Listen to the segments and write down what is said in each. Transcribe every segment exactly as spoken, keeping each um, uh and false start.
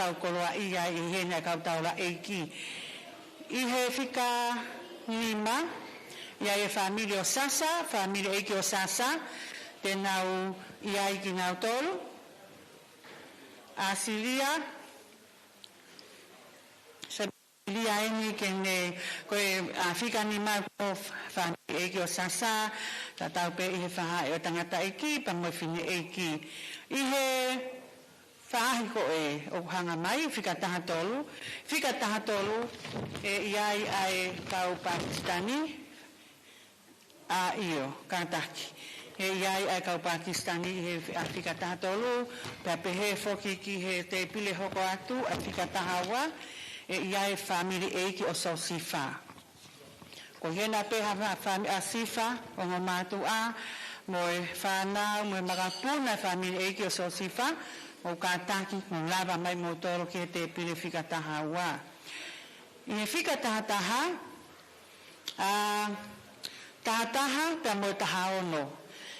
tau koloaʻia ʻi heni ʻa e kau taulaʻeiki. ʻI he fika nima, ʻi ai e fāmili ʻo Sasa, fāmili ʻeiki ʻo Sasa, te nau ʻi ai kinautolu. ʻA Silia, Silia eni ke ne, ko e, ʻa, fika nima ko e fāmili ʻeiki ʻo Sasa, tatau pē ʻi he faʻahi ʻo e tangataʻeiki, pea mo e fineʻeiki. ʻI he faʻahi ko ē ʻoku hanga mai, fika taha tolu, fika taha tolu, ʻe ʻi ai ʻa e kau Pakisitani, ʻa ʻio, kātaki. ʻE ʻi ai ʻa e kau Pakisitani ʻi he, ʻa, fika taha tolu, pea pehē foki ki he tēpile hoko atu, ʻa, fika taha ua, ʻe ʻi ai e fāmili ʻeiki ʻo Sosifa. Ko hena pē ha fa-, fāmi-, ʻa Sifa, ongo mātuʻa, mo e fānau, mo e makapuna, fāmili ʻeiki ʻo Sosifa, mo kātaki, mo lava mai mo tolo ki he tēpile fika taha ua. ʻI he fika taha taha, ʻa, taha taha, pea mo e taha ono.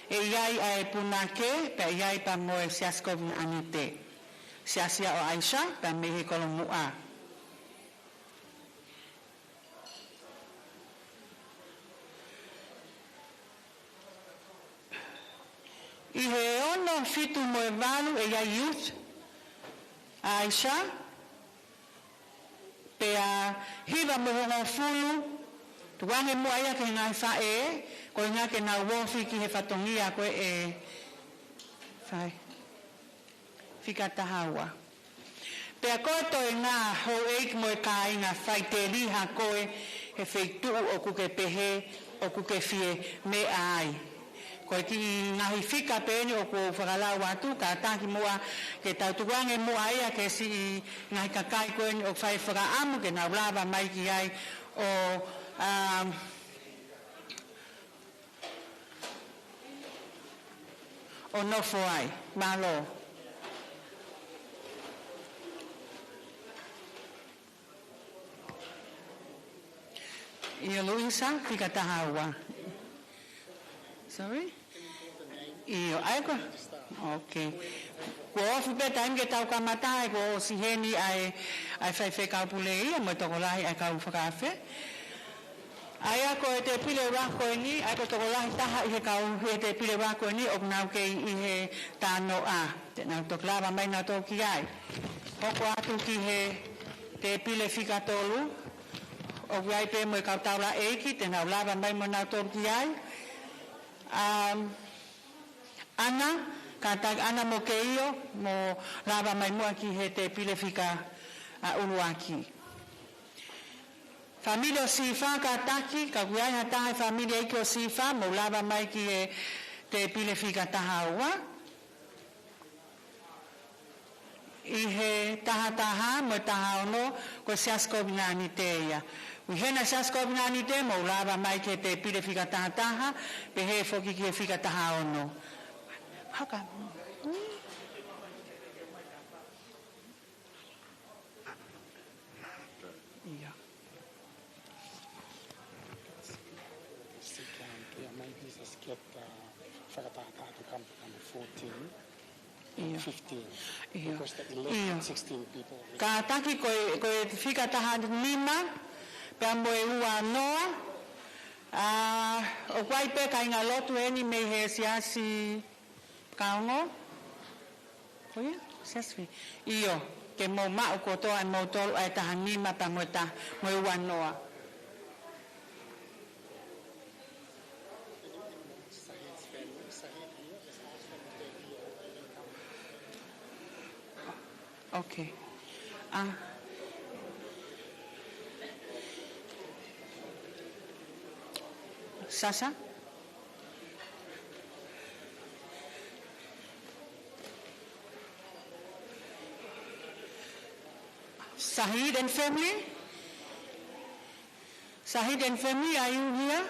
ʻE ʻi ai ʻa e punake, pea ʻi ai pea mo e siasi kovinānite. Siasi ia ʻo ʻAisa, pea mei he Kolomuʻa. ʻI he ono, fitu mo e valu, ʻe ʻi ai youth, ʻAisa, pea hiva mo e hongofulu, tukuange muʻa ia ki he ngaahi faʻē, ko e ʻuhinga ke nau ofi ki he fatongia ko ē ʻe fai. Fika taha ua. Pea ko e toenga houʻeiki mo e kāinga, faiteliha koe he feituʻu ʻoku ke pehē ʻoku ke fie meʻa ai. Ko e kiʻi ngaahi fika pē eni ʻoku ou fakalau atu, kātaki muʻa ke tau tukuange muʻa ia ki he siʻi ngaahi kakai ko eni ʻoku fai fakaʻamu ke nau lava mai ki ai ʻo, um, ʻo nofo ai. Mālō. ʻIo, Luisa, fika taha ua. Sorry? ʻIo, ʻa ia ko. Okay. Kuo ofi pē taimi ke tau kamata, he kuo ʻosi heni ʻa e, ʻa e faifekau pule ia, mo e tokolahi ʻa e kau fakaafe. ʻA ia ko e tēpile ua ko eni, ʻa ia ko e tokolahi taha ʻi he kau, ʻi he tēpile ua ko eni, ʻoku nau kei ʻi he tānoʻa. Te nau toki lava mai nautolu ki ai. Hoko atu ki he tēpile fika tolu, ʻoku ʻi ai pē mo e kau taulaʻeiki, te nau lava mai mo nautolu ki ai. Um, Ana, kātaki Ana mo Keio, mo lava mai muʻa ki he tēpile fika, ʻa, ʻuluaki. Fāmili ʻo Sifa, kātaki, ka ʻoku ʻi ai ha taha he fāmili ʻeiki ʻo Sifa, mo lava mai ki he tēpile fika taha ua. ʻI he taha taha mo e taha ono, ko e siasi kovinānite ia. ʻI hena siasi kovinānite, mo lava mai ki he tēpile fika taha taha, pehē foki ki he fika taha ono. Haka. ʻIo. Sit down here, maybe just get, uh, fakataha to come to number fourteen, ʻio, fifteen. ʻIo. Because the eleven, ʻio, sixteen people. Kātaki ko e, ko e fika taha nima, pea mo e ua noa, ʻa, ʻoku ʻi ai pē kāingalotu eni mei he siasi Kaongo? Ko ia? Siasi. ʻIo, ke mou maʻu kotoa ʻe moutolu ʻa e taha nima pea mo e ta-, mo e ua noa. Okay. ʻA, Sasa? Sahid and family? Sahid and family, are you here?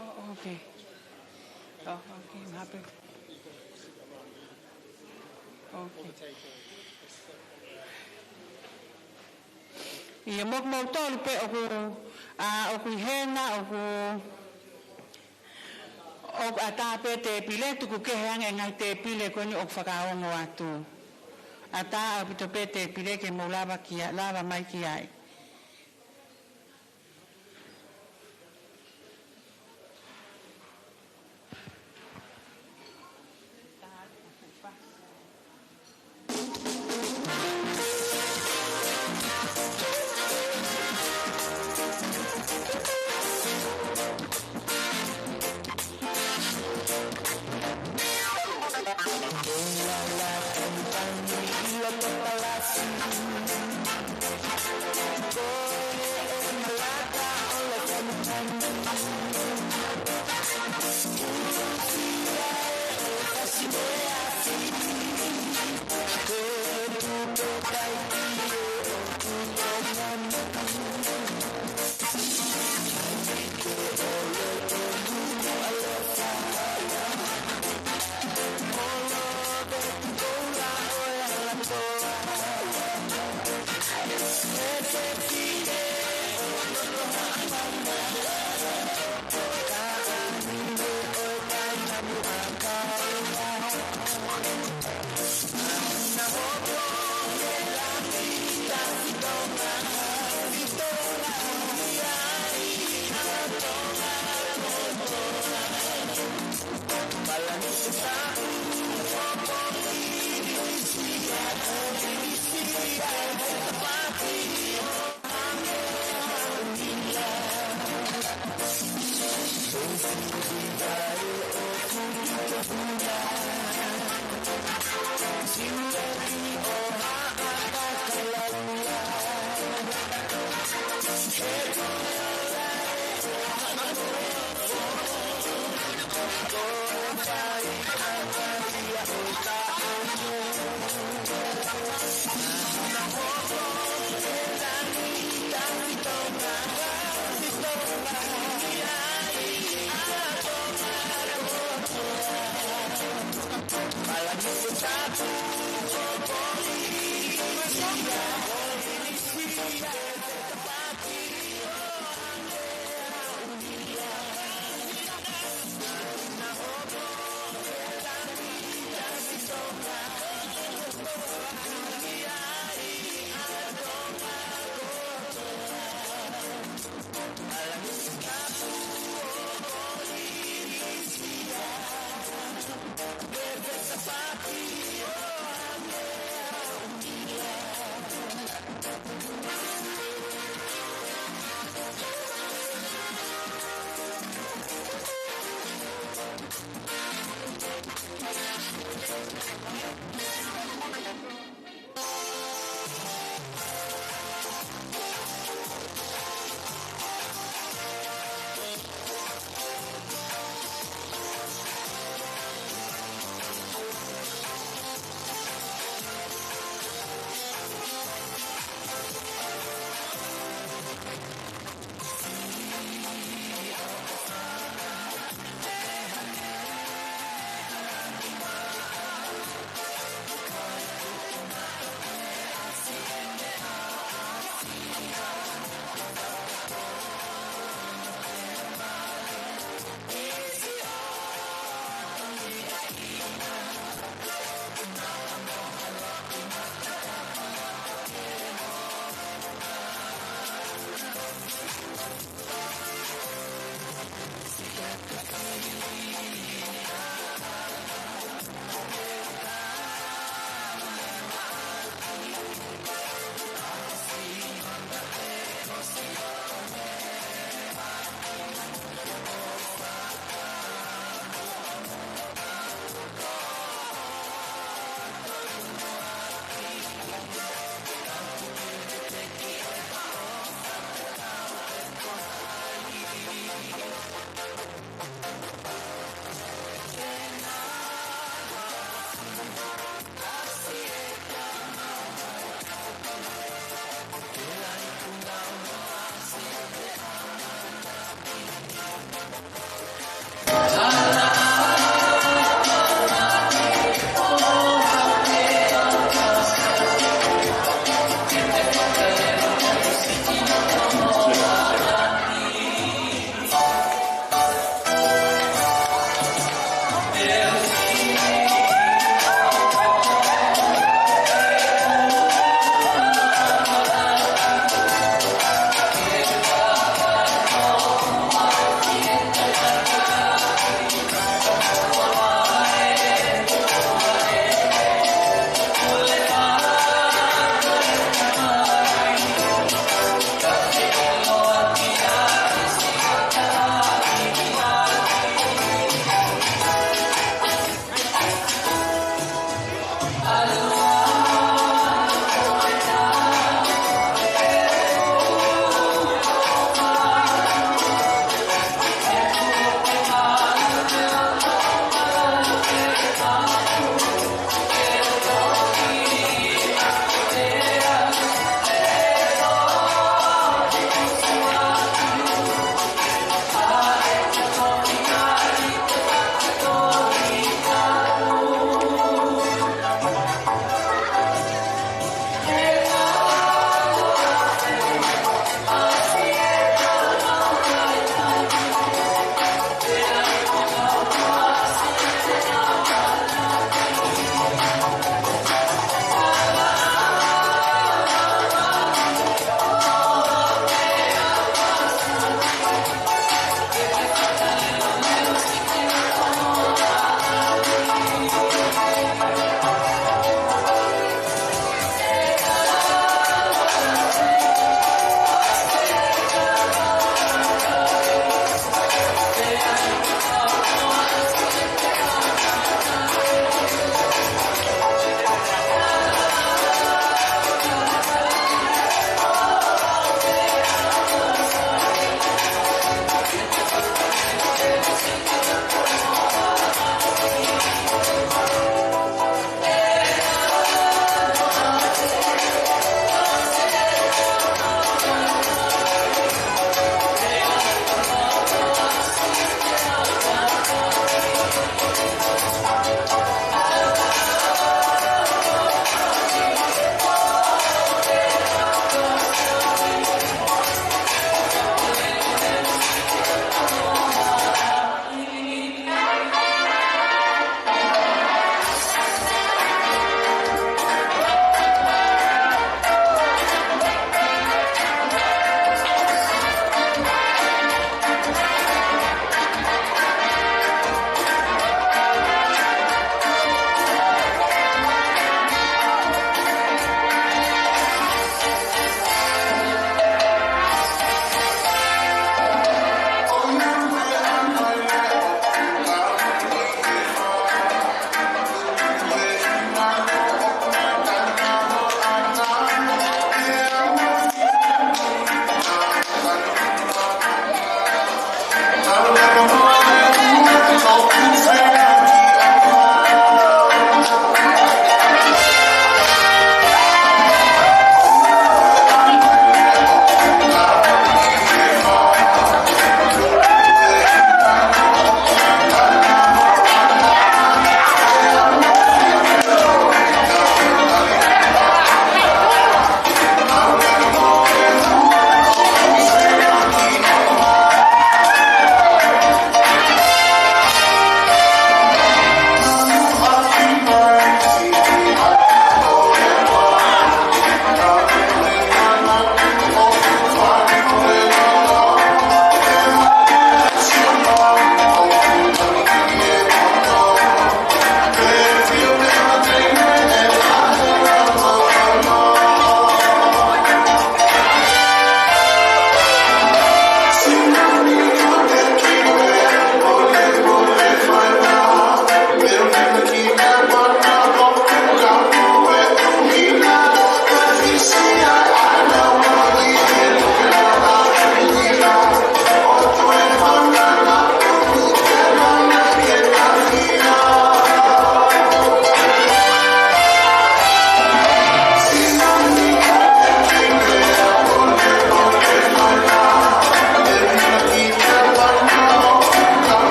Oh, okay. Oh, okay, I'm happy. Okay. ʻIo, mo kimoutolu pē ʻoku, ʻa, ʻoku ʻi hena, ʻoku, ʻoku ʻatā pē tēpile, tuku kehe ange e ngaahi tēpile ko eni ʻoku fakaongo atu. ʻAtā ʻaupito pē tēpile ke mou lava ki a-, lava mai ki ai.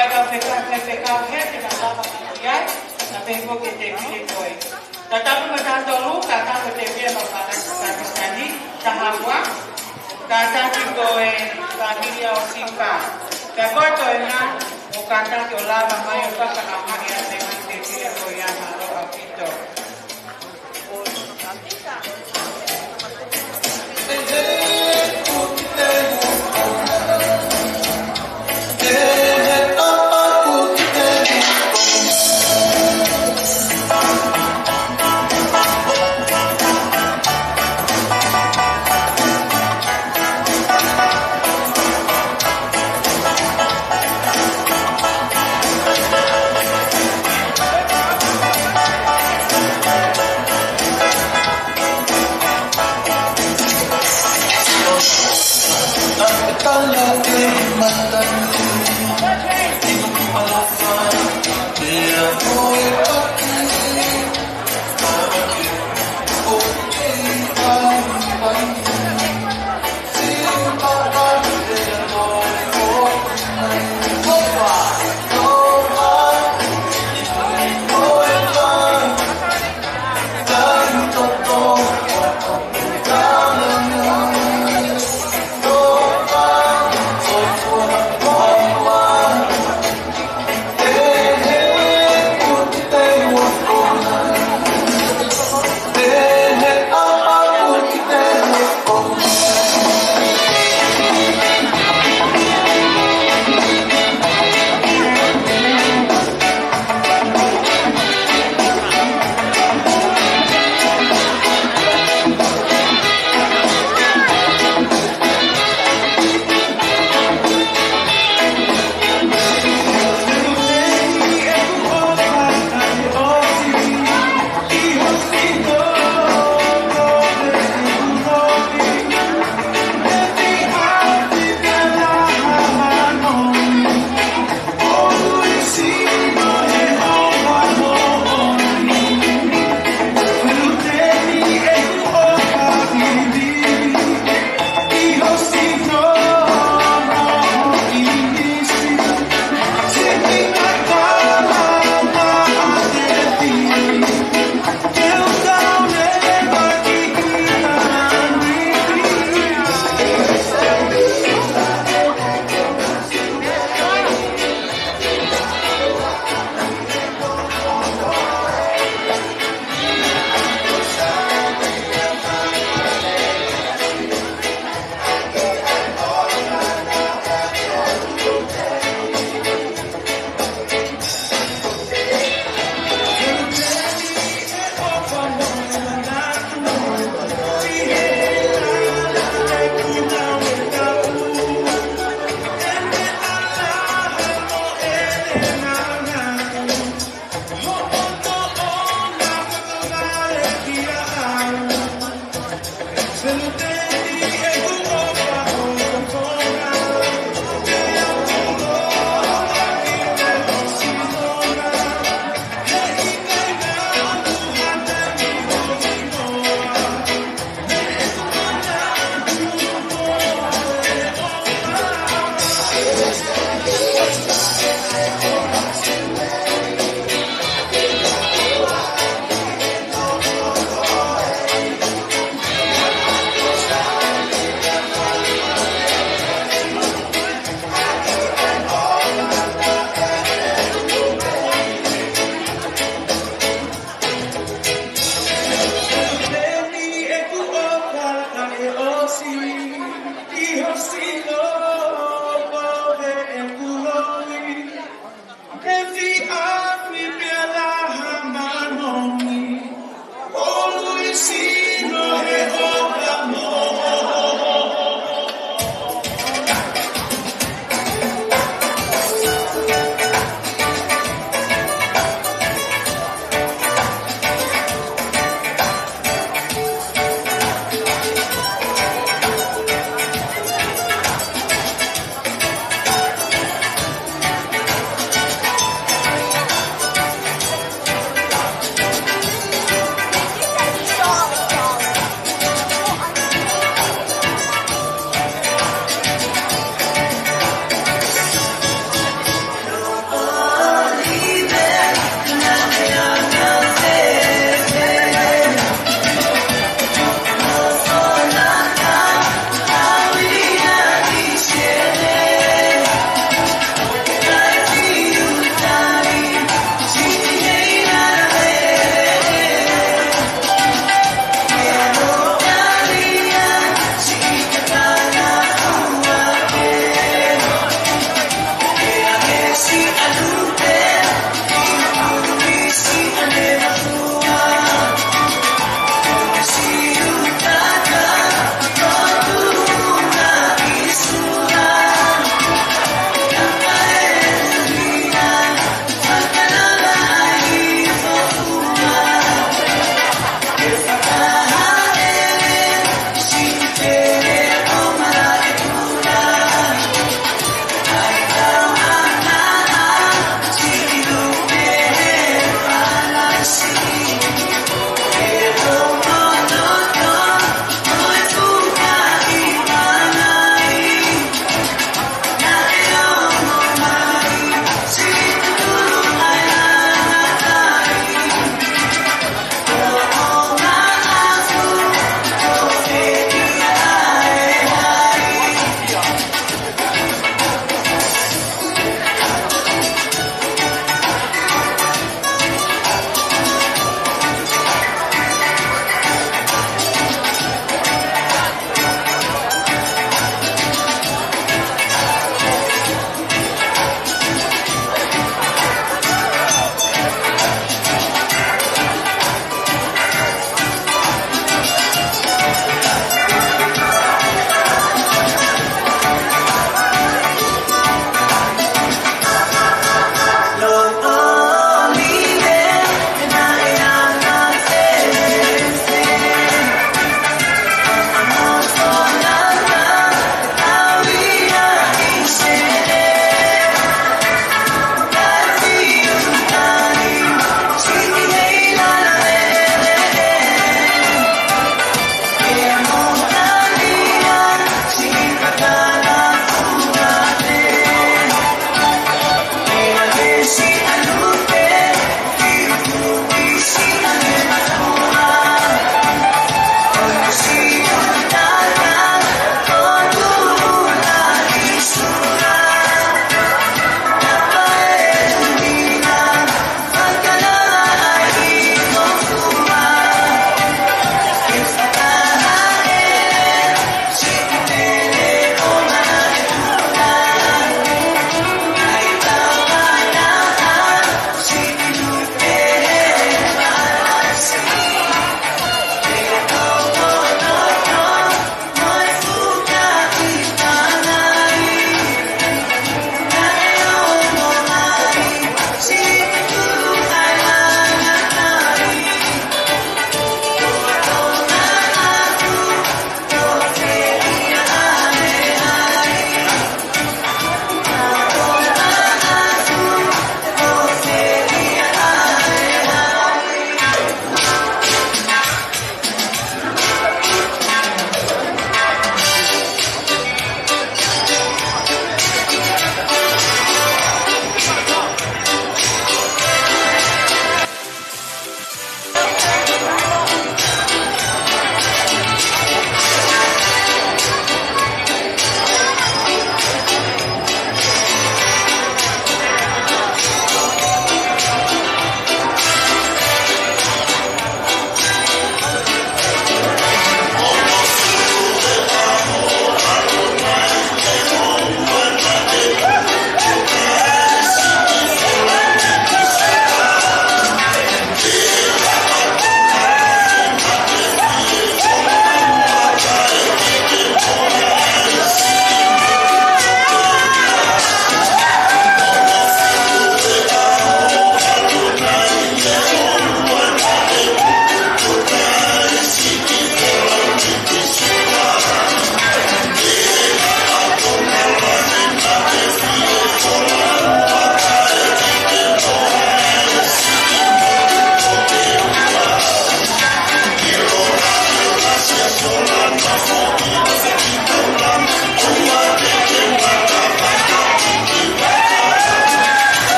Ka fekau, fekau he te ka lava ka ki ai, na pehē ko e tēpile ko ē. Ka tapu mo tautolu, ka tapu tēpile mo Pakisitani, taha ua, ka taki ko e fāmili ʻo Sipa. Ka ko e toenga, ʻo ka taki ʻo lava mai ʻo ka ka ka mai ʻa e tēpile ko ia, mālō ʻaupito.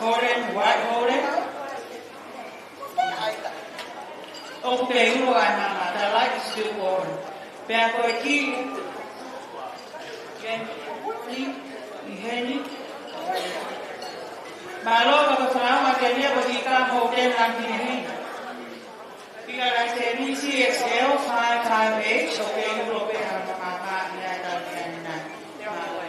Holden, Dwight Holden. ʻOku pē ulo ai mama, the light is still on. Pea ko e kiʻi ʻi heni. Mālō, ka ko e fānau ʻa Kelia ko Tika Holden Langkinihi. Pika lai teni C X L five five eight, ʻoku pē ulo pē ʻa mama ʻi ai tau ki ai nai. Mālō.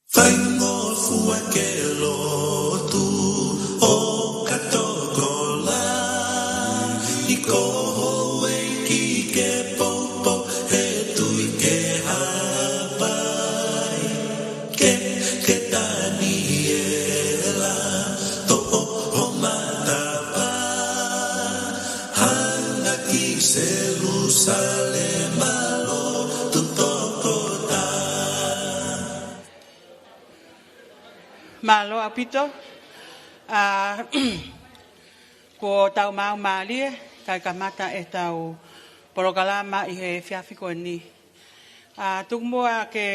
Faingofua ke lotu ʻo ka tokolahi ko Houʻeiki ke poupou he tui ke hapai. Ke, ke Taniela, toʻo ho matapā, hanga ki Selusalema lotu tokotā. Mālō ʻaupito. ʻA, kuo tau maau mālie, kae kamata ʻetau polokalama ʻi he efiafi ko eni. ʻA, tuku muʻa ke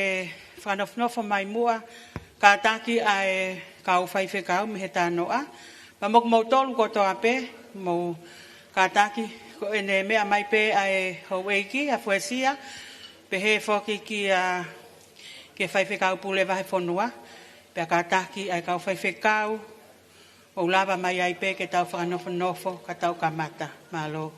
fakanofonofo mai muʻa, kātaki ʻa e kau faifekau mei he talanoa. Pea mo kimoutolu kotoa pē, mou kātaki, ko ʻene meʻa mai pē ʻa e Houʻeiki, ʻa Fuesia, pehē foki kia, kia Faifekau Pule Vahefonua, pea kātaki ʻa e kau faifekau, ʻo lava mai ai pē ke tau fakanofonofo, ka tau kamata. Mālō.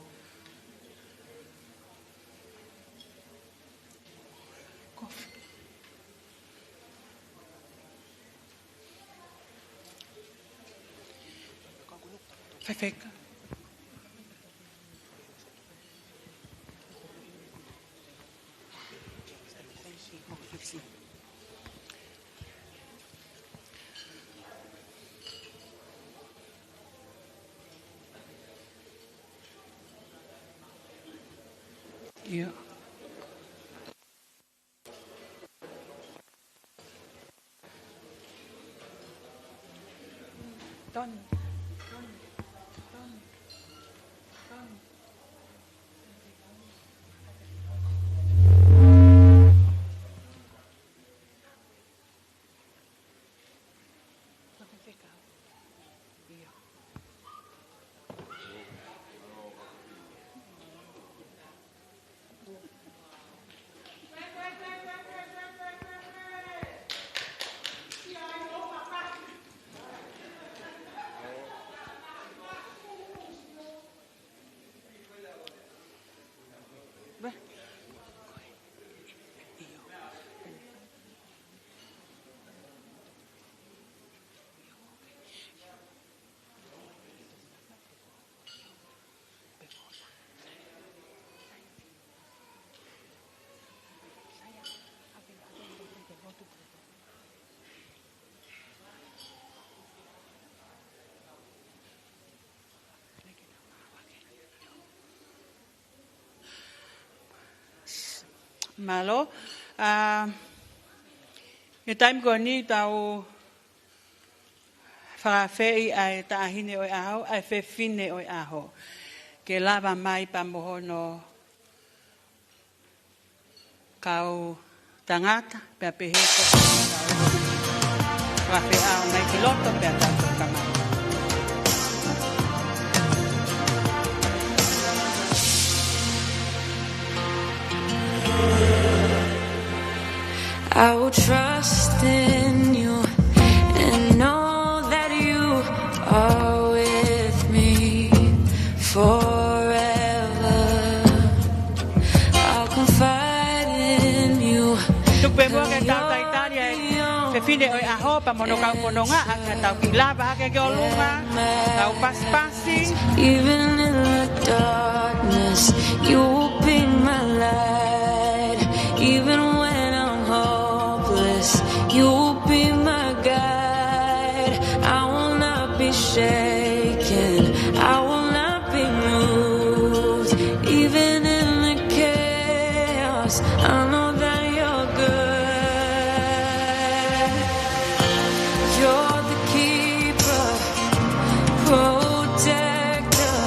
Faifekau. ʻIo. Tony. Tony. Tony. Tony. Tony. ʻIo. Mālō. ʻA, ʻi he taimi ko eni tau fakaafeʻi ʻa e taʻahine ʻo e ʻaho, ʻa e fefine ʻo e ʻaho, ke lava mai pea mo hono kau tangata, pea pehē ko e kau fakafeʻao mai ki loto, pea tau toki kamata. I will trust in you and know that you are with me forever. I'll confide in you. Tuku pē muʻa ke tau talitali ʻa e fefine ʻo e ʻaho pea mo hono kau fononga, ʻa ia tau kiʻi lava hake ki ʻolunga, tau pasipasi. Even in the darkness, you will be my light. Even when I'm hopeless, you will be my guide. I will not be shaken. I will not be moved. Even in the chaos, I know that you're good. You're the keeper, protector.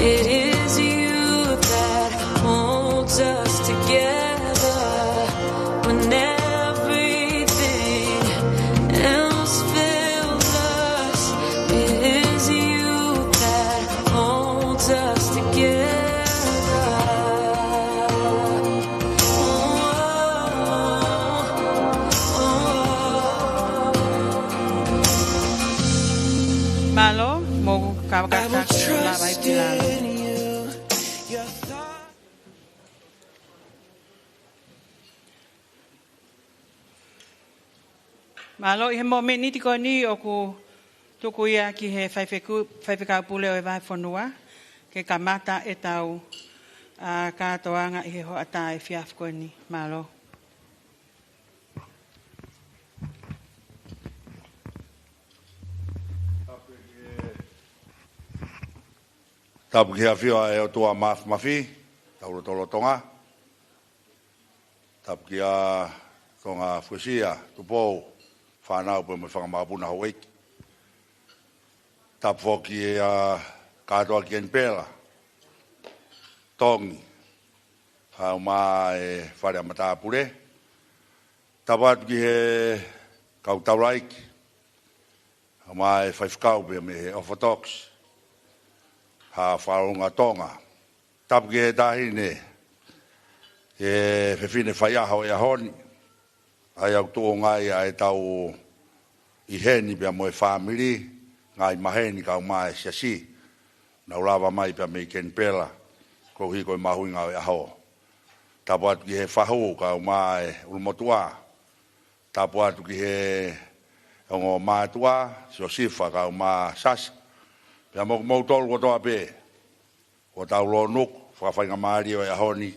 It is you that holds us together when everything else fails us. It is you that holds us together. Mālō, mou kau ka ta lava i pilala. Mālō, ʻi he mōmeniti ko eni ʻoku tuku ia ki he faifeku-, faifekau pule ʻo e vahefonua, ke kamata ʻetau, ʻa, kātoanga ʻi he hoʻatā efiafi ko eni. Mālō. Tapu ki he ʻafio ʻa e ʻOtua Māfimafi, tau lotolotonga. Tapu kia Tonga Fuesia, Tupou, fānau pea mo e fanga mokopuna houʻeiki. Tapu foki ʻa kātoa ki Kenipela, Tongi, kae ʻumaʻā e fale ʻa matāpule. Tapu atu ki he kau taulaʻeiki, kae ʻumaʻā e faifekau pea mei he Orthodox, Haʻa Fakaʻilonga Tonga. Tapu ki he taʻahine, e fefine faiʻaho ʻo e ʻaho ni, ʻa ia ʻoku tuʻunga ai ʻa ʻetau ʻi heni pea mo e fāmili, ngaahi maheni kae ʻumaʻā e siasi, naʻa nau lava mai pea mei Kenipela, koeʻuhi ko e mahuʻinga ʻo e ʻaho. Tapu atu ki he fahu kae ʻumaʻā e ʻulumotuʻa. Tapu atu ki he ongo mātuʻa, Siosifa kae ʻumaʻā Sasa. Pea mo kimoutolu kotoa pē kuo tau lōnuku fakafaingamālie ʻo e ʻaho ni,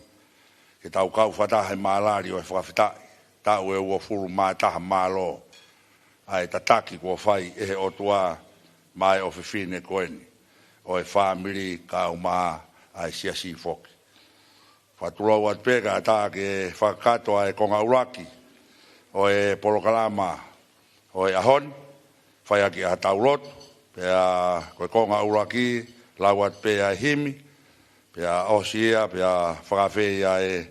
ke tau kau fakataha he malali ʻo e fakafetaʻi, taʻu ʻe uofulu mā taha mālō ʻa e tataki kuo fai ʻe he ʻOtua maʻa e ʻofefine ko eni ʻo e fāmili kae ʻumaʻā e siasi foki. Fakatulou atu pē kae ʻatā ke fakakakato ʻa e konga ʻuluaki ʻo e polokalama ʻo e ʻaho ni, fai ʻaki ʻa e tau lotu, pea ko e konga ʻuluaki, lau atu pē ʻa e himi, pea ʻosi ia, pea fakaafeʻi ʻa e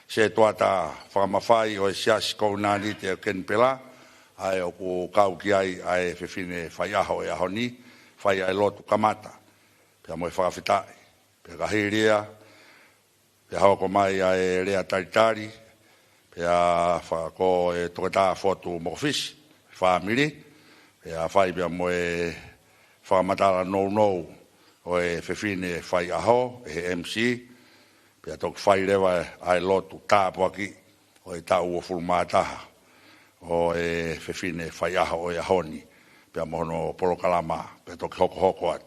setuata fakamafai ʻo e Siasi Kovinānite ʻo Kenipela, ʻa ia ʻoku kau ki ai ʻa e fefine faiʻaho ʻo e ʻaho ni, fai ʻa e lotu kamata, pea mo e fakafetaʻi, pea ka hili ia, pea hoko mai ʻa e lea talitali, pea fakakau ʻe Toketā Fotu Mokofisi, fāmili, pea fai pea mo e fakamatala nounou ʻo e fefine faiʻaho, ʻe he M C, Pea toki fai leva ʻa e lotu tāpuaki ʻo e taʻu uofulu mā taha ʻo e fefine faiʻaho ʻo e ʻaho ni, pea mo hono polokalama, pea toki hokohoko atu.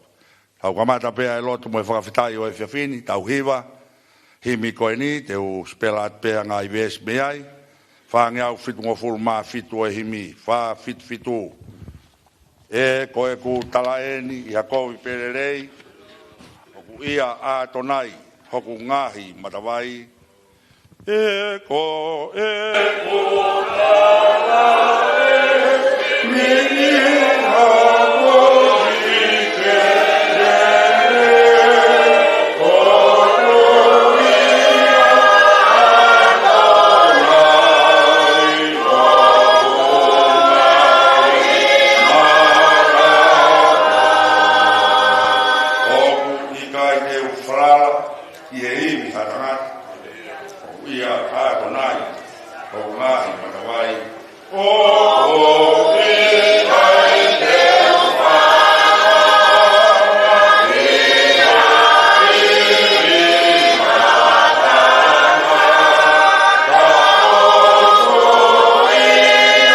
Tau kamata pē ʻa e lotu mo e fakafetaʻi ʻo e efiafi ni, tau hiva himi ko eni, te u sipela atu pē ʻa e ngaahi veesi mei ai, fāngeau fitungofulu mā fitu ʻo e himi, fā fitu fitu. ʻE ko ʻeku talaʻi ʻi ha kovi pe lelei, ʻoku ʻia ʻAtonai hoku ngaahi matavai. ʻE ko ʻeku talaʻi ʻi ha kovi pe lelei, ʻoku ʻia ʻAtonai hoku ngaahi matavai. ʻOku ʻikai te u falala ʻi he ivi ʻa ha tangata, ʻoku ʻia ʻAtonai hoku ngaahi matavai. ʻOku ʻikai te u falala ʻi he ivi ʻa ha tangata, ʻoku ʻia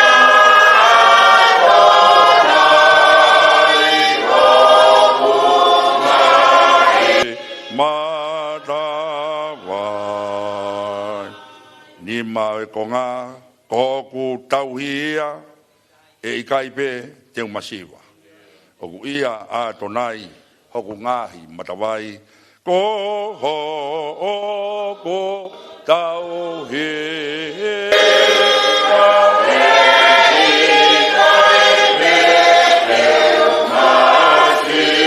ʻAtonai hoku ngaahi matavai. Nima ʻo e konga, ko hoku tauhi ia, ʻe ʻikai pē te u masiva. ʻOku ʻia ʻAtonai hoku ngaahi matavai. Ko hoku tauhi ia, ʻe ʻikai pē te u masiva.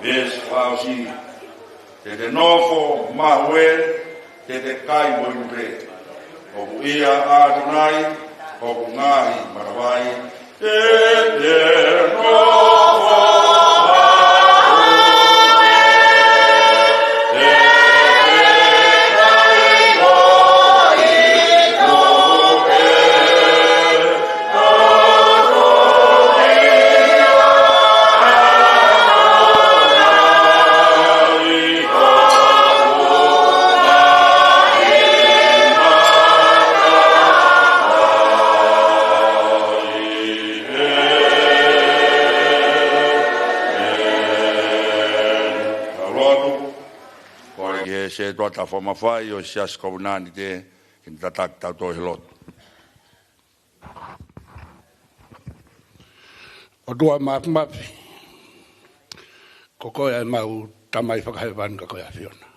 Veesi fakaʻosi. Te te nofo mahuʻele, te te kai mo inu pē. ʻOku ʻia ʻAtonai hoku ngaahi matavai. Te te nofo mahuʻele, te te kai mo inu pē. Tau lotu. Kole ki he sētuata fakamafai ʻo e Siasi Kovinānite ke ne tataki kitautolu he lotu. ʻOtua Māfimafi, ko koe ʻa ʻemau Tamai Fakahēvani, ka ko e ʻAfiona.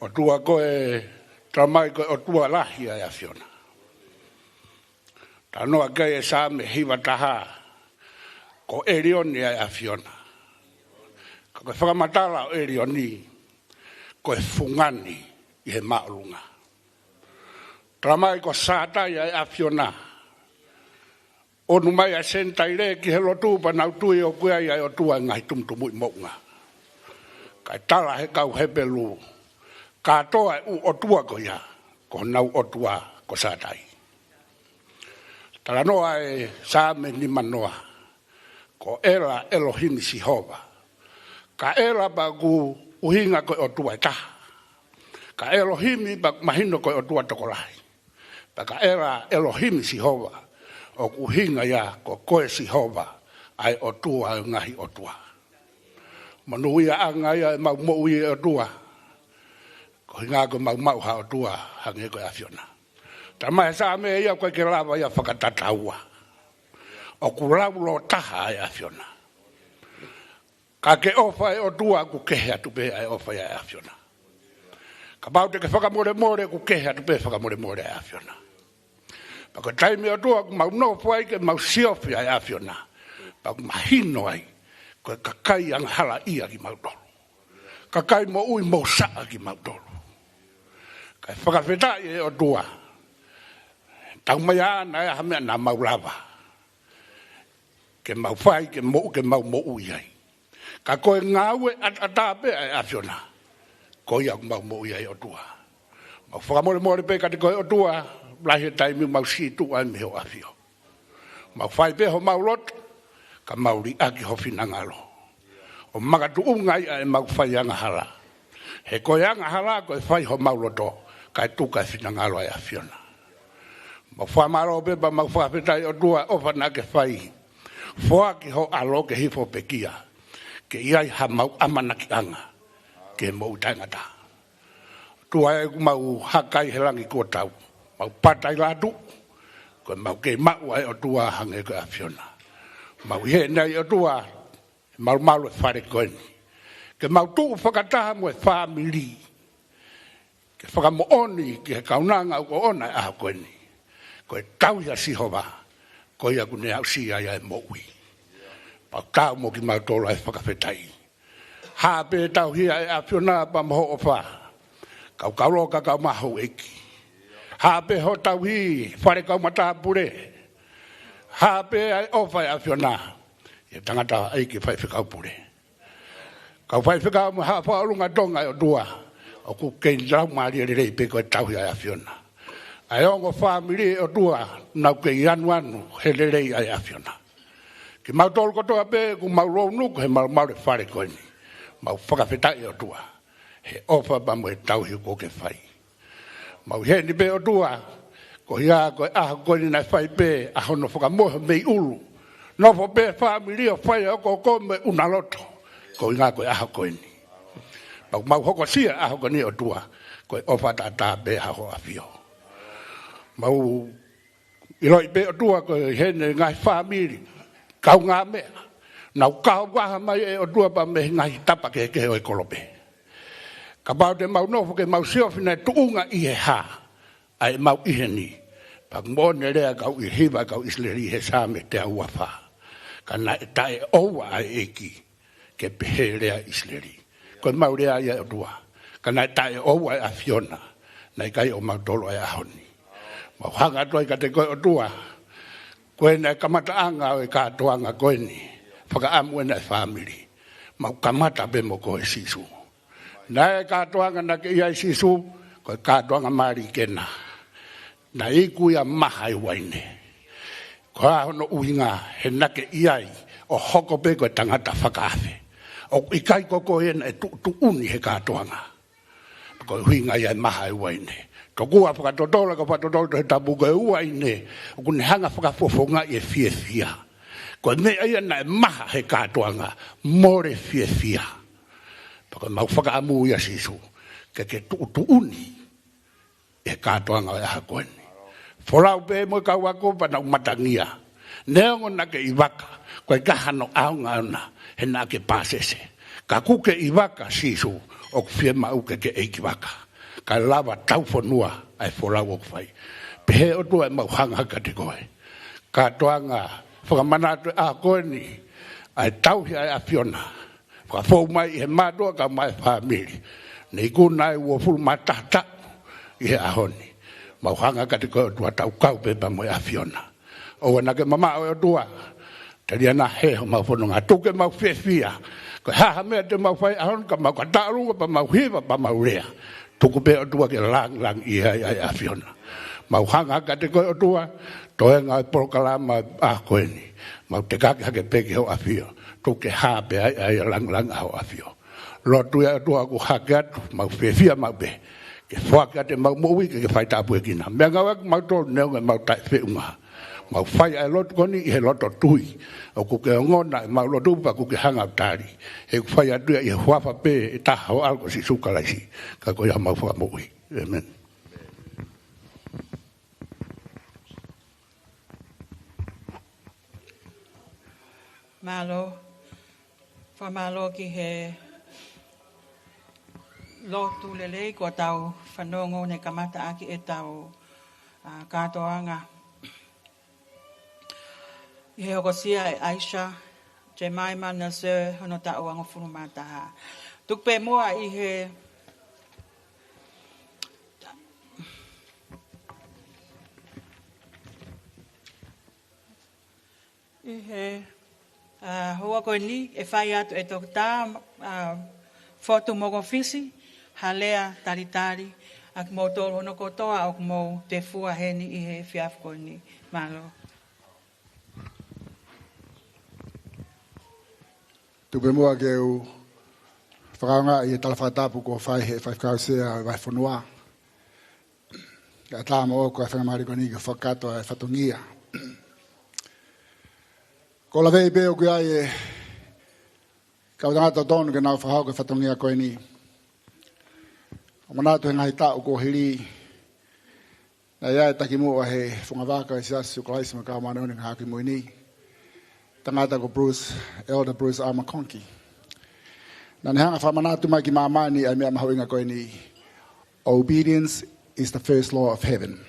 ʻOtua ko e Tamai, ko e ʻOtua lahi ʻa e ʻAfiona. Talanoa ki ai e Saame hiva taha, ko ʻElioni ʻa e ʻAfiona. Ka ko e fakamatala ʻo ʻElioni, ko e fungani ʻi he māʻolunga. Talamai ko Sātai ʻa e ʻAfiona. ʻOnu mai ʻa e Senitaile ki he lotu pea nau tui ʻoku ʻi ai ʻa e ʻOtua ʻi he ngaahi tumutumu ʻi moʻunga. Kae tala he kau Hepelū, kātoa e ʻū ʻotua ko ia, ko honau ʻotua ko Sātai. Talanoa e Saame nimanoa, ko ʻEla ʻElohimi Sihova. Ka ʻEla pea ʻoku ʻuhinga ko e ʻOtua ʻe taha. Ka ʻElohimi pea ʻoku mahino ko e ʻOtua tokolahi. Pea ka ʻEla ʻElohimi Sihova, ʻoku ʻuhinga ia ko koe Sihova, ʻa e ʻOtua ʻo e ngaahi ʻotua. Monūʻiaʻanga ia ʻemau moʻui ʻe ʻOtua. Ko e ʻuhinga ko ʻemau maʻu ha ʻOtua hangē ko e ʻAfiona. Talamai he Saame ia ʻoku ʻikai ke lava ia fakatataua. ʻOku laulōtaha ʻa e ʻAfiona. Ka ke ʻofa ʻe ʻOtua ʻoku kehe atu pē ʻa e ʻofa ia ʻa e ʻAfiona. Kapau te ke fakamolemole ʻoku kehe atu pē fakamolemole ʻa e ʻAfiona. Pea ko e taimi ʻOtua ʻoku mau nofo ai ke mau siofi ʻa e ʻAfiona, pea ʻoku mahino ai ko e kakai angahalaʻia kimautolu. Kakai moʻui mousaʻa kimautolu. Kae fakafetaʻi ʻe ʻOtua, tau mai ʻana ʻa e ha meʻa naʻa mau lava ke mau fai, ke moʻu, ke mau moʻui ai. Ka ko e ngāue ʻataʻatā pē ʻa e ʻAfiona. Ko ia ʻoku mau moʻui ai ʻOtua. Mau fakamolemole pē kiate koe ʻOtua, lahi e taimi mau sītuʻa ai mei ho ʻAfio. Mau fai pē homau lotu, ka mau liʻaki ho finangalo. ʻO makatuʻunga ai ʻa ʻemau fai angahala. He ko e angahala ko e fai homau loto, kae tuku ʻa e finangalo ʻa e ʻAfiona. Mau fakamālō pē pea mau fakafetaʻi ʻOtua ʻofa naʻa ke fai. Foaki ho ʻAlo ke hifo pekia. Ke ʻi ai hamau ʻamanakiʻanga. Ke moʻui taʻengata. ʻOtua ē ʻoku mau haka ai he langi kuo tau. Mau pata ʻi lātu. Ko e mau kei maʻu ʻa e ʻOtua hangē ko e ʻAfiona. Mau ʻi heni ai ʻOtua, malumalu e fale ko eni. Ke mau tuʻu fakataha mo e fāmili. Ke fakamoʻoni ki he kaunanga ʻoku ʻoʻona e ʻaho ko eni. Ko e tauhi ʻa Sihova. Ko ia ʻoku ne aʻusia ai ʻa e moʻui. Pea ʻoku tau mo kimautolu ʻa e fakafetaʻi. Hā pē tauhi ʻa e ʻAfiona pea mo hoʻo ʻofa. Kau kau loka kau maʻu houʻeiki. Hā pē hoʻo tauhi fale kau matāpule. Hā pē ʻa e ʻofa ʻa e ʻAfiona. ʻI he tangataʻeiki faifekau pule. Kau faifekau mo e haʻa fakaʻolunga Tonga ʻe ʻOtua. ʻOku kei laumālie lelei pē ko e tauhi ʻa e ʻAfiona. ʻA e ongo fāmili ʻe ʻOtua, nau kei anuanu he lelei ʻa e ʻAfiona. Kimautolu kotoa pē, ʻoku mau lounuku he malumalu e fale ko eni. Mau fakafetaʻi ʻOtua. He ʻofa pea mo e tauhi kuo ke fai. Mau ʻi heni pē ʻOtua, ko ia ko e ʻaho ko eni naʻe fai pē, ʻaho hono fakamohe mei ʻulu. Nofo pē fāmili ʻo fai ʻa e okooko mo e ʻunaloto, ko ia ko e ʻaho ko eni. Mau, mau hokosia ʻaho ko eni ʻOtua, ko e ʻofa ʻataʻatā pē ʻa ho ʻAfio. Mau ʻiloʻi pē ʻOtua ko e ʻi heni ngaahi fāmili, kaungāmeʻa. Nau kau vaha mai ʻe ʻOtua pea mei he ngaahi tapa kehekehe ʻo e kolope. Kapau te mau nofo ke mau siofi naʻe tuʻunga ʻi he hā, ʻa ʻemau ʻi heni. Pea ʻoku moʻoni e lea kau ʻi hiva kau ʻIsileli he Saame teau ua fā. Ka naʻe taʻeʻoua ʻa e ʻEiki, ke pehē lea ʻIsileli. Ko ʻemau lea ia ʻOtua. Ka naʻe taʻeʻoua ʻa e ʻAfiona. Naʻe ʻikai ʻo mautolu ʻa e ʻaho ni. Mau hanga atu ai kiate koe ʻOtua. Ko ena e kamataʻanga ʻo e kātoanga ko eni. Fakaʻamu ena e fāmili. Mau kamata pē mo koe Sīsū. Naʻe kātoanga naʻa ke ʻi ai Sīsū, ko e kātoanga mali kena. Naʻe iku ia maha ʻi uaine. Ko e hā hono ʻuhinga he naʻa ke ʻi ai ʻo hoko pē ko e tangata fakaafe. ʻOku ʻikai ko koe ena ʻe tuʻutuʻuni he kātoanga. Ko e ʻuhinga ia ʻe maha ʻi uaine. Tokua fakatotolo, ka fakatotolo Tohi Tapu ko e uaine. ʻOku ne hanga fakafofongaʻi e fiefia. Ko e meʻa ia naʻe maha he kātoanga. Mole fiefia. Pea ko ʻemau fakaʻamu ia Sīsū. Ke ke tuʻutuʻuni. ʻI he kātoanga ʻo e ʻaho ko eni. Folau pē mo e kau ako pea nau matangia. Neongo naʻa ke ʻi vaka, ko e ʻikai hano ʻaonga ʻona, he naʻa ke pāsese. Ka ʻoku ke ʻi vaka Sīsū, ʻoku fiemaʻu ke ke ʻeikivaka. Kae lava taufonua ʻa e folau ʻoku fai. Pehē ʻOtua ʻemau hanga kiate koe. Kātoanga fakamanatu ʻa e ʻaho ko eni, ʻa e tauhi ʻa e ʻAfiona. Fakafou mai ʻi he mātuʻa kae ʻumaʻā e fāmili. Ne ikuna ʻa e uofulu mā taha taʻu ʻi he ʻaho ni. Mau hanga kiate koe ʻOtua tau kau pē pea mo e ʻAfiona. ʻOua naʻa ke mamaʻo ʻe ʻOtua. Telia naʻa hē homau fononga tuku ke mau fiefia. Ko e hā ha meʻa te mau fai ʻaho ni ka mau ka taʻalunga pea mau hiva pea mau lea. Tuku pē ʻOtua ke langilangiʻia ai ʻa e ʻAfiona. Mau hanga kiate koe ʻOtua, toenga e polokalama ʻa ko eni. Mau tekaki hake pē ki ho ʻAfio, tuku ke hā pē ai ʻa e langilangi ʻa ho ʻAfio. Lotu ia ʻOtua ʻoku hake atu, mau fiefia maʻu pē. Ke foaki atu ʻemau moʻui ke ke fai tāpuekina. Meʻangāueʻaki kimautolu neongo ʻemau taʻefeʻunga. Mau fai ʻa e lotu ko eni ʻi he loto tui. ʻOku ke ongona ʻemau lotu pea ʻoku ke hanga ʻo tali. He ʻoku fai atu ia ʻi he huafa pē ʻe taha ho ʻAlo ko Sīsū Kalaisi. Ka ko ia homau Fakamoʻui. ʻĒmeni. Mālō. Fakamālō ki he lotu lelei kuo tau fanongo ne kamataʻaki ʻetau, ā, kātoanga. ʻI he hokosia ʻe Aisha Jemima Nasir hono taʻu hongofulu mā taha. Tuku pē muʻa ʻi he, ʻi he ʻA, houa ko eni, ʻe fai atu ʻe Toketā, ʻa, Fotu Mokofisi ha lea talitali, ʻa kimoutolu hono kotoa ʻoku mou tefua heni ʻi he efiafi ko eni. Mālō. Tuku pē muʻa ke u fakaʻaongaʻi e tala fakatapu kuo fai he Faifekau Sea ʻo e Vahefonua. Kae ʻatā moʻoku ʻa e faingamālie ko eni ke fakakakato ʻa e fatongia. Ko e laveʻi pē ʻoku ʻi ai e kau tangata totonu ke nau fakahoko e fatongia ko eni. ʻOku ou manatu he ngaahi taʻu kuo hili, naʻe ʻi ai e takimuʻa he fungavaka ʻo e Siasi ʻo Sīsū Kalaisi ʻo e Kau Māʻoniʻoni ʻi he Ngaahi ʻAho Kimui Ni, tangata ko Bruce, Elder Bruce R. McConkie. Naʻá ne hanga ʻo fakamanatu mai ki māmani ʻa e meʻa mahuʻinga ko eni: "Obedience is the first law of heaven."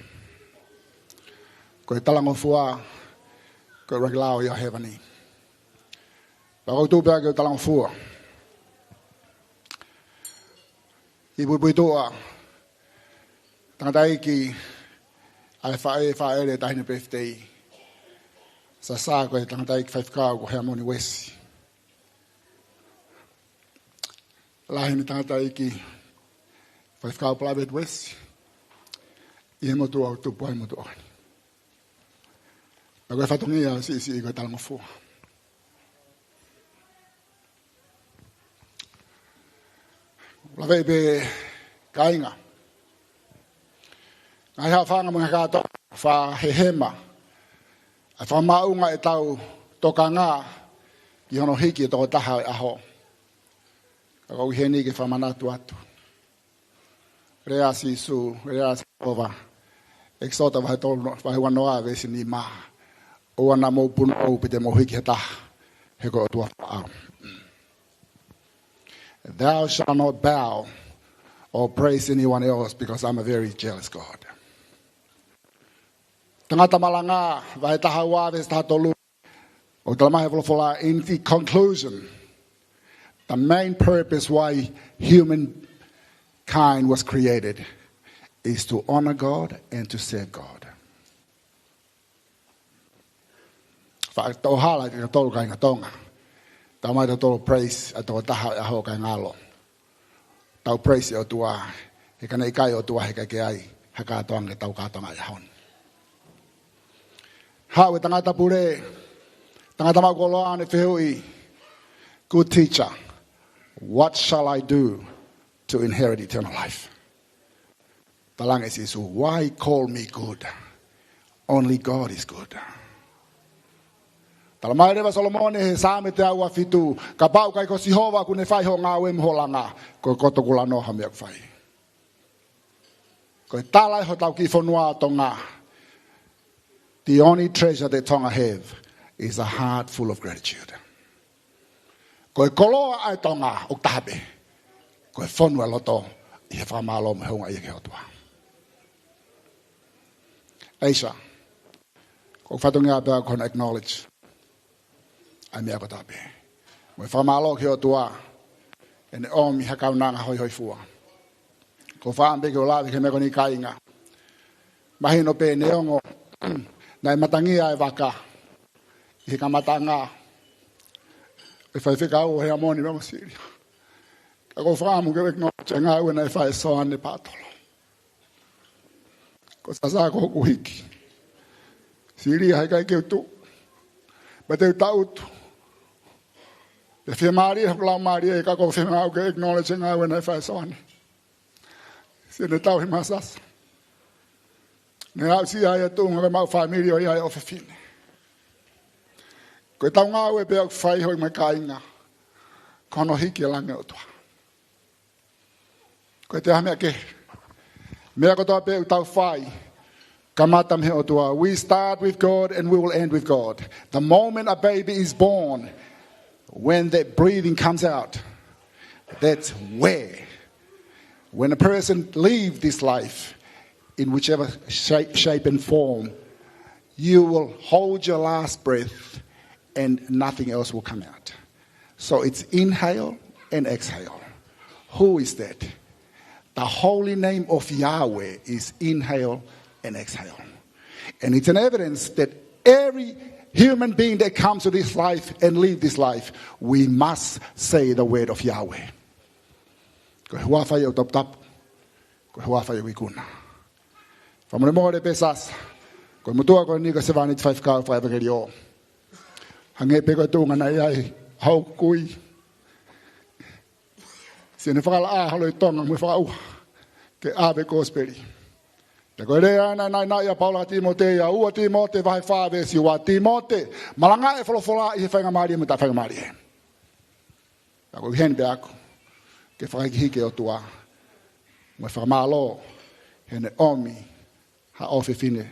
Ko e talangofua ko e ʻuluaki lao ia ʻo hēvani. Pea ʻoku ou tuʻu pē au ke u talangofua. Kiʻi puipuituʻa, tangataʻeiki ʻa e faʻē, faʻele ʻa e Taʻahine Birthday, Sasā, ko e tangataʻeiki faifekau ko Heamoni Uesi. Lahi ʻene tangataʻeiki faifekau Palāiveti Uesi ʻi he motuʻa ʻoku tupu ai motuʻa ko eni. Pea ko e fatongia siʻisiʻi ko e talangofua. Laveʻi pē kāinga, ngaahi haʻofanga mo e ngaahi kātoanga, fakahehema ʻa e fakamaʻunga ʻetau tokanga ki hono hiki e tokotaha ʻo e ʻaho. Ka ʻoku ou ʻi heni ke fakamanatu atu. Lea ʻa Sīsū, lea ʻa Sihova, ʻEkisoto vahe tolu, vahe uanoa veesi nima: "ʻOua naʻa mou punou pe te mou hiki ha taha, he ko e ʻOtua fakaʻau." "Thou shalt not bow or praise anyone else, because I'm a very jealous God." Tangata Malanga vahe taha ua veesi taha tolu, ʻoku talamai ʻe he folofola, in the conclusion, the main purpose why humankind was created is to honor God and to serve God. Faʻa tau hala ki he tolu kāinga Tonga. Tau mai tau tolu praise ʻa e tokotaha ʻo e ʻaho, kāinga ʻalu. Tau praise e ʻOtua, he ka ne ʻikai ʻOtua, he ʻikai ke ʻi ai ha kātoanga ke tau kātoanga ʻi he ʻaho ni. Haʻu e tangata pule, tangata maʻu koloa, ʻo ne fehuʻi, "Good teacher, what shall I do to inherit eternal life?" Talaange ʻe Sīsū, "Why call me good? Only God is good." Talamai leva ʻe Solomone he Saame teau ua fitu, "Kapau ʻoku ʻikai ko Sihova ʻoku ne fai hoʻo ngāue mo hoʻo langa, ko e koto kulanoa hoʻo meʻa ʻoku fai." Ko e tala ʻe hotau kiʻi fonua ʻo Tonga, "The only treasure that Tonga have is a heart full of gratitude." Ko e koloa ʻa e Tonga ʻoku taha pē, ko e fonu ʻa e loto ʻi he fakamālō mo e houngaʻia ki he ʻOtua. Asia, ko e fatongia pē ia ko hono acknowledge ʻa e meʻa kotoa pē, mo e fakamālō ki he ʻOtua heʻene ʻomi ha kaunanga hoihoifua. Ko e fakaʻamu pē ke u lave ki he meʻa ko eni, kāinga. Mahino pē neongo naʻe matangia e vaka ʻi he kamataʻanga ʻo e faifekau ʻo Heamoni mo Silia, ka ko e fakaʻamu ke u acknowledge e ngāue naʻe fai ʻe Soane Patolo. Ko Sasā ko hoku hiki. Silia, he ʻikai ke u tuʻu, pea te u taʻutu, pea fiemālie hoku laumālie, ka ko e feinga au ke acknowledge e ngāue naʻe fai ʻe Soane. Siʻene tauhi Masasa, ne aʻusia ai e tuʻunga ke maʻu fāmili ʻo ʻi ai e ʻofefine. Ko ʻetau ngāue pē ʻoku fai, hoi mai kāinga, ko hono hiki e langi ʻo e ʻOtua. Ko e te ha meʻa kehe. Meʻa kotoa pē ʻoku tau fai, kamata mei he ʻOtua. We start with God and we will end with God. The moment a baby is born, when that breathing comes out, that's where, when a person leave this life, in whichever shape, shape and form, you will hold your last breath and nothing else will come out. So it's inhale and exhale. Who is that? The holy name of Yahweh is inhale and exhale. And it's an evidence that every human being that comes to this life and live this life, we must say the word of Yahweh. Ko e huafa ia ʻoku toputapu, ko e huafa ia ʻoku ikuna. Fakamolemole pē Sasa, ko e motuʻa ko eni ko e sevāniti faifekau fakaʻevangeliō. Hangē pē ko e tuʻunga naʻe ʻi ai hoku kui. Siʻene fakalaʻā holo ʻi Tonga mo e fakaʻauha ke ʻave e kosipeli. Pea ko e lea naʻe naʻinaʻi ʻa Paula kia Tīmote, ʻa ua Tīmote vahe fā veesi ua: Tīmote, malangaʻi e folofola ʻi he faingamālie mo e taʻefaingamālie. Pea ko e ʻuhinga pē ʻaku ke fakahikihiki e ʻOtua mo e fakamālō heʻene ʻomi ha ʻofefine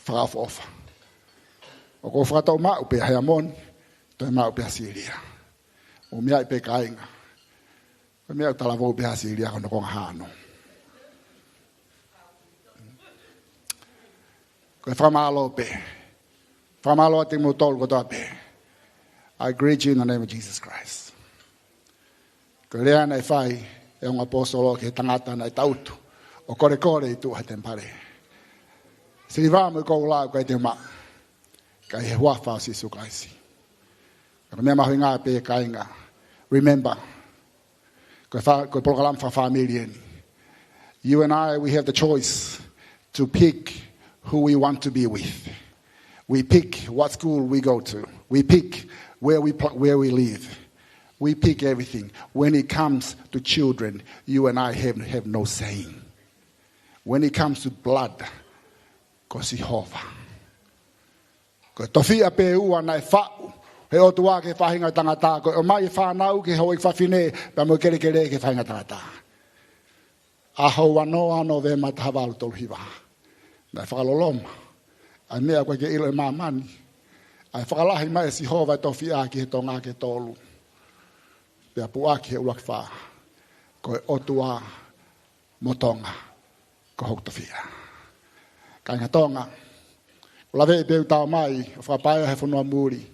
fakaʻofoʻofa. ʻOku ou fakatoʻo maʻu pē ʻa Heamoni, toe maʻu pē ʻa Silia. Mou meaʻi pē kāinga, ko e meʻa ʻoku talavou pē ʻa Silia ko hono konga hā ono. Ko e fakamālō pē. Fakamālō atu kiate kimoutolu kotoa pē. I greet you in the name of Jesus Christ. Ko e lea naʻe fai ʻe he ongo ʻaposetolo ki he tangata naʻe tangutu ʻo kolekole ʻi tuʻa he temipale: Siliva mo e koula ʻoku ʻikai te u maʻu, ka ʻi he huafa ʻo Sīsū Kalaisi. Ko e meʻa mahuʻinga pē kāinga. Remember, ko e fa-, ko e polokalama fakafāmili eni. You and I, we have the choice to pick who we want to be with. We pick what school we go to. We pick where we pl-, where we live. We pick everything. When it comes to children, you and I have, have no saying. When it comes to blood, ko Sihova. Ko e tofiʻa pē ʻe ua naʻe faʻu ʻe he ʻOtua ki he faʻahinga ʻo e tangata, ko e ʻomai e fānau ki he houʻeiki fafine, pea mo e kelekele ki he faʻahinga ʻo e tangata. ʻAho ua noa Nōvema taha valu tolu hiva. Naʻe fakaloloma ʻa e meʻa ʻoku ʻikai ke ʻilo ʻe māmani, ʻa e fakalahi mai ʻe Sihova e tofiʻa ki he Tonga ki he tolu, pea puʻaki ʻe he ʻUluaki Fā. Ko e ʻOtua mo Tonga ko hoku tofiʻa. Kāinga Tonga, ʻoku ou laveʻi pē ʻeku tau mai ʻo fakapaea he fonua muli,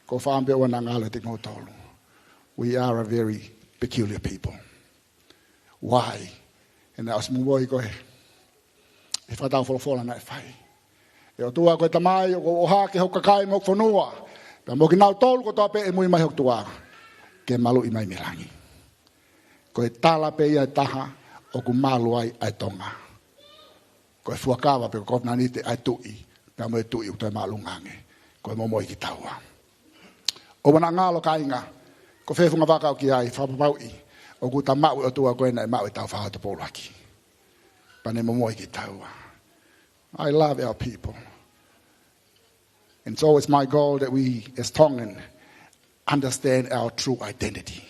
ko e fakaʻamu pē ʻoua naʻa ngalo ʻiate kimoutolu. We are a very peculiar people. Why? He naʻe ʻosi momoi koe ʻi he fakataufolofola naʻe fai ʻe he ʻOtua: Ko e Tamai, ʻoku ou ʻohake hoku kakai mo hoku fonua, pea mo kinautolu kotoa pē ʻe muimui mai hoku tuʻa, ke maluʻi mai mei langi. Ko e tala pē ia ʻe taha ʻoku malu ai ʻa e Tonga. Ko e fuakava pe ko e kovinānite ʻa e Tuʻi, pea mo e Tuʻi ʻoku toe māʻolunga ange, ko e momoi kitaua. ʻOua naʻa ngalo kāinga, ko fē funga vaka ʻoku ke ʻi ai, fakapapauʻi ʻoku ta maʻu e ʻOtua ko ē naʻe maʻu ʻe Tāufaʻāhau Tupou ʻUluaki, pea ne momoi kitaua. I love our people. And it's always my goal that we, as Tongan, understand our true identity.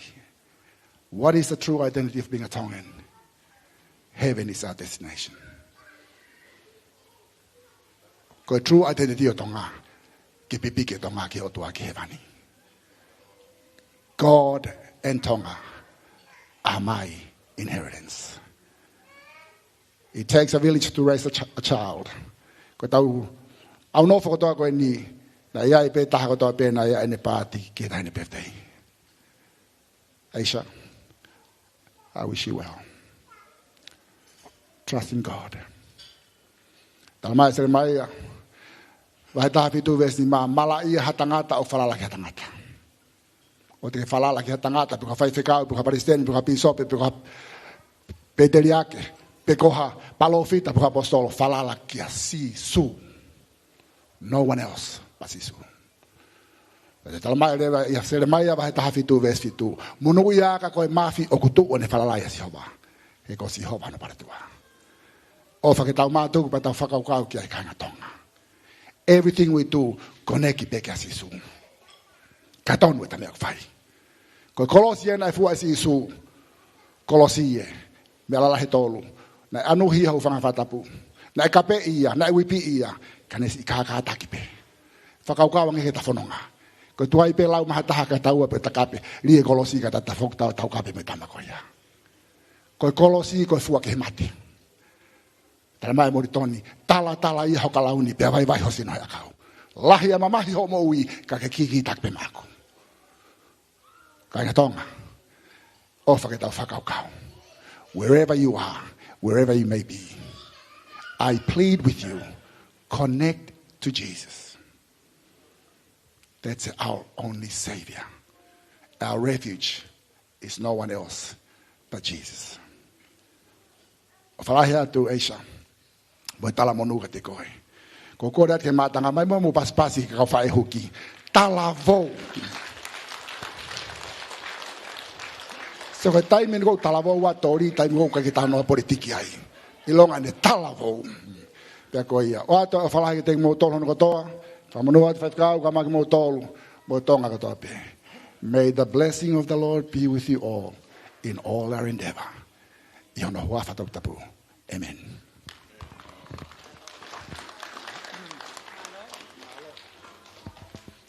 What is the true identity of being a Tongan? Heaven is our destination. Ko e true identity ʻo Tonga, ke pipiki e Tonga ki he ʻOtua ki hēvani. God and Tonga are my inheritance. It takes a village to raise a, ch- a child. Ko ʻetau ʻaunofo kotoa ko eni, naʻe ʻi ai pē taha kotoa pē naʻe ʻi ai ʻene paati ki he taʻahine birthday. Aisha, I wish you well. Trust in God. Talamai ʻe Selemaia vahe taha fitu veesi nima: Malaʻia ha tangata ʻoku falala ki ha tangata. ʻOua te ke falala ki ha tangata, pe ko ha faifekau, pe ko ha palesiteni, pe ko ha pīsope, pe ko ha pēteliake, pe ko ha palōfita, pe ko ha ʻaposetolo. Falala kia Sīsū. No one else but Sīsū. Pea talamai leva ʻia Selemaia vahe taha fitu veesi fitu: Monūʻia ʻa e aka ko e mafi ʻoku tuʻu ʻo ne falala ʻia Sihova, he ko Sihova hono paletuʻa. ʻOfa ke tau mātuku pea tau fakakaukau ki ai, kāinga Tonga. Everything we do, connect pē kia Sīsū. Ka tonu ʻeta meʻa ʻoku fai. Ko e kolosi ē naʻe fua ʻe Sīsū. Kolosi ē, meʻa lalahi ʻe tolu. Naʻe ʻanuhi ia he hūfanga he fakatapu. Naʻe kapeʻi ia, naʻe uipiʻi ia, ka ne siʻi kākātaki pē. Fakakaukau ange ki heʻeta fononga. Ko e tuai pē lau mai ha taha ka taua pē ʻeta kape, lī e kolosi ka ta tafoki tau tau kape mo e tama ko ia. Ko e kolosi ko e fua ki he mate. Talamai ʻe Molitoni: Talatala ia ho kalauni, pea vaivai ho sino he ʻakau. Lahi ʻa e mamahi hoʻo moʻui, ka ke kikitaki pē maʻaku. Kāinga Tonga, ʻofa ke tau fakakaukau. Wherever you are, wherever you may be, I plead with you, connect to Jesus. That's our only Savior. Our refuge is no one else but Jesus. ʻOfa lahi atu, Asia. Mo e talamonū kiate koe. Ko koe atu ke mātanga mai mo, mo pasipasi ki he kau faʻē huki. Talavou. So ko e taimi ʻoku ou talavou atu, ʻoku ʻi ai e taimi ʻoku ʻikai ke talanoa politiki ai. ʻIlonga ʻene talavou. Pea ko ia. ʻOatu ʻofa lahi kiate kimoutolu hono kotoa. Fakamonū atu faifekau kae ʻumaʻā kimoutolu. Mo Tonga kotoa pē. May the blessing of the Lord be with you all in all our endeavor. ʻI hono huafa toputapu. ʻĒmeni.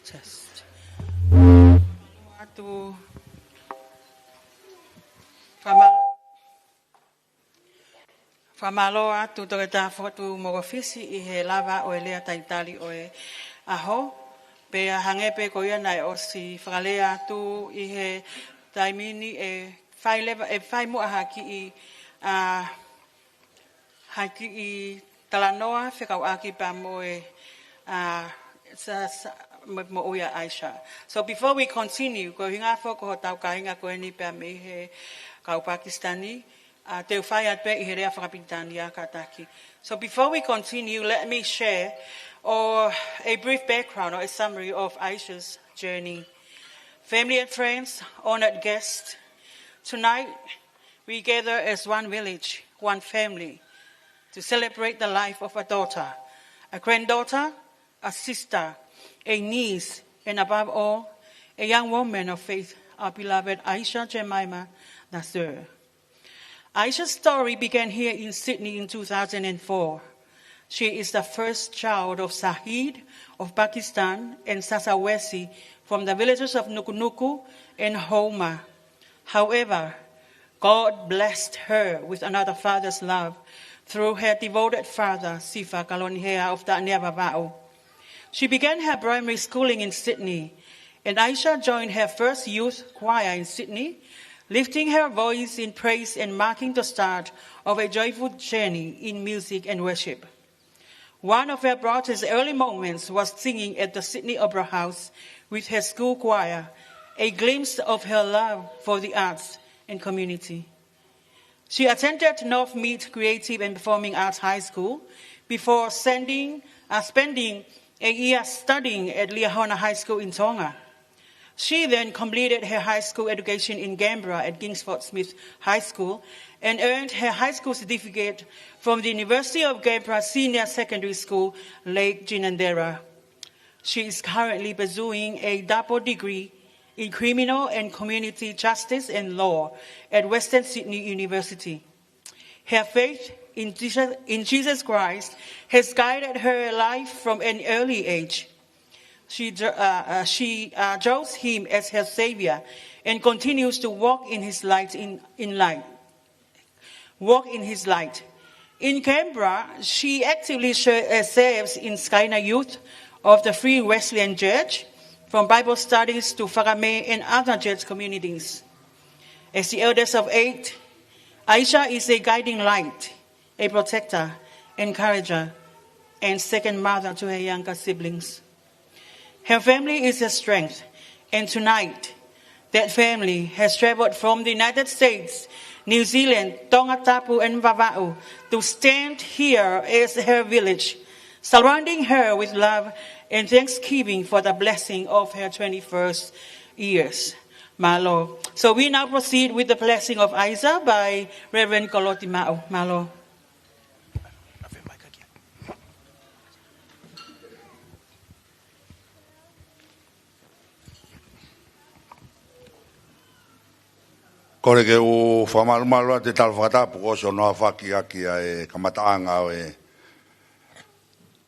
Just. Atu. Fama-, fakamālō atu Toketā Fotu Mokofisi ʻi he lava ʻo e lea talitali ʻo e ʻaho. Pea hangē pē ko ia naʻe ʻosi fakalea atu ʻi he taimi ni, ʻe fai leva, ʻe fai muʻa ha kiʻi, ʻa, ha kiʻi talanoa fekauʻaki pea mo e, ʻa, sa, sa, mo, moʻui ʻa Aisha. So before we continue, ko e ʻuhinga foki ko hotau kāinga ko eni pea mei he kau Pakistani, ʻa, te u fai atu pē ʻi he lea fakapilitānia kātaki. So before we continue, let me share or a brief background or a summary of Aisha's journey. Family and friends, honored guests, tonight we gather as one village, one family, to celebrate the life of a daughter, a granddaughter, a sister, a niece, and above all, a young woman of faith, our beloved Aisha Jemima Nasir. Aisha's story began here in Sydney in two thousand and four. She is the first child of Shahid of Pakistan and Sasa Wesi from the villages of Nukunuku and Houma. However, God blessed her with another father's love through her devoted father, Sifa Kalonihea of Taʻanea Vavaʻu. She began her primary schooling in Sydney, and Aisha joined her first youth choir in Sydney, lifting her voice in praise and marking the start of a joyful journey in music and worship. One of her brightest early moments was singing at the Sydney Opera House with her school choir, a glimpse of her love for the arts and community. She attended Northmead Creative and Performing Arts High School before sending, uh, spending a year studying at Liahona High School in Tonga. She then completed her high school education in Canberra at Kingsford Smith High School and earned her high school certificate from the University of Canberra Senior Secondary School, Lake Ginninderra. She is currently pursuing a double degree in criminal and community justice and law at Western Sydney University. Her faith in Jesus, in Jesus Christ has guided her life from an early age. She dr-, uh, uh, she, uh, draws him as her savior and continues to walk in his light in, in light. Walk in his light. In Canberra, she actively ser-, uh, serves in Skyna Youth of the Free Wesleyan Church, from Bible studies to Fakame and other church communities. As the eldest of eight, Aisha is a guiding light, a protector, encourager, and second mother to her younger siblings. Her family is her strength, and tonight, that family has traveled from the United States, New Zealand, Tongatapu, and Vavaʻu to stand here as her village, surrounding her with love and thanksgiving for the blessing of her twenty-first years. Mālō. So we now proceed with the blessing of Aisha by Reverend Koloti Maʻu. Mālō. Kole ke u fakamalumalu atu e tala fakatapu kuo ʻosi hono aofaki ʻaki ʻa e kamataʻanga ʻo e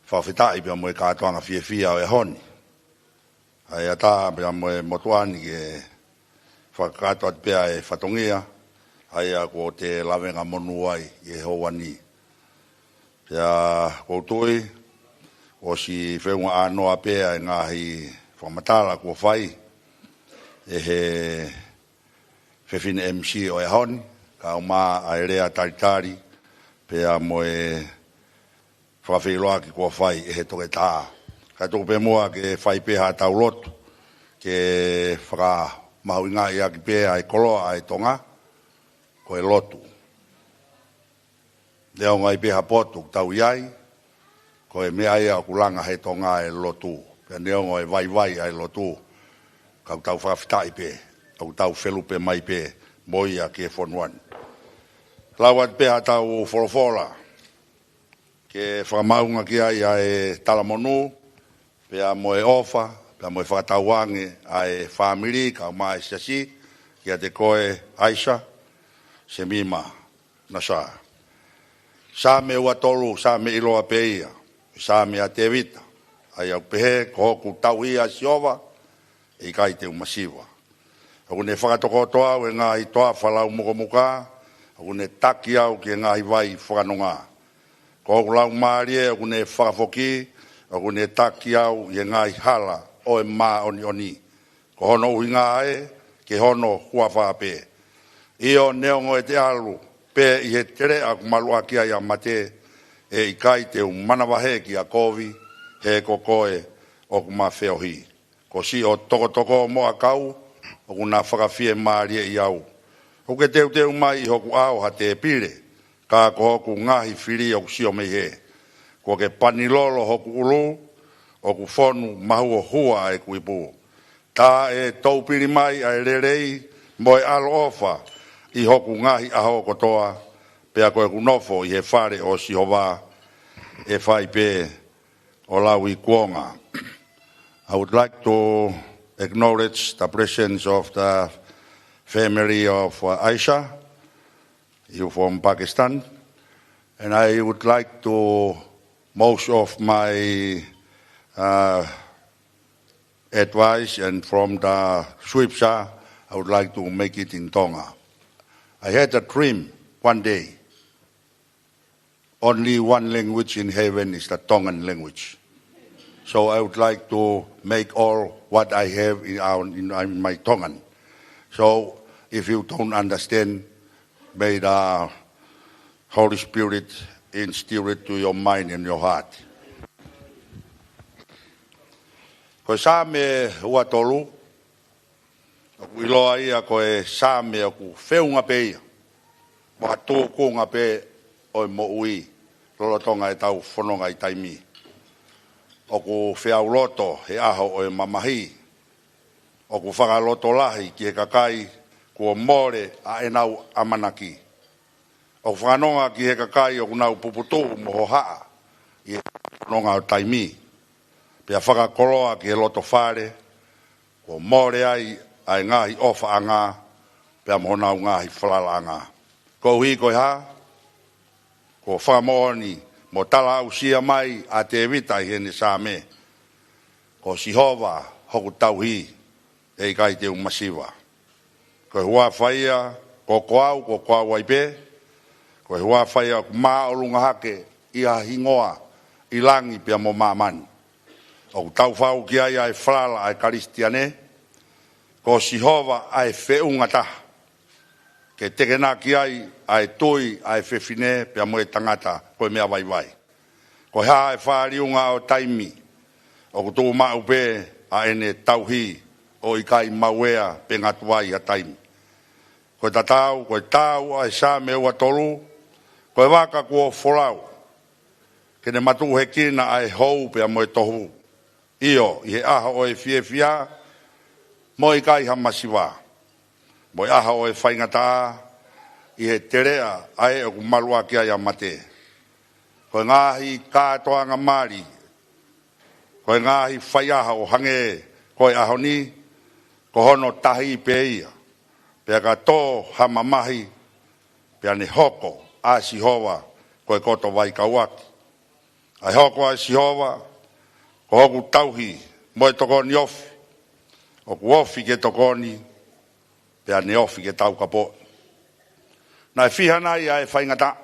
fakafetaʻi pea mo e kātoanga fiefia ʻo e ʻaho ni. ʻA ia ʻatā pea mo e motuʻa ni ke fakakakato atu pē ʻa e fatongia, ʻa ia kuo te lavengamonū ai ʻi he houa ni. Pea ʻoku ou tui, kuo ʻosi feʻunga ʻānoa pē ʻa e ngaahi fakamatala kuo fai ʻe he fefine M C ʻo e ʻaho ni, kae ʻumaʻā ʻa e lea talitali, pea mo e fakafeʻiloaki kuo fai ʻe he toketā. Kae tuku pē muʻa ke fai pē haʻatau lotu, ke fakamahuʻingaʻi ʻaki pē ʻa e koloa ʻa e Tonga, ko e lotu. Neongo ai pē ha potu ʻoku tau ʻi ai, ko e meʻa ia ʻoku langa he Tonga e lotu. Pea neongo e vaivai ʻa e lotu, ka ʻoku tau fakafetaʻi pē ʻoku tau felupe mai pē mo ia ki he fonua ni. Lau atu pē haʻatau folofola ke fakamaʻunga ki ai ʻa e talamonū, pea mo e ʻofa, pea mo e fakatauange ʻa e fāmili kae ʻumaʻā e siasi, kiate koe ʻAisa Semima Nasa. Saame ua tolu, Saame ʻiloa pē ia, Saame ʻa Tēvita, ʻa ia ʻoku pehē: Ko hoku tauhi ʻa Sihova, ʻe ʻikai te u masiva. ʻOku ne fakatokoto au ʻi he ngaahi toafa laumukomuka, ʻoku ne taki au ki he ngaahi vai fakanonga. Ko hoku laumālie ʻoku ne fakafoki, ʻoku ne taki au ʻi he ngaahi hala ʻo e māʻoniʻoni. Ko hono ʻuhinga ē, ke hono huafa pē. ʻIo, neongo ʻete ʻalu pē ʻi he teleʻa ʻoku maluʻaki ai ʻa mate, ʻe ʻikai te u manavahē ki ha kovi, he ko koe ʻoku ma feohi. Ko siʻo tokotoko mo ʻakau ʻoku na fakafiemālieʻi au. ʻOku ke teuteu mai ʻi hoku ʻao ha tēpile, ka ko hoku ngaahi fili ʻoku sio mei hē. Kuo ke panilolo hoku ʻulu, ʻoku fonu mahuohua ʻeku ipu. Tā ʻe toupili mai ʻa e lelei mo e ʻaloʻofa ʻi hoku ngaahi ʻaho kotoa, pea ko ʻeku nofo ʻi he fale ʻo Sihova ʻe fai pē ʻo lauikuonga. I would like to acknowledge the presence of the family of, uh, Aisha, you from Pakistan, and I would like to, most of my, uh, advice and from the scripture, I would like to make it in Tonga. I had a dream one day. Only one language in heaven is the Tongan language. So I would like to make all what I have in, our, in, in my Tongan. So if you don't understand, may the Holy Spirit instill it to your mind and your heart. Ko e Saame ua tolu, ʻoku ʻiloa ia ko e Saame ʻoku feʻunga pē ia mo ha tūkunga pē ʻo e moʻui lolotonga ʻetau fononga ʻi taimi. ʻOku feʻauloto he ʻaho ʻo e mamahi. ʻOku fakalotolahi ki he kakai kuo mole ʻa ʻenau ʻamanaki. ʻOku fakanonga ki he kakai ʻoku nau puputuʻu mo hohaʻa ʻi he fononga ʻo taimi. Pea fakakoloa ki he loto fale kuo mole ai ʻa e ngaahi ʻofaʻanga pea mo honau ngaahi falalaʻanga. Koeʻuhi ko e hā? Kuo fakamoʻoni mo talaʻausia mai ʻa Tēvita ʻi heʻene Saame: Ko Sihova hoku tauhi, ʻe ʻikai te u masiva. Ko e huafa ia, ko, ko au, ko, ko au ai pē. Ko e huafa ia ʻoku māʻolunga hake ʻi ha hingoa ʻi langi pea mo māmani. ʻOku tau fau ki ai ʻa e falala ʻa e Kalisitiane. Ko Sihova ʻa e feʻunga taha ke tekenaki ai ʻa e tui ʻa e fefine pea mo e tangata ko e meʻa vaivai. Ko e hā e fāliunga ʻo taimi? ʻOku tuʻu maʻu pē ʻa ʻene tauhi, ʻo ʻikai mauea pe ngatu ai ha taimi. Ko e tatau, ko e tau ʻa e Saame ua tolu, ko e vaka kuo folau, ke ne matuʻuhekina ʻa e hou pea mo e tohu. ʻIo, ʻi he ʻaho ʻo e fiefia, mo e ʻikai ha masiva. Mo e ʻaho ʻo e faingataʻa, ʻi he teleʻa ʻa ē ʻoku maluʻaki ai ʻa mate. Ko e ngaahi kātoanga mali, ko e ngaahi faiʻaho ʻo hangē ko e ʻaho ni, ko hono tahi pē ia. Pea ka tō ha mamahi, pea ne hoko ʻa Sihova ko e koto vaikauʻaki. ʻA e hoko ʻa Sihova ko hoku tauhi mo e tokoni ofi. ʻOku ofi ke tokoni, pea ne ofi ke taukapoʻi. Naʻe fiha nai ʻa e faingataʻa?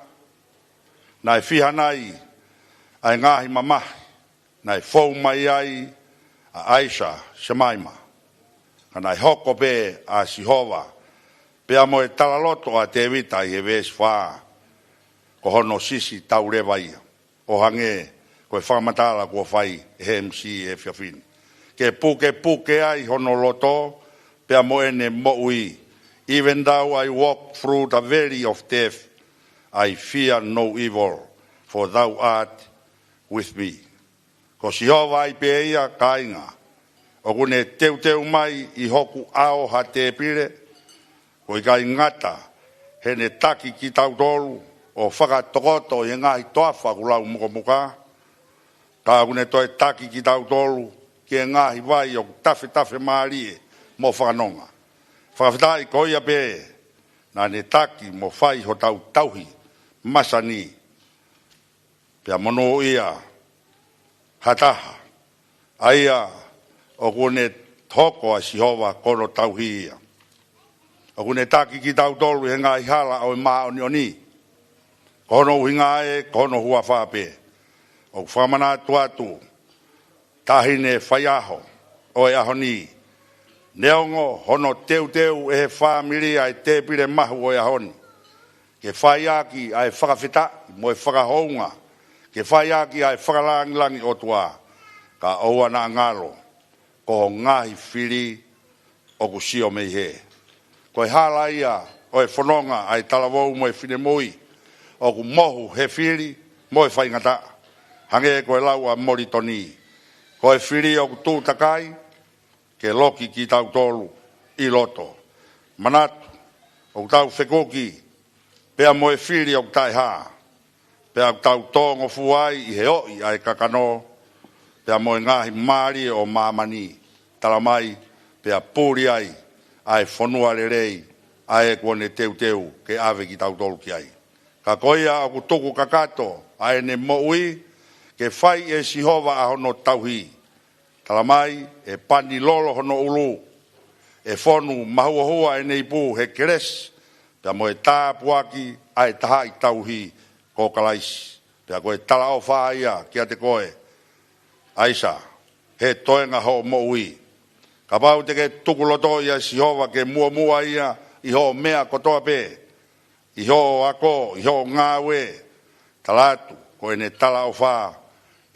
Naʻe fiha nai ʻa e ngaahi mamahi naʻe fou mai ai ʻa ʻAisa Semaima? Ka naʻe hoko pē ʻa Sihova, pea mo e talaloto ʻa Tēvita ʻi he veesi fā, ko hono sisi tauleva ia, ʻo hangē ko e fakamatala kuo fai ʻe he M C he efiafi ni. ke pukepuke ai hono loto pea mo ʻene moʻui. Even though I walk through the valley of death, I fear no evil, for thou art with me. Ko Sihova ai pē ia, kāinga, ʻoku ne teuteu mai ʻi hoku ʻao ha tēpile, ʻoku ʻikai ngata heʻene taki kitautolu ʻo fakatokoto ʻi he ngaahi toafa ʻoku lau mukomuka, ka ʻoku ne toe taki kitautolu ki he ngaahi vai ʻoku tafetafe mālie mo fakanonga. Fakafetaʻi ko ia pē naʻa ne taki mo fai hotau tauhi masani, pea monūʻia ha taha ʻa ia ʻoku ne hoko ʻa Sihova ko hono tauhi ia. ʻOku ne taki kitautolu ʻi he ngaahi hala ʻo e māʻoniʻoni. Ko hono ʻuhinga ē, ko hono huafa pē ʻoku fakamanatu atu, taʻahine faiʻaho ʻo e ʻaho ni. Neongo hono teuteu ʻe he fāmili ʻa e tēpile mahu ʻo e ʻaho ni ke fai ʻaki ʻa e fakafetaʻi mo e fakahounga, ke fai ʻaki ʻa e fakalāngilangi ʻOtua, ka ʻoua naʻa ngalo ko ho ngaahi fili ʻoku sio mei hē. Ko e hala ia ʻo e fononga ʻa e talavou mo e finemui ʻoku mohu he fili mo e faingataʻa. Hangē ko e lau ʻa Molitoni, ko e fili ʻoku tūtakai ke loki kitautolu ʻi loto. Manatu, ʻoku tau fekuki pea mo e fili ʻoku taʻehā, pea ʻoku tau tōngofua ai ʻi he oʻi ʻa e kakano pea mo e ngaahi mālie ʻo māmani, talamai, pea puli ai ʻa e fonua lelei ʻa ē kuo ne teuteu ke ʻave kitautolu ki ai. Ka ko ia ʻoku tuku kakato ʻa ʻene moʻui ke fai ʻe Sihova ʻa hono tauhi, talamai, ʻe pani lolo hono ʻulu, ʻe fonu mahuohua ʻene ipu he kelesi pea mo e tāpuaki ʻa e tahaʻi tauhi ko Kalaisi. Pea ko e talaʻofa ia kiate koe, ʻaisa, he toenga hoʻo moʻui. Kapau te ke tuku loto ʻia Sihova ke muʻomuʻa ia ʻi hoʻo meʻa kotoa pē, ʻi hoʻo ako, ʻi hoʻo ngāue, tala atu ko ʻene talaʻofa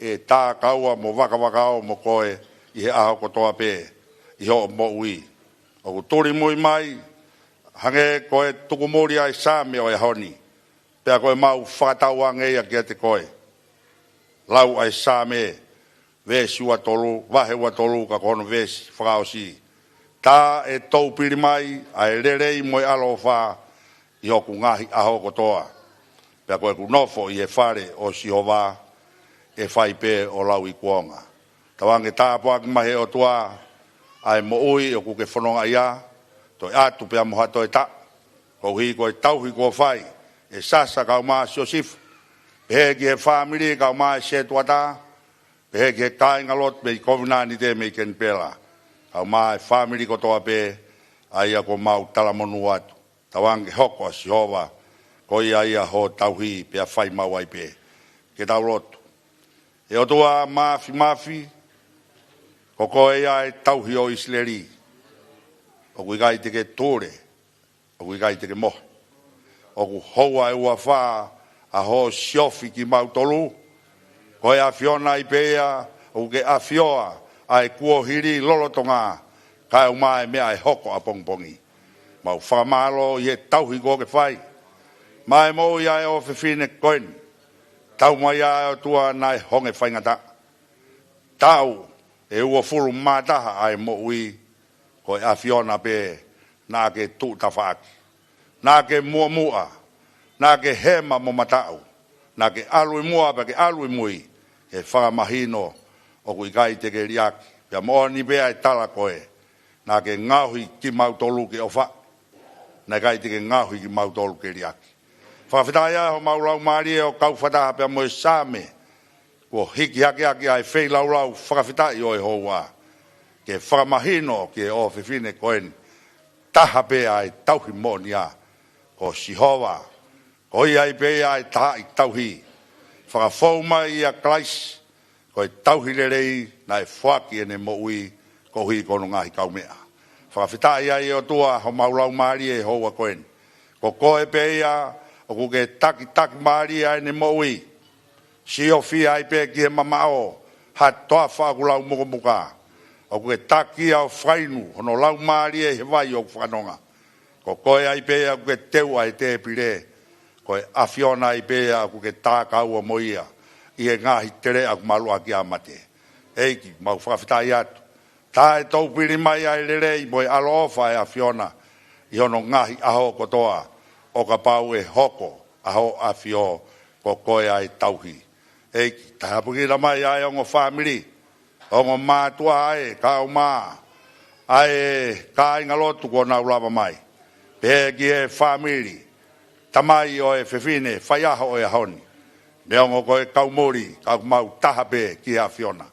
ʻe tākaua mo vakavakao mo koe ʻi he ʻaho kotoa pē ʻi hoʻo moʻui. ʻOku tuli mui mai, hangē ko e tuku muli ʻa e Saame ʻo e ʻaho ni, pea ko e mau fakatauange ia kiate koe. Lau ʻa e Saame, veesi ua tolu, vahe ua tolu, ka ko hono veesi fakaʻosi. Tā ʻe toupili mai ʻa e lelei mo e ʻaloʻofa ʻi hoku ngaahi ʻaho kotoa. Pea ko ʻeku nofo ʻi he fale ʻo Sihova ʻe fai pē ʻo lauikuonga. Tauange tāpuaki mai he ʻOtua ʻa e moʻui ʻoku ke fononga ia, toe ʻatu pea mo ha toe taʻu. Koeʻuhi ko e tauhi kuo fai ʻe Sasa kaeʻumaʻā Siosifa, pehē ki he fāmili kaeʻumaʻā e sētuata, pehē ki he kāingalotu mei Kovinānite mei Kenipela, kaeʻumaʻā e fāmili kotoa pē, ʻa ia kuo mau talamonū atu. Tauange hoko ʻa Sihova ko ia ia ho tauhi pea fai maʻu ai pē. Ke tau lotu. ʻE ʻOtua Māfimafi, ko koe ia e tauhi ʻo ʻIsileli. ʻOku ʻikai te ke tule, ʻoku ʻikai te ke mohe. ʻOku houa ʻe uafā ʻa hoʻo siofi kimautolu. Ko e ʻAfiona ai pē ia ʻoku ke ʻafioʻi ʻa e kuohili lolotonga, kaeʻumaʻā e meʻa ʻe hoko ʻapongipongi. Mau fakamālō ʻi he tauhi kuo ke fai maʻa e moʻui ʻa e ʻofefine ko eni. Tau mai ʻa e ʻOtua naʻe honge faingataʻa. Taʻu ʻe uofulu mā taha ʻa e moʻui, ko e ʻAfiona pē naʻa ke tuʻu tafaʻaki. Naʻa ke muʻomuʻa, naʻa ke hema mo mataʻu, naʻa ke ʻalu ʻi muʻa pea ke ʻalu ʻi mui, he fakamahino ʻoku ʻikai te ke liʻaki. Pea moʻoni pē ʻa e tala ko ē, naʻa ke ngaohi kimautolu ke ʻofa, naʻe ʻikai te ke ngaohi kimautolu ke liʻaki. Fakafetaʻi ʻa homau laumālie ʻo kau fakataha pea mo e Saame, kuo hiki hake ʻaki ʻa e feilaulau fakafetaʻi ʻo e houa, ke fakamahino ki he ʻofefine ko eni, taha pē ʻa e tauhi moʻonia, ko Sihova, ko ia ai pē ia ʻa e tahaʻi tauhi. Fakafou mai ʻia Kalaisi, ko e tauhi lelei naʻe foaki ʻene moʻui koeʻuhi ko hono ngaahi kaumeʻa. Fakafetaʻi ai ʻe ʻOtua homau laumālie he houa ko eni. Ko koe pē ia ʻoku ke takitaki mālie ʻa ʻene moʻui. Siofia ai pē ki he mamaʻo ha toafa ʻoku lau mukomuka. ʻOku ke taki ʻa e fainu hono laumālie he vai ʻoku fakanonga. Ko koe ai pē ʻoku ke teu ʻa e tēpile. Ko e ʻAfiona ai pē ʻoku ke tākaua mo ia ʻi he ngaahi teleʻa ʻoku maluʻaki ʻa mate. ʻEiki, mau fakafetaʻi atu. Taʻetoupili mai ʻa e lelei mo e ʻaloʻofa ʻa e ʻAfiona ʻi hono ngaahi ʻaho kotoa, ʻo kapau ʻe hoko ʻa hoʻo ʻAfio, ko koe ʻa e tauhi. ʻEiki, taʻehaʻapikina mai ʻa e ongo fāmili, ongo mātuʻa, ʻa e kaumā, ʻa e kāingalotu kuo nau lava mai. Pehē ki he fāmili, tamai ʻo e fefine faiʻaho ʻo e ʻaho ni. Neongo ko e kau muli, ka ʻoku mau taha pē ki he ʻAfiona.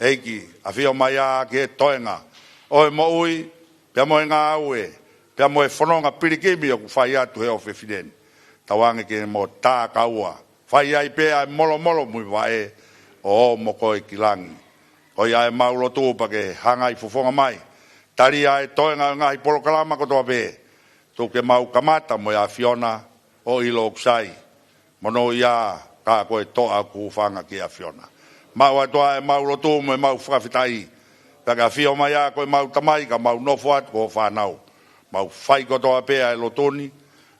ʻEiki, ʻafio mai ā ki he toenga ʻo e moʻui, pea mo e ngāue, pea mo e fononga pilikimi ʻoku fai atu he ʻofefine ni. Tauange ke mo tākaua, fai ai pē ʻa e molomolo mo e vaʻe, ʻo ō mo koe ki langi. Ko ia ʻemau lotu pea ke hangai fofonga mai. Tali ʻa e toenga ʻo e ngaahi polokalama kotoa pē. Tuku ke mau kamata mo e ʻAfiona ʻo ʻilo ʻoku sai. Monūʻia, ka ko e toʻa ʻoku hūfanga ki he ʻAfiona. Maʻu atu ʻemau lotu mo ʻemau fakafetaʻi. Pea ke ʻafio mai ā ko ʻemau Tamai ka mau nofo atu ko hoʻo fānau. Mau fai kotoa pē ʻa e lotu ni,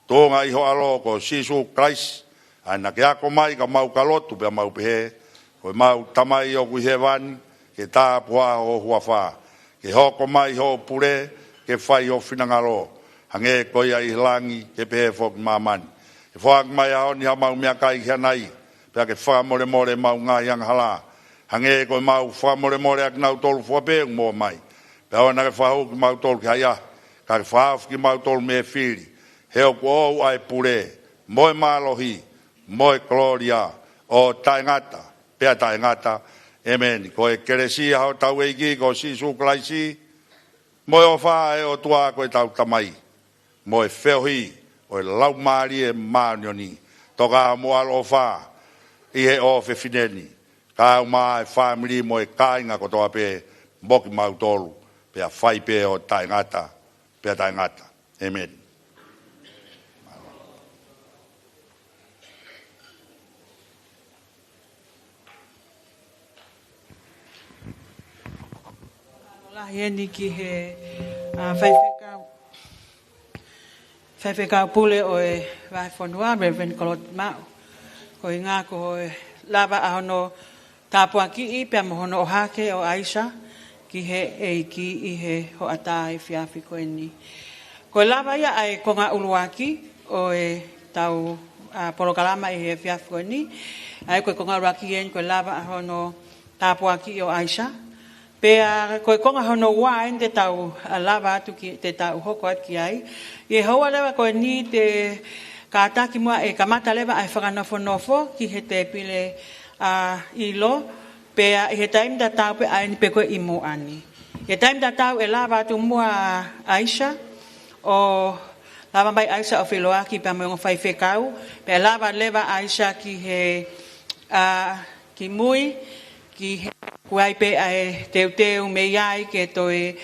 tuʻunga ʻi ho ʻAlo ko Sīsū Kalaisi, ʻa ia naʻa ke ako mai ka mau ka lotu pea mau pehē, ko ʻemau Tamai ʻoku ʻi hēvani, ke tāpuhā ho huafa, ke hoko mai hoʻo pule, ke fai ho finangalo, hangē ko ia ʻi langi, ke pehē foki māmani. Ke foaki mai ʻa e ʻaho ni haʻamau meʻakai ki hanai, pea ke fakamolemole ʻemau ngaahi angahala, hangē ko ʻemau fakamolemole ʻakinautolu fua pē ʻoku moʻua mai. Pea ʻoua naʻa ke fakahū kimautolu ki he ʻahiʻahi, ka ke fakahaofi kimautolu mei he fili. He ʻoku ʻoʻou ʻa e pule, mo e mālohi, mo e kolōlia, ʻo taʻengata pea taʻengata. ʻEmeni. Ko e kelesi ʻa hotau ʻEiki ko Sīsū Kalaisi, mo e ʻofa ʻa e ʻOtua ko ʻetau Tamai, mo e feohi ʻo e Laumālie Māʻoniʻoni, toka mo ʻaloʻofa ʻi he ʻofefine ni, kaeʻumaʻā e fāmili mo e kāinga kotoa pē, mo kimautolu, pea fai pē ʻo taʻengata pea taʻengata. ʻEmeni. Lahi eni ki he, ʻa, faifekau, faifekau pule ʻo e vahefonua, Reverend Koloti Maʻu. Ko e ʻuhinga ko e lava ʻa hono tāpuakiʻi pea mo hono ʻohake ʻo ʻAisa ki he ʻEiki ʻi he hoʻatā efiafi ko eni. Ko e lava ia ʻa e konga ʻuluaki ʻo ʻetau, ʻa, polokalama ʻi he efiafi ko eni. ʻA ia ko e konga ʻuluaki eni ko e lava ʻa hono tāpuakiʻi ʻo ʻAisa. Pea ko e konga hono ua eni te tau, ʻa, lava atu ki, te tau hoko atu ki ai. ʻI he houa leva ko eni te kātaki muʻa ʻe kamata leva ʻa e fakanofonofo ki he tēpile, ʻa, ʻilo. Pea ʻi he taimi tatau pē ʻa eni pē ko e ʻi muʻa ni. ʻI he taimi tatau ʻe lava atu muʻa ʻa ʻAisa, ʻo lava mai ʻAisa ʻo feʻiloaki pea mo e ongo faifekau, pea lava leva ʻAisa ki he, ʻa, ki mui, ki he kuai pē ʻa e teuteu mei ai ke toe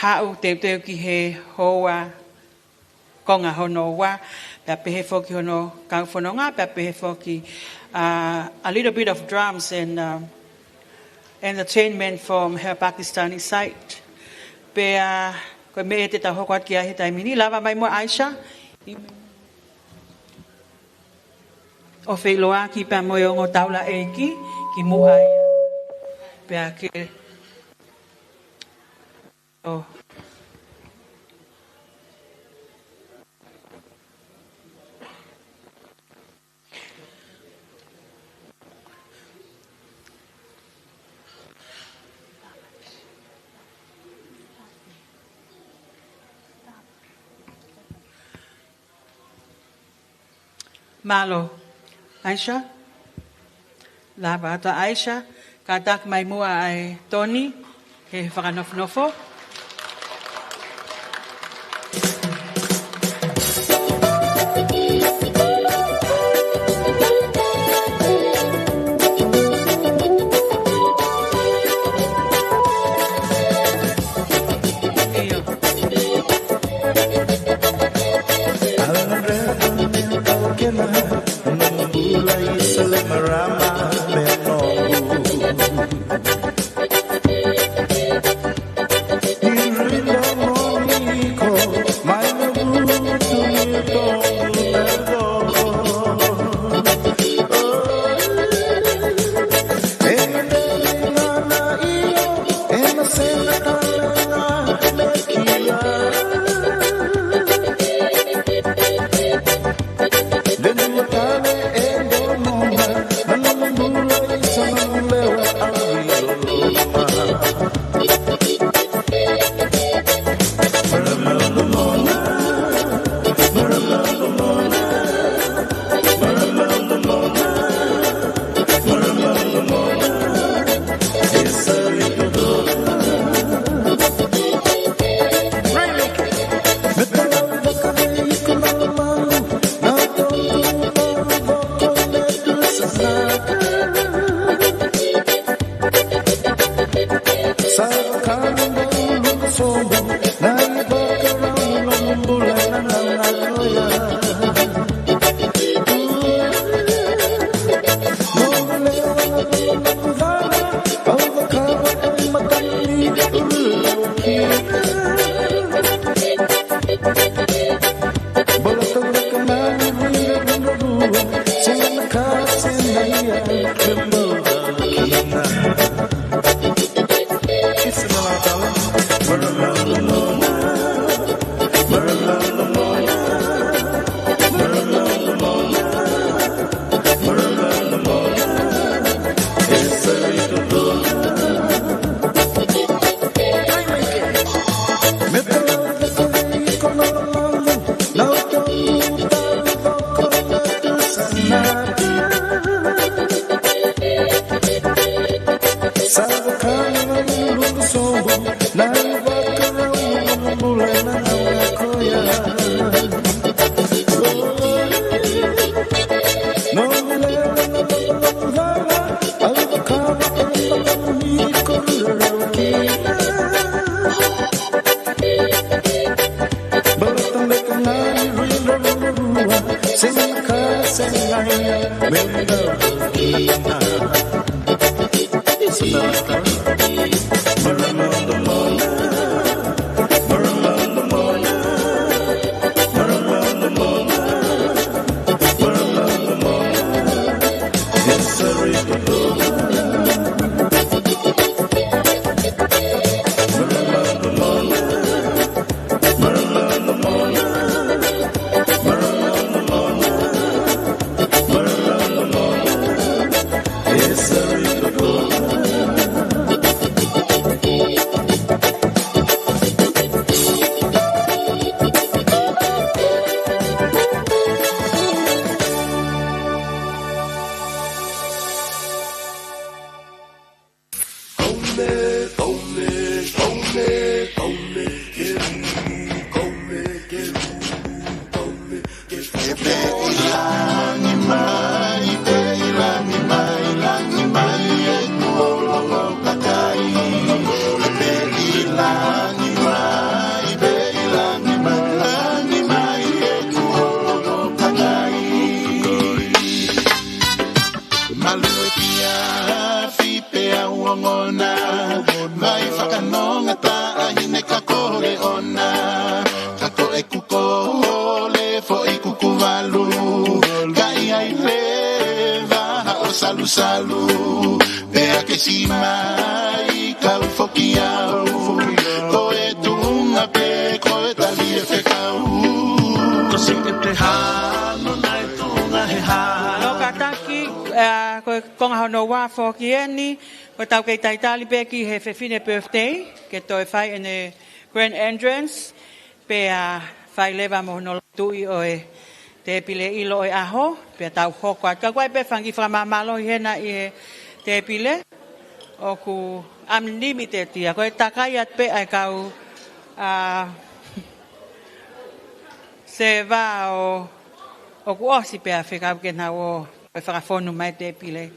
haʻu teuteu ki he houa konga hono ua, pea pehē foki hono kau fononga, pea pehē foki, uh, a little bit of drums and, um, entertainment from her Pakistani side. Pea ko e meʻa te tau hoko atu ki ai he taimi ni, lava mai muʻa ʻAisa ʻo feʻiloaki pea mo e ongo taulaʻeiki ki muʻa ia. Pea ke ʻo Mālō. ʻAisa. Lava atu ʻa ʻAisa, kātaki mai muʻa ʻa e toni, he fakanofonofo. Malu e kiafi pea u ongona, vai fakanonga taʻahine ka kole ona. Ka ko e kuko le foʻi kuku valu, ka ʻi ai leva haʻo salusalu. Pea ke siʻi mai kau foki au, ko e tuʻunga pē ko e tali e fekau. Ko Sikepeha, nona e tuʻunga he hā. Lōkataki, ʻa, ko e konga hono ua foki eni, ko e tau kei talitali pē ki he fefine birthday, ke toe fai ʻene grand entrance, pea fai leva mo hono lotuʻi ʻo e tēpile ʻilo ʻo e ʻaho, pea tau hoko atu. Ka ʻoku ʻi ai pē fanga kiʻi fakamāmālohi hena ʻi he tēpile, ʻoku unlimited ia. Ko e takai atu pē ʻa e kau, ʻa, sēvā ʻo, ʻoku ʻosi pea fekau ke nau ō, ko e fakafonu mai tēpile.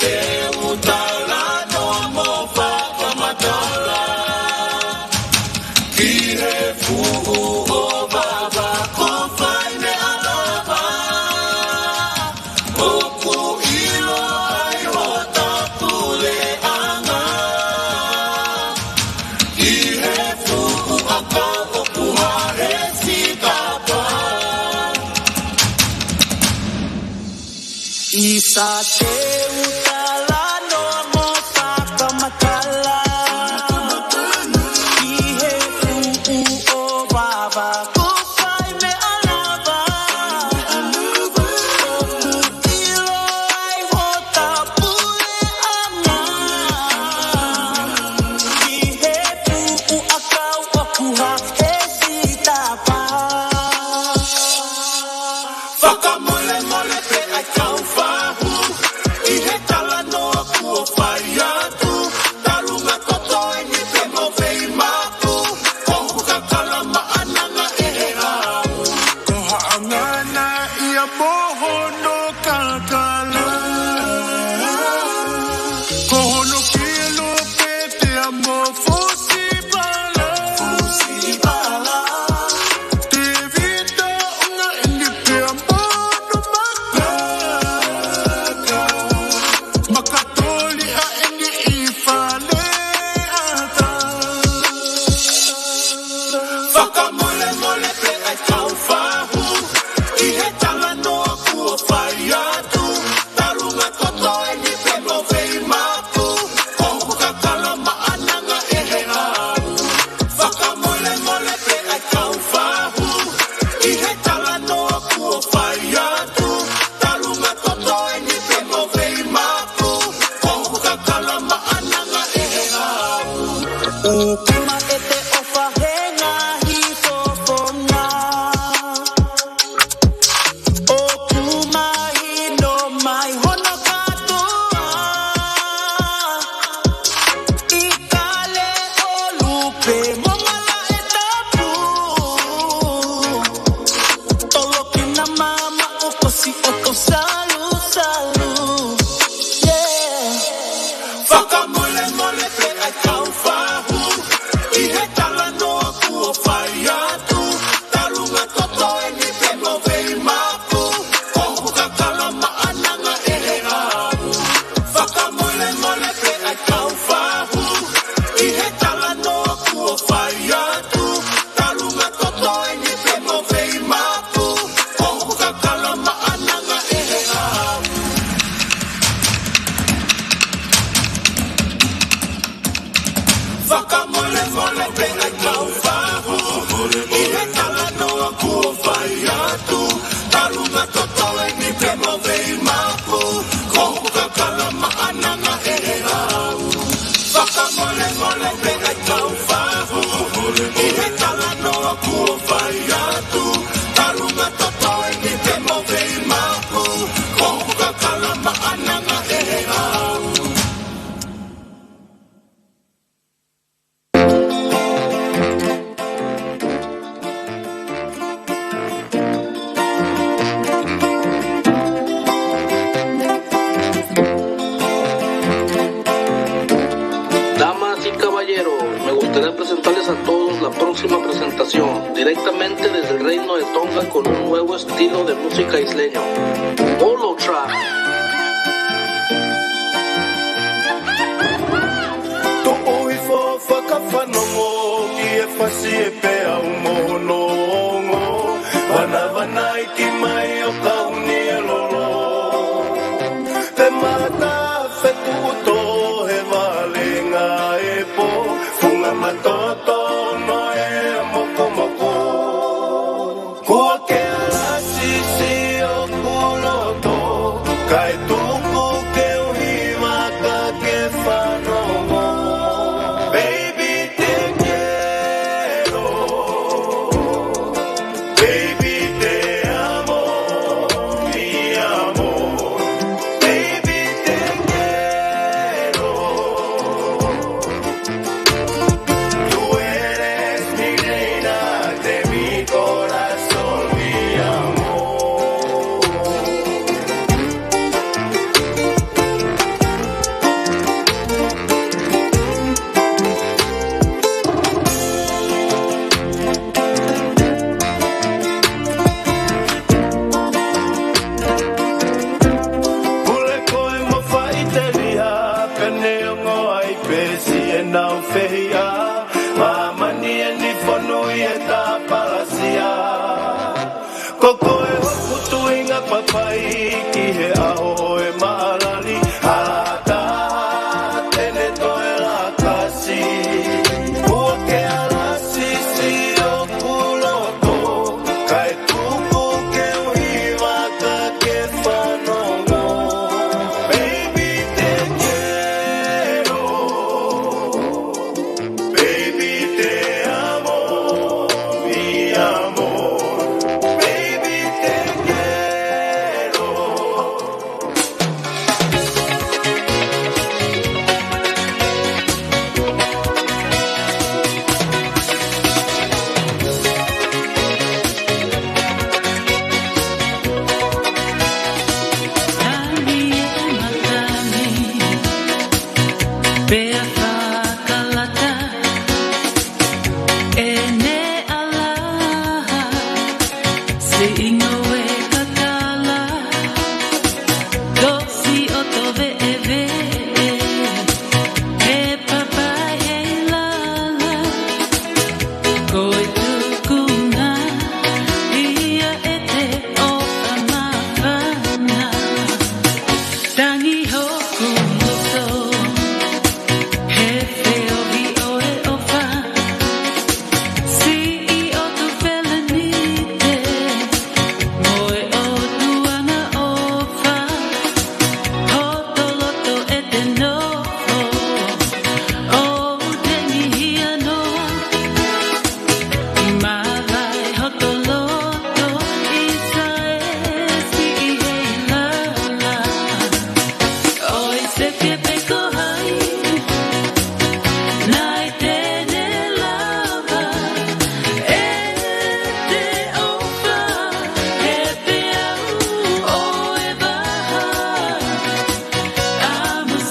Te u talanoa mo fakamatala ki he fuʻu ʻovava ko Faimeʻalava. ʻOku ʻilo ai hota puleʻanga ʻi he fuʻu ʻakau ʻoku hā he sikapa. ʻIsa, te u talanoa mo fakamatala ki he fuʻu ʻovava ko Faimeʻalava. ʻOku ʻilo ai hota puleʻanga ʻi he fuʻu ʻakau ʻoku hā he sikapa. Fakamolemole pē ʻa e kau fahu ʻi he talanoa kuo fai atu. Talunga toto eni pē mo fei maku, ko hoku kakala maʻananga ʻe he lau. Ko Haʻangana ia mo hono kakala. Ko hono kilo pete ia mo Fusipala. Fusipala. Tēvita ʻUnga eni pea mo hono makaka. Makatoli ʻa eni ʻi Faleata. Fakamolemole pē ʻa e kau fahu ʻi he talanoa kuo fai atu. Talunga toto eni pē mo fei maku, ko hoku kakala maʻananga ʻe he lau. Fakamolemole pē ʻa e kau fahu ʻi he talanoa kuo fai atu. Talunga toto eni pē mo fei maku, ko hoku kakala maʻananga ʻe he lau. ʻUkuma ʻete ʻofa he ngaahi fofonga. ʻOku mahino mai hono kātoa ʻi Kale ʻo Lupe mo Malaʻe Tapu. Tolokina mamaʻo kosi ʻoku salusalu. Yeah. Fakamolemole pē ʻa e kau fahu ʻi he talanoa kuo fai atu. Talunga toto eni pē mo fei maku, ko hoku kakala maʻananga ʻe he lau. Fakamolemole pē ʻa e kau fahu ʻi he talanoa kuo fai atu. Talunga toto eni pē mo fei maku, ko hoku kakala maʻananga ʻe he lau. Fakamolemole pē ʻa e kau fahu ʻi he talanoa kuo fai atu. Talunga toto eni pē mo fei maku, ko hoku kakala maʻananga ʻe he lau. Fakamolemole pē ʻa e kau fahu ʻi he talanoa kuo fai atu. Talunga toto eni pē mo fei maku, ko hoku kakala maʻananga ʻe he lau. Damas y caballeros, me gustaría presentarles a todos la próxima presentación, directamente desde el Reino de Tonga con un nuevo estilo de música isleño. Polo Track. Tuʻu hifo fakafanongo ki he fasi ʻe peau mo hono ongo. Vanavanaiki mai ʻo kauni e lolo. Te mata fetuʻutō he valenga e pō. Funga matoto no e mokomoko. Kua ke ala sisi ʻoku loto, kae tuku ke u hiva ka ke fanongo. Baby, te quiero. Baby, te amo, mi amor. Baby, te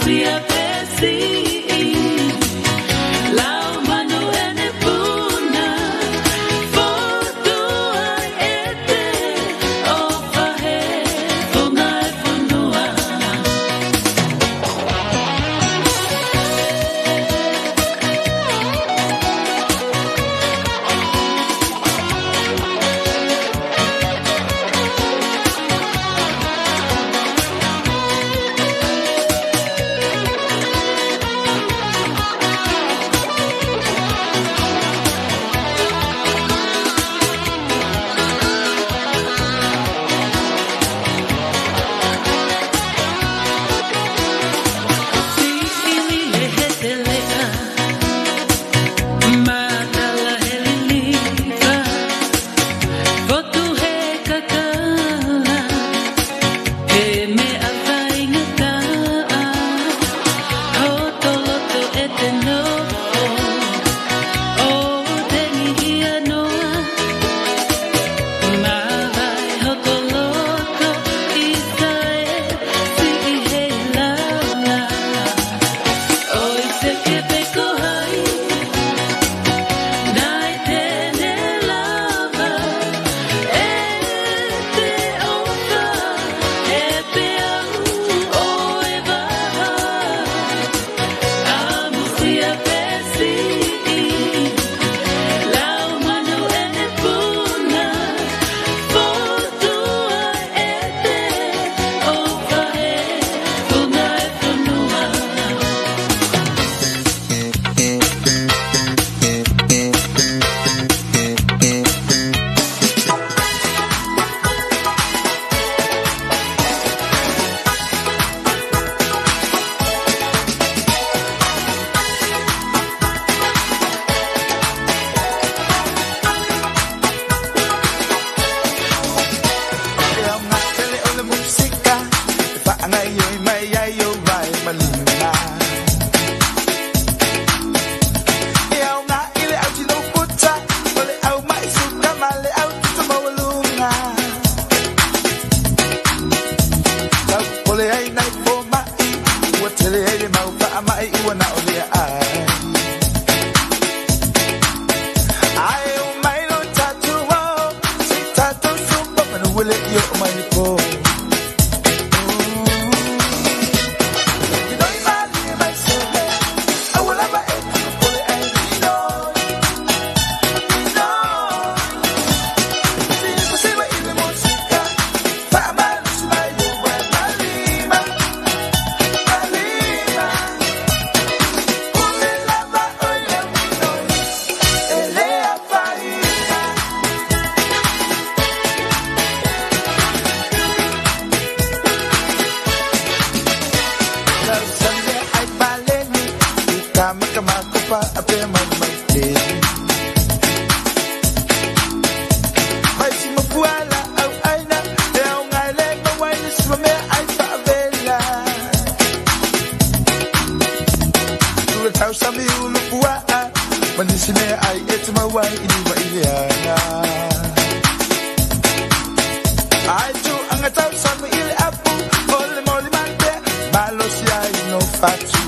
Sia pesi i lau manu ʻene puna, fotu ai ʻete ʻofa he funga e fonua. Matala he liliva, fotu he kakala, he meʻa faingataʻa, hoto loto ʻete nofo, ʻo tengi hianoa, mavae hoto loto, ʻi tae siʻi he lala. ʻOi seke pe ko hai, naʻe te ne lava ʻete ʻofa, he peau ʻo e vaha. ʻAmusia pesi i lau manu ʻene puna, fotu ai ʻete ʻofa he funga e fonua. ʻE aʻu ngā pele ʻo e mūsika, ʻe faʻa ngaioi mai ai ʻo vae malima. ʻE aʻu ngā ile au tino kuta, ʻo le au mai suka ma le au tutu maualunga. Tau pole ai nai fo maʻi, ua tele ai le mau faʻa maʻi, ua na o lea ai. ʻAi ʻo mai lo tatu au, si tatu supa manu wele io mai le po. Ka maka mako pa a pe mai mai te. Mai si ma puala au aina, te au ngai le ma wai le sua mea ai pa vela. Tua tau sami ulu puaʻa, manisi mea ai e te ma wai i ni wai le ana. Ai tu anga tau sami i le apu, o le moli mante, malosi ai no fatu.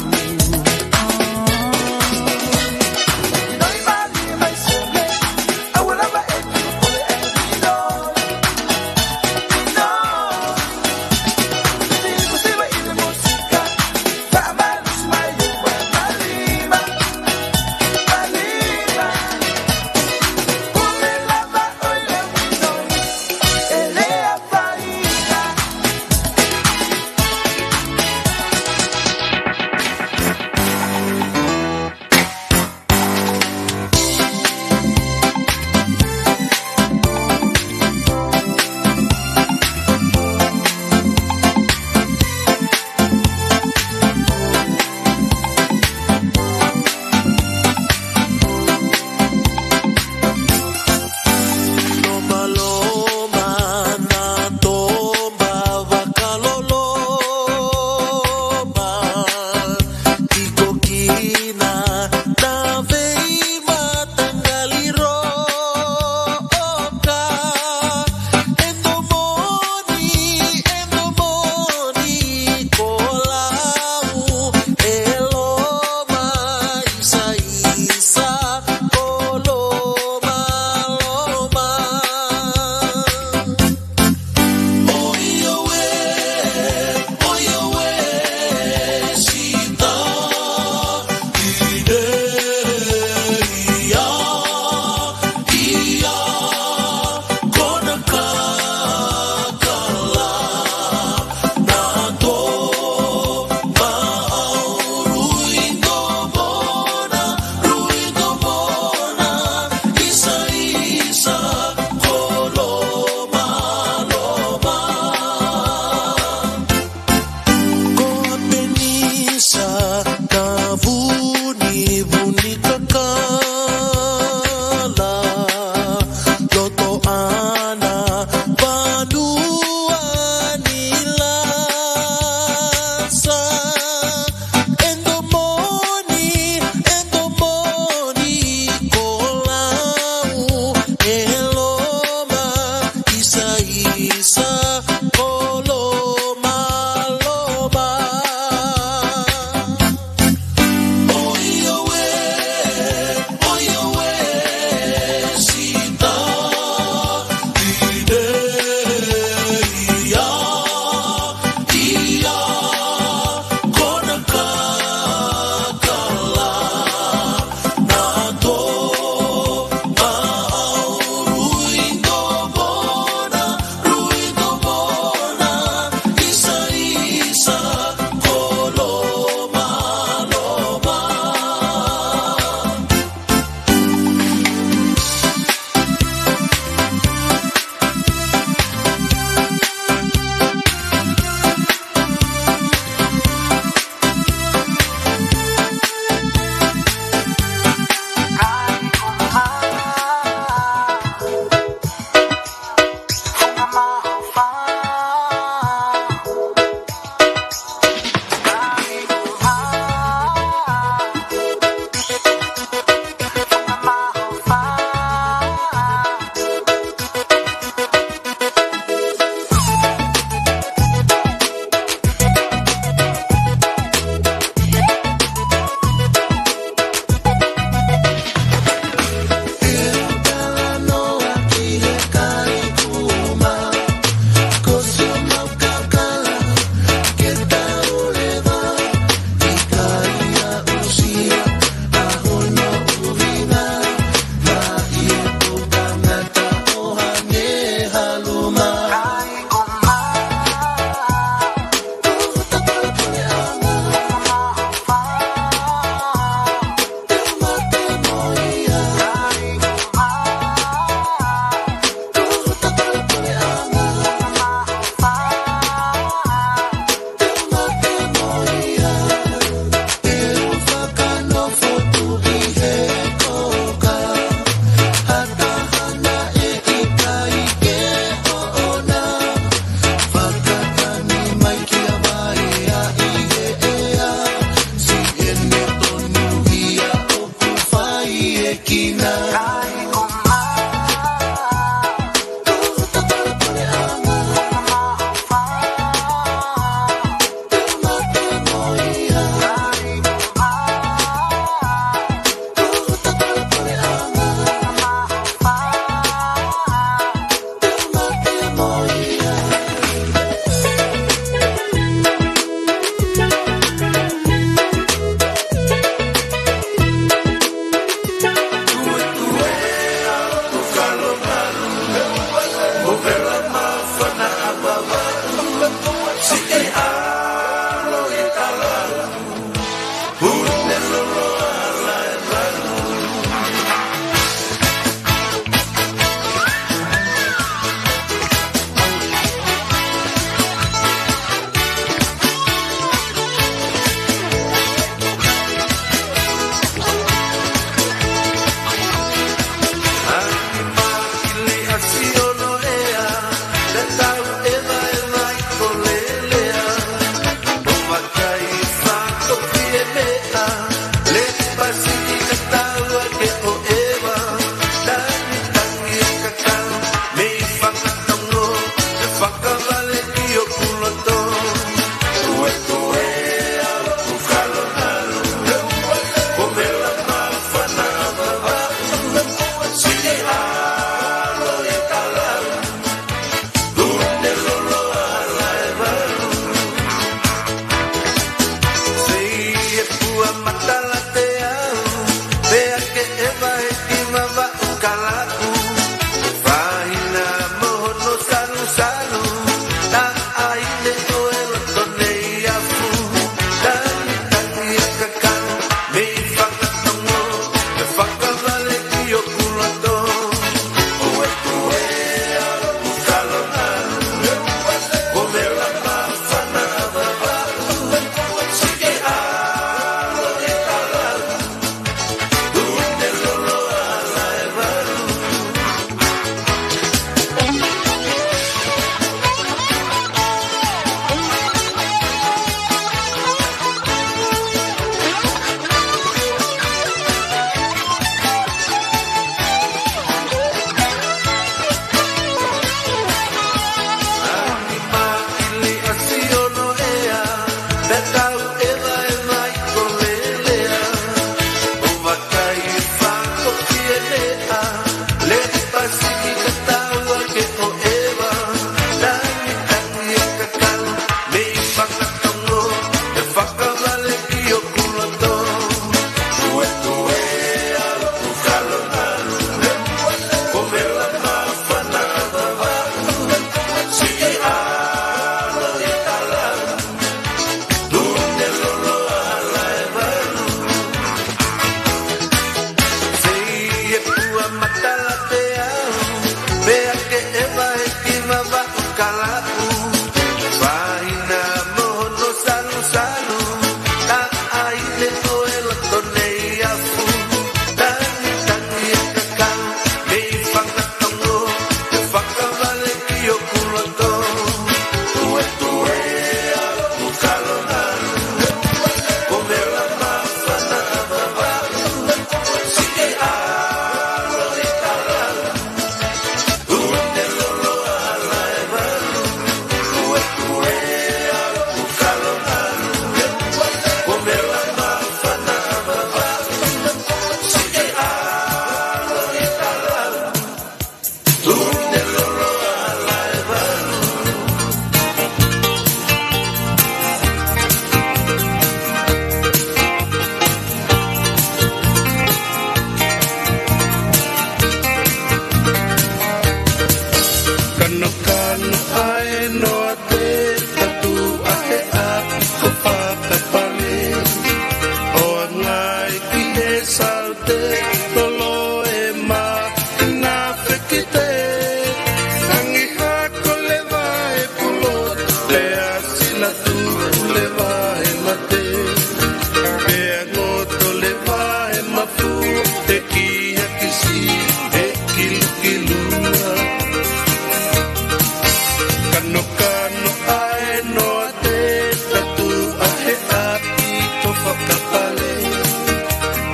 ʻo kapale,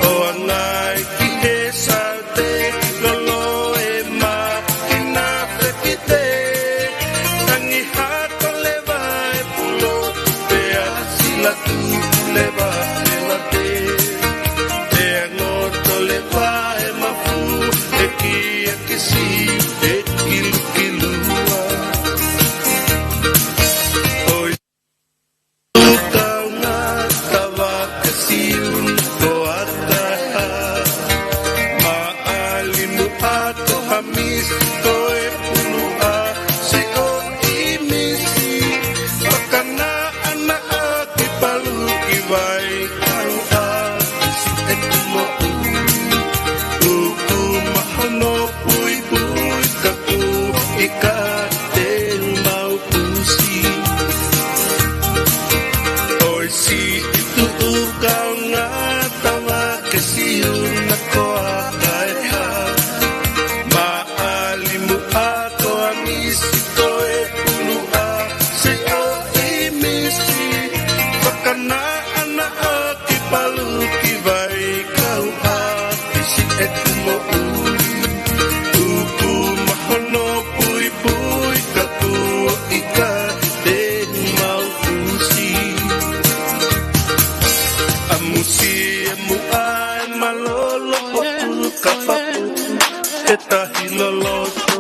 ʻo angai ki he saute, lolo e ma ki na fekite, tangi hato leva e pulo, pea sila tu leva e late, pea ngoto leva e mafu, e kia kisi, e kilukilua. ʻOi, Tukaunga tava ke siun ko ataha. Maʻali muʻa ko Hamis ko e puluʻa, siʻo ʻimisi. Fakana ana ʻaki palu ki vai kauʻa, siʻeku moʻui. Uku mahono puipui ka kuo ʻikai te mau pusi. ʻOi, siʻi tuʻukaunga tava ke siuna ko ataha. Maʻali muʻa ko Hamis ko e puluʻa, siʻo ʻimisi. Fakana ana ʻaki palu ki vai kauʻa, siʻeku moʻui. Uku mahono puipui ka kuo ʻikai te mau pusi. ʻAmusia muʻa e malolo potu ka papu e tahi loloto.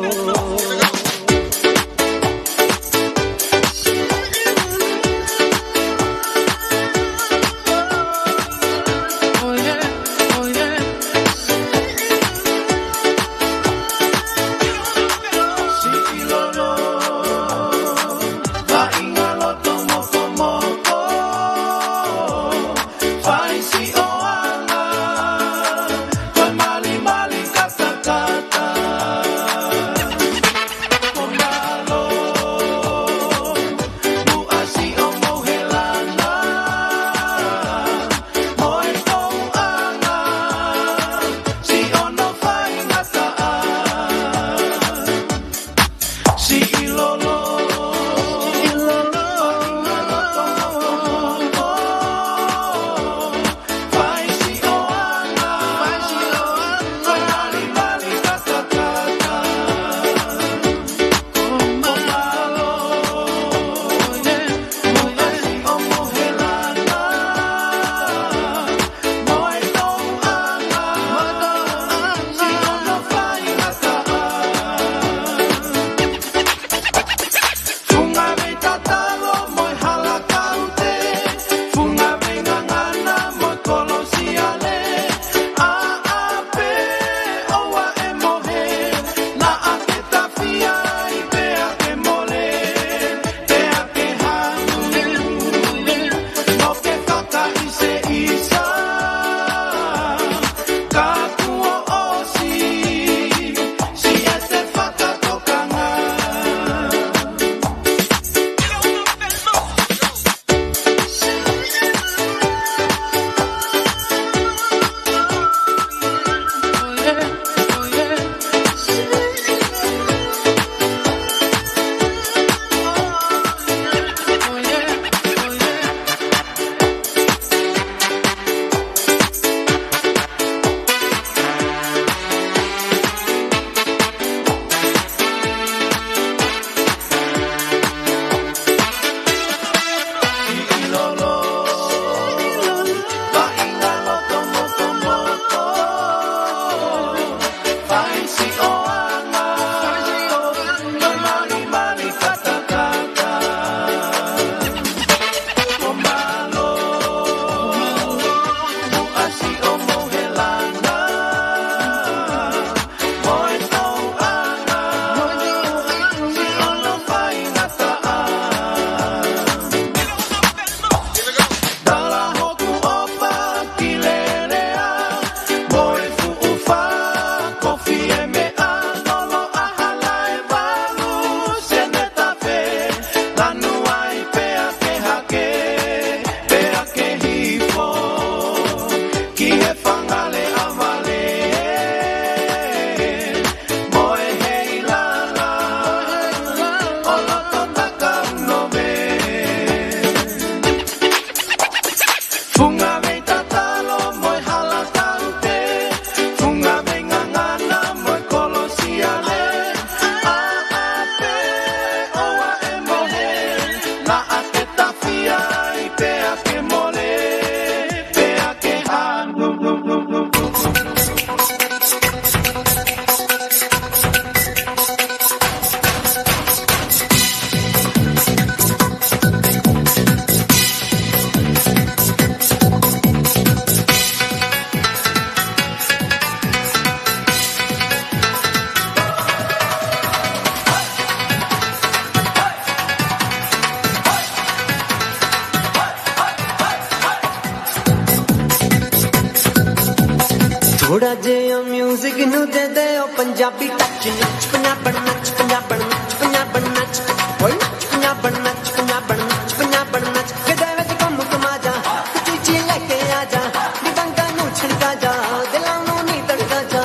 ਥੋੜ੍ਹਾ ਜਿਹਾ ਮਿਊਜ਼ਿਕ ਨੂੰ ਦੇ ਦੇ ਉਹ ਪੰਜਾਬੀ ਟੱਚ, ਨੱਚ ਪੰਜਾਬਣ, ਨੱਚ ਪੰਜਾਬਣ, ਨੱਚ ਪੰਜਾਬਣ, ਨੱਚ। ਓਏ ਨੱਚ ਪੰਜਾਬਣ, ਨੱਚ ਪੰਜਾਬਣ, ਨੱਚ ਪੰਜਾਬਣ, ਨੱਚ। ਕਿਤੇ ਵਿੱਚ ਘੁੰਮ ਘੁਮਾ ਜਾ, ਕੁਚੀ ਚੀ ਲੈ ਕੇ ਆ ਜਾ, ਦਿਵੰਗਾਂ ਨੂੰ ਛਿੜਕਾ ਜਾ, ਦਿਲਾਂ ਨੂੰ ਨੀ ਧੜਕਾ ਜਾ।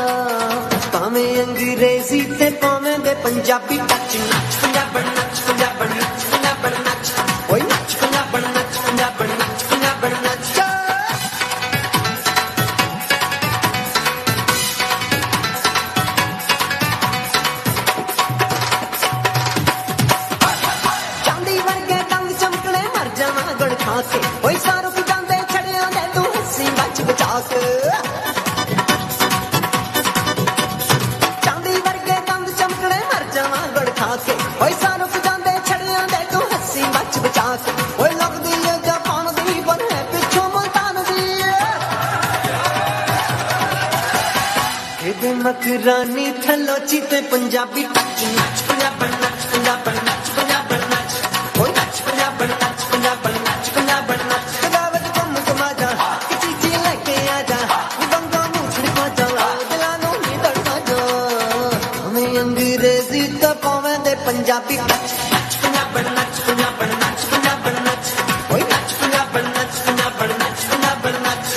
ਭਾਵੇਂ ਅੰਗਰੇਜ਼ੀ ਤੇ ਭਾਵੇਂ ਦੇ ਪੰਜਾਬੀ ਟੱਚ, ਨੱਚ ਪੰਜਾਬਣ, ਨੱਚ ਪੰਜਾਬਣ, ਨੱਚ ਪੰਜਾਬਣ, ਨੱਚ। ਓਏ ਨੱਚ ਪੰਜਾਬਣ, ਨੱਚ ਪੰਜਾਬਣ, ਨੱਚ ਪੰਜਾਬਣ, ਨੱਚ। ਚਾਂਦੀ ਵਰਗੇ ਦੰਦ ਚਮਕਣੇ, ਮਰ ਜਾਵਾਂ ਗੁਣ ਖਾ ਕੇ। ਓਏ ਸਾਹ ਰੁਕ ਜਾਂਦੇ ਛੜਿਆਂ ਦੇ, ਤੂੰ ਹੱਸੀ ਬਚ ਬਚਾ ਕੇ। ਚਾਂਦੀ ਵਰਗੇ ਦੰਦ ਚਮਕਣੇ, ਮਰ ਜਾਵਾਂ ਗੁਣ ਖਾ ਕੇ। ਓਏ ਸਾਹ ਰੁਕ ਜਾਂਦੇ ਛੜਿਆਂ ਦੇ, ਤੂੰ ਹੱਸੀ ਬਚ ਬਚਾ ਕੇ। ਓਏ ਲੱਗਦੀ ਏ ਜਾਪਾਨ ਦੀ, ਪਰ ਹੈ ਪਿੱਛੋਂ ਮੁਲਤਾਨ ਦੀ। ਖਿਦਮਤ ਰਾਣੀ ਥਲੋਚੀ ਤੇ ਪੰਜਾਬੀ ਟੱਚ, ਨੱਚ ਪੰਜਾਬਣ, ਨੱਚ ਪੰਜਾਬਣ, ਨੱਚ ਪੰਜਾਬਣ, ਨੱਚ। ਓਏ ਨੱਚ ਪੰਜਾਬਣ, ਨੱਚ ਪੰਜਾਬਣ, ਨੱਚ ਪੰਜਾਬਣ, ਨੱਚ। ਕਦਾਵਤ ਘੁੰਮ ਘੁਮਾ ਜਾ, ਇੱਕ ਚੀਚੀ ਲੈ ਕੇ ਆ ਜਾ, ਦੰਗਾਂ ਨੂੰ ਛਿੜਕਾ ਜਾ, ਦਿਲਾਂ ਨੂੰ ਨੀ ਧੜਕਾ ਜਾ। ਭਾਵੇਂ ਅੰਗਰੇਜ਼ੀ ਤੇ ਭਾਵੇਂ ਦੇ ਪੰਜਾਬੀ ਟੱਚ, ਨੱਚ ਪੰਜਾਬਣ, ਨੱਚ ਪੰਜਾਬਣ, ਨੱਚ ਪੰਜਾਬਣ, ਨੱਚ। ਓਏ ਨੱਚ ਪੰਜਾਬਣ, ਨੱਚ ਪੰਜਾਬਣ, ਨੱਚ ਪੰਜਾਬਣ, ਨੱਚ।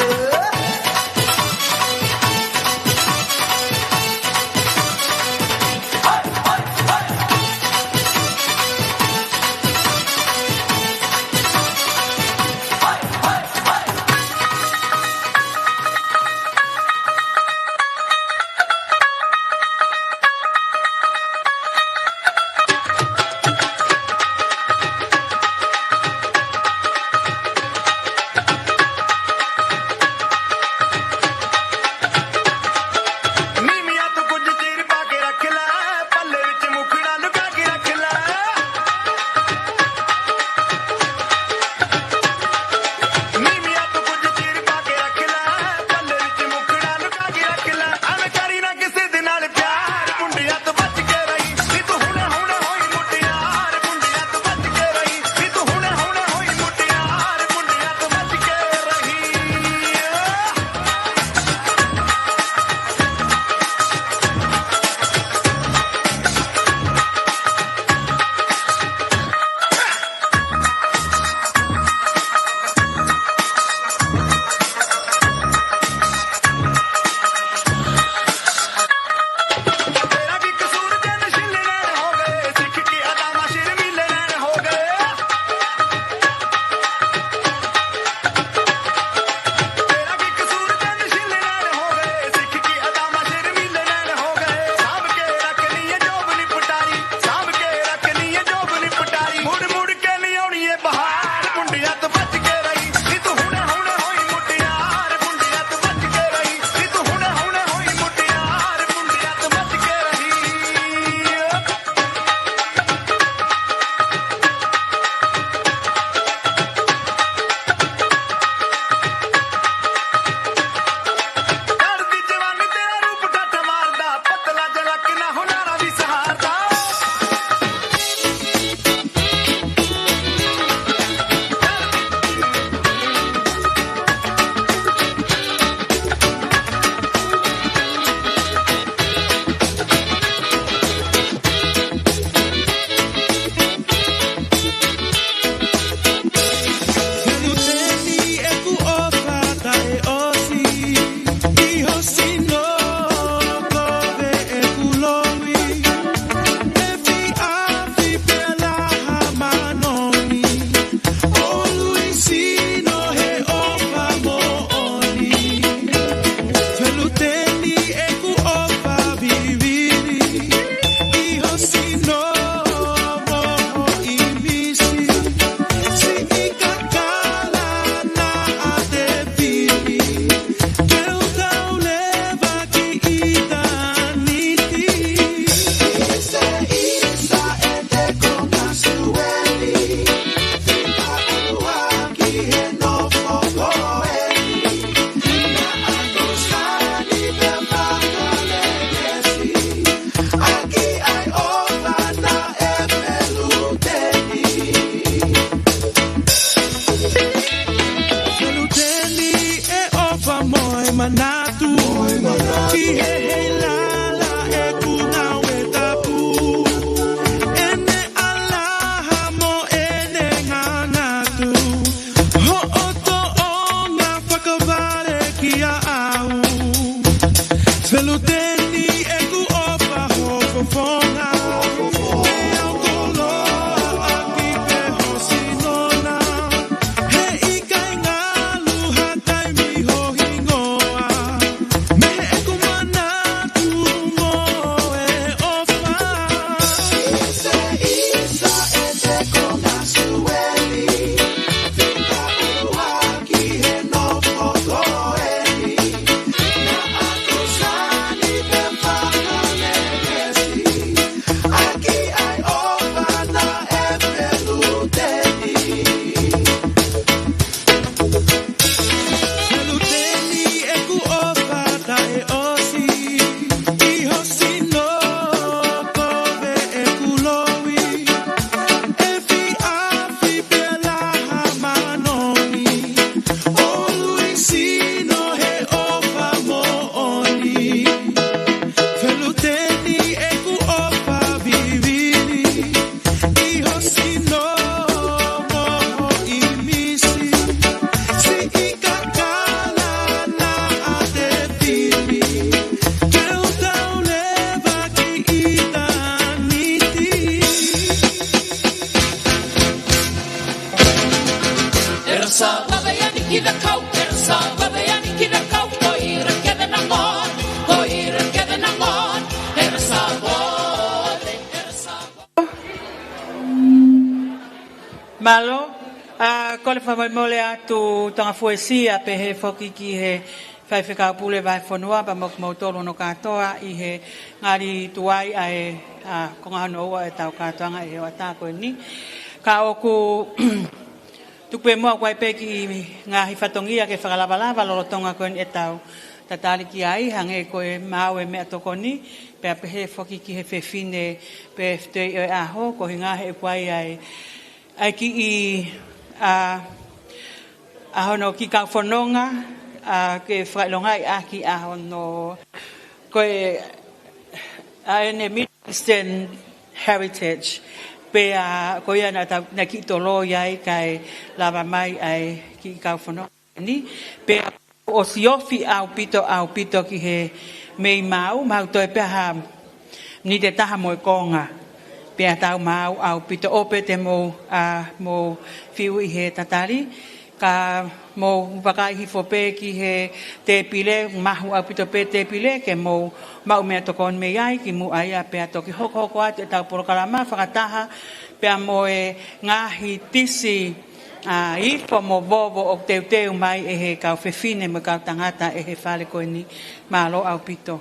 ia au. Feluteni ʻeku ʻofa ho fofonga, pea u koloa ʻaki pē ho sino na. He ʻikai ngalu ha taimi ho hingoa mei heʻeku manatu mo e ʻofa. Isa, Isa, e te konga Sueli. ʻOlu ʻi sino he ʻofa moʻoni. Feluteni ʻeku ʻofa vivili ʻi ho sino mo ho ʻīmisi. Siʻi kakala naʻa te fili, ke u tau leva ki ʻitāniti. Ersa vave yani ki the coke, Ersa vave yani ki the coke, ko ira keve na ngon, ko ira keve na ngon, Ersa vave, Ersa vave. Mālō, ʻa, kole fakamolemole atu Tonga Fuesia pehē foki ki he Faifekau Pule Vahefonua pea mo kimoutolu hono kātoa ʻi he ngali tuai ʻa e, ʻa, konga hono ua ʻetau kātoanga ʻi he hoʻatā ko eni. Ka ʻoku tuku pē muʻa ʻoku ʻi ai pē kiʻi ngaahi fatongia ke fakalavalava lolotonga ko eni ʻetau tatali ki ai, hangē ko e maʻu e meʻatokoni, pea pehē foki ki he fefine pē fitei ʻo e ʻaho, ko e ʻuhinga he ʻoku ʻi ai ʻa e, ʻa e kiʻi, ʻa, ʻa hono kiʻi kau fononga, ʻa, ke fakaʻilongaʻi ʻaki ʻa hono, ko e, ʻa ʻene Middle Eastern heritage, pea ko ia naʻa tau, naʻe kiʻi toloi ai kae lava mai ʻa e kiʻi kau fononga ni, pea ʻosi ofi ʻaupito, ʻaupito ki he meimei maʻu, maʻu toe pē ha miniti ʻe taha mo e konga, pea tau maʻu ʻaupito. ʻOua pē te mou, ʻa, mou fiu ʻi he tatali, ka mou vakai hifo pē ki he tēpile, mahu ʻaupito pē tēpile, ke mou maʻu meʻatokoni mei ai kimuʻa ia, pea toki hokohoko atu ʻetau polokalama fakataha pea mo e ngaahi tisi, ʻa, ifo mo vovo ʻoku teuteu mai ʻe he kau fefine mo e kau tangata ʻi he fale ko eni. Mālō ʻaupito.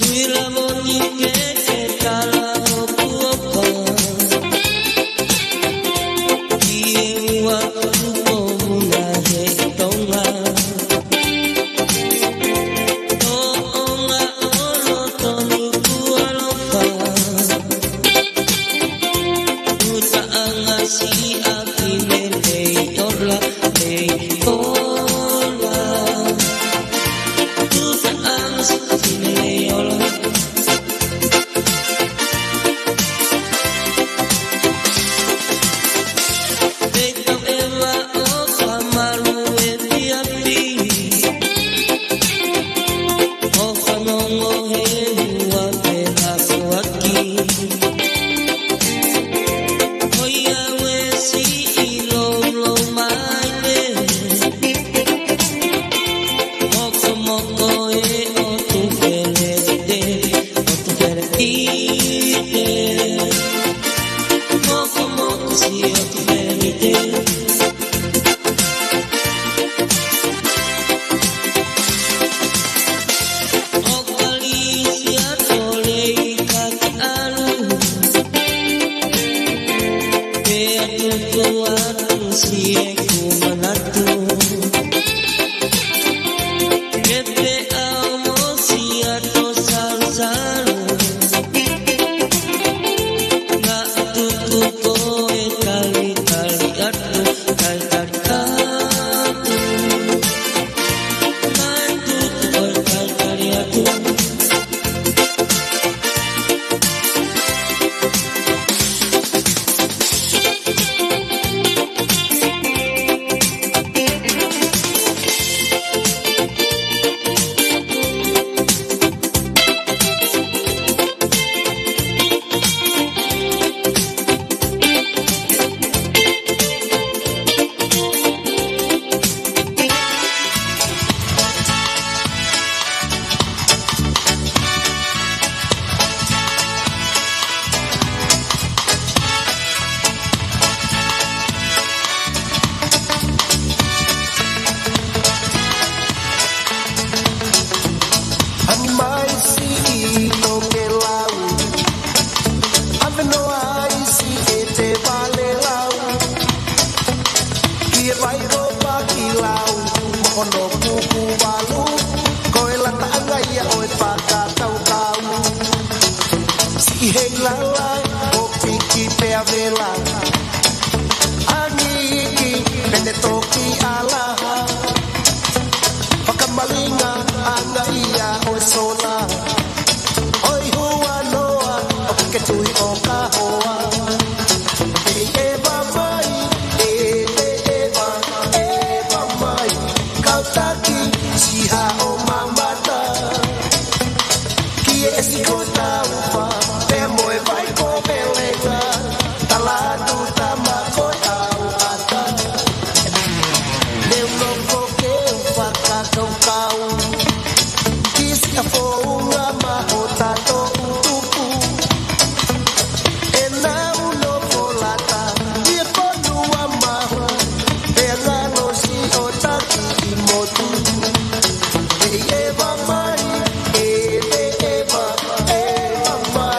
Filamoni ke ke tala hoku opa ki he ua kuko muna he Tonga. Toʻonga ʻo loto ni kualofa. Tutaʻanga siʻaki me Leiola, Leiola. Tutaʻanga siʻaki me Leiola. Pea tau ʻeva ʻo ka malu e piapi. ʻO fanongo he ua pē na suaki. Ko ia ʻoku siʻi loulou mai pē. Mokomoko e ʻotu pelekite, ʻotu pelekite. Mokomoko siʻi ʻotu pelekite. ʻO Kalisi ʻa Tolei ka ke ʻalu. Pea tuku atu siʻeku manatu. Ke pea mo Siato Salusalu. Naʻa tuku ko e talitali atu, talitali atu. Naʻa tuku ko e talitali atu. Hanga mai siʻi Tokelau, ʻave noa ai siʻi ʻEtevale Lau, ki he vai ko Pakilau, mo hono kuku valu, ko e lataʻanga ia ʻo e fakakaukau. Siʻi Heilala ʻo piki pea vela, ʻa Niki pea ne toki ʻalaha. Fakamalinga ʻanga ia ʻo e sola, ʻo e huanoa ʻoku ke tui ʻo ka hoa. ʻEi ʻeva mai, ʻe, ʻe, ʻeva, ʻeva mai, kau taki, siʻi haʻo mamata. Ki he ʻesi ko Taufa, pea mo e vai ko Velenga, tala atu tama ko e ʻau ʻata. Neu nofo ke u fakakaukau ki siʻa founga maʻa hota toʻutupu. ʻE nau nofo lata ʻi he fonua mahu, pea ngalo siʻo taki ʻi motu. ʻEi ʻeva mai, ʻe, ʻe, ʻeva, ʻeva mai.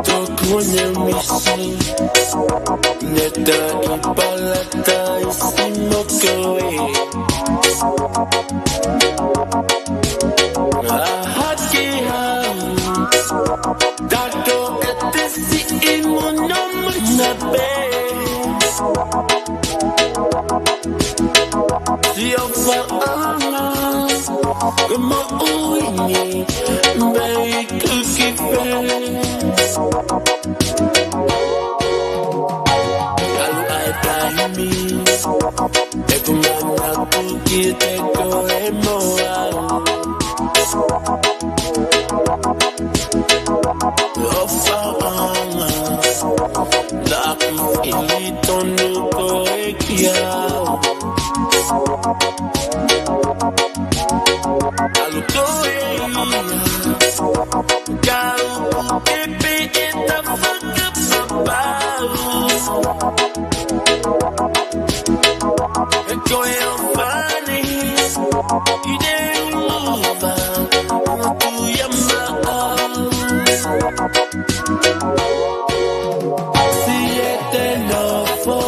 Tokua ne misi, ne ta i palataisi mo koe. Ahaki hau, tato e te siʻi muno muna pē. Sio faʻanga, ke moʻui ni, mei kuki fē. Alu ai taimi, e ku mana kuki te ko e moa. Ofaʻanga, naʻa ku fili tonu koe kiate au. Alu koe ia, kau ke pehē ʻeta fakapapau. Ko e ʻofa ni, ʻi te ʻuluva, ʻo tuʻu ia maʻau. Siʻi ʻete nofo,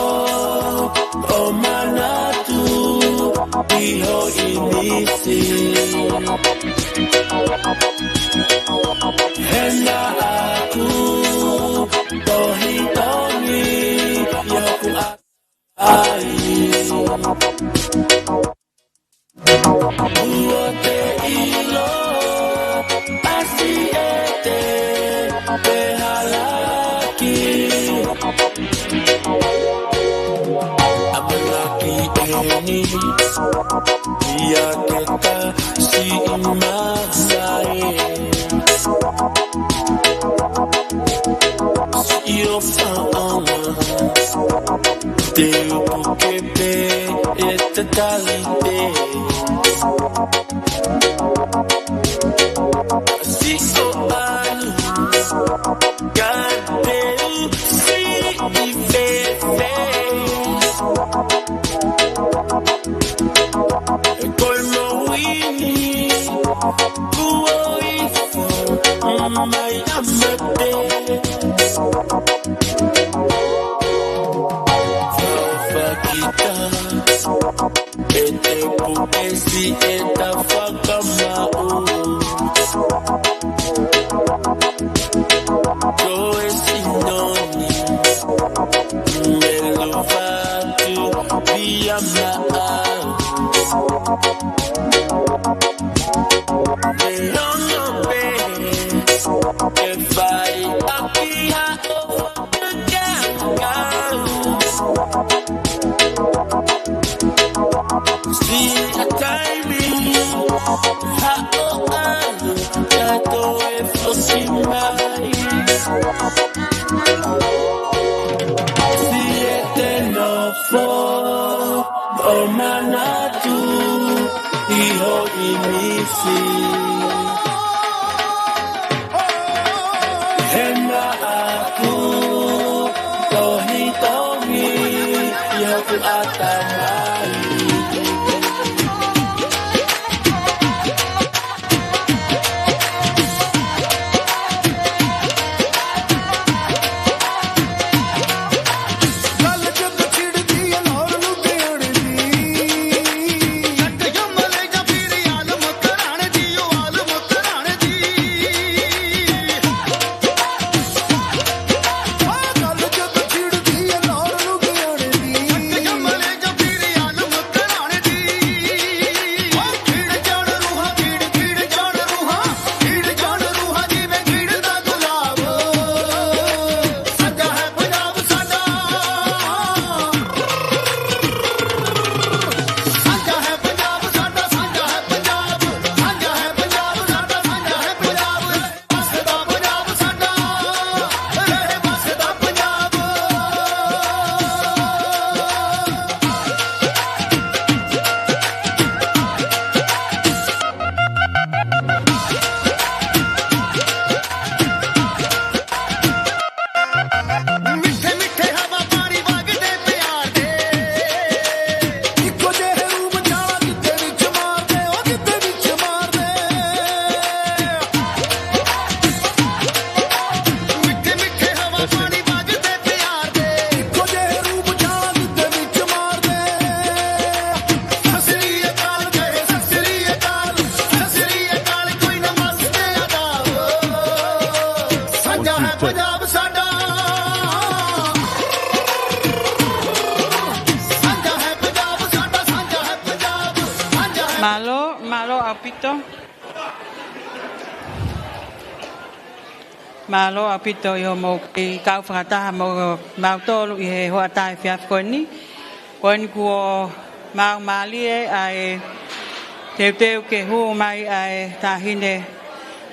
ʻo manatu, ʻi ho ʻinisi. Hena ʻaku, tohi tohi, ʻi hoku ai. Ua te ʻilo, ʻasi ʻete, pe halaki. ʻAmanaki eni, ia ke ta siʻi masai. Siʻi ʻofaʻanga, te u puke pē ʻeta tali pē. Siʻo ʻalu, ka te u siʻi fēfē. Ko e moʻui ni, kuo ifo mai ʻa mate. Fakita, ʻete puke siʻeta fakamaʻu. Ko e sino ni, melu fatu, pia maʻau. Neongo pē, ke fai ʻaki haʻo fakakaukau. Siʻa taimi, haʻo ʻalu, ka toe foki mai. Siʻi ʻete nofo, ʻo manatu, ʻi ho ʻinisi. Hena ʻaku, tohi tohi, ʻi hoku ʻatamai. Mālō, mālō ʻaupito. Mālō ʻaupito ʻi hoʻomou kei kau fakataha mo mautolu ʻi he hoʻatā efiafi ko eni. Ko eni kuo maau mālie ʻa e teuteu ke hū mai ʻa e taʻahine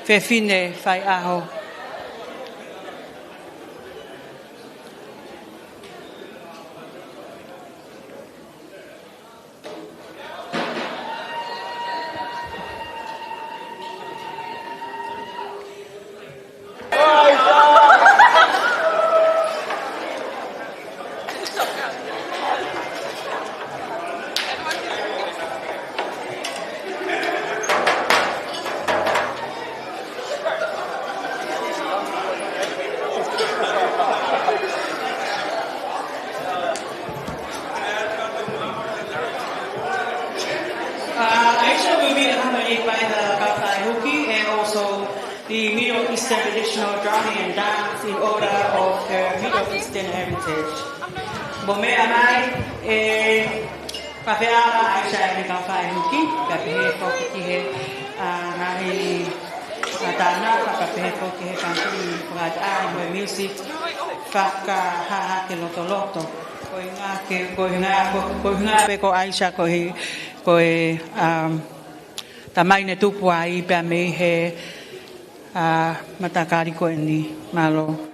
fefine faiʻaho. Uh, Aisha will be accompanied by the Kaufai Huki and also the Middle Eastern traditional drumming and dance in order of her Middle Eastern heritage. Mou meʻa mai, ē, pea pehē ʻa Aisha ʻe he Kaufai Huki, pea pehē foki ki he, uh, ngaahi, uh, tānaki, pea pehē foki ki he kantini fakaʻaho mo e music fakahahake lotoloto. Ko e ʻuhinga ke, ko e ʻuhinga, ko, ko e ʻuhinga pē ko Aisha ko e, ko e, um, tamai naʻe tupu ai pea mei he, uh, matakali ko eni. Mālō.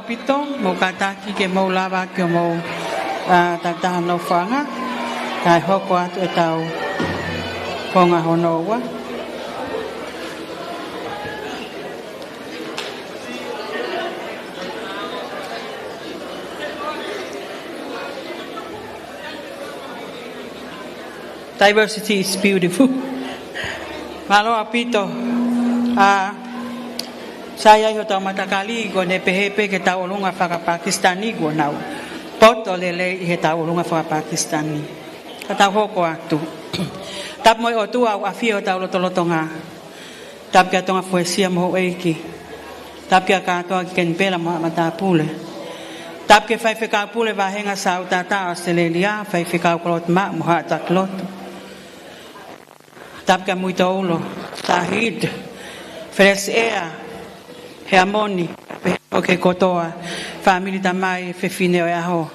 ʻaupito, mou kātaki ke mou lava ki homou, ā, takitaha nofoʻanga, kae hoko atu ʻetau konga hono ua. Diversity is beautiful. Mālō ʻaupito. ʻA, sai ai hotau matakali ko ʻene pehē pē ki he tauʻolunga fakapakisitani kuo nau poto lelei ʻi he tauʻolunga fakapakisitani. Ka tau hoko atu. Tapu mo e ʻOtua ʻoku ʻafio ʻi hotau lotolotonga. Tapu kia Tonga Fuesia mo houʻeiki. Tapu kia Katoa ki Kenipela mo haʻa matāpule. Tapu ki he faifekau pule vāhenga Sautata ʻAositelēlia, faifekau Koloti Maʻu mo haʻa taki lotu. Tapu kia Muitoulo, Tahid, Felesiʻea, Heamoni, pehē foki ki he kotoa fāmili tamai fefine ʻo e ʻaho.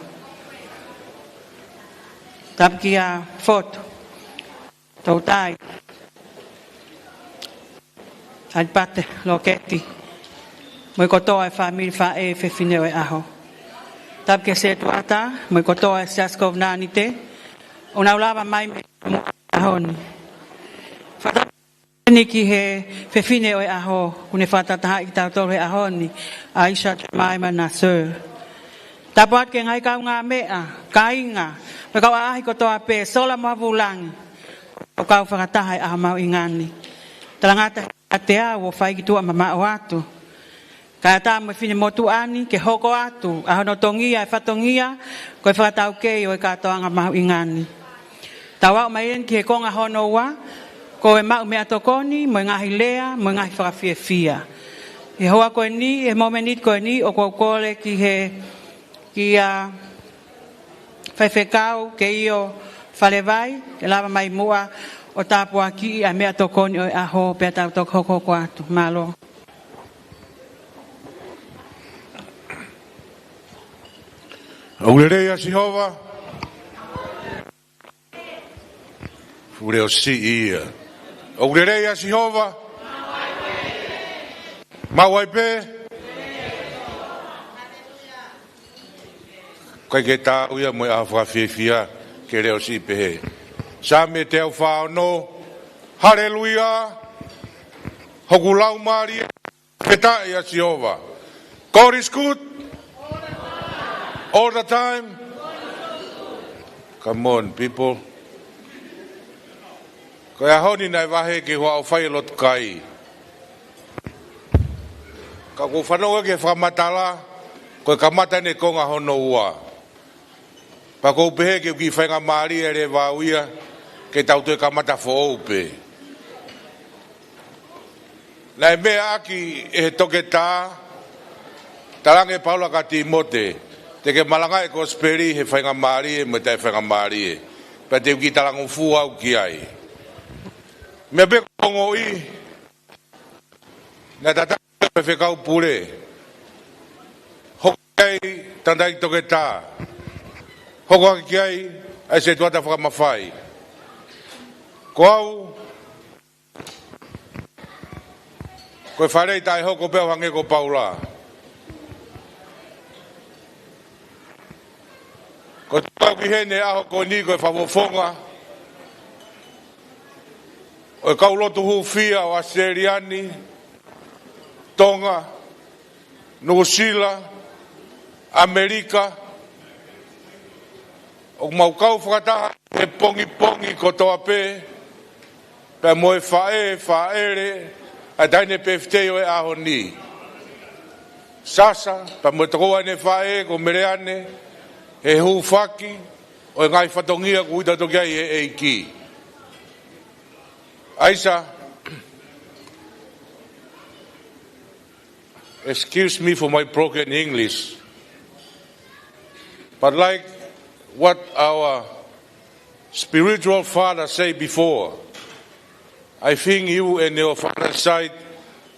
Tapu kia Fotu, Toutai, Alipate, Loketi, mo e kotoa e fāmili faʻē fefine ʻo e ʻaho. Tapu kia Setuata, mo e kotoa e Siasi Kovinānite, ʻoku nau lava mai mei muʻa he ʻaho ni. Fakatapu eni ki he fefine ʻo e ʻaho, kuo ne fakatahatahaʻi kitautolu he ʻaho ni, ʻa Aisha Jemima Nasir. Tapu atu ki he ngaahi kaungāmeʻa, kāinga, mo e kau ʻaʻahi kotoa pē, sola mo avulangi, ʻoku kau fakataha he ʻaho mahuʻinga ni. Talangata ʻiate au ʻo fai ki tuʻa mamaʻo atu. Kae ʻatā mo e finemotuʻa ni ke hoko atu ʻa hono tongia e fatongia ko e fakataukei ʻo e kātoanga mahuʻinga ni. Tau aʻu mai eni ki he konga hono ua, ko e maʻu meʻatokoni, mo e ngaahi lea, mo e ngaahi fakafiefia. ʻI he houa ko eni, ʻi he momeniti ko eni, ʻoku ou kole ki he, kia Faifekau Keio Falevai, ke lava mai muʻa ʻo tāpuakiʻi ʻa e meʻatokoni ʻo e ʻaho, pea tau toki hokohoko atu. Mālō. ʻOku lelei ʻa Sihova. Fuʻu leʻo siʻi ia. ʻOku lelei ʻa Sihova. Maʻu ai pē. ʻIkai ke taau ia mo e ʻaho fakafiefia ke leʻo siʻi pehē. Saame teau fā ono. Haleluia. Hoku laumālie, fakafetaʻi ʻa Sihova. God is good. All the time. Come on, people. Ko e ʻaho ni naʻe vahe ke hua o fai e lotu kai. Ka ʻoku ou fanongo ki he fakamatala, ko e kamata eni e konga hono ua. Pea ʻoku ou pehē ke u kiʻi faingamālie leva au ia, ke tau toe kamata foʻou pē. Naʻe meʻa ʻaki ʻe he toketā, talaange ʻe Paula kia Tīmote, te ke malangaʻi e kosipeli he faingamālie mo e taʻe faingamālie. Pea te u kiʻi talangofua au ki ai. Meʻa pē ʻoku ou ongoʻi, naʻe tataki e faifekau pule. Hoko ki ai tangataʻeiki toketā. Hoko hake ki ai ʻa e setuata fakamafai. Ko au, ko e fālei taʻehoko pē au hangē ko Paula. Ko e tuʻu au ki heni he ʻaho ko eni ko e fakafofonga ʻo e kau lotu hūfia ʻo ʻAositelēlia ni, Tonga, Nuʻusila, ʻAmelika, ʻoku mau kau fakataha he pongipongi kotoa pē, pea mo e faʻē, fāʻele, ʻa e taʻahine pēfitei ʻo e ʻaho ni. Sasa, pea mo e tokoua ʻene faʻē, ko Meleane, he hūfaki ʻo e ngaahi fatongia kuo ʻita atu ki ai ʻe he ʻEiki. Aisa, excuse me for my broken English, but like what our spiritual father said before, I think you and your father's side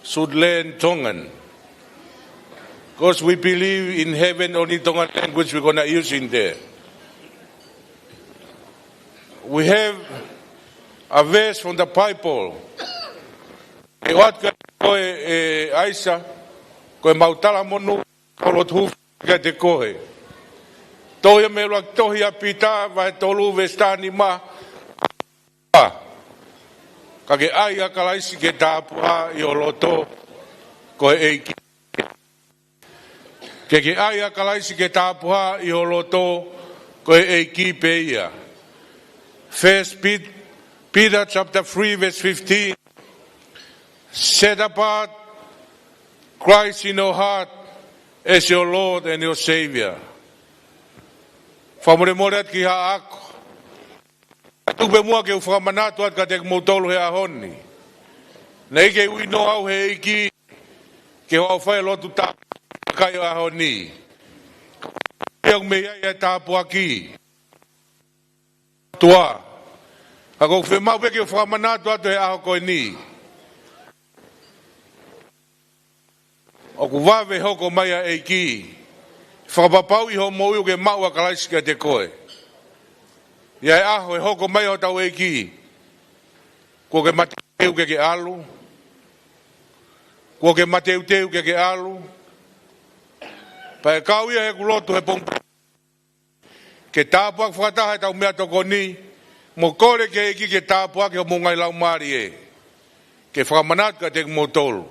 should learn Tongan. Because we believe in heaven, only Tongan language we're gonna use in there. We have a verse from the Bible. ʻE ʻoatu kia koe, ʻe Aisa, ko e mau talamonū Kau lotu hūfanga kiate koe. Tohi mei he ʻuluaki tohi ʻa Pita, vahe tolu veesi taha nima. Ka ke ʻai ʻa Kalaisi ke tāpuhā ʻi ho loto, ko e ʻEiki. Ke ke ʻai ʻa Kalaisi ke tāpuhā ʻi ho loto, ko e ʻEiki pē ia. First Pet-, Peter chapter three verse fifteen. Set apart Christ in your heart as your Lord and your Savior. Fakamolemole atu ki haʻaku. Tuku pē muʻa ke u fakamanatu atu kiate kimoutolu he ʻaho ni. Naʻe ʻikai ke u ʻilo au he ʻEiki, ke u fai lotu tā kai ʻo e ʻaho ni. Ia ʻoku mei ai e tāpuaki. Tuʻa. Ka ʻoku ou fiemaʻu pē ke u fakamanatu atu he ʻaho ko eni. ʻOku vave hoko mai ʻa e ʻEiki. Fakapapauʻi hoʻo moʻui ʻoku ke maʻu ʻa Kalaisi kiate koe. ʻI he ʻaho ʻe hoko mai hotau ʻEiki. Kuo ke mateuteu ke ke ʻalu. Kuo ke mateuteu ke ke ʻalu. Pea ʻe kau ia heʻeku lotu he pongipongi. Ke tāpuaki fakataha ʻetau meʻatokoni, mo kole ki he ʻEiki ke tāpuaki homou ngaahi laumālie. Ke fakamanatu kiate kimoutolu.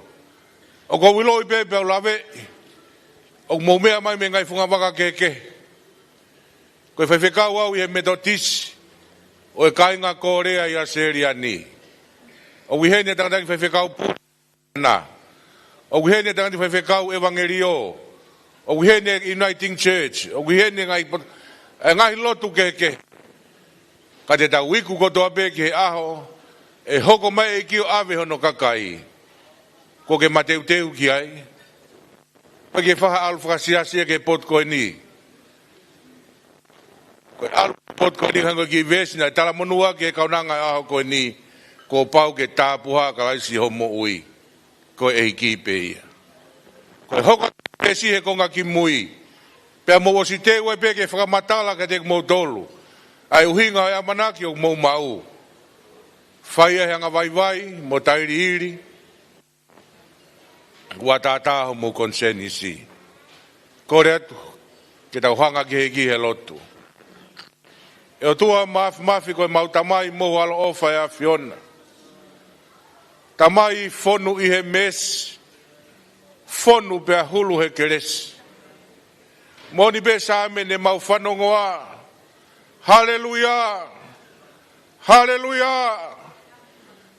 ʻOku ou ʻiloʻi pē pea u lave, ʻoku mou meʻa mai mei he ngaahi fungavaka kehekehe. Ko e faifekau au ʻi he Metotisi ʻo e kāinga Kōlea ʻi ʻAositelēlia ni. ʻOku ʻi heni e tangataʻeiki faifekau pule. Na. ʻOku ʻi heni e tangataʻeiki faifekau ʻevangeliō. ʻOku ʻi heni e Uniting Church. ʻOku ʻi heni e ngaahi pot-, e ngaahi lotu kehekehe. Ka te tau iku kotoa pē ki he ʻaho ʻe hoko mai e ʻEiki ʻo ʻave hono kakai. Kuo ke mateuteu ki ai. Pea ke faʻa ʻalu fakasiasi ki he potu ko eni. Ko e ʻalu ki he potu ko eni hangē ko e kiʻi veesi naʻe talamonū ki he kaunanga ʻo e ʻaho ko eni, kuo pau ke tāpuhā ʻa Kalaisi hoʻo moʻui, ko e ʻEiki pē ia. Ko e hoko atu e veesi he konga kimui, pea mou ʻosi teu ai pē ke fakamatala kiate kimoutolu ʻa e ʻuhinga ʻo e ʻamanaki ʻoku mou maʻu. Fai ʻa e anga vaivai mo tailiili, ʻoku ʻatā ʻa homou konisēnisi. Kole atu ke tau hanga ki he ʻEiki he lotu. ʻE ʻOtua Māfimafi, ko ʻemau Tamai mo ho ʻaloʻofa ʻe ʻAfiona. Tamai, fonu ʻi he meesi, fonu pea hulu he kelesi. Moʻoni pē Saame ne mau fanongoa. Haleluia! Haleluia!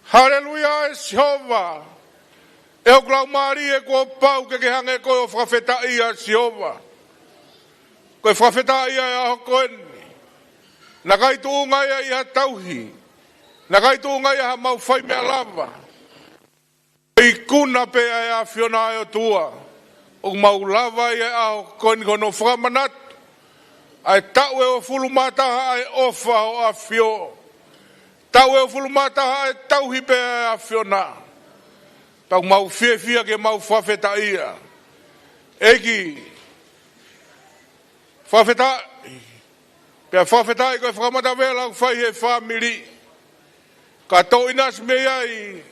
Haleluia, ʻe Sihova! ʻE hoku laumālie, kuo pau ke ke hanga ʻe koe ʻo fakafetaʻi, ʻe Sihova. Ko e fakafetaʻi ʻa e ʻaho ko eni. Naʻe ʻikai tuʻunga ia ʻi ha tauhi. Naʻe ʻikai tuʻunga ia ʻi haʻamau fai meʻa lava. Ikuna pē ʻa e ʻAfiona, ʻe ʻOtua, ʻoku mau lava ʻi he ʻaho ko eni ko hono fakamanatu ʻa e taʻu ʻe hongofulu mā taha ʻa e ʻofa ʻa ho ʻAfio. Taʻu ʻe hongofulu mā taha ʻa e tauhi pē ʻa e ʻAfiona. Pea ʻoku mau fiefia ke mau fakafetaʻia. ʻEiki, fakafetaʻi. Pea fakafetaʻi ko e fakamatavela ʻoku fai he fāmili. Ka toʻo ʻinasi mei ai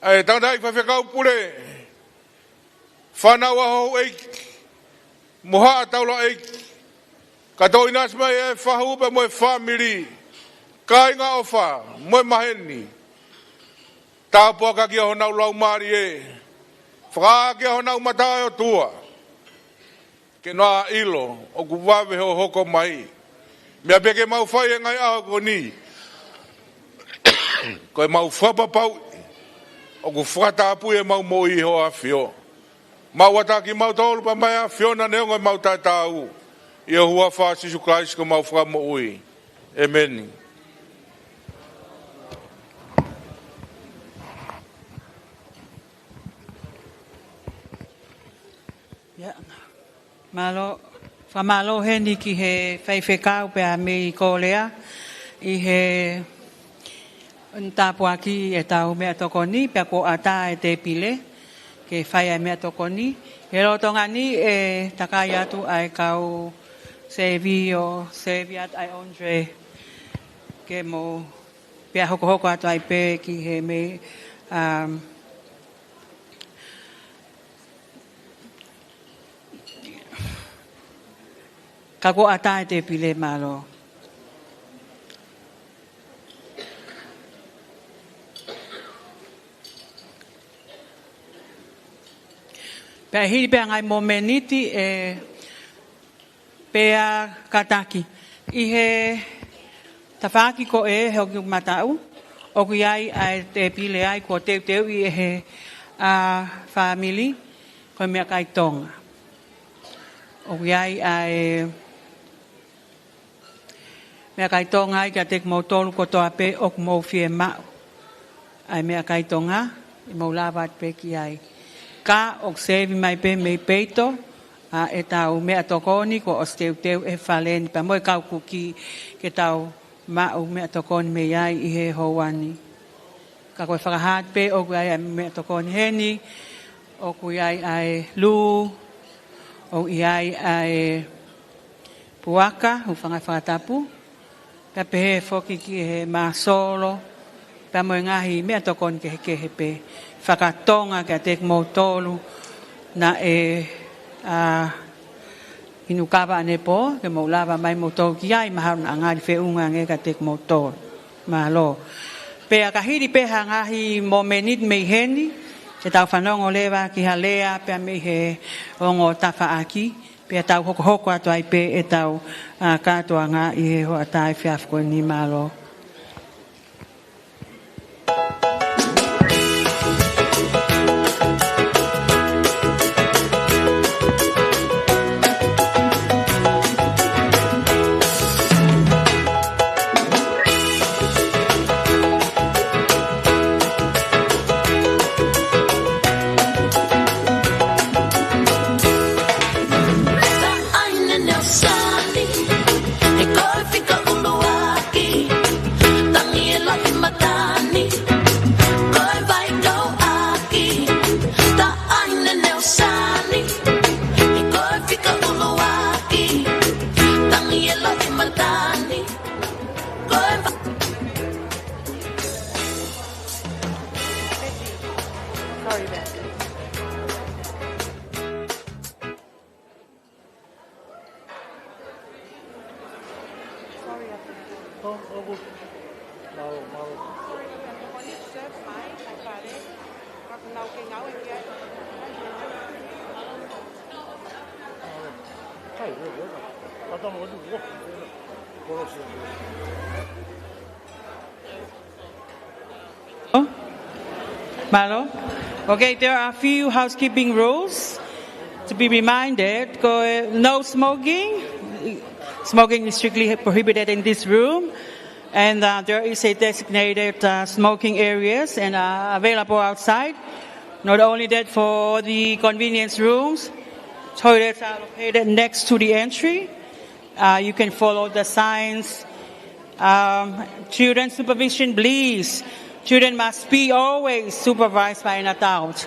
ʻa e tangataʻeiki faifekau pule, fānau ʻa houʻeiki, mo haʻa taulaʻeiki. Ka toʻo ʻinasi mai ʻa e fahu pea mo e fāmili, kāinga ʻofa mo e maheni. Tāpuakiʻi honau laumālie, fakaʻakiʻi honau mata, ʻe ʻOtua, ke nau ʻilo ʻoku vave hoʻo hoko mai. Meʻa pē ke mau fai he ngaahi ʻaho ko eni, ko ʻemau fakapapauʻi ʻoku fakatapui ʻemau moʻui ʻi ho ʻAfio. Mau ʻatā kimautolu pea mo e ʻAfiona neongo ʻemau taʻetaau. ʻI he huafa ʻo Sīsū Kalaisi ko homau Fakamoʻui. ʻEmeni. ʻIo. Mālō, fakamālō heni ki he faifekau pea mei Kōlea ʻi he tāpuakiʻi ʻetau meʻatokoni, pea kuo ʻatā e tēpile ke fai ʻa e meʻatokoni. He lolotonga ni ʻe takai atu ʻa e kau sēvī ʻo sēvī atu ʻa e entree ke mou, pea hokohoko atu ai pē ki he mei, um, Ka kuo ʻatā e tēpile, mālō. Pea hili pē ha ngaahi momeniti ē, pea kātaki. ʻI he tafaʻaki ko ē he ʻoku mataʻu, ʻoku ʻi ai ʻa e tēpile ai kuo teuteuʻi ʻe he, ʻa, fāmili, ko e meʻakai Tonga. ʻOku ʻi ai ʻa e meʻakai Tonga ai kiate kimoutolu kotoa pē ʻoku mou fiemaʻu ʻa e meʻakai Tonga, ʻe mou lava atu pē ki ai. Ka ʻoku sēvi mai pē mei peito ʻa ʻetau meʻatokoni kuo ʻosi teuteu ʻe he fale ni pea mo e kau kuki ke tau maʻu meʻatokoni mei ai ʻi he houa ni. Ka ko e fakahā atu pē ʻoku ʻi ai ʻa e meʻatokoni heni, ʻoku ʻi ai ʻa e lū, ʻoku ʻi ai ʻa e puaka, hūfanga he fakatapu, pea pehē foki ki he māsolo, pea mo e ngaahi meʻatokoni kehekehe pē faka-Tonga kiate kimoutolu naʻe, ʻa, inu kava ʻanepō, ke mou lava mai moutolu ki ai, mahalo naʻa ngali feʻunga ange kiate kimoutolu. Mālō. Pea ka hili pē ha ngaahi momeniti mei heni, ke tau fanongo leva ki ha lea pea mei he ongo tafaʻaki, pea tau hokohoko atu ai pē ʻetau, ʻa, kātoanga ʻi he hoʻatā efiafi ko eni, mālō. Sorry, Becky. Sorry, Becky. Oh, oh, good. Mālō, mālō. Sorry, Becky. Ko eni serve mai, ʻai fare. Ka ʻoku nau kei ngāue ki ai. Mālō. Kai, ue, ue, ka. Ka tama ko tu, ue. Kolosi. Oh, mālō. Okay, there are a few housekeeping rules to be reminded. Ko e, no smoking. Smoking is strictly prohibited in this room. And, uh, there is a designated, uh, smoking areas and are available outside. Not only that, for the convenience rooms, toilets are located next to the entry. Uh, you can follow the signs. Um, children supervision, please. Children must be always supervised by an adult.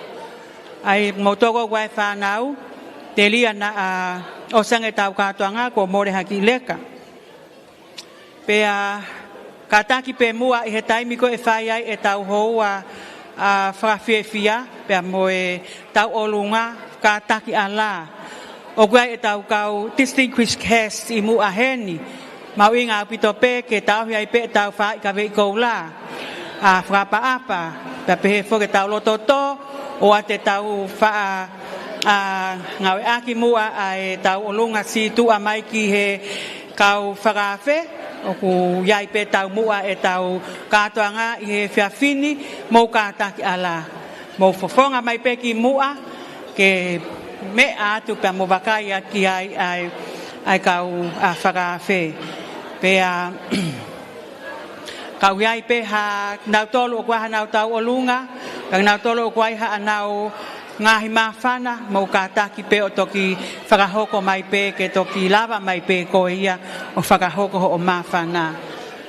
ʻAi, mou toko ʻoku ʻi ai e fānau, telia naʻa, ʻosi ange ʻetau kātoanga kuo mole ha kiʻi leka. Pea kātaki pē muʻa ʻi he taimi ko ē ʻe fai ai ʻetau houa, ʻa, fakafiefia, pea mo ʻetau ʻolunga, kātaki ʻalā. ʻOku ʻi ai ʻetau kau distinguished guest ʻi muʻa heni. Mahuʻinga ʻaupito pē ke tauhi ai pē ʻetau faaʻi kaveʻi koula, ʻa, fakaʻapaʻapa, pea pehē foki ʻetau loto tō, ʻoua te tau faʻa, ʻa, ngāueʻaki muʻa ʻa ʻetau ʻolunga sītuʻa mai ki he kau fakaafe, ʻoku ʻi ai pē ʻetau muʻa ʻetau kātoanga ʻi he efiafi ni, mou kātaki ʻalā. Mou fofonga mai pē ki muʻa, ke meʻa atu pea mo vakai atu ki ai ʻa e, ʻa e kau, ʻa, fakaafe. Pea, ka ʻoku ʻi ai pē ha, kinautolu ʻoku ʻi ai haʻanau tauʻolunga, ka kinautolu ʻoku ʻi ai haʻanau ngaahi māfana, mou kātaki pē ʻo toki fakahoko mai pē, ke toki lava mai pē koe ia ʻo fakahoko hoʻo māfana.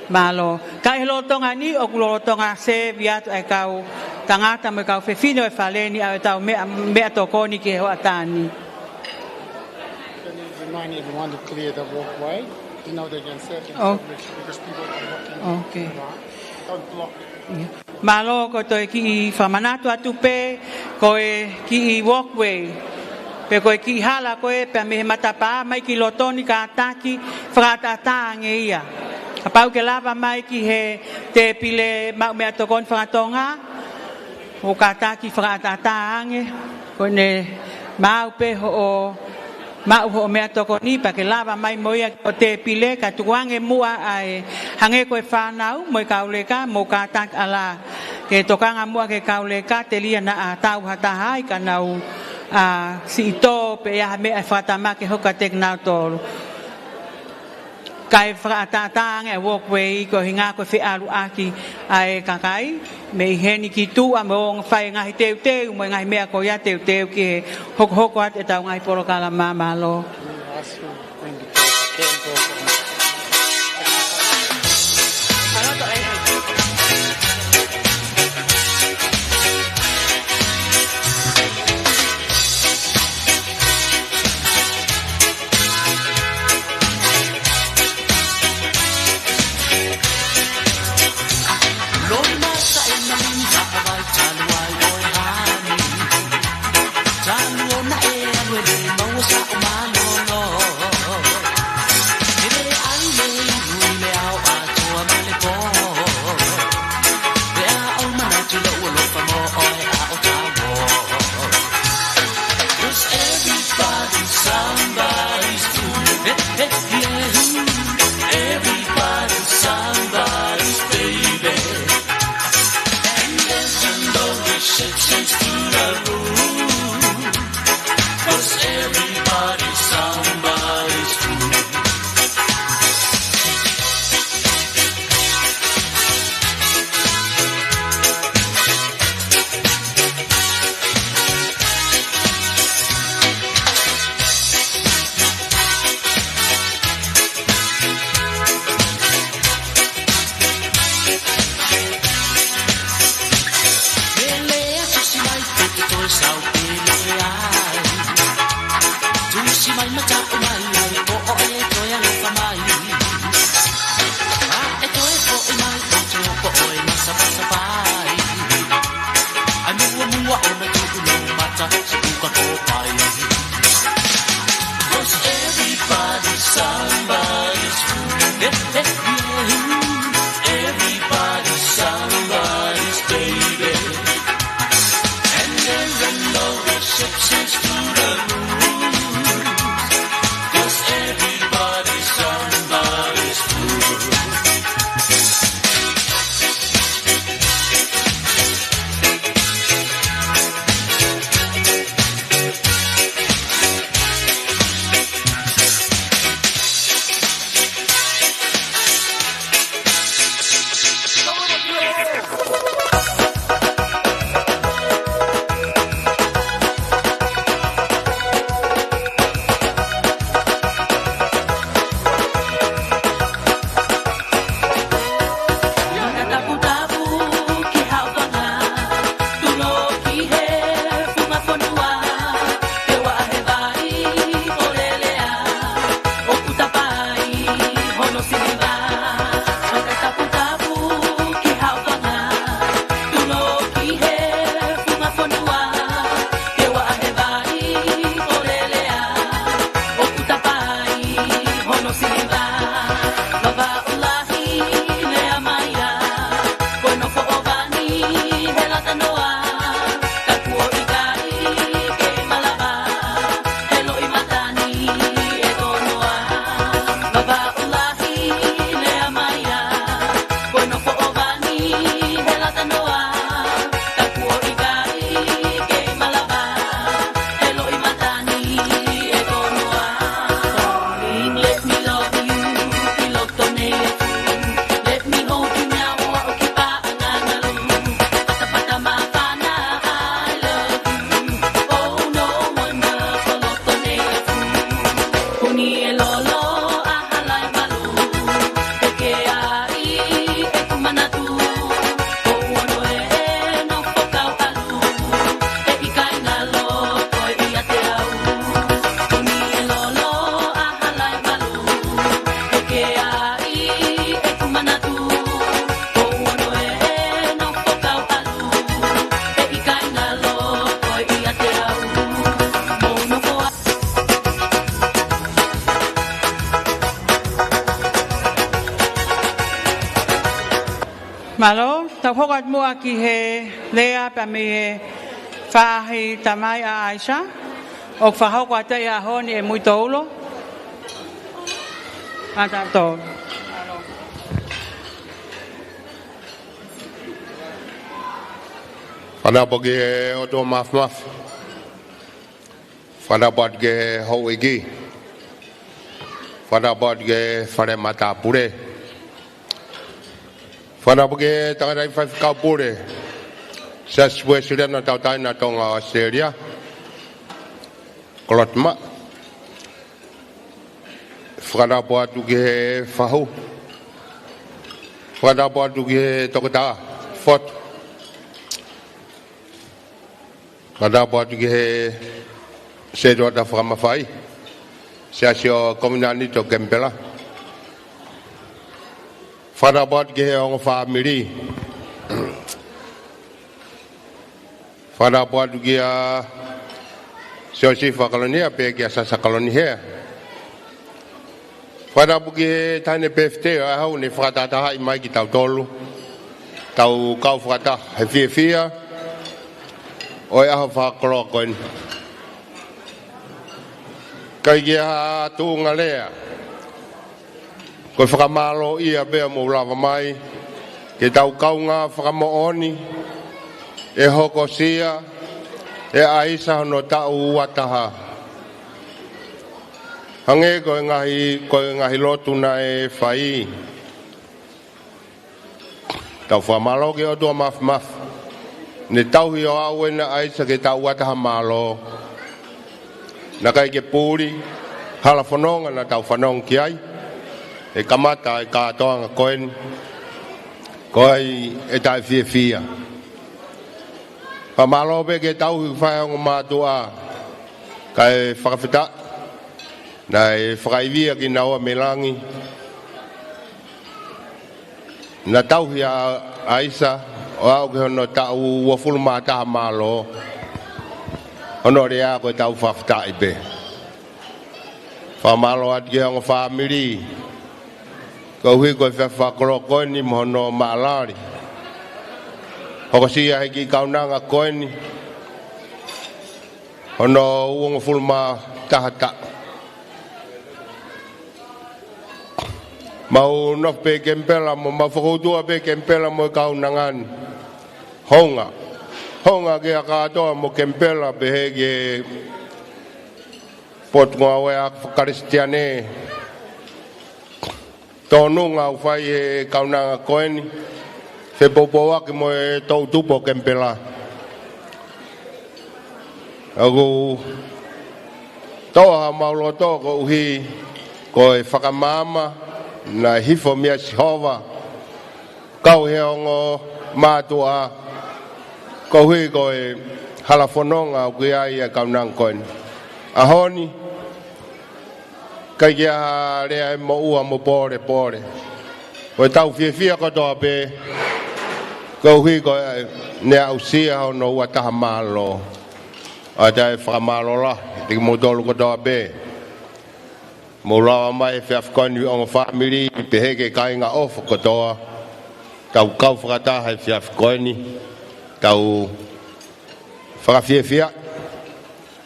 Mālō. Ka ʻi he lolotonga ni, ʻoku lolotonga sēvi atu ʻa e kau tangata mo e kau fefine ʻo e fale ni ʻa ʻetau meʻa, meʻatokoni ki he hoʻatā ni. Can you remind everyone to clear the walkway? You know, they can sit and Oh. submit because people are walking Okay. around. Don't block it. Mālō, ko e toe kiʻi fakamanatu atu pē, ko e kiʻi walkway. Pe ko e kiʻi hala ko ē pea mei he matapā mai ki loto ni, kātaki fakaʻataʻatā ange ia. Kapau ʻe lava mai ki he tēpile maʻu meʻatokoni faka-Tonga, ʻo kātaki fakaʻataʻatā ange, ko ʻene maʻu pē hoʻo, maʻu hoʻo meʻatokoni pea ke lava mai mo ia ki hoʻo tēpile, kae tuku ange muʻa ʻa e, hangē ko e fānau mo e kau leka, mou kātaki ʻalā ke tokanga muʻa ki he kau leka, telia naʻa tau ha taha ai ka nau, ā, siʻi tō pe ʻi ai ha meʻa ʻe fakatamaki hoko kiate kinautolu. Kae fakaʻataʻatā ange ʻa e walkway koeʻuhinga ko e feʻaluʻaki ʻa e kakai mei heni ki tuʻa mo fai e ngaahi teuteu mo e ngaahi meʻa ko ia, teuteu ki he hokohoko atu ʻetau ngaahi polokalama. Mālō. Mālō, tau hoko atu muʻa ki he lea pea mei he faʻahi tamai ʻa ʻAisa, ʻoku fakahoko atu ʻi he ʻaho ni ʻe Muitoulo. Mālō. Fakatapu ki he ʻOtua Māfimafi. Fakatapu atu ki he houʻeiki. Fakatapu atu ki he fale matāpule. Fakatapu ki he tangataʻi faifekau pule Siasi Uēsiliana Tauʻatāina Tonga ʻAositelēlia, Kolotimaʻa. Fakatapu atu ki he fahu. Fakatapu atu ki he toketā Fotu. Fakatapu atu ki he sētuata fakamafai, Siasi ʻo e Kovinānite ʻo Kenipela. Fakatapu atu ki he ongo fāmili. Fakatapu atu kia Siosifa Kalonia pea kia Sasa Kalonihea. Fakatapu ki he taʻahine pēfitei ʻo e ʻaho ni, fakatahatahaʻi mai kitautolu, tau kau fakataha he fiefia ʻo e ʻaho fakakoloa ko eni. ʻIkai ke ʻi ai ha tuʻunga lea, ko e fakamālōʻia pē ʻoku mou lava mai ke tau kaungā fakamoʻoni e hokosia ʻe ʻAisa hono taʻu uataha. Hangē ko e ngaahi, ko e ngaahi lotu naʻe fai. Tau fakamālō ki he ʻOtua Māfimafi, ne tauhi ʻo aʻu ena ʻa ʻAisa ki he taʻu uataha mālō. Naʻe ʻikai ke puli hala fononga naʻa tau fanongo ki ai he kamata e kātoanga ko eni. Ko ia ai e taʻefiefia. Fakamālō pē ki he tauhi ʻa e ongo mātuʻa, kae fakafetaʻi naʻe fakaivia kinaua mei langi. Naʻa tauhi ʻa ʻAisa ʻo aʻu ki hono taʻu uofulu mā taha mālō, hono lea ko e tau fakafetaʻi pē. Fakamālō atu ki he ongo fāmili, koeʻuhi ko e efiafi fakakoloa ko eni mo hono maʻalali. Hokosia he kiʻi kaunanga ko eni hono uongofulu mā taha taʻu. Mau nofo pē Kenipela mo, mau fakautua pē Kenipela mo e kaunanga ni. Hounga. Hounga ki he kātoa mo Kenipela pehē ki he Potungāue ʻa e Kalisitiane. Tōnunga ʻoku fai he kaunanga ko eni, fepoupouaki mo e toʻutupu ʻo Kenipela. ʻOku toʻa homau loto koeʻuhi ko e fakamaama naʻe hifo meia Sihova, kau he ongo mātuʻa, koeʻuhi ko e hala fononga ʻoku ʻi ai e kaunanga ko eni. ʻAho ni, ʻikai ke ʻi ai ha lea ʻe moʻua mo pōlepole. Ko e tau fiefia kotoa pē, koeʻuhi ko e ne aʻusia hono uataha mālō. ʻOatu e fakamālō lahi kiate kimoutolu kotoa pē. Mou lava mai he efiafi ko eni ongo fāmili, pehē ki he kāinga ʻofa kotoa. Tau kau fakataha he efiafi ko eni. Tau fakafiefia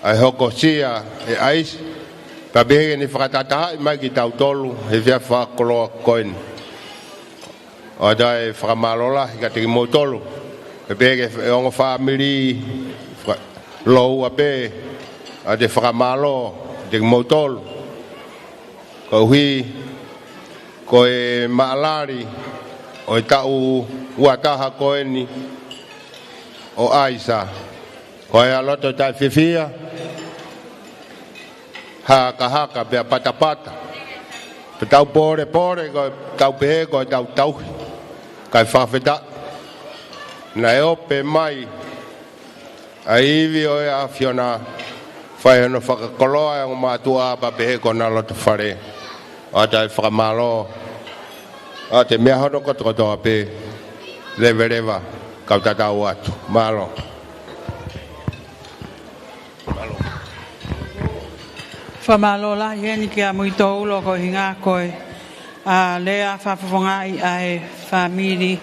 ʻa e hokosia ʻe ʻAisa, pea pehē ke ne fakatahatahaʻi mai kitautolu he efiafi fakakoloa ko eni. ʻOatu e fakamālō lahi kiate kimoutolu. Pea pehē ki he ongo fāmili, faka-, lōua pē, ʻoatu e fakamālō kiate kimoutolu. Koeʻuhi ko e maʻalali ʻo e taʻu uataha ko eni ʻo ʻAisa. Ko e loto taʻefiefia, hakahaka pea patapata. Pea tau pōlepole, ko e tau pehē ko e tau tauhi. Kae fakafetaʻi naʻe ope mai ʻa e ivi ʻo e ʻAfiona, fai hono fakakoloa e ongo mātuʻa pea pehē ki hona loto fale. ʻOatu e fakamālō. ʻOatu e meʻa hono kotokotoa pē. Leveleva, kau tatau atu. Mālō. Fakamālō lahi eni kia Muitoulo ko e hinga ko e, ʻa, lea fakafofongaʻi ʻa e fāmili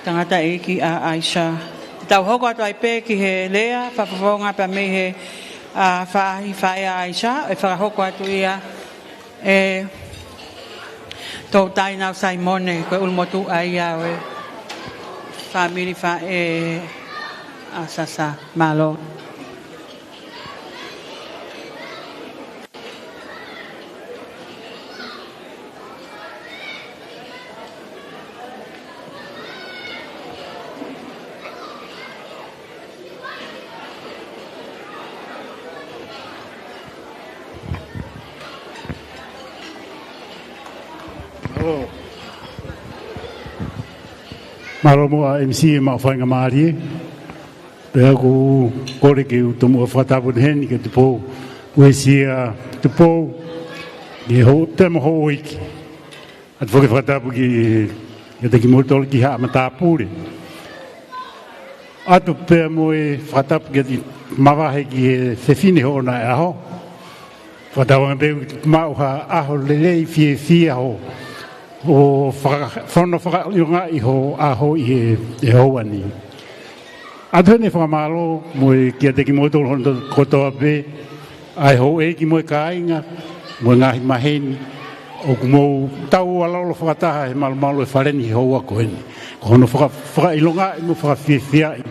tangataʻeiki ʻa ʻAisa. Te tau hoko atu ai pē ki he lea fakafofonga pea mei he, ʻa, faʻahi faʻē ʻa ʻAisa, ʻe fakahoko atu ia ʻe Toutai Nau Saimone, ko e ʻulumotuʻa ia ʻo e fāmili faʻē ʻa Sasa. Mālō. Mālō. Mālō muʻa M C ʻemau faingamālie. Pea ʻoku ou kole ke u tomuʻa fakatapu heni kia Tupou. Uesia Tupou. Ke hou, te mo houʻeiki. ʻOatu foki e fakatapu ki, kiate kimoutolu ki haʻa matāpule. ʻOatu pea mo e fakatapu kiate mavahe ki he fefine hoʻo naʻe ʻaho. Fakatauange pē ʻoku maʻu ha ʻaho lelei fiefia hoʻo, hoʻo faka-, fono fakaʻilongaʻi hoʻo ʻaho ʻi he, he houa ni. ʻOatu heni e fakamālō mo e kiate kimoutolu hono kotoa pē, ʻa e houʻeiki mo e kāinga, mo e ngaahi maheni, ʻoku mou tauʻololo fakataha he malumalu e fale ni he houa ko eni. Ko hono faka-, fakaʻilongaʻi mo fakafiefiaʻi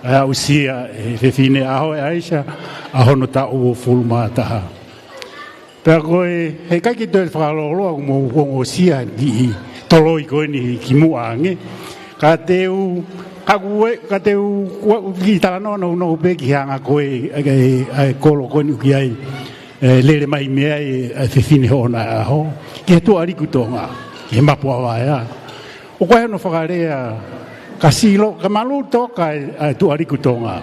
ʻa e aʻusia e fefine ʻaho ʻe ʻAisa ʻa hono taʻu uofulu mā taha. Pea ko e, heʻikai ke toe fakalōloa ʻoku mou ongosia e kiʻi toloi ko eni ki muʻa ange. Ka te u, ka ʻoku ou, ka te u, ua, u kiʻi talanoa nounou pē ki he anga ko ē, ʻa e, ʻa e kolo ko eni ʻoku ʻi ai, ʻe lele mai mei ai ʻa e fefine hoʻo naʻe ʻaho. Ki he Tuʻaliku Tonga, ki he Mapu ʻa Vaea. ʻOku ʻi ai hono fakalea, ka silo, ka malū toka e, ʻa e Tuʻaliku Tonga.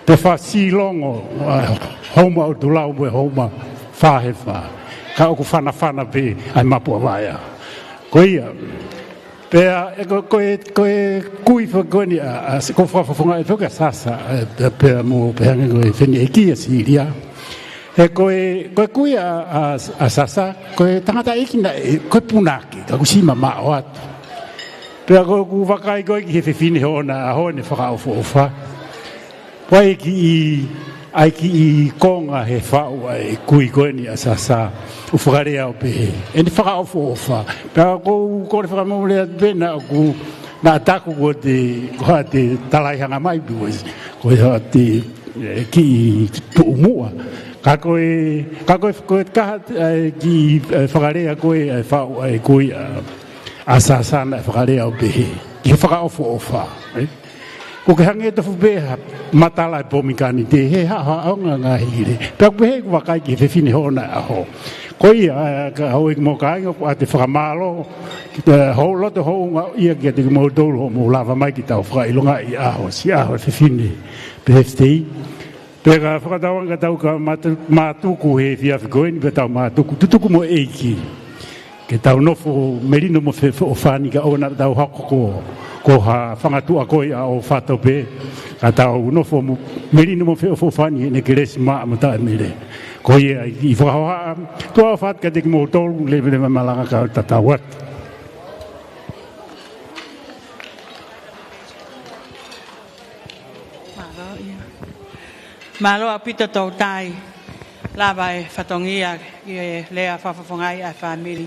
Te fakasilongo, ʻa, houma ʻo Tulau mo e houma Fāhefa. Ka ʻoku fanafana pē ʻa e Mapu ʻa Vaea. Ko ia, pea, ʻe ko, ko e, ko e kui foki ko eni ʻa, ʻa, ko e fakafofongaʻi foki ʻa Sasa, ʻe, pea, pea mo, pea hangē ko e fefine ʻeiki ʻa Silia. He ko e, ko e kui ʻa, ʻa, ʻa Sasa, ko e tangataʻeiki naʻe, ko e punake, ka ʻoku siʻi mamaʻo atu. Pea ko ʻeku vakai ko ē ki he fefine hoʻo naʻe ʻaho ʻene fakaʻofoʻofa. Ko e kiʻi, ʻa e kiʻi konga he faʻu ʻa e kui ko eni ʻa Sasa, ʻoku fakalea ʻo pehē, ʻene fakaʻofoʻofa. Pea ʻoku ou kole fakamole atu pē naʻa ku, naʻa taku ko te, ko haʻate talaihanga mai pē, ko haʻate, ʻe, kiʻi tuʻumuʻa. Ka ko e, ka ko e, ko e kaha, ʻa e kiʻi, ʻe, fakalea ko ē, ʻa e faʻu ʻa e kui ʻa, ʻa Sasa naʻe fakalea ʻo pehē, ki he fakaʻofoʻofa, ē? ʻOku ke hangē tofu pē ha matala e pomikanite, he haʻohaʻonga ngaahi hile. Pea ʻoku pehē ʻeku vakai ki he fefine hoʻo naʻe ʻaho. Ko ia, ʻa, ka houʻeiki mo kāinga, ʻoku ʻoatu e fakamālō, ki he hou loto houngaʻia kiate kimoutolu hoʻomou lava mai ke tau fakaʻilongaʻi e ʻaho, siʻi ʻaho e fefine, birthday. Pea ka fakatauange ka tau ka matu-, mātuku he efiafi ko eni, pea tau mātuku, tutuku mo e ʻEiki. Ke tau nofo melino mo feʻofoʻofani ka ʻoua naʻa tau hoko ko, ko ha fanga tuʻa ko ia ʻo fato pē. Ka tau nofo mo, melino mo feʻofoʻofani heʻene kelesi maʻa mo taʻemele. Ko ia ʻi he fakahohaʻa, tuʻa ʻofa atu kiate kimoutolu, lele mai malanga ka tatau atu. Mālō ia. Mālō ʻaupito Toutai. Lava e fatongia ki he lea fakafofongaʻi ʻa e fāmili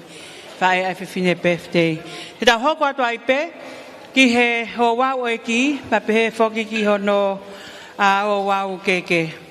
faʻē ʻa e fefine birthday. Te tau hoko atu ai pē ki he ouau ʻo e kiʻi, pea pehē foki ki hono, ʻa, ouau kehekehe.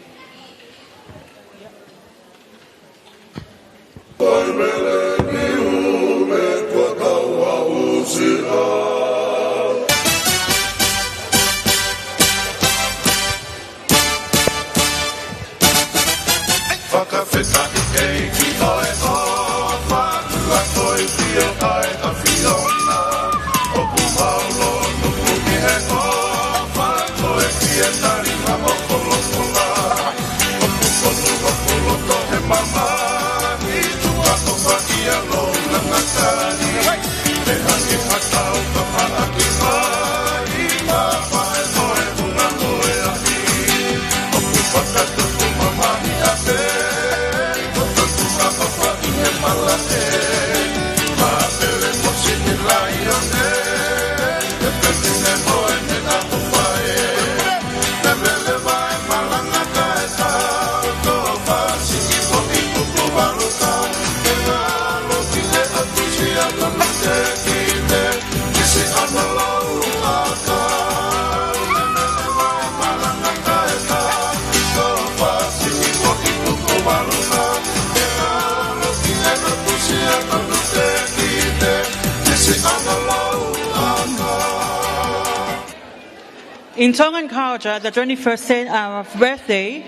In Tongan culture, the twenty-first cen-, uh, birthday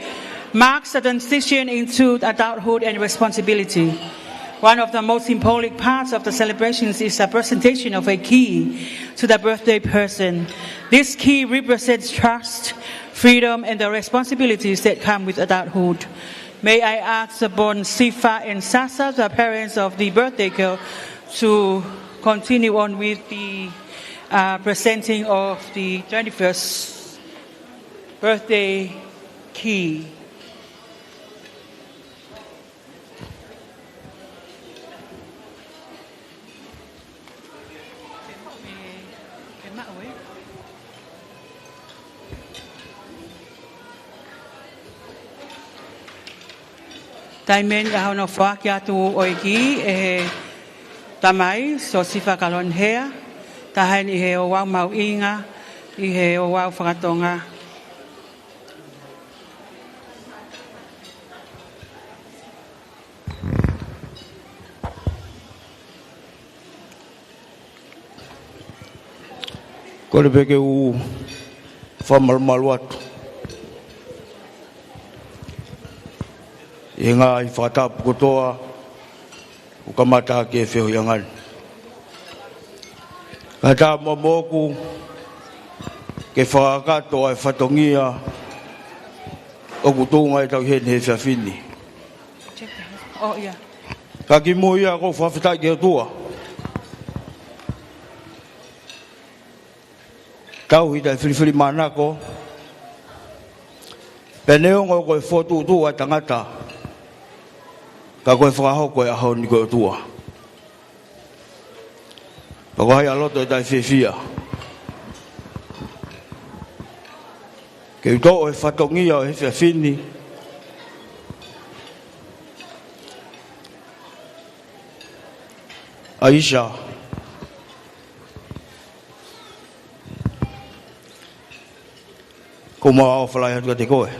marks a transition into adulthood and responsibility. One of the most symbolic parts of the celebrations is the presentation of a key to the birthday person. This key represents trust, freedom, and the responsibilities that come with adulthood. May I ask upon Sifa and Sasa, the parents of the birthday girl, to continue on with the, uh, presenting of the twenty-first birthday key. Taimi ni ʻa hono foaki atu ʻo e kī ʻe he tamai, Siosifa Kaloni Hea, taha eni ʻi he ouau mahuʻinga ʻi he ouau fakatonga. Kole pē ke u fakamalumalu atu ʻi he ngaahi fakatapu kotoa ʻoku kamata ʻaki e feohiʻanga ni. Ka ʻatā moʻoku ke fakakakato ʻa e fatongia ʻoku tuʻunga ʻetau ʻi heni he efiafi ni. Oh, yeah. Ka kimuʻa ia ʻoku ou fakafetaʻi ki he ʻOtua. Tauhi taʻefilifilimānako. Pea neongo ko e fokotuʻutuʻu ʻa e tangata, ka ko e fakahoko e ʻaho ni ko e ʻOtua. Pea ko hai ʻa loto ʻe taʻefiefia ke u toʻo e fatongia ʻo e efiafi ni. ʻAisa, ko e ʻofa lahi atu kiate koe.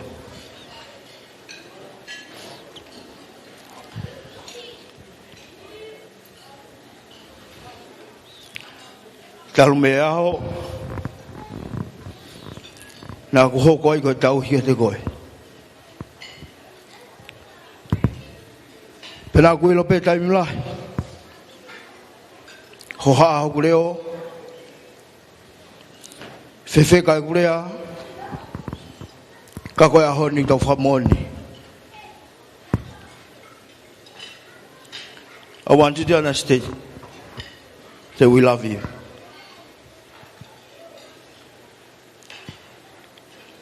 Talu mei he ʻaho naʻa ku hoko ai ko e tauhi kiate koe, pea naʻa ku ʻilo pē taimi lahi hohaʻa hoku leʻo, fefeka ʻeku lea, ka ko e ʻaho ni tau fakamoʻoni. I want you to understand that we love you.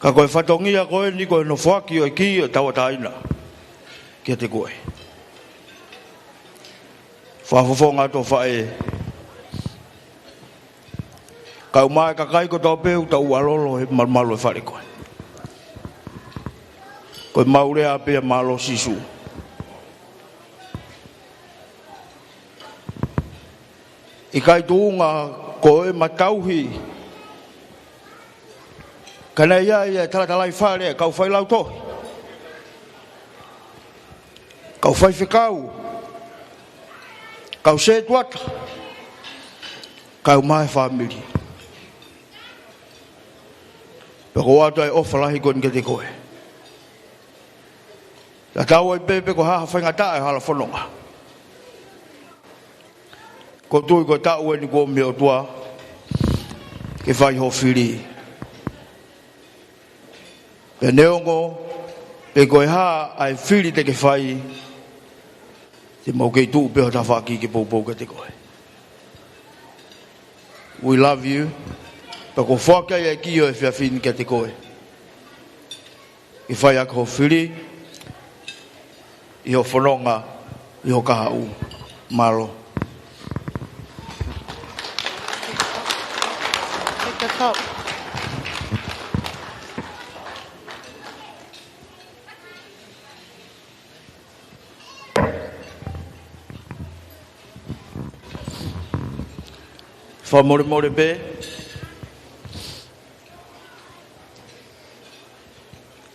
Ka ko e fatongia ko eni ko e nofoaki ʻo e kī ʻo e tauʻatāina kiate koe. Fakafofonga atu ʻo faʻē, kae ʻumaʻā e kakai kotoa pē ʻoku tau ʻalolo he malumalu ʻo e fale ko ē. Ko e mau lea pē ia, mālō Sīsū. ʻIkai tuʻunga ko ʻema tauhi, ka naʻe ʻi ai e talatalaifale, kau failautohi, kau faifekau, kau sētuata, kae ʻumaʻā e fāmili. Pea ʻoku ʻoatu ai e ʻofa lahi ko eni kiate koe. Tatau ai pē pe ko e hā ha faingataʻa ʻo e hala fononga, ʻoku ou tui ko e taʻu eni kuo ʻomi ʻe he ʻOtua ke fai hoʻo fili. Pea neongo pe ko e hā ʻa e fili te ke fai, te mau kei tuʻu pē ʻi ho tafaʻaki ke poupou kiate koe. We love you. Pea ʻoku ou foaki ai e kī ʻo e efiafi ni kiate koe ke fai ʻaki hoʻo fili ʻi hoʻo fononga ʻi ho kahaʻu. Mālō. Fakamolemole pē.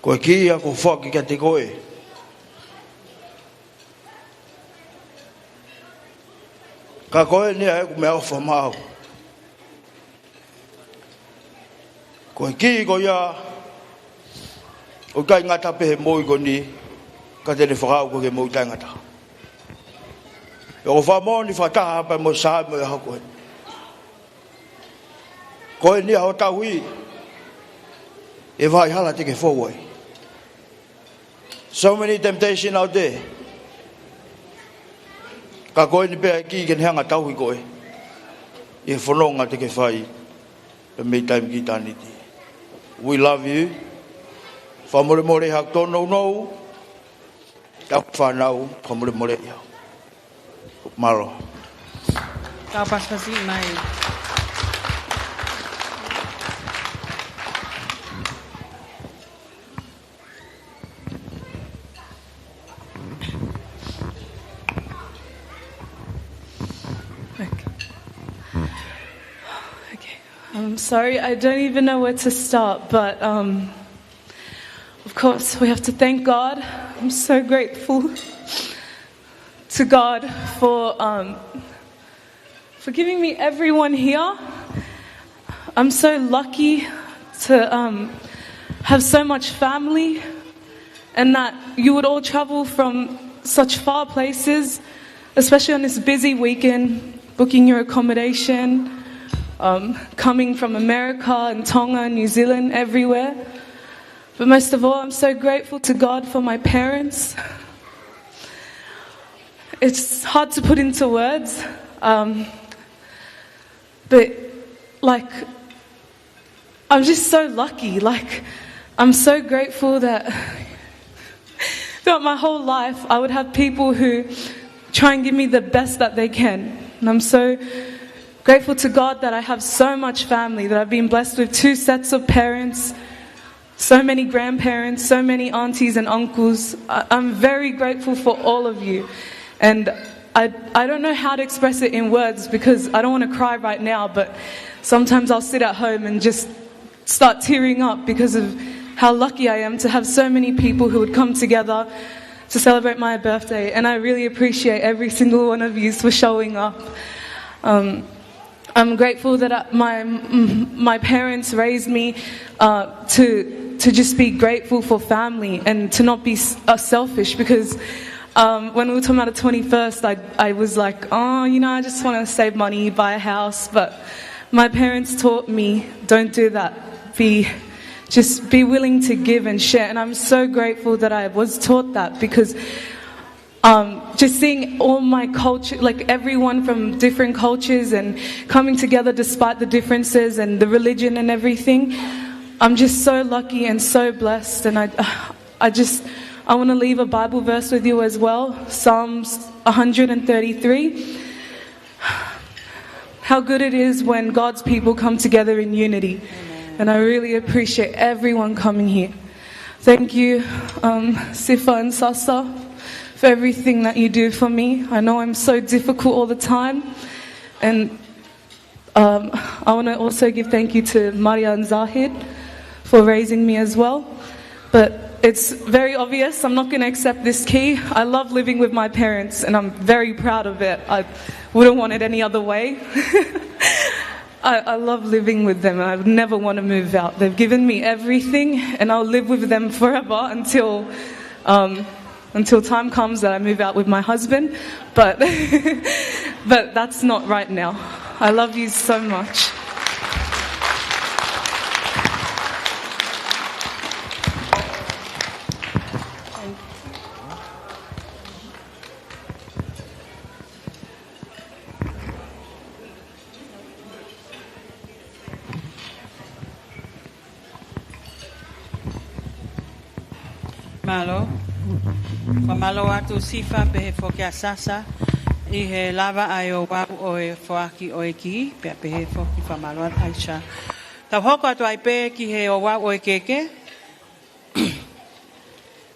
Ko e kī ia ʻoku ou foaki kiate koe. Ka ko eni ʻa ʻeku meʻaʻofa maʻau. ʻOku Ko e kī ko ia, ʻoku ʻikai ngata pē he moʻui ko eni, ka te ne fakaaʻu koe ki he moʻui taʻengata. ʻOku ou fakamoʻoni fakataha pē mo e Saame ʻo e ʻaho ko eni. Ko eni ʻa hoʻo tauhi, ʻe vahaʻa hala te ke fou ai. So many temptation out there. Ka ko eni pē ʻa e kī ke ne hanga ʻo tauhi koe ʻi he fononga te ke fai pē mei taimi ki ʻitāniti. We love you. Fakamolemole haʻaku tōnounou. Tau fānau, fakamolemole ia. Mālō. Tau pasipasi mai. Okay. Okay. I'm sorry, I don't even know where to start, but, um, of course, we have to thank God. I'm so grateful to God for, um, for giving me everyone here. I'm so lucky to, um, have so much family, and that you would all travel from such far places, especially on this busy weekend, booking your accommodation, um, coming from America and Tonga and New Zealand, everywhere. But most of all, I'm so grateful to God for my parents. It's hard to put into words, um, but, like, I'm just so lucky. Like, I'm so grateful that throughout my whole life, I would have people who try and give me the best that they can. And I'm so grateful to God that I have so much family, that I've been blessed with two sets of parents, so many grandparents, so many aunties and uncles. I, I'm very grateful for all of you. And I, I don't know how to express it in words because I don't want to cry right now, but sometimes I'll sit at home and just start tearing up because of how lucky I am to have so many people who would come together to celebrate my birthday. And I really appreciate every single one of you for showing up. Um, I'm grateful that, uh, my, m-, my parents raised me, uh, to, to just be grateful for family and to not be s-, uh, selfish because, um, when we were talking about the twenty-first, I, I was like, "Oh, you know, I just wanna save money, buy a house." But my parents taught me, "Don't do that. Be, just be willing to give and share." And I'm so grateful that I was taught that because um, just seeing all my culture, like, everyone from different cultures and coming together despite the differences and the religion and everything. I'm just so lucky and so blessed, and I, I just, I wanna leave a Bible verse with you as well, Psalms a hundred and thirty-three. How good it is when God's people come together in unity. Amen. And I really appreciate everyone coming here. Thank you, um, Sifa and Sasa, for everything that you do for me. I know I'm so difficult all the time. And, um, I wanna also give thank you to Maria and Zahid for raising me as well. But it's very obvious, I'm not gonna accept this key. I love living with my parents, and I'm very proud of it. I wouldn't want it any other way. I, I love living with them, and I would never wanna move out. They've given me everything, and I'll live with them forever until, um, until time comes that I move out with my husband. But, but that's not right now. I love you so much. Mālō. Fakamālō atu Sifa, pehē foki ʻa Sasa, ʻi he lava ʻa e ouau ʻo e foaki ʻo e kī, pea pehē foki fakamālō atu Aisha. Tau hoko atu ai pē ki he ouau ʻo e keke.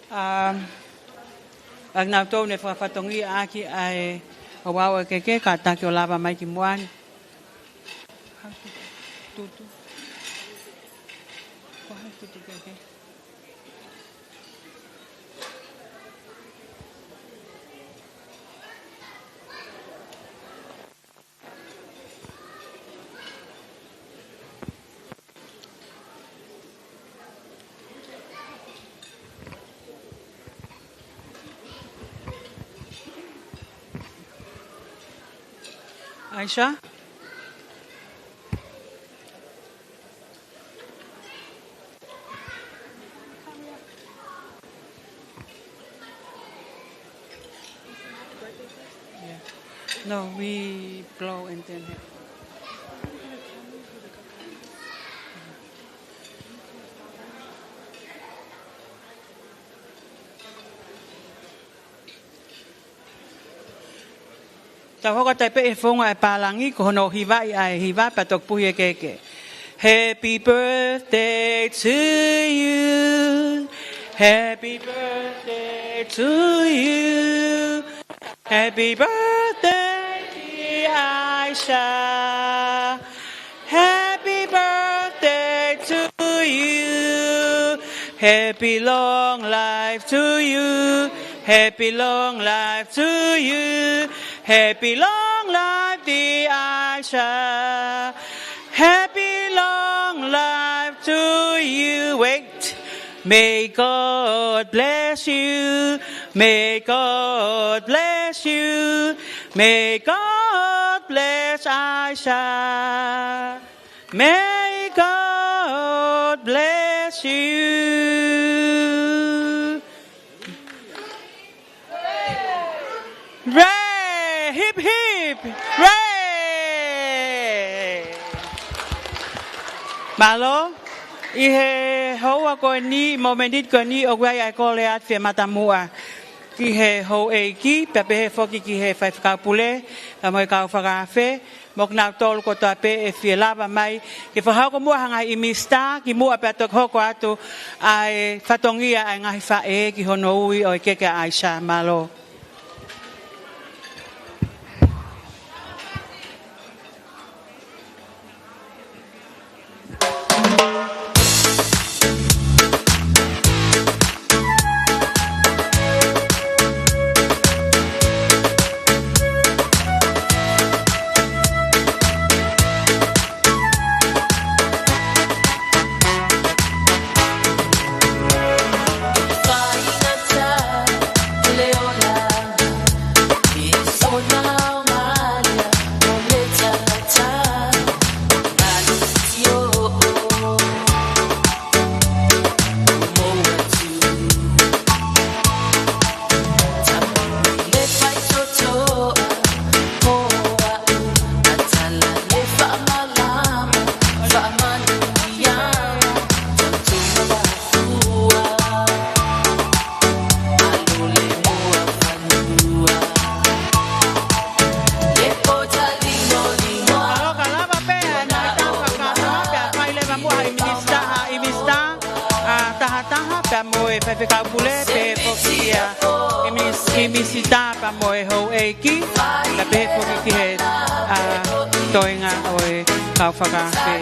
Um, ʻa kinautolu ne fakafatongia ʻaki ʻa e ouau ʻo e keke, kātaki ʻo lava mai ki muʻa ni. Tutu. Ko hai tutu keke? Aisha? Yeah. No, we blow and then have Tau hoko atu pē ʻi he founga ʻo e pālangi, ko hono hivaʻi ʻa e hiva pea toki puhi e kehekehe. Happy birthday to you. Happy birthday to you. Happy birthday, dear Aisha. Happy birthday to you. Happy long life to you. Happy long life to you. Happy long life, dear Aisha. Happy long life to you. Wait. May God bless you. May God bless you. May God bless Aisha. May God bless you. Hooray! Hip, hip! Hooray! Mālō, ʻi he houa ko eni, mo e miniti ko eni, ʻoku ʻi ai ʻa e kole atu fie matamuʻa ki he houʻeiki, pea pehē foki ki he faifekau pule, pea mo e kau fakaafe, mo kinautolu kotoa pē ʻe fie lava mai ke fakahoko muʻa ha ngaahi ʻimisitā kimuʻa pea toki hoko atu ʻa e fatongia ʻa e ngaahi faʻē ki hono ui ʻo e keke ʻa Aisha. Mālō. Mālō, ka lava pē ʻa e ngaahi tau fakakātoa, pea fai leva muʻa ʻa e ʻimisitā, ʻa e ʻimisitā, ʻa e tahataha, pea mo e faifekau pule, pehē foki ia ʻimis-, ʻimisitā pea mo e houʻeiki, pea pehē foki ki he, ʻa, toenga ʻo e kau fakaafe.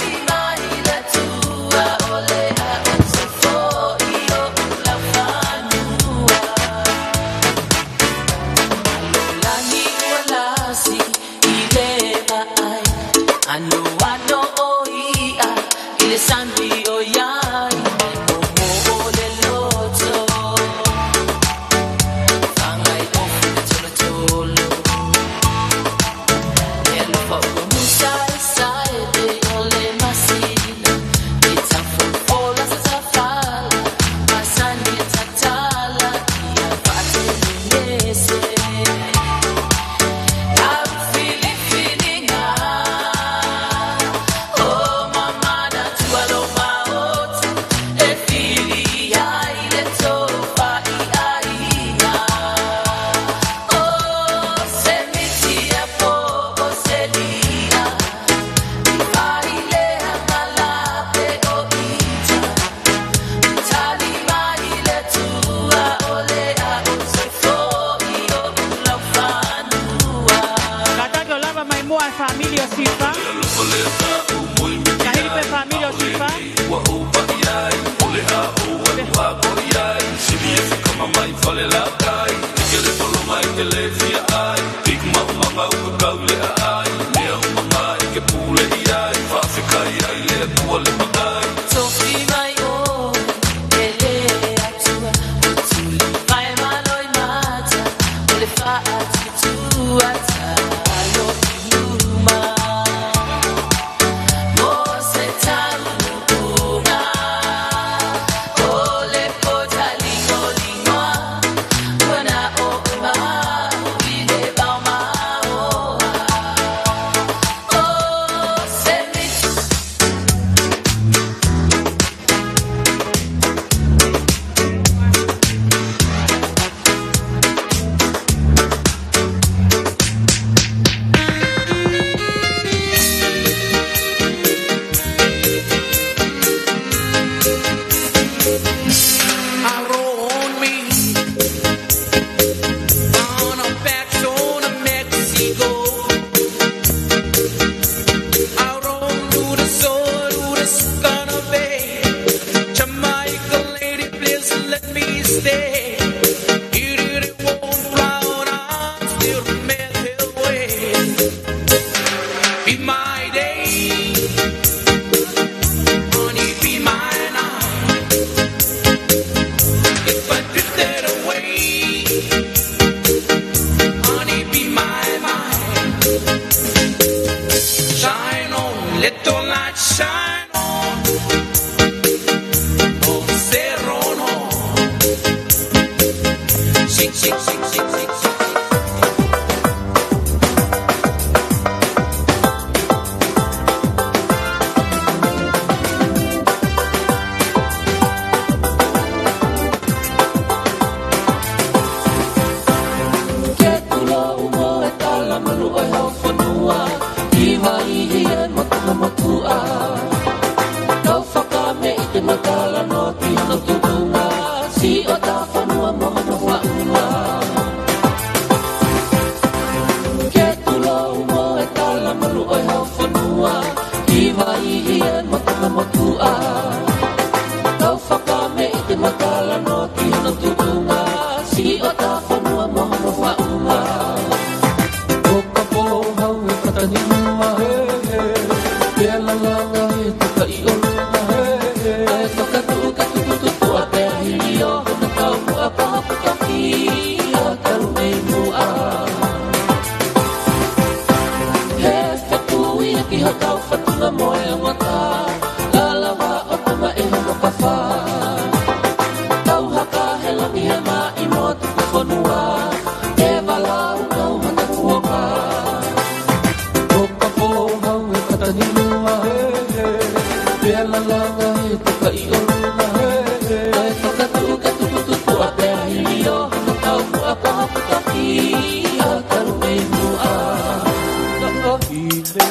Kātaki ʻo lava mai muʻa e fāmili ʻo Sifa. Ka hili pē fāmili ʻo Sifa. Let your light shine on. Oh, Serono. Shik, shik, shik, shik, shik, shik. Ke tulo umo e tala malu ʻo e hau fonua, ʻi Vaihi ē mo Tongatapu. Kau fakameʻite mo talanoa ki hono tuʻunga, siʻotau fonua mo hono faʻunga. Ke tulo umo e tala malu ʻo e hau fonua, ʻi Vaihi ē mo Tongatapu. Kau fakameʻite mo talanoa ki hono tuʻunga, siʻotau fonua mo hono faʻunga. ʻO ka pō hau e fatanima he, he, pea lalanga he takaʻi ʻona he, he. ʻA e fakatuʻu ka tukutuku a pea hili ʻo hono kau muʻa pahapu ka ki a kalu mei muʻa. He fekui ki hotau fatunga mo e ongata, ka lava ʻo toma e hono kafa. Tau haka he langi he maʻi mo tuku fonua, ke valaʻau kau hata kuoka. ʻO ka pō hau e fatanima he, he, pea lalanga he takaʻi ʻona he, he. ʻA e fakatuʻu ka tukutuku a pea hili ʻo hono kau muʻa pahapu ka ki a kalu mei muʻa. Ka ʻohi le.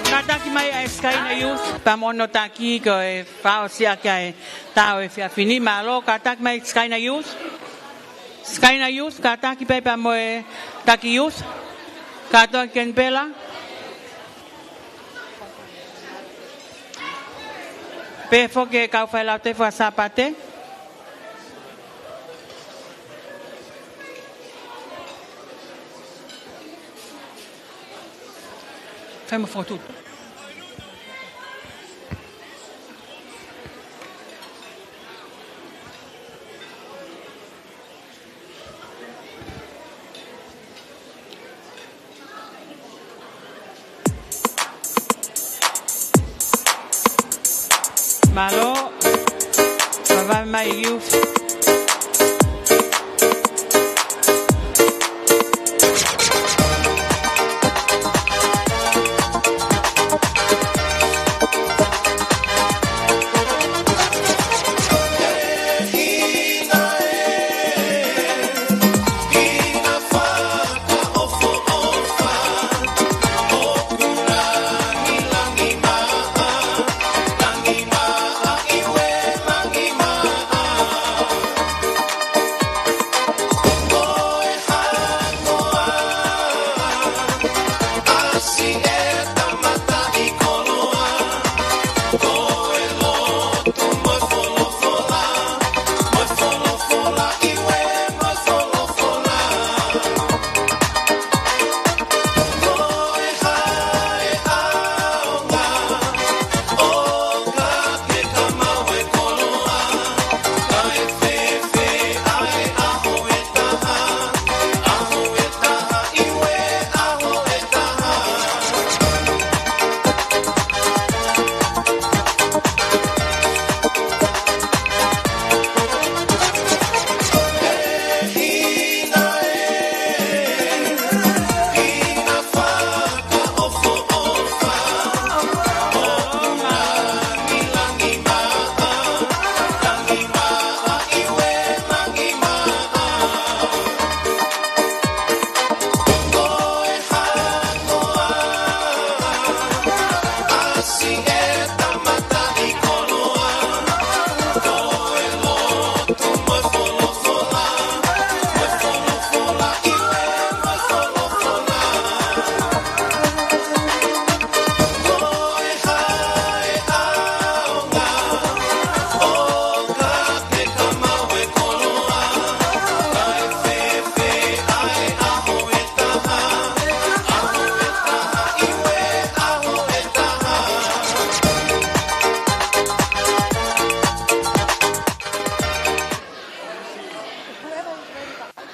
Kātaki mai ʻa e Sikaina Youth, pea mo hono taki ko e fakaʻosi ʻaki ʻa e tā ʻo e efiafi ni. Mālō, kātaki mai Sikaina Youth. Sikaina Youth, kātaki pē pea mo e taki Youth. Kātoa ki Kenipela. Pehē foki e kau failautohi faka-Sāpate. Fai mo fotu. Mālō, vave mai Youth.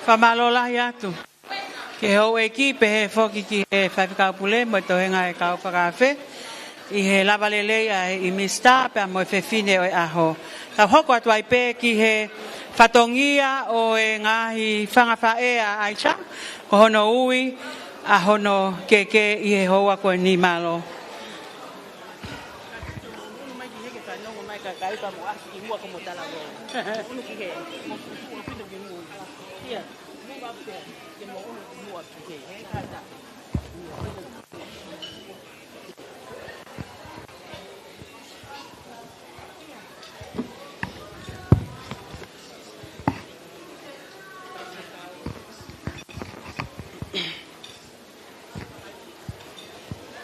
Fakamālō lahi atu ki he houʻeiki, pehē foki ki he faifekau pule mo e toenga e kau fakaafe ʻi he lava lelei ʻa e ʻīmisi pea mo e fefine ʻo e ʻaho. Tau hoko atu ai pē ki he fatongia ʻo e ngaahi fanga faʻē ʻa ʻAisha, ko hono ui ʻa hono keke ʻi he houa ko eni. Mālō.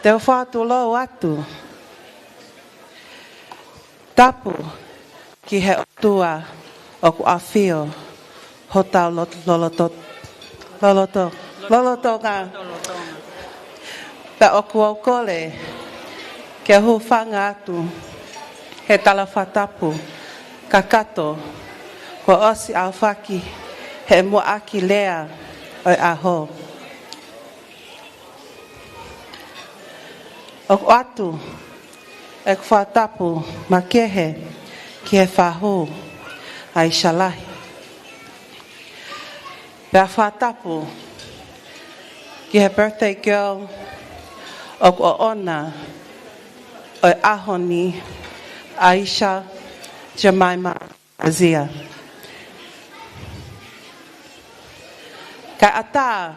Te u fakatulou atu. Tapu ki he ʻOtua ʻoku ʻafio hotau lot-, loloto-, loloto-, lolotonga. Pea ʻoku ou kole ke u hūfanga atu he tala fakatapu kakato kuo ʻosi ʻaofaki he muʻaki lea ʻo e ʻaho. ʻOatu ʻeku fakatapu makehe ki he fahu ʻa ʻAisha Lahi. Pea fakatapu ki he birthday girl ʻoku ʻoʻona ʻo e ʻaho ni, ʻAisha Jemima Nazir. Kae ʻatā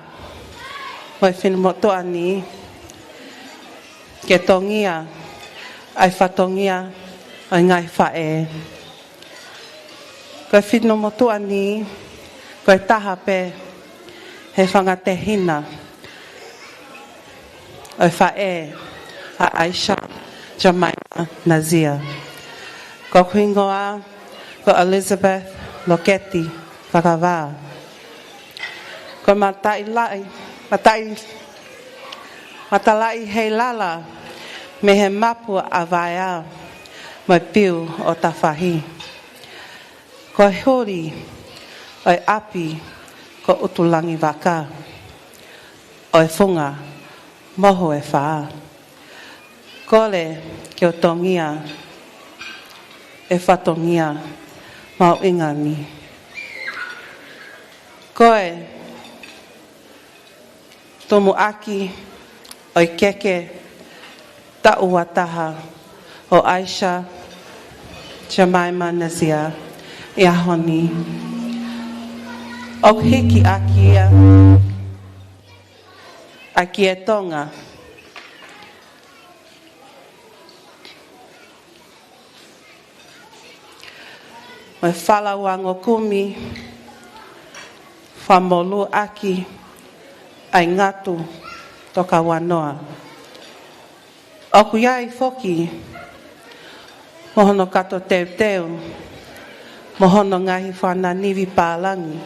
mo e finemotuʻa ni ke tongia ʻa e fatongia ʻo e ngaahi faʻē. Ko e finemotuʻa ni, ko e taha pē he fanga tehina ʻo e faʻē ʻa ʻAisha Jemima Nazir. Ko hoku hingoa ko Elizabeth Loketi Fakavā. Ko e mataʻi laʻi, mataʻi, matalaʻi heilala mei he mapu ʻa Vaea mo e piu ʻo Tafahi. Ko e huli ʻo e ʻapi ko ʻUtulangivaka, ʻo e funga Mohu ʻe Fā. Kole ke u tongia e fatongia mahuʻinga ni. Ko e tumuʻaki ʻo e keke taʻu ua taha ʻo ʻAisha Jemima Nazir ʻi he ʻaho ni. ʻOku hiki ʻaki ia ʻa e kie Tonga mo e falauango kumi, fakamolū ʻaki ʻa e ngatu tokauanoa. ʻOku ʻi ai foki mo hono kato teuteu mo hono ngaahi fānanivi pālangi.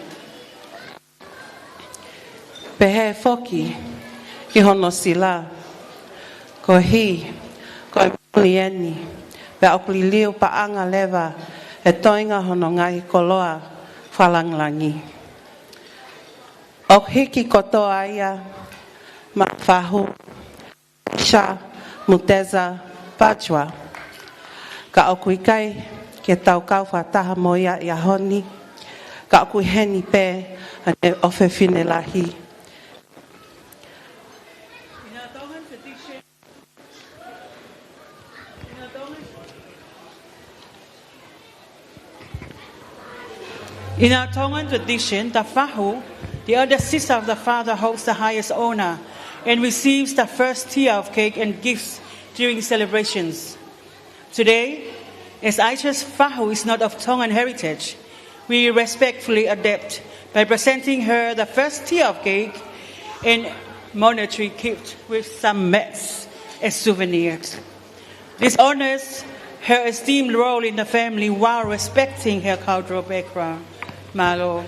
Pehē foki ki hono sila, ko e hī, ko e muli eni, pea ʻoku liliu paʻanga leva e toenga hono ngaahi koloa fakalāngilangi. ʻOku hiki kotoa ia maʻa e fahu Aisha Murtaza Bajwa. Ka ʻoku ʻikai ke tau kau fakataha mo ia ʻi he ʻaho ni, ka ʻoku ʻi heni pē ʻa e ʻofefine lahi. In our Tongan tradition, the fahu, the elder sister of the father, holds the highest honor and receives the first tier of cake and gifts during celebrations. Today, as Aisha's fahu is not of Tongan heritage, we respectfully adapt by presenting her the first tier of cake and monetary gift with some mats as souvenirs. This honors her esteemed role in the family while respecting her cultural background. Mālō.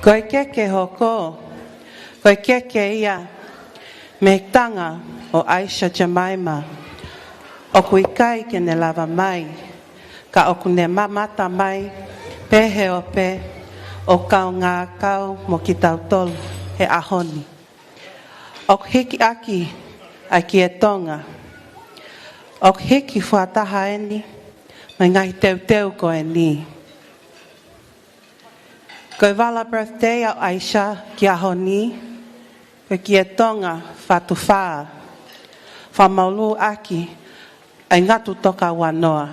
Ko e keke hoko, ko e keke ia mei he tanga ʻo ʻAisa Jemaima. ʻOku ʻikai ke ne lava mai, ka ʻoku ne mamata mai pē he ope ʻo kaungā kau mo kitautolu he ʻaho ni. ʻOku hiki ʻaki ʻa e Kie Tonga. ʻOku hiki fakataha eni mei he ngaahi teuteu ko eni. Ko e vala birthday ʻo ʻAisa ki he ʻaho ni, ko e Kie Tonga Fatufā. Fakamolū ʻaki ʻa e Ngatu Toka Uanoa.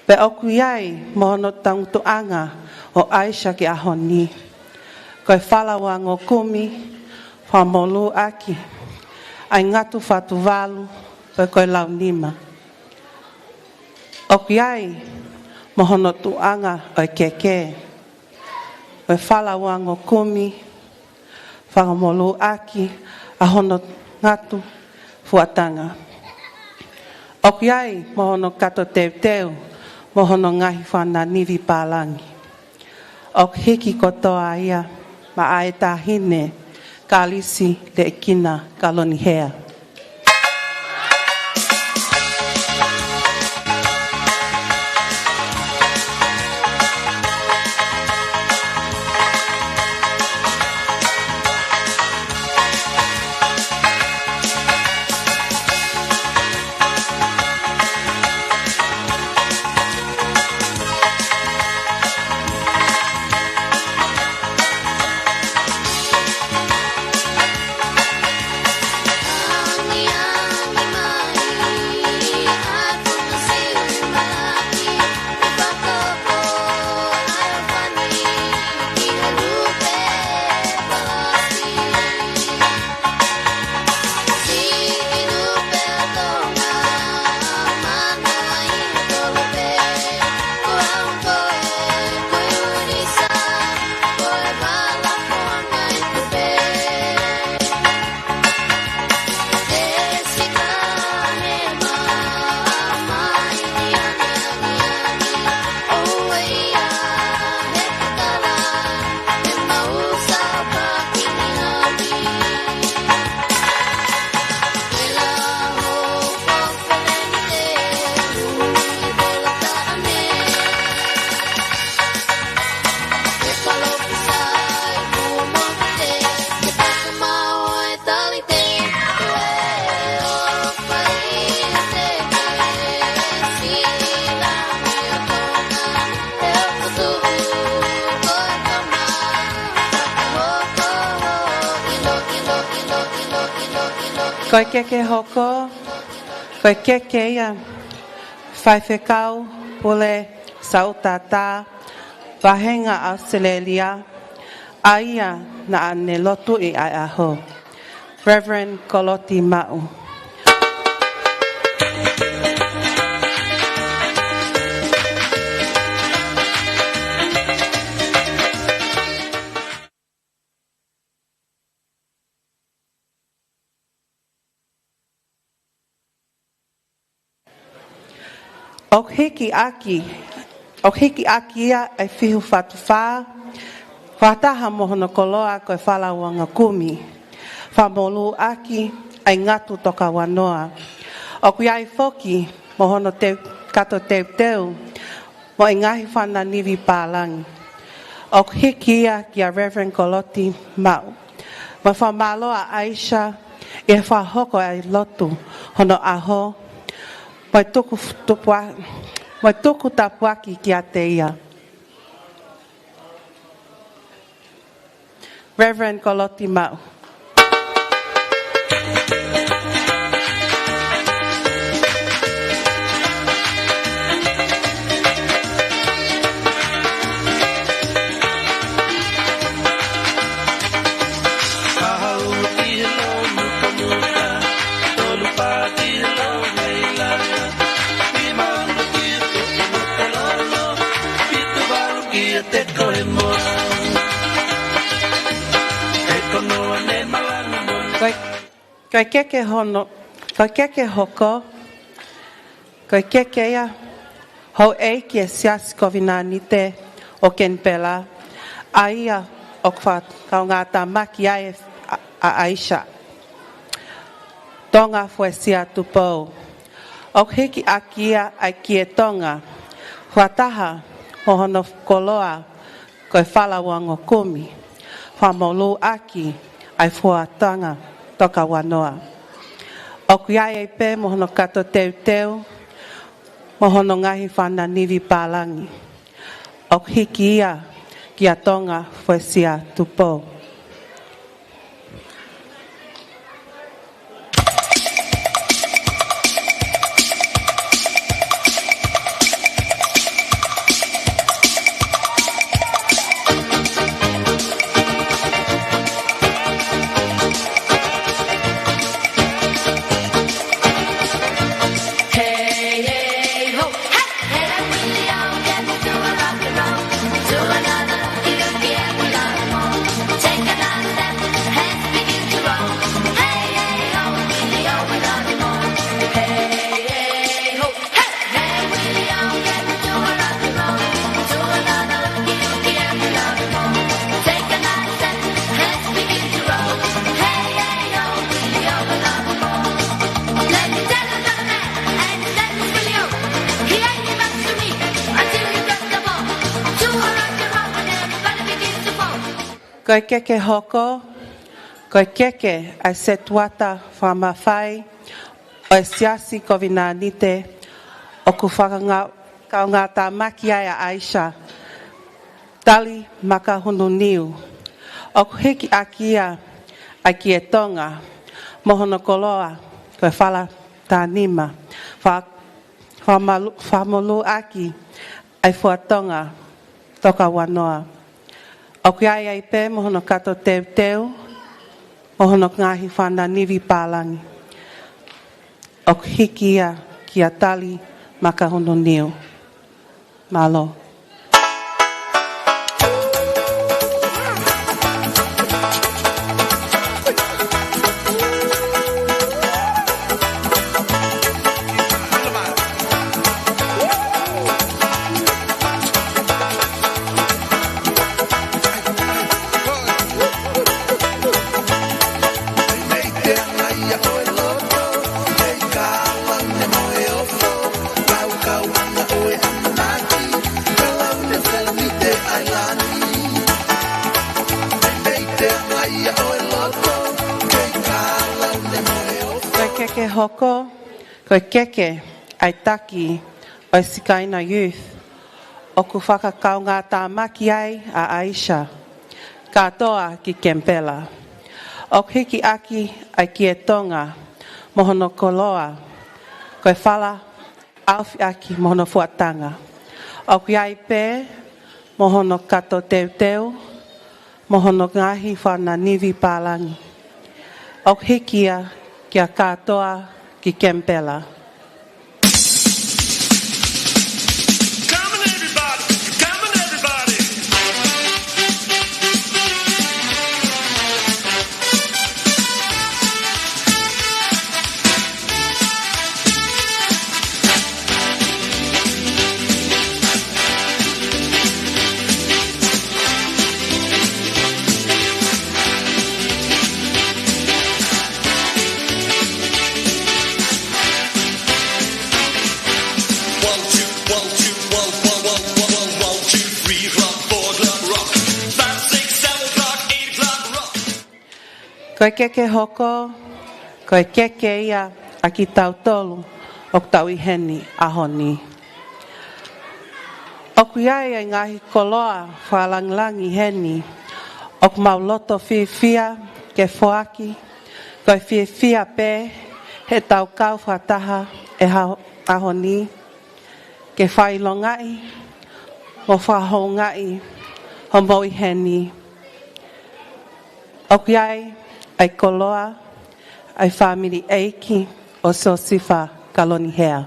Pea ʻoku ʻi ai mo hono tangutuʻanga ʻo ʻAisa ki he ʻaho ni, ko e Fala Uango Kumi. Fakamolū ʻaki ʻa e Ngatu Fatuvalu, ko e Launima. ʻOku ʻi ai mo hono tuʻunga ʻo e keke, ko e Fala Uango Kumi. Fakamolū ʻaki ʻa hono ngatu fuatanga. ʻOku ʻi ai mo hono kato teuteu mo hono ngaahi fānau nivi pālangi. ʻOku hiki kotoa ia maʻa e Taʻahine Kalisi Leʻekina Kalonihea. Ko e keke hoko, ko e keke ia Faifekau Pule Sautata, Vahenga ʻAositelēlia, ʻa ia naʻa ne lotuʻi ʻa e ʻaho, Reverend Koloti Maʻu. ʻOku hiki ʻaki, ʻoku hiki ʻaki ia ʻa e Fihu Fatufā, fakataha mo hono koloa ko e Fala Uango Kumi. Fakamolū ʻaki ʻa e Ngatu Toka Uanoa. ʻOku ʻi ai foki mo hono teu-, kato teuteu mo e ngaahi fānau nivi pālangi. ʻOku hiki ia kia Reverend Koloti Maʻu. Mo e fakamālō ʻa ʻAisa ʻi he fakahoko ʻa e lotu hono ʻaho, mo e tuku tupua-, mo e tuku tāpuaki kiate ia. Reverend Koloti Maʻu. Ko e, ko e keke hono, ko e keke hoko, ko e keke ia Houʻeiki ʻo e Siasi Kovinānite ʻo Kenipela, ʻa ia ʻoku fakakaungātāmaki ai ʻa, ʻa ʻAisa Tonga Fuesia Tupou. ʻOku hiki ʻaki ia ʻa e kie Tonga fakataha mo hono koloa ko e fala uango kumi, fakamolū ʻaki ʻa e fuatanga tokauanoa. ʻOku ʻi ai ai pē mo hono kato teuteu mo hono ngaahi fānau nivi pālangi. ʻOku hiki ia kia Tonga Fuesia Tupou. Ko e keke hoko, ko e keke ʻa e setuata fakamafai ʻo e Siasi Kovinānite ʻoku fakanga-, kaungātāmaki ai ʻa ʻAisa Tali Makahununiu. ʻOku hiki ʻaki ia ʻa e kie Tonga mo hono koloa ko e fala tā nima. Fa-, fakamalu-, fakamolū ʻaki ʻa e fuatanga tokauanoa. ʻOku ʻi ai ai pē mo hono kato teuteu mo hono ngaahi fānau nivi pālangi. ʻOku hiki ia kia Tali Makahununiu. Mālō. Ko e keke hoko, ko e keke ʻa e taki ʻo e Sikaina Youth, ʻoku fakakaungātāmaki ai ʻa ʻAisa, kātoa ki Kenipela. ʻOku hiki ʻaki ʻa e kie Tonga mo hono koloa ko e fala ʻaofi ʻaki mo hono fuatanga. ʻOku ʻi ai pē mo hono kato teuteu mo hono ngaahi fānau nivi pālangi. ʻOku hiki ia kia kātoa ki Kenipela. Come on, everybody. Come on, everybody. One, two, one, two, one, one, one, one, one, one, two, three o'clock, four o'clock, rock. Five, six, seven o'clock, eight o'clock, rock. Ko e keke hoko, ko e keke ia ʻa kitautolu ʻoku tau ʻi heni ʻaho ni. ʻOku ʻi ai ʻa e ngaahi koloa fakalāngilangi heni ʻoku mau loto fiefia ke foaki, ko e fiefia pē heʻetau kau fakataha he ʻaho ni, ke fakaʻilongaʻi mo fakahoungaʻi hoʻomou ʻi heni. ʻOku ʻi ai ʻa e koloa ʻa e fāmili ʻeiki ʻo Siosifa Kalonihea.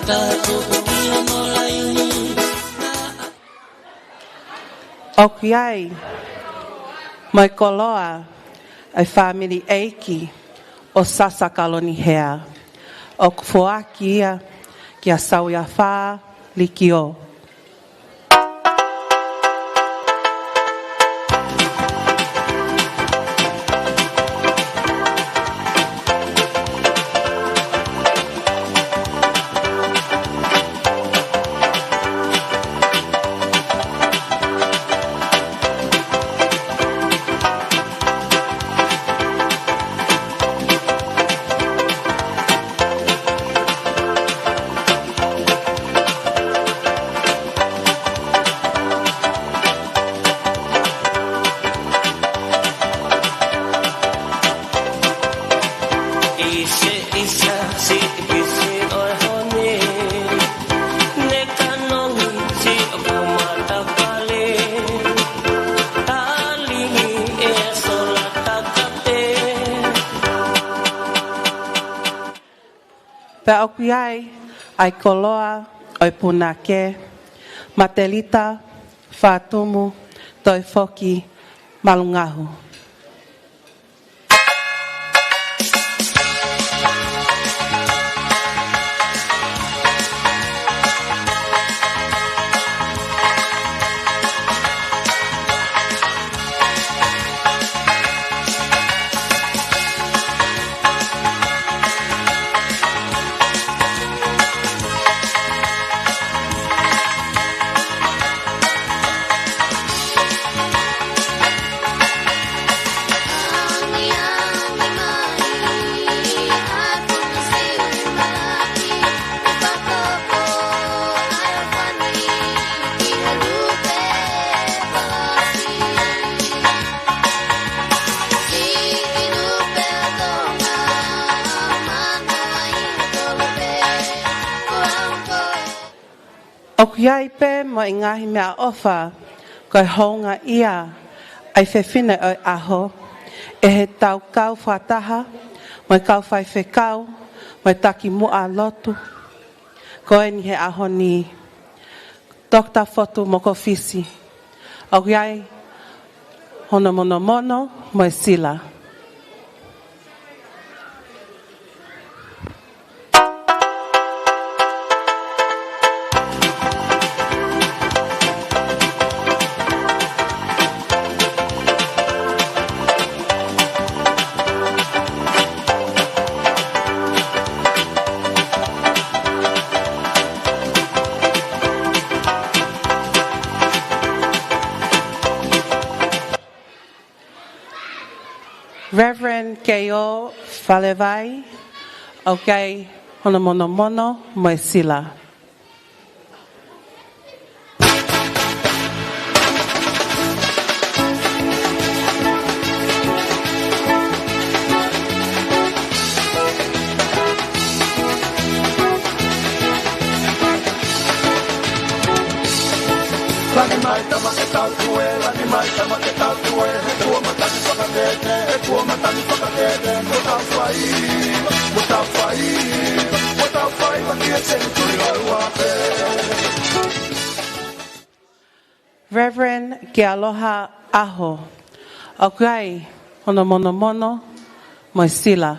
ʻOku ʻi ai mo e koloa ʻa e fāmili ʻeiki ʻo Sasa Kaloni Hea. ʻOku foaki ia kia Sauiafa Likiō. Pea ʻoku ʻi ai ʻa e koloa ʻo e punake, Matelita Fatumu Toefoki Malungahu. ʻOku ʻi ai pē mo e ngaahi meʻaʻofa ko e houngaʻia ʻa e fefine ʻo e ʻaho ʻe he tau kau fakataha mo e kau faifekau mo e takimuʻa lotu ko eni he ʻaho ni, Toketā Fotu Mokofisi. ʻOku ʻi ai hono monomono mo e sila. Reverend K O Falevai, ʻoku ʻi ai hono monomono mo e sila. Lani mai tama ke tau tue, lani mai tama ke tau tue, he tuʻa matangi fakatete, he tuʻa matangi fakatete, mo tau fai, mo tau fai, mo tau fai, ma kia seni tui lau ape. Reverend Kealoha ʻAho, ʻoku ʻi ai hono monomono mo e sila.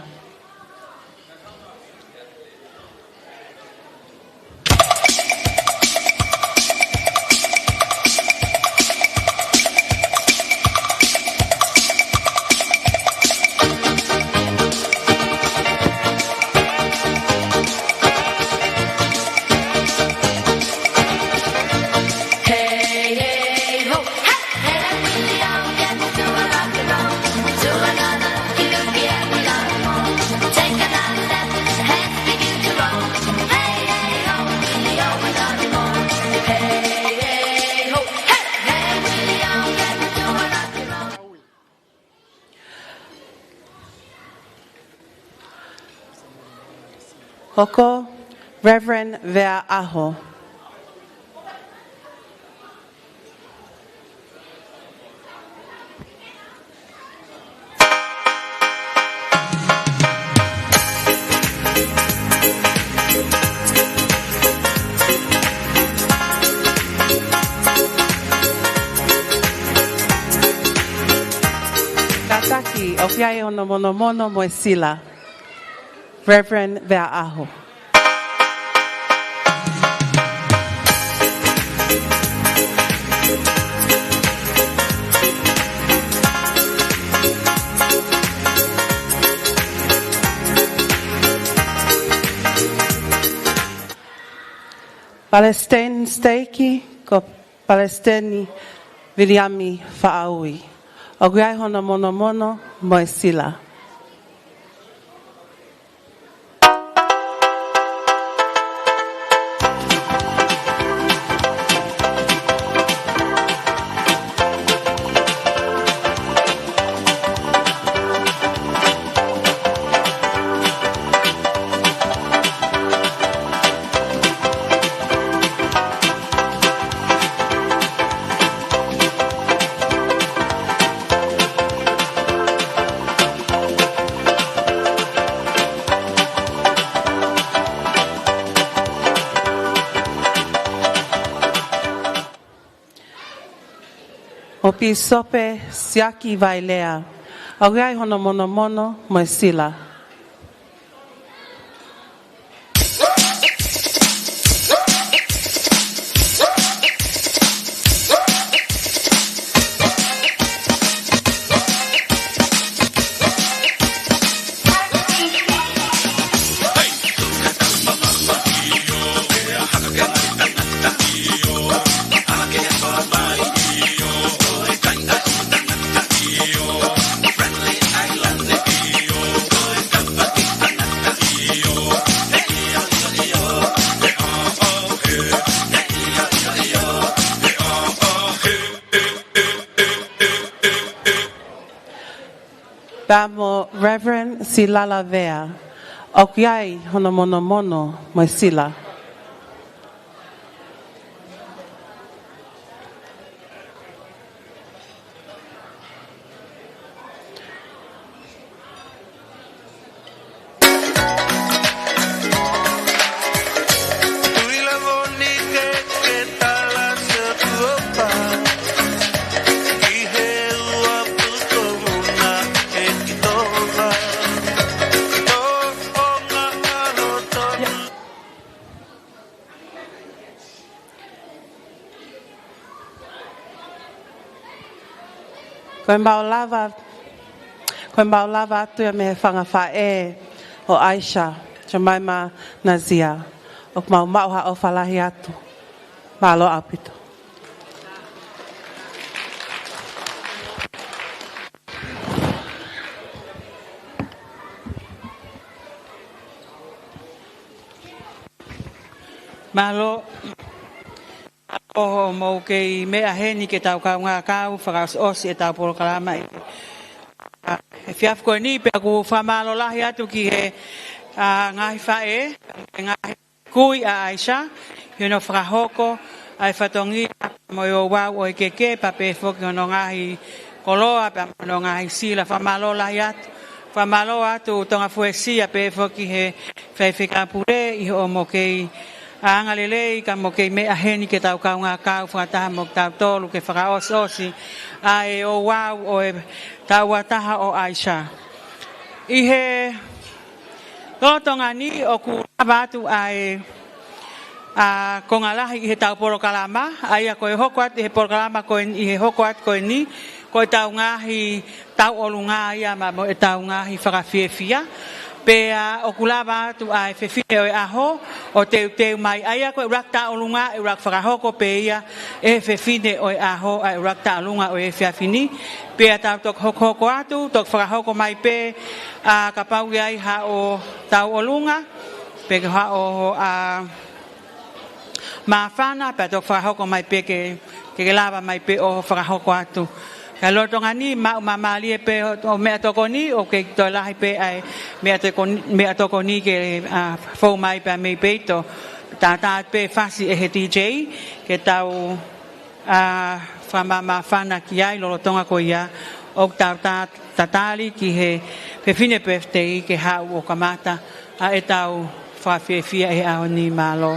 Hoko, Reverend Vea ʻAho. ʻi ai hono monomono mo e sila. Reverend Veaʻaho. Palesiteni Siteiki, ko Palesiteni Viliami Faʻaui. ʻOku ʻi ai hono monomono mo e sila. Mo Pīsope Siaki Vailea, ʻoku ʻi ai hono monomono mo e sila. Pea mo Reverend Silala Vea, ʻoku ʻi ai hono monomono mo e sila. Ko e mau lava, ko e mau lava atu ia mei he fanga faʻē ʻo Aisha, Jemima Nazia. ʻOku mau maʻu ha ʻofa lahi atu. Mālō ʻaupito. Mālō. ʻOku mou kei meʻa heni ke tau kaungā kau fakaʻosiʻosi ʻetau polokalama ʻi he efiafi ko eni, pea ʻoku fakamālō lahi atu ki he, ā, ngaahi faʻē, ngaahi kui ʻa Aisha, ʻi hono fakahoko ʻa e fatongia mo e ouau ʻo e keke, pea pehē foki hono ngaahi koloa, pea mo hono ngaahi sila. Fakamālō lahi atu, fakamālō atu Tonga Fuesia, pehē foki he faifekau pule ʻi hoʻomo kei ʻa, angalelei ka mo kei meʻa heni ke tau kaungā kau fakataha mo kitautolu ke fakaʻosiʻosi ʻa e ouau ʻo e tauʻatāina ʻo Aisha. ʻI he lolotonga ni ʻoku lava atu ʻa e, ʻa, konga lahi ʻi heʻetau polokalama, ʻa ia ko e hoko atu ʻi he polokalama ko eni, ʻi he hoko atu ko eni, ko ʻetau ngaahi tauʻolunga ia ma mo ʻetau ngaahi fakafiefia. Pea ʻoku lava atu ʻa e fefine ʻo e ʻaho ʻo teuteu mai, ʻa ia ko e ʻuluaki tauʻolunga ʻe ʻuluaki fakahoko pē ia ʻe he fefine ʻo e ʻaho, ʻa e ʻuluaki tauʻolunga ʻo e efiafi ni. Pea tau toki hokohoko atu, toki fakahoko mai pē, ā, kapau ʻe ʻi ai haʻo tauʻolunga, pe ko haʻo, ā, māfana, pea toki fakahoko mai pē ke, ke ke lava mai pē ʻo fakahoko atu. Ka lolotonga ni, maʻu māmālie pē ʻo, ʻo meʻatokoni, ʻoku kei toe lahi pē ʻa e meʻatokoni, meʻatokoni ke, ā, fou mai pē mei peito. Tātā pē fasi ʻe he D J, ke tau, ā, fakamāmāfana ki ai lolotonga ko ia, ʻoku tau tā-, tatali ki he fefine birthday ke haʻu ʻo kamata ʻa ʻetau fakafiefia ʻi he ʻaho ni. Mālō.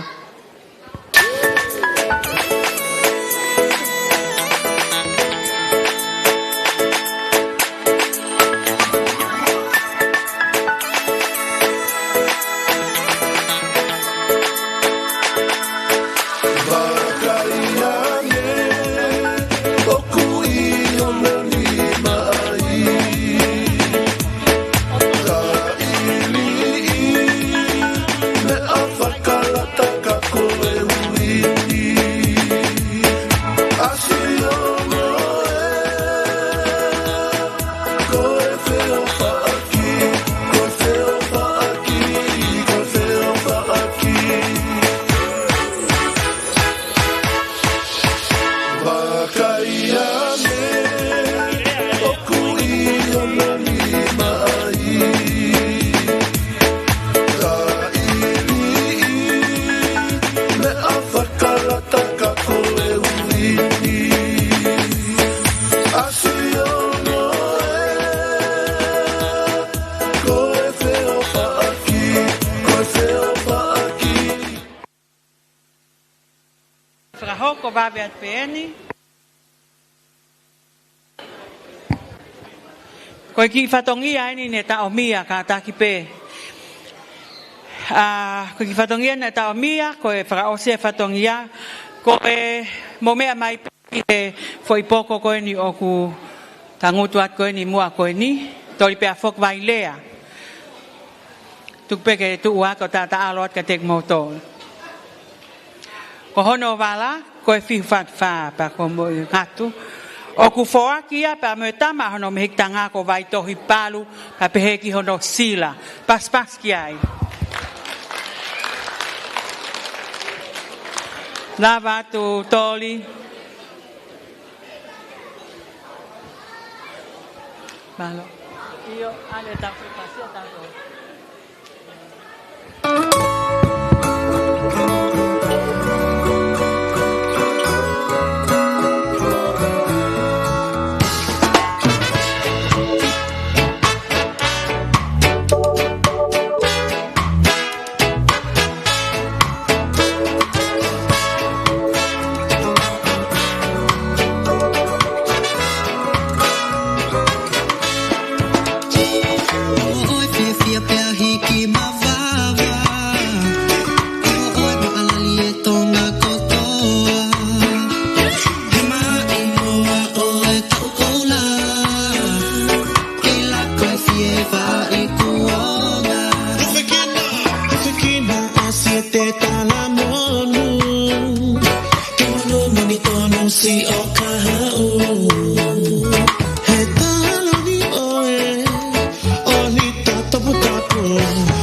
Fakahoko vave atu pē eni. Ko e kiʻi fatongia eni ne taʻomia kātaki pē. ʻA, ko e kiʻi fatongia ne taʻomia, ko e fakaʻosi e fatongia, ko e mou meʻa mai pē ki he foʻi poko ko eni ʻoku tangutu atu ko eni muʻa ko eni, toli pea foki Vailea. Tuku pē ke tuʻu atu ʻo taʻataʻalo atu kiate kimoutolu. Ko hono vala, ko e fihu fatu fā pea ko mo i ngatu. ʻOku foaki ia pea mo e tama hono mehikitanga ko Vaitohi Palu, pea pehē ki hono sila. Pasipasi ki ai. Lava atu Toli. Mālō. ʻIo, ʻa ē tau fai pasi ʻa tautolu. ʻOi fiefia pea hiki mavava. ʻOi maʻalali e Tonga kotoa. He maʻimoa ʻo e tau koula. Kei laka fie faʻi kuonga. Ufikina, ufikina, ʻasi e te tala monu. Ke monu moni tonu si o ka haʻu. He tala ni ʻoe, ʻo ni ta toputapu.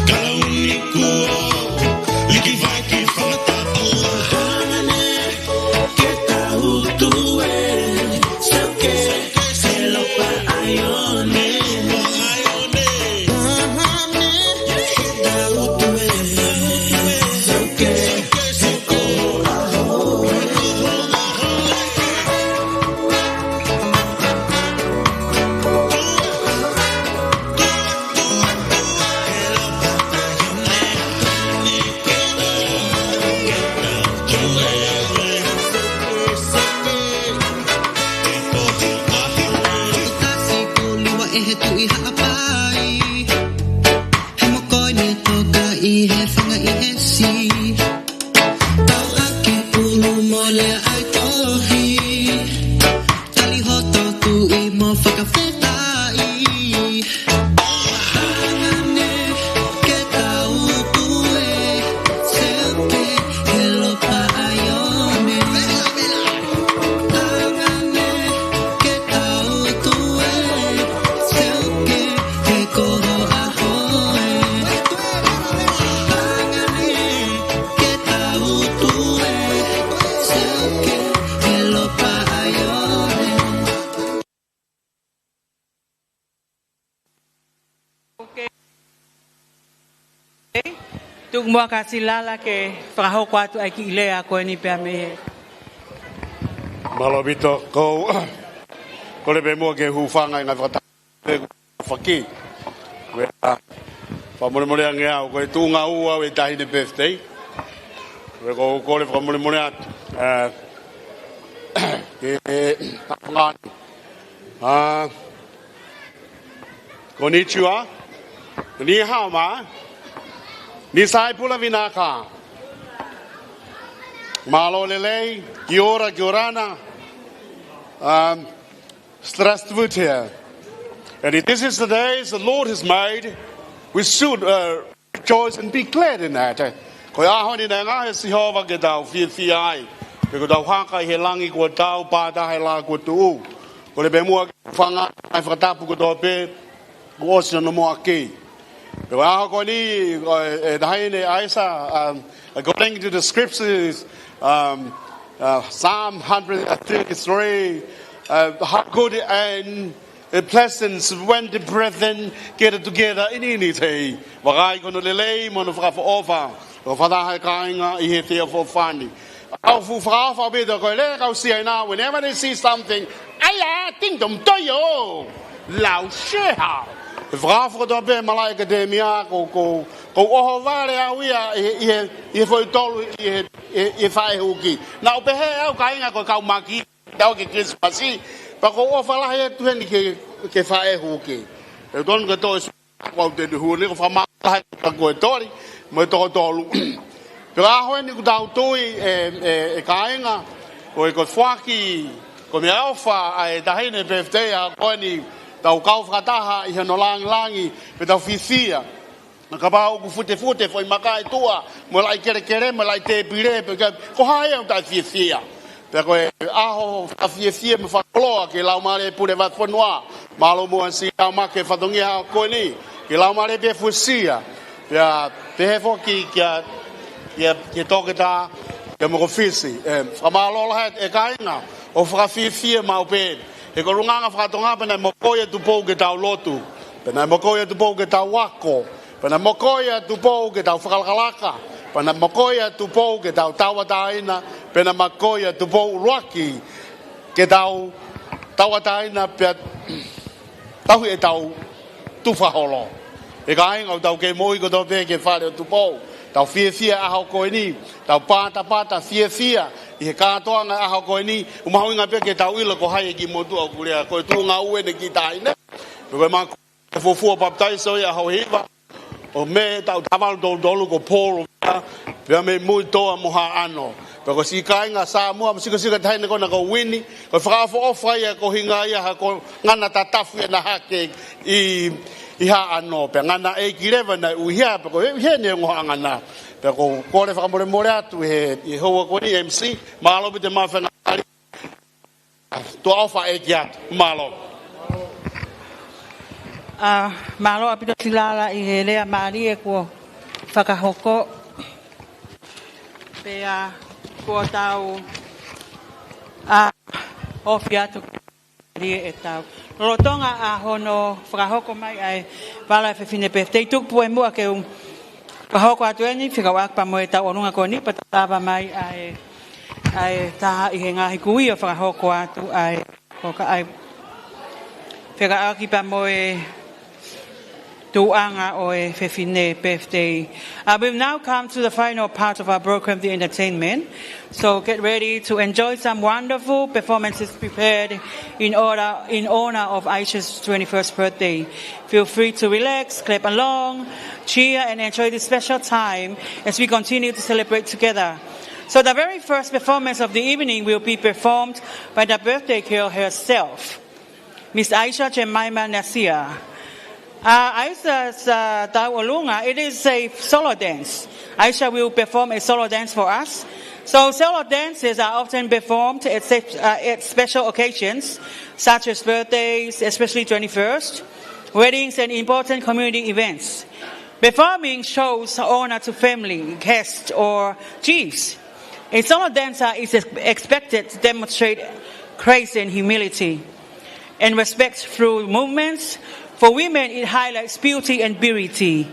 Kalauni kuo, liki vai ki fakatapu. Hangane, ke tau tue, sauke, selopa aione. He tuʻi Haʻapai, he mokoi ne toka ʻi he fanga ʻi he si. Tau ake pulu mo lea ai tohi. Tali hoto tuʻi mo fakafetaʻi. Hangane ke tau tue, seuke, helopa aione. Hangane ke tau tue, seuke, he koho ahoe. Hangane ke tau tue, seuke, helopa aione. Okay. Tuku muʻa kia Silala ke fakahoko atu ʻa e kiʻi lea ko eni pea mei he. Mālō ʻaupito, ko, kole pē muʻa ke hūfanga ʻi he ngaahi fakata-, fakatapu. Ko e, ʻa, fakamolemole ange au, ko e tuʻunga ua ʻo e taʻahine birthday. Ko e ʻoku ou kole fakamolemole atu. ʻA, ke, ʻa, ngani. ʻA, Konnichiwa. Ni hao ma. Ni sai pula vinaka. Mālō lelei, kia ora, kia orana. Um, Strastvut here. And if this is the day the Lord has made, we should, uh, rejoice and be glad in that. Ko e ʻaho ni naʻe ngaohi ʻe Sihova ke tau fiefia ai. Pea ko ʻetau haka ʻi he langi kuo tau, pātaha he laʻā kuo tuʻu. Kole pē muʻa ke hūfanga ʻi he fakatapu kotoa pē kuo ʻosi hono moʻaki. Pea ko e ʻaho ko eni, ʻo e, e taʻahine Aisa, um, according to the scriptures, um, uh, Psalm hundred thirty-three, uh, how good and a pleasant when the brethren gather together in unity. Vakai ko hono lelei mo hono fakaʻofoʻofa ʻo fakataha e kāinga ʻi he feʻofoʻofani. ʻOku ou fuʻu fakaʻofa ʻaupito ko e lea ʻoku ou sio ai ʻanenai, whenever they see something, ʻaia, ting tong toyo, lao shehao. Ko e fakaofo kotoa pē malaʻe ʻAkatēmia, ko, ko, ko e ʻohovale au ia ʻi he, ʻi he, ʻi he foʻi tolu, ʻi he, ʻi he, ʻi he faʻē huki. Naʻá ku pehē au kāinga ko e kau maki, tau ki he Kilisimasi, pea ko e ʻofa lahi atu heni ki he, ki he faʻē huki. ʻE tonu ke toe su-, kuo u tenu hū ni ko e fakamālō lahi atu kia Koetoli, mo e toko tolu. Pea ko e ʻaho ni ʻoku tau tui ʻe, ʻe, ʻe kāinga, ko e, ko e foaki, ko e meʻaʻofa ʻa e taʻahine birthday ʻa ko eni, tau kau fakataha ʻi hono langilangi, pea tau fiefia. Naʻa kapau ʻoku futefute foʻi maka ʻi tuʻa, mo e laʻi kelekele, mo e laʻi tēpile, pea ko hai ʻoku taʻefiefia. Pea ko e ʻaho fakafiefia mo fakakoloa ki he Laumālie Pule Vatu Fonua, mālō muʻa siʻi kau maki he fatongia ko eni, ki he Laumālie pē fuesia. Pea pehē foki kia, kia, kia Toketā, kia Mokofisi. ʻE, fakamālō lahi ʻe kāinga, ʻo fakafiefia maʻu pē. He ko e ʻulungaanga faka-Tonga pē naʻe mokoi ʻa Tupou ke tau lotu. Pea naʻe mokoi ʻa Tupou ke tau ako. Pea naʻe mokoi ʻa Tupou ke tau fakalakalaka. Pea naʻe mokoi ʻa Tupou ke tau tauʻatāina. Pea naʻe mokoi ʻa Tupou ʻuluaki ke tau tauʻatāina pea tauhi ʻetau tufa holo. ʻE kāinga, ʻoku tau kei moʻui kotoa pē ki he fale ʻo Tupou. Tau fiefia ʻaho ko eni. Tau patapata fiefia ʻi he kātoanga ʻaho ko eni. ʻOku mahuʻinga pē ke tau ʻilo ko hai e kiʻi motuʻa ʻoku lea. Ko e tuʻunga ʻeni ki tahi ne. Ko e maku e fuofua papitaiso ia ʻaho hiva ʻo Mē taʻu taha valu tolu tolu ko Paul, pea mei Muitoa mo Haʻano. Pea ko siʻi kāinga Samoa, mo siʻi ko siʻi kāinga taʻahine ko ena ko Uini, ko e fakaʻofoʻofa ia ko e hinga ia ha ko ngana tatafu ia naʻe hake ʻi, ʻi Haʻano. Pea ngana ʻeiki leva naʻe ui ia, pea ko e, ʻi heni e ongo haʻangana. Pea ko e kole fakamolemole atu he, he houa ko eni M C, mālō pē te mafenga ali. Tuʻa ʻofa ʻeiki atu, mālō. ʻA, mālō ʻaupito Silala ʻi he lea mālie kuo fakahoko. Pea kuo tau, ʻa, ofi atu mālie ʻetau. Lolotonga ʻa hono fakahoko mai ʻa e vala ʻa e fefine birthday, tuku pē muʻa ke u fakahoko atu eni, fekauʻaki pea mo e tauʻolunga ko eni, pea tau lava mai ʻa e, ʻa e taha ʻi he ngaahi kui ʻo fakahoko atu ʻa e, ko ka ʻai, fekauʻaki pea mo e tuʻunga ʻo e fefine birthday. Uh, we've now come to the final part of our program, the entertainment. So get ready to enjoy some wonderful performances prepared in order, in honor of Aisha's twenty-first birthday. Feel free to relax, clap along, cheer, and enjoy this special time as we continue to celebrate together. So the very first performance of the evening will be performed by the birthday girl herself, Miss Aisha Jemima Nasir. Uh, Aisha's, uh, tauʻolunga, it is a solo dance. Aisha will perform a solo dance for us. So solo dances are often performed at, such, uh, at special occasions, such as birthdays, especially twenty-first, weddings, and important community events. Performing shows honor to family, guests, or chiefs. A solo dancer is ex-, expected to demonstrate grace and humility and respect through movements. For women, it highlights beauty and purity.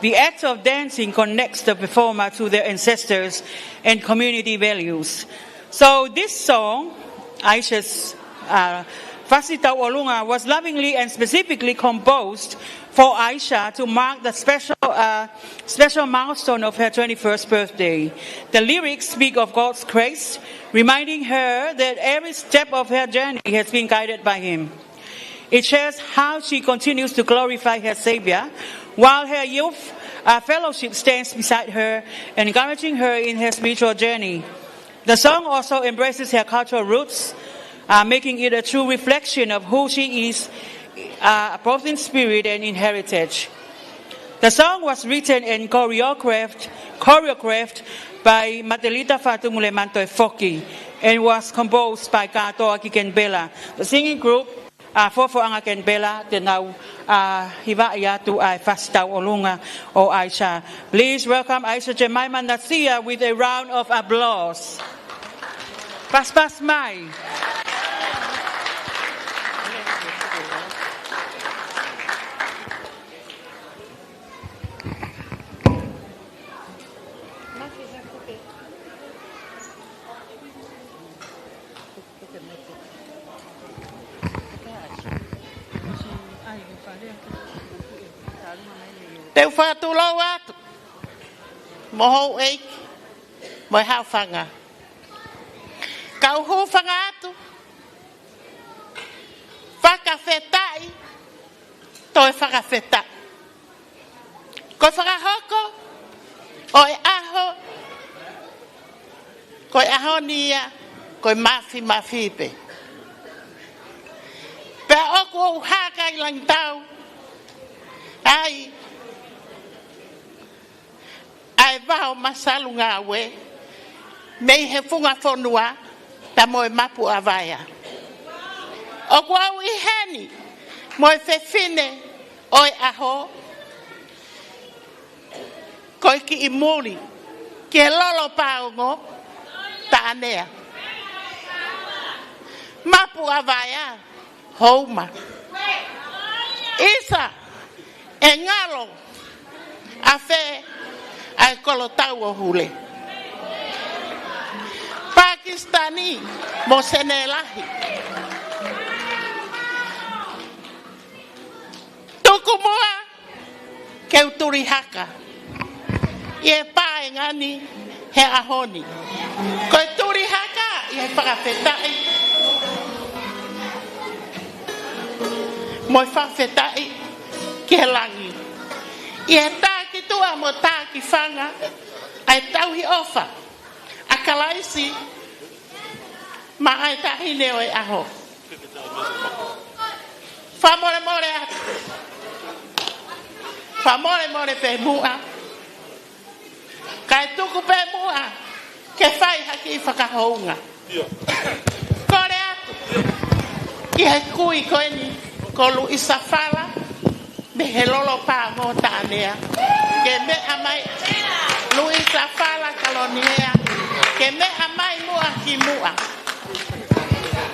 The act of dancing connects the performer to their ancestors and community values. So this song, Aisha's, uh, Fasi Tauʻolunga, was lovingly and specifically composed for Aisha to mark the special, uh, special milestone of her twenty-first birthday. The lyrics speak of God's grace, reminding her that every step of her journey has been guided by Him. It shares how she continues to glorify her Savior, while her youth, uh, fellowship stands beside her, encouraging her in her spiritual journey. The song also embraces her cultural roots, uh, making it a true reflection of who she is, uh, both in spirit and in heritage. The song was written and choreographed, choreographed by Matelita Fatu Mulemanto Foki and was composed by Kātoa ki Kenipela. The singing group, uh, Fofoʻanga Kenipela, te nau, uh, hivaʻi atu ʻa e Fasi Tauʻolunga ʻo Aisha. Please welcome Aisha Jemima Nasir with a round of applause. Paspas mai. ʻE u fakatulou atu mo houʻeiki mo e haʻofanga. Kau hūfanga atu, fakafetaʻi, toe fakafetaʻi. Ko e fakahoko ʻo e ʻaho, ko e ʻaho ni ia, ko e mafimafi pē. Pea ʻoku ou hākailangitau ai ʻa e vao masalu ngāue mei he funga fonua pea mo e mapu ʻa Vaea. ʻOku ou ʻi heni mo e fefine ʻo e ʻaho, ko e kiʻi muli ki he lolo paongo Taʻanea. Mapu ʻa Vaea, houma. ʻIsa, ʻe ngalo ʻafē ʻa e kolotau ʻo Hule? Pakisitani mo Senelahi. Tuku muʻa ke u tuli haka ʻi he paenga ni he ʻaho ni. Ko e tuli haka ʻi he fakafetaʻi mo e fakafetaʻi ki he langi. ʻI he tā ki tuʻa mo tā ki fanga, ʻa e tauhi ʻofa ʻa Kalaisi maʻa e taʻahine ʻo e ʻaho. Fakamolemole atu. Fakamolemole pē muʻa. Kae tuku pē muʻa ke fai ha kiʻi fakahounga. Kole atu ki he kui ko eni ko Luʻisa Fala mei he lolo paongo Taʻanea, ke meʻa mai. Luʻisa Fala Kalonihea, ke meʻa mai muʻa ki muʻa.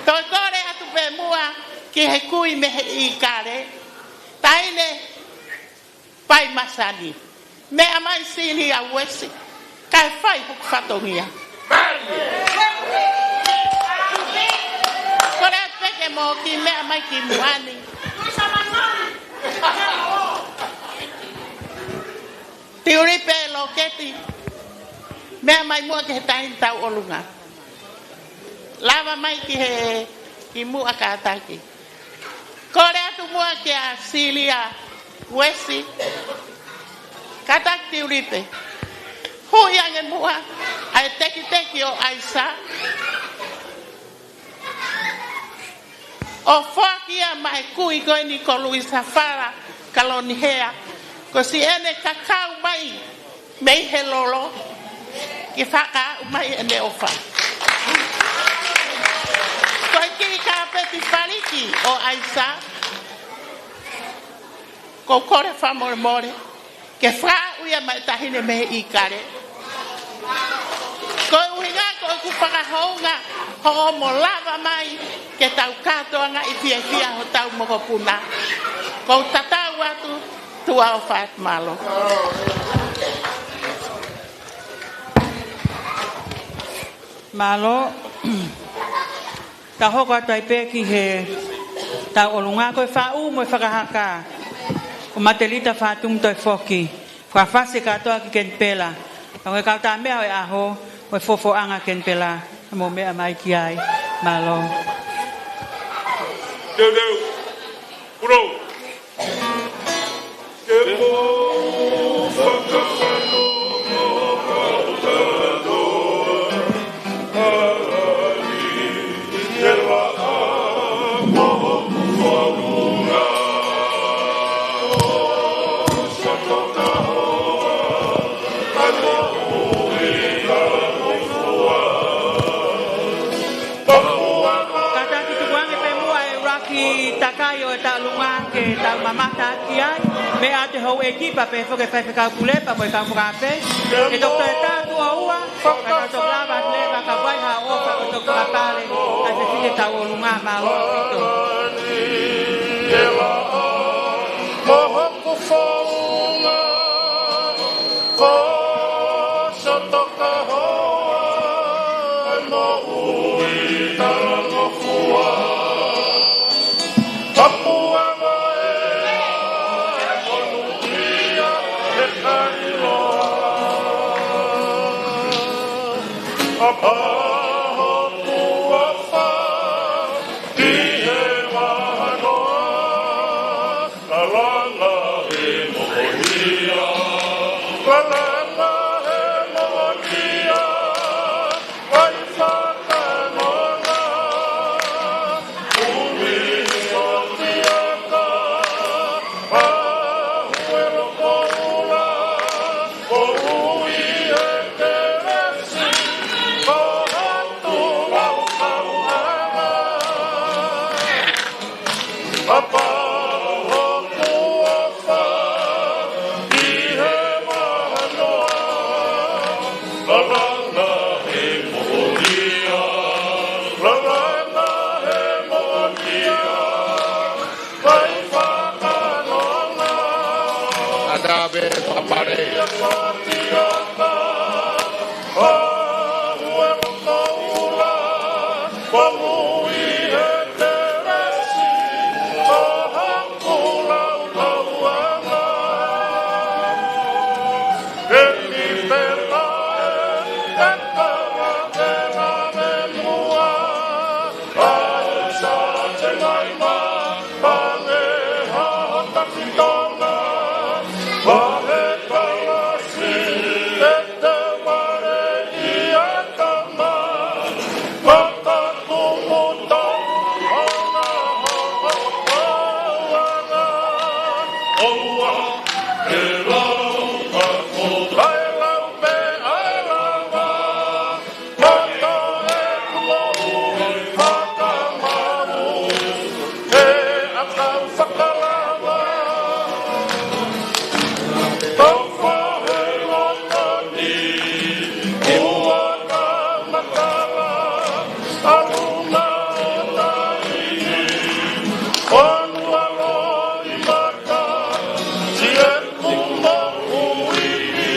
Toe kole atu pē muʻa ki he kui mei he ʻIkale, Taʻahine Paimasani, meʻa mai Silia Uesi, kae fai hoku fatongia. Kole atu pē ke mo ki meʻa mai ki muʻa ni. Tiulipe Loketi, meʻa mai muʻa ki he taʻahine tauʻolunga. Lava mai ki he, ki muʻa kātaki. Kole atu muʻa kia Silia Uesi, kātaki Tiulipe. Hui ange muʻa ʻa e tekiteki ʻo ʻAisa, ʻo foaki ia maʻa e kui ko eni ko Luʻisa Fala Kalonihea, ko siʻene kakau mai mei he lolo ke fakaaʻu mai ʻene ʻofa. Ko e kiʻi kāpeti faliki ʻo ʻAisa, ʻoku ou kole fakamolemole ke fakaaʻu ia maʻa e taʻahine mei he ʻIkale. Ko e ʻuhinga ko ʻeku fakahounga hoʻomo lava mai ke tau kātoangaʻi fiefia hotau mokopuna. ʻOku ou tatau atu, tuʻa ʻofa atu, mālō. Mālō. Tau hoko atu ai pē ki he tauʻolunga, ko e faʻu mo e fakahaka, ko Matelita Fatumu Toe Foki. Fakafasi kātoa ki Kenipela. Pea mo e kau tā meʻa ʻo e ʻaho, mo e fofoʻanga Kenipela, mo meʻa mai ki ai. Mālō. Teuteu. Pulou. Kātaki tukuange pē muʻa e ʻuluaki takai ʻo e tauʻolunga ke tau mamata ki ai, mei he houʻeiki pea pehē foki e faifekau pule pea mo e kau fakaafe. Ke toki toe tā tuʻo ua, ka tau toki lava atu leva ka fai ha ʻofa ko e toki fakapale, ʻa e fefine tauʻolunga, mālō ʻaupito. Ko Sotoka hoa e moʻui talangofua. Tapu anga e, e monūʻia. Pea hoku ʻofa ki he vahanoa, lalanga he moʻonia, lalanga he moʻonia, fai fakanonga, ʻumi sotiaka, ʻa huelo koula, kohui e kelesi, ko hatu lau kauhanga. Pea hoku ʻofa ki he vahanoa, lalanga he moʻonia, lalanga he moʻonia, fai fakanonga. Ana me papare. Ia fatiaka, ʻa huelo koula, kohui e kelesi, ko hatu lau kauhanga. Eni pela e, e kala pela me mua. ʻAi sa te mai ma, pane ha hota fitonga, vahe kalasi, e te vale ia tama, mata kumuta, ona ho o pauana, ʻoua, e lau, a ko, ʻai lau pē, ʻai lava. Mata e kuo ui fakamaau, he ʻakau fakalava. Tau fahe loto ni, ua ka matala, ʻalunga ʻo taimi, ʻo nua loi mata, si e kumo ui ni,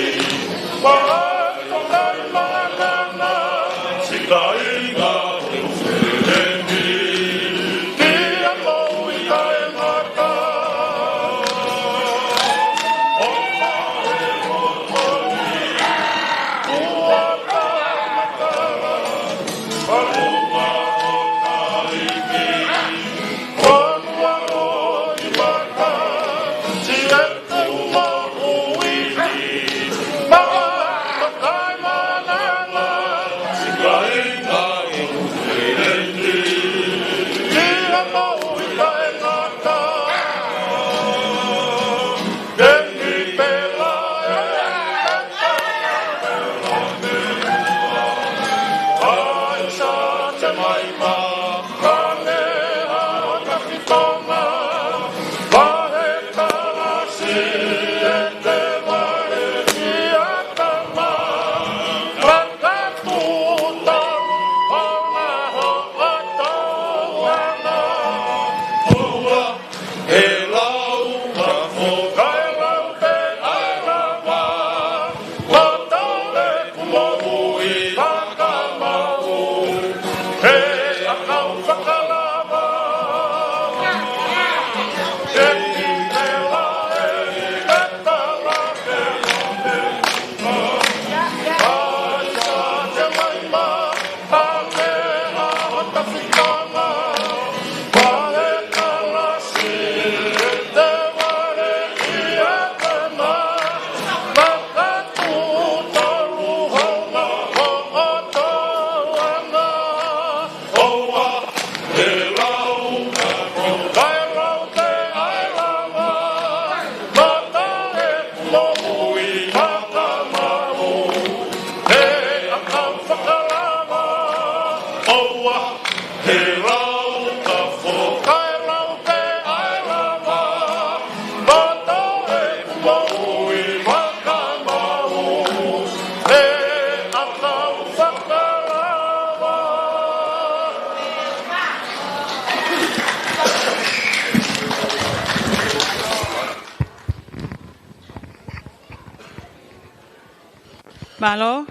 Mālō.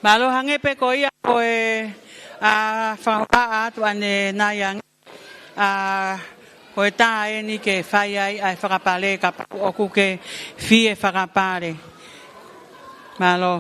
Mālō, hangē pē ko ia ko e ʻA, fakahohaʻa atu ʻanenai ange. ʻA, ko e taimi eni ke fai ai ʻa e fakapale kapau ʻoku ke fie fakapale. Mālō.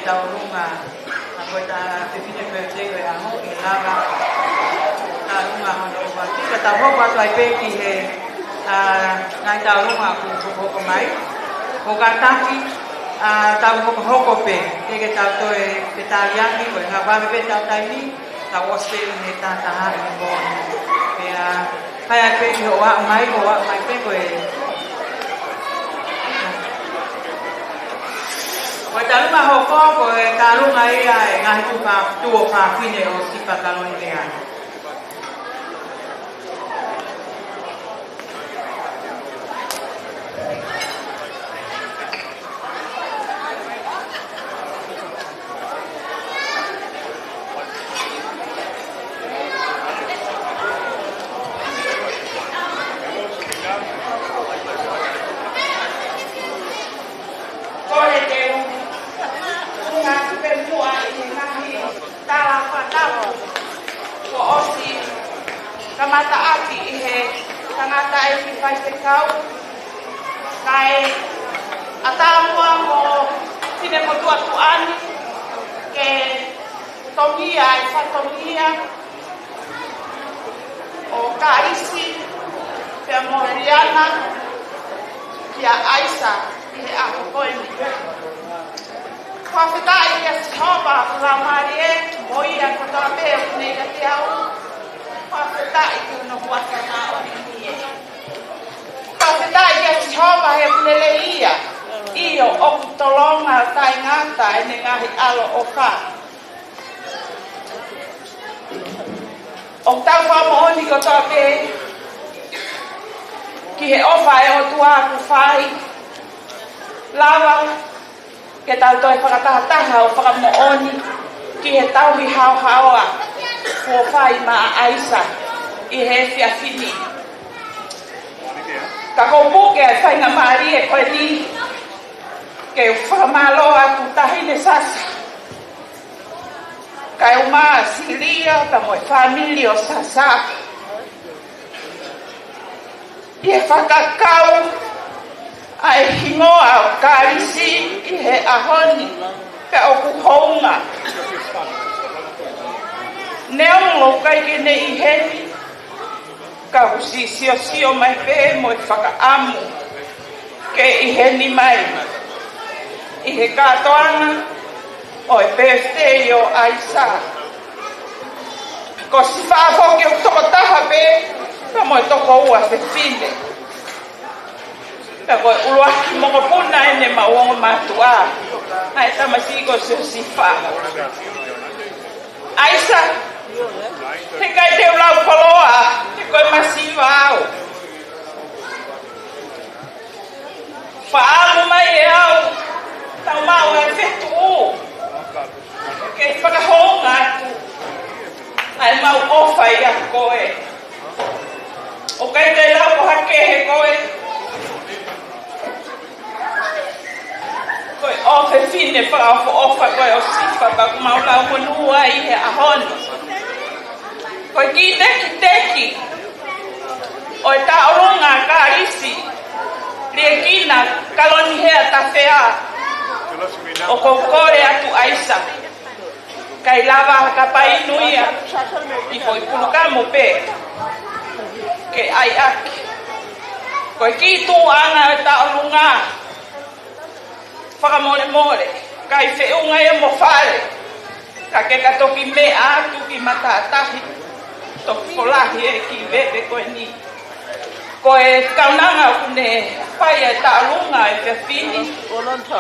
Tauʻolunga, ʻa ko e ta fefine pētē ko e ʻaho ʻe lava. Tauʻolunga hono ua. Ka tau hoko atu ai pē ki he, ʻa, ngaahi tauʻolunga kuo hokohoko mai. Ko e kātaki, ʻa, tau hokohoko pē. Teʻeki ke tau toe ke tali ange ko e ngāue pē tau taimi. Tau ʻosi pē ʻi he tahataha ʻi he moʻoni. Pea, ʻa, ʻai ai pē ki hoʻo aʻu mai, ko hoʻo aʻu mai pē ko e. Ko e tauʻolunga hoko, ko e tauʻolunga ia ʻa e ngaahi tuʻu fā, tuʻu ʻo fafine ʻo Sifa Kaloni Leana. Kole ke u, u ngāue pē muʻa ʻi he ngaahi tala fakatapu kuo ʻosi kamataʻaki ʻe he tangataʻeiki faifekau, kae ʻatā muʻa mo Finemotuʻa Tuʻani ke tongia e fatongia ʻo Kalisi pea mo Liana kia ʻAisa ʻi he ʻaho ko eni. Fakafetaʻi kia Sihova, ʻa e Laumālie, mo ia kotoa pē ʻoku ne ʻiate au. Fakafetaʻi ki hono huafa māʻoniʻoni ē. Fakafetaʻi kia Sihova he ʻoku lelei ia. ʻIo, ʻoku tolonga taʻengata ʻene ngaahi ʻaloʻofa. ʻOku tau fakamoʻoni kotoa pē ki he ʻofa ʻa e ʻOtua kuo fai. Lava ke tau toe fakatahataha ʻo fakamoʻoni ki he tauhi haohaoa kuo fai maʻa ʻAisa ʻi he efiafi ni. Ka ʻoku ou puke ʻa e faingamālie ko eni ke u fakamālō atu Taʻahine Sasa, kae ʻumaʻā Silia, pea mo e fāmili ʻo Sasa, ʻi he fakakau ʻa e hingoa ʻo Kalisi ʻi he ʻaho ni, pea ʻoku hounga. Neongo ʻoku ʻikai ke ne ʻi heni, ka ʻoku siʻi siosio mai pē mo e fakaʻamu ke ʻi heni mai ʻi he kātoanga ʻo e pēfitei ʻo ʻAisa. Ko Sifa foki ʻoku tokotaha pē, pea mo e toko ua fefine. Pea ko e ʻuluaki mokopuna ʻene maʻu ongo mātuʻa, ʻa e tamasiʻi ko Siosifa. ʻAisa, heʻikai te u lau koloa, he ko e masiva au. Faʻa ʻalu mai ʻe au, tau maʻu e fetuʻu ke fakahounga atu ʻa e maʻu ʻofa ʻiate koe. ʻOku ʻikai te u lau ko ha kehe koe. Ko e ʻofefine fakaʻofoʻofa koe ʻo Sifa, pea ʻoku mau lau monū ai he ʻaho ni. Ko e kiʻi tekiteki ʻo e tauʻolunga ʻa Kalisi Liekina Kalonihea Tafea, ʻoku ou kole atu ʻAisa, ʻikai lava ha kapai inu ia ʻi he foʻi pulukamu pē ke ʻai ʻaki. Ko e kiʻi tuʻuʻanga ʻo e tauʻolunga, fakamolemole, ʻikai feʻunga ia mo fale, ka ke ka toki meʻa atu ki matātahi, toki folahi e kiʻi veve ko eni. Ko e kaunanga ʻoku ne fai e tauʻolunga ʻi he efiafi ni,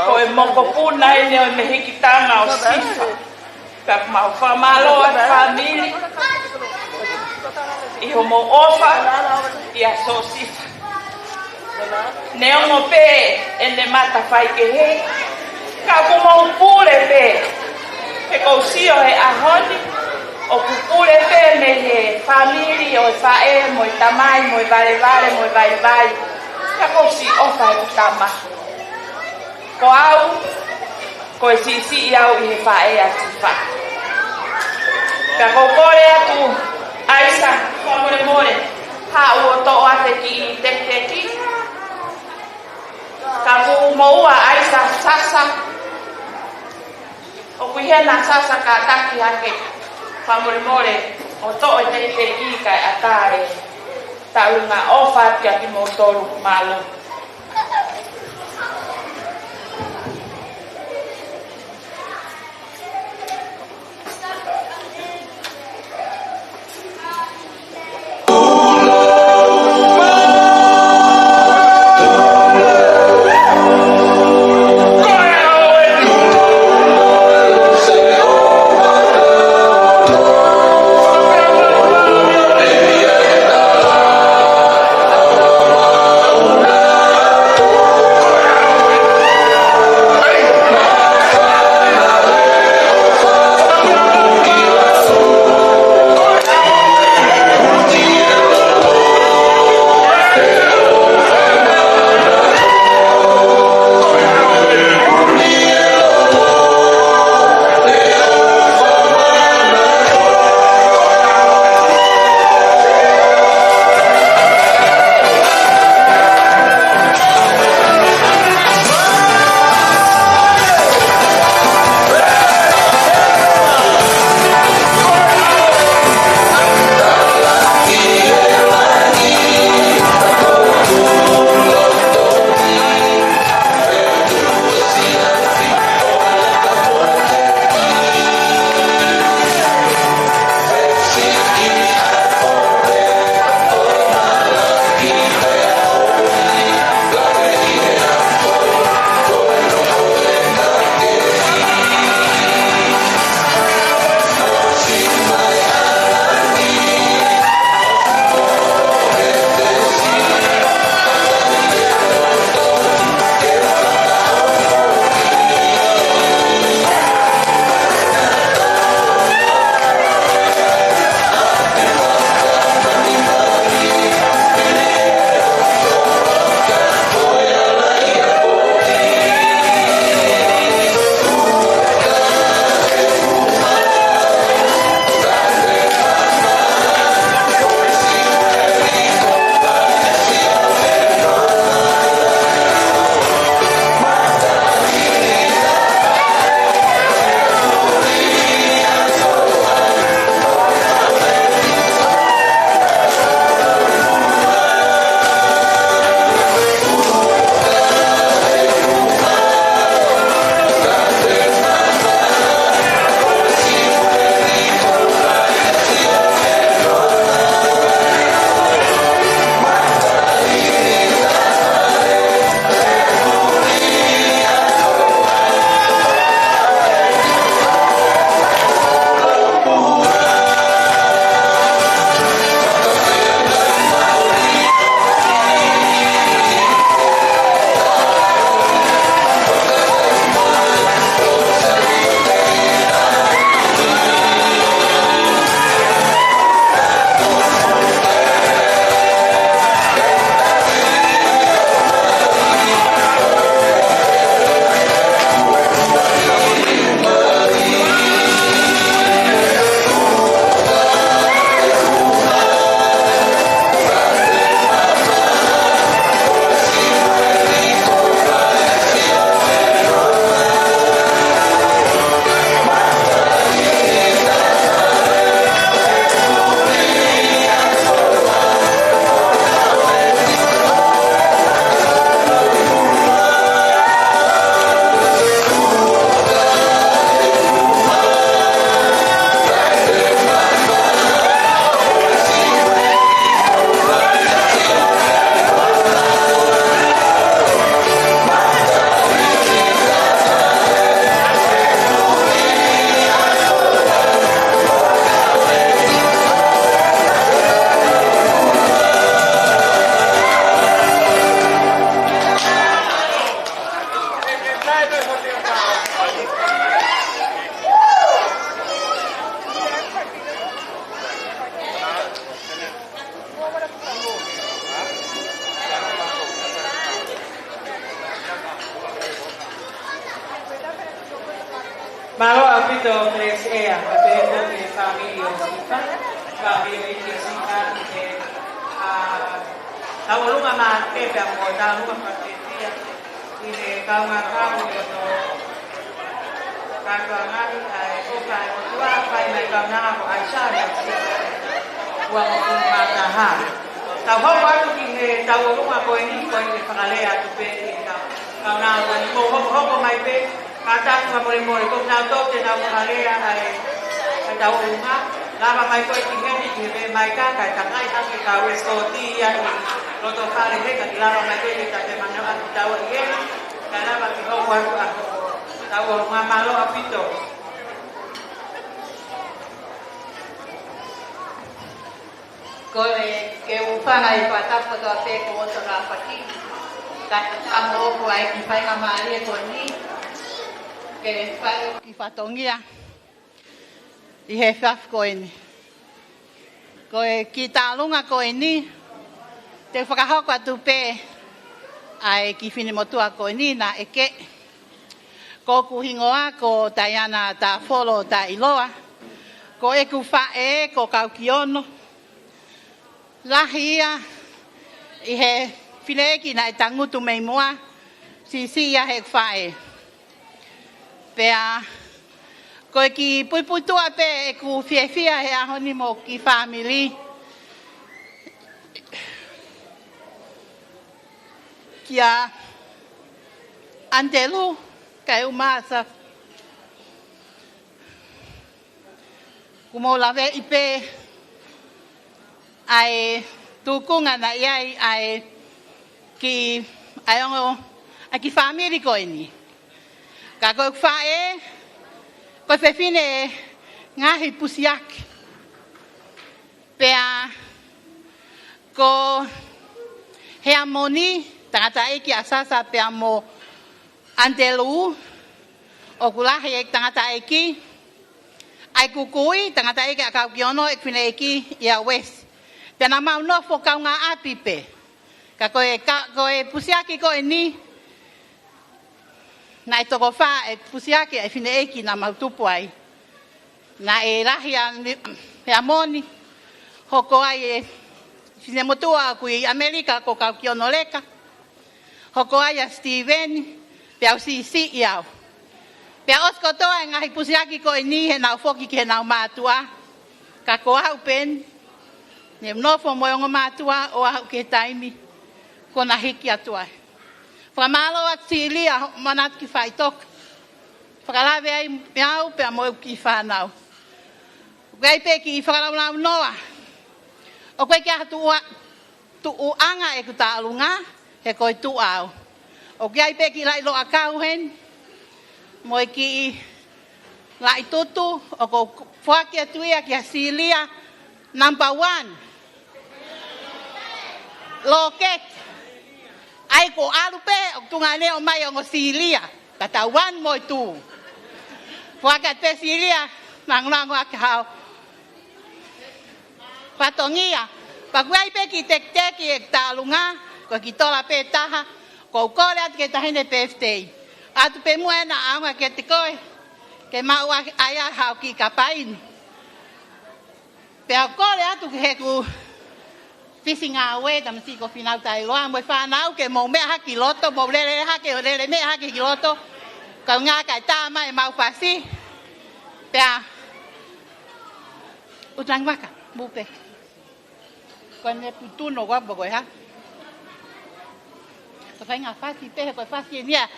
ko e mokopuna ʻeni ʻo e mehikitanga ʻo Sifa. Pea ʻoku mau fakamālō atu fāmili ʻi hoʻomou ʻofa ʻia Siosifa. Neongo pē ʻene mata faikehe, ka ʻoku mou pule pē. He ʻoku ou sio he ʻaho ni, ʻoku pule pē mei he fāmili ʻo e faʻē mo e tamai mo e valevale mo e vaivai. Ka ʻoku ou siʻi ʻofa he tama. Ko au, ko e siʻisiʻi au ʻi he faʻē ʻa Sifa. Ka ʻoku ou kole atu ʻAisa, fakamolemole, haʻu ʻo toʻo atu e kiʻi tekiteki. Ka ʻoku moua ʻAisa Sasa. ʻOku ʻi hena Sasa kātaki hake, fakamolemole ʻo toʻo e teitei kae ʻatā e tauʻolunga. ʻOfa atu kiate kimoutolu, mālō. Mālō ʻaupito Felesi Ea, ʻa e pehē ki he fāmili ʻo Sifa, fāmili ʻo ʻEiki Sifa, ʻi he, ʻa, tauʻolunga makehe pea mo e tauʻolunga fakakētia, ʻi he kaungā kau ʻi hono Kātoa ngaahi ʻa e ʻofa ʻa e ʻOtua, fai mai kaunanga ko ʻAisea, ua mo fu mataha. Tau hoko atu ki he tauʻolunga ko eni, ko e fakalea atu pē ki he kaunanga ko eni. Mou hokohoko mai pē, kātaki fakamolemole, ko kinautolu te nau fakalea ʻa e, ʻa e tauʻolunga. Lava mai ko e ki heni, ki he pē mai ka, kae takai hake ka ue soti ia ʻi loto fale he ka ki lava mai ko e ki he tape mano atu tau ʻi heni. Ka lava ki hoko atu ʻa e tauʻolunga. Mālō ʻaupito. Kole ke u hūfanga he fakatapu kotoa pē kuo ʻosi fakapapauʻi. Ka ʻoku ou ʻofa ʻa e kiʻi faingamālie ko eni ke fai e kiʻi fatongia ʻi he efiafi ko eni. Ko e kiʻi tauʻolunga ko eni, te u fakahoko atu pē ʻa e kiʻi finemotuʻa ko eni naʻe ʻeke. Ko hoku hingoa ko Taiana Tafolo Taʻiloa. Ko ʻeku faʻē ko Kaukiono. Lahi ia ʻi he fineʻeiki naʻe tangutu mei muʻa, siʻisiʻi ia heʻeku faʻē. Pea ko e kiʻi puipuituʻa pē ʻeku fiefia he ʻaho ni mo e kiʻi fāmili. Kia ʻAntelu, kae ʻumaʻā ʻa Kuo mou laveʻi pē ʻa e tūkunga naʻe ʻi ai ʻa e kiʻi, ʻa e ongo, ʻa e kiʻi fāmili ko eni. Ka ko ʻeku faʻē, ko e fefine ngaahi pusiaki. Pea ko Heamoni, tangataʻeiki ʻa Sasa pea mo ʻAntelu, ʻoku lahi e tangataʻeiki, ʻa e kui, tangataʻeiki ʻa Kaukiono, ʻeku fineʻeiki ia Uesi. Pea naʻa mau nofo kaungāʻapi pē. Ka ko e, ka, ko e pusiaki ko eni, naʻe toko fā e pusiaki ʻa e fineʻeiki naʻa mau tupu ai. Naʻe lahi ʻa Ni-, Heamoni, hoko ai e finemotuʻa ʻoku ʻi ʻAmelika ko Kaukiono Leka. Hoko ai ʻa Sitīveni, pea u siʻisiʻi au. Pea ʻosi kotoa e ngaahi pusiaki ko eni heʻenau foki ki heʻenau mātuʻa. Ka ko au pē eni, ne u nofo mo e ongo mātuʻa ʻo aʻu ki he taimi kuo na hiki atu ai. Fakamālō atu Sīlia hoʻo manatu ki faʻitoka. Fakalave ai mei au pea mo e kiʻi fānau. ʻOku ʻi ai pē kiʻi fakalaulaunoa. ʻOku ʻikai ke ʻi ai ha tuʻu-, tuʻuʻanga ʻeku tauʻolunga, he ko e tuʻu au. ʻOku ʻi ai pē kiʻi laʻi loʻakau heni, mo e kiʻi laʻi tutu, ʻoku ou foaki atu ia kia Sīlia, number one. Lōketi. ʻAi ko e ʻalu pē, ʻoku tuʻunga ʻene ʻomai ongo Sīlia. Ka tau one mo e two. Foaki atu pē Sīlia, mangulangu ake hao. Fatongia, pea ʻoku ʻi ai pē kiʻi tekiteki ʻeku tauʻolunga, ko e kiʻi tola pē ʻe taha, ʻoku ou kole atu ki he taʻahine pefitei. ʻAtu pē muʻa ʻena ʻaonga kiate koe, ke maʻu ʻa, ʻa ia haʻo kiʻi kapa inu. Pea ʻoku ou kole atu ki heʻeku fisi ngāue, tamasiʻi ko Finau Tailoa, mo e fānau ke mou meʻa hake ki loto, mou lele hake, ʻo lele meʻa hake ki loto, kaungā kae tā mai ʻemau fasi. Pea, ʻutangi vaka, mou pē. Ko ʻene putuno ua poko e ha. Ko e faʻahinga fasi pē, ko e fasi eni ia.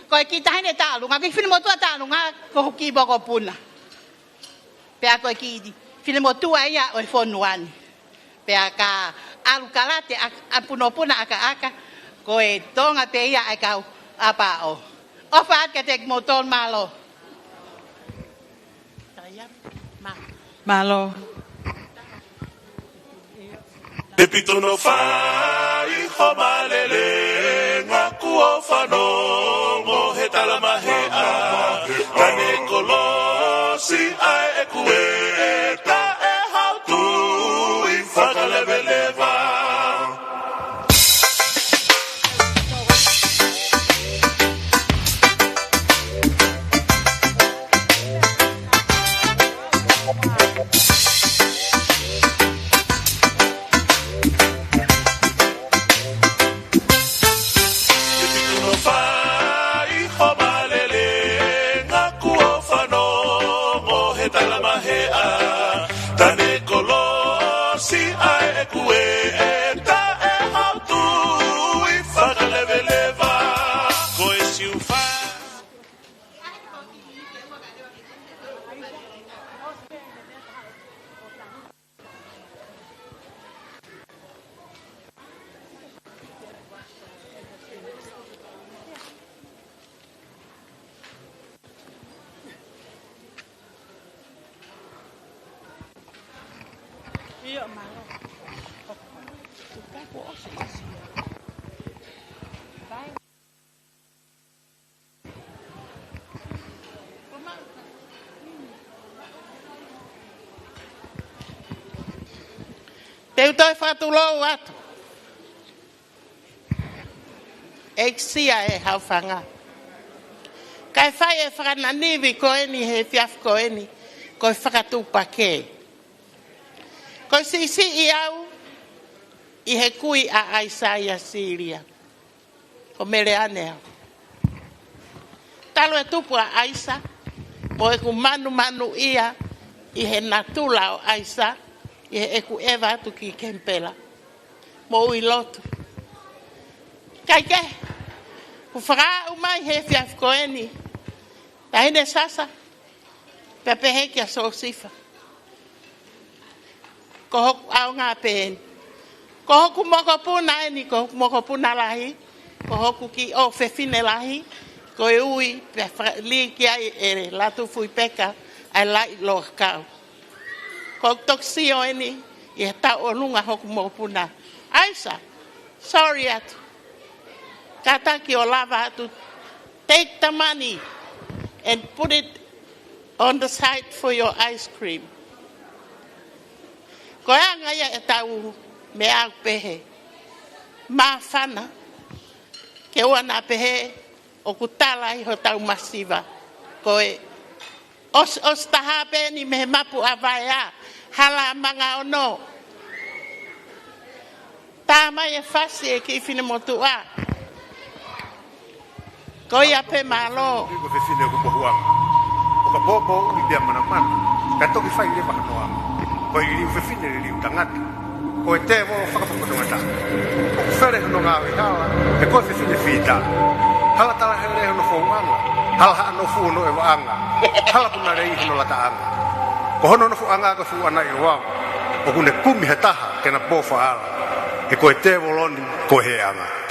Ko e kiʻi taʻahine tauʻolunga, kiʻi finemotuʻa tauʻolunga, ko hoku kiʻi mokopuna. Pea ko e kiʻi finemotuʻa ia ʻo e fonua ni. Pea ka ʻalu kalate ʻa, ʻa punopuna ʻakaʻaka, ko e Tonga pē ia ʻa e kau ʻapaʻo. ʻOfa atu kiate kimoutolu, mālō. Mālō. Te pito no fai ho malele, ngaku o fanongo he talamaheʻa. Kane kolosi ʻa e kueta e hautu i fakaleveleva. Te u toe fakatulou atu. ʻEiki Sia ē, Haufanga. Kae fai e fakananivi ko eni he efiafi ko eni, ko e fakatupakē. Ko e siʻisiʻi au ʻi he kui ʻa ʻAisa ʻia Sīlia. Ko Meleane au. Talu e tupu ʻa ʻAisa, mo ʻeku manumanuʻia ʻi he natula ʻo ʻAisa, ʻi heʻeku ʻeva atu ki Kenipela. Moʻui lotu. Kae kehe, kuo fakaaʻu mai he efiafi ko eni, Taʻahine Sasa, pea pehē kia Sosifa. Ko hoku ʻaonga pē eni. Ko hoku mokopuna eni, ko hoku mokopuna lahi, ko hoku kiʻi ʻofefine lahi, ko e ui, pea fa-, lī ki ai ʻe Latufuipeka ʻa e Laʻi Loʻakau. Ko hoku toki sio eni, ʻi he tauʻolunga hoku mokopuna. ʻAisa, sorry atu. Kātaki ʻo lava atu. Take the money and put it on the side for your ice cream. Ko e anga ia ʻetau meʻa ʻoku pehē. Māfana. Ke ʻoua naʻa pehē ʻoku tala ʻi hotau masiva. Ko e ʻos-, ʻosi taha pē eni mei he mapu ʻa Vaea, hala ʻa Mangaono. Tā mai e fasi e kiʻi finemotuʻa. Ko ia pē mālō. Ko e fefine ʻoku mohuʻanga. ʻOka pōpō ʻuli pea manamana. Ka toki fai leva hano anga. Ko e liliu fefine liliu tangata. Ko e tēvolo fakapotopoto ngata. ʻOku fele hono ngāue hala, he ko e fefine fita. Hala talahele hono fouʻanga. Hala haʻa nofu hono ʻevaʻanga. Hala puna lei hono lataʻanga. Ko hono nofoʻanga ko e fuʻu ʻana ʻi ʻOao. ʻOku ne kumi ha taha ke na pō faʻala. He ko e tēvolo ni ko e heʻanga.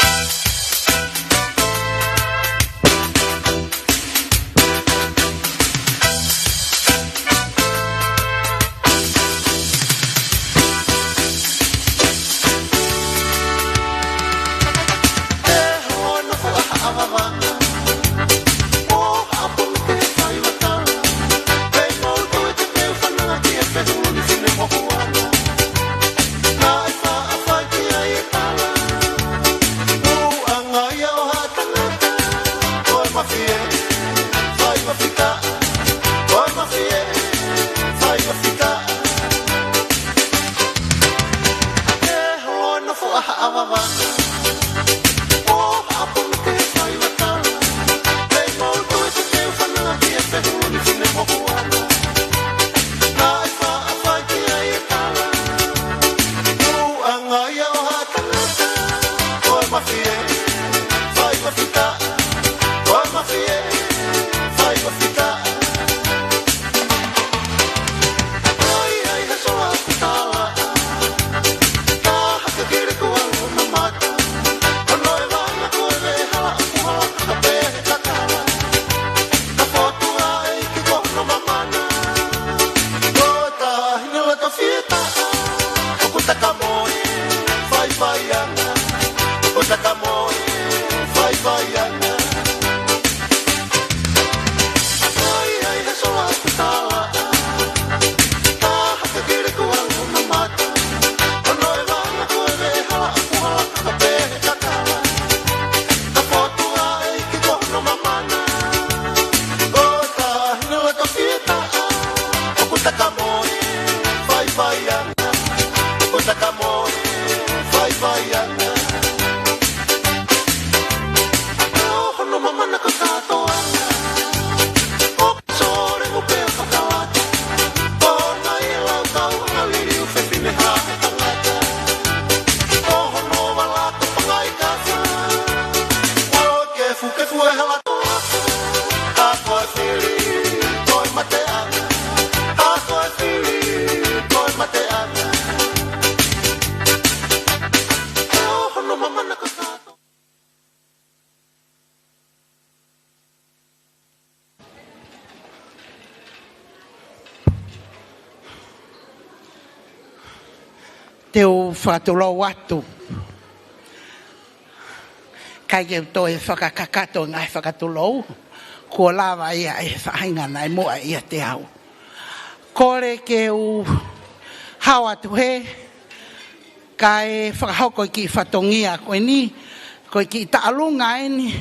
Te u fakatulou atu. ʻIkai ke u toe fakakakato e ngaahi fakatulou. Kuo lava ia ʻe he faʻahinga naʻe muʻa ʻiate au. Kole ke u hao atu hē, kae fakahoko e kiʻi fatongia ko eni, ko e kiʻi taʻalunga eni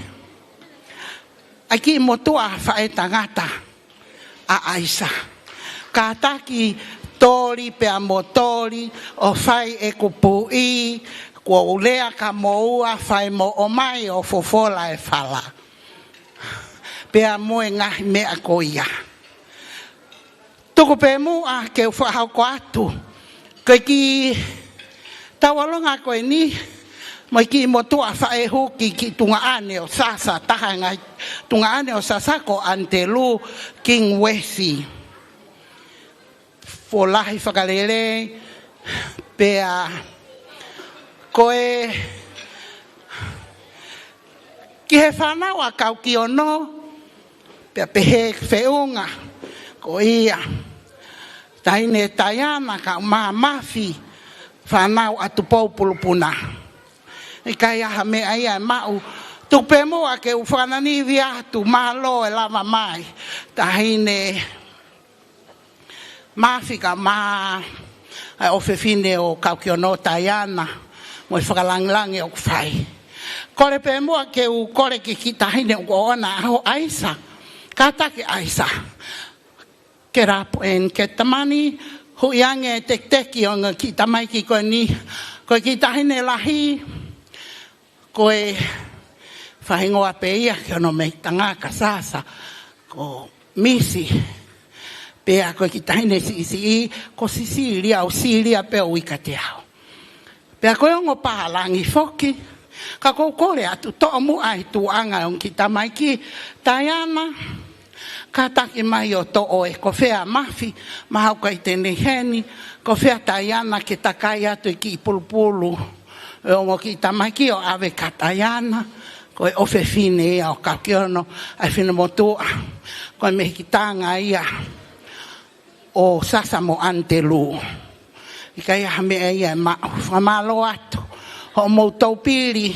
ʻa e kiʻi motuʻa faʻētangata ʻa ʻAisa. Kātaki Toli pea mo Toli ʻo fai ʻeku puʻi, kuo u lea kia moua, fai mo ʻomai ʻo fofola e fala. Pea mo e ngaahi meʻa ko ia. Tuku pē muʻa ke u fakahoko atu. Ko e kiʻi taʻalunga ko eni, mo e kiʻi motuʻa faʻē huki, kiʻi tuongaʻane ʻo Sasa, taha e ngaahi tuongaʻane ʻo Sasa ko ʻAnitelū Kingiuesi. Fuʻu lahi fakalelei, pea ko e ki he fānau ʻa Kaukiono, pea pehē feʻunga, ko ia, Taʻahine Taiana kae ʻumaʻā Mafi, fānau ʻa Tupou Pulupuna. ʻIkai ha meʻa ia ʻe maʻu. Tuku pē muʻa ke u fakananivia atu, mālō e lava mai. Taʻahine Mafi kae ʻumaʻā e ʻofefine ʻo Kaukiono, Taiana, mo e fakalangilangi ʻoku fai. Kole pē muʻa ke u kole ki he kiʻi taʻahine ʻoku ʻoʻona ʻaho, ʻAisa. Kātaki ʻAisa. Ke rapo en ke tamani, huʻi ange e tekiteki ʻo e ongo kiʻi tamaiki ko eni. Ko e kiʻi taʻahine lahi, ko e faʻahingoa pē ia ki hono meʻitanga kia Sasa, ko Misi. Pea ko e kiʻi taʻahine siʻisiʻi, ko Sisilia, ʻo Sisilia pē ʻoku ui kiate au. Pea ko e ongo pālangi foki, ka ʻoku ou kole atu, toʻo muʻa e tuʻunga ʻo e ongo kiʻi tamaiki, Taiana, kātaki mai ʻo toʻo e, ko fē ʻa Mafi, mahalo ʻoku ʻikai te ne ʻi heni, ko fē ʻa Taiana ke takai atu e kiʻi pulupulu ʻo e ongo kiʻi tamaiki ʻo ʻave kia Taiana, ko e ʻofefine ia ʻo Kaukiono, ʻa e finemotuʻa, ko e mehikitanga ia ʻo Sasa mo ʻAnitelū. ʻIkai ha meʻa ia ʻe maʻu. Fakamālō atu hoʻomou taupili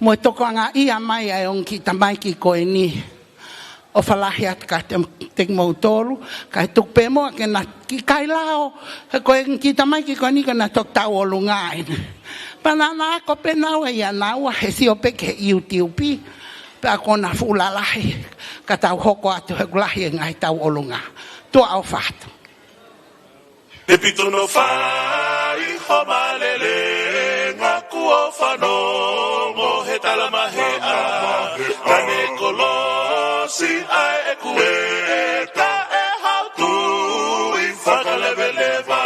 mo e tokangaʻi mai ʻa e ongo kiʻi tamaiki ko eni. ʻOfa lahi atu kiate kimoutolu, kae tuku pē muʻa ke na kiʻi kailao, he ko e kiʻi tamaiki ko eni ko ʻena toki tauʻolunga eni. Pea naʻa na ako pē naua ia naua, he sio pē ki he YouTube. Pea ko ʻena fuʻu lalahi, ka tau hoko atu he ʻoku lahi e ngaahi tauʻolunga. Tuʻa ʻofa atu. ʻE pito no fai ho malele, ngaku o fanongo he talamaheʻa. Tane kolosi ʻa e kueta e hautui fakaleveleva.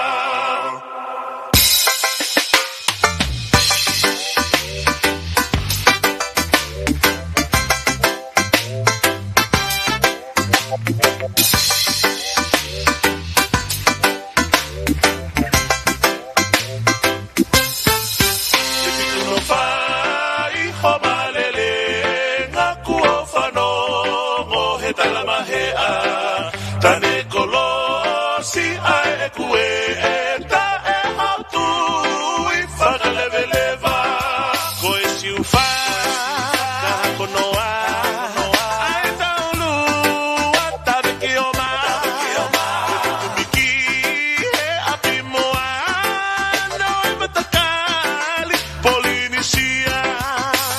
Te pitu no fai ho malele, ngaku o fanongo he talamaheʻa. Tane kolosi ʻa e kueta e hautui fakaleveleva. Ko e siufa ka ko noa, ʻa e taulu ʻa Tavekioma. Ko Tumiki he ʻapi moa, no e matakali Polinisia.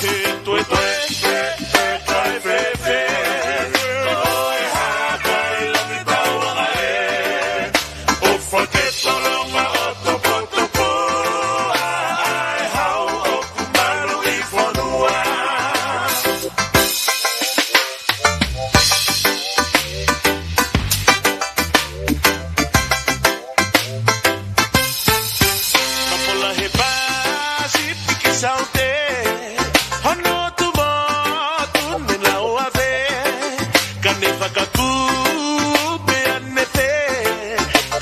He toe toe, toe toe fēfē, ko e hā kai langi tauanga ē. ʻO faketolonga ʻo topotopo, ʻa e hau ʻoku malu ʻi fonua. Kapola he Pasifiki Saute, hono tumotu ne lau ave, ka ne fakaku pea ne pē,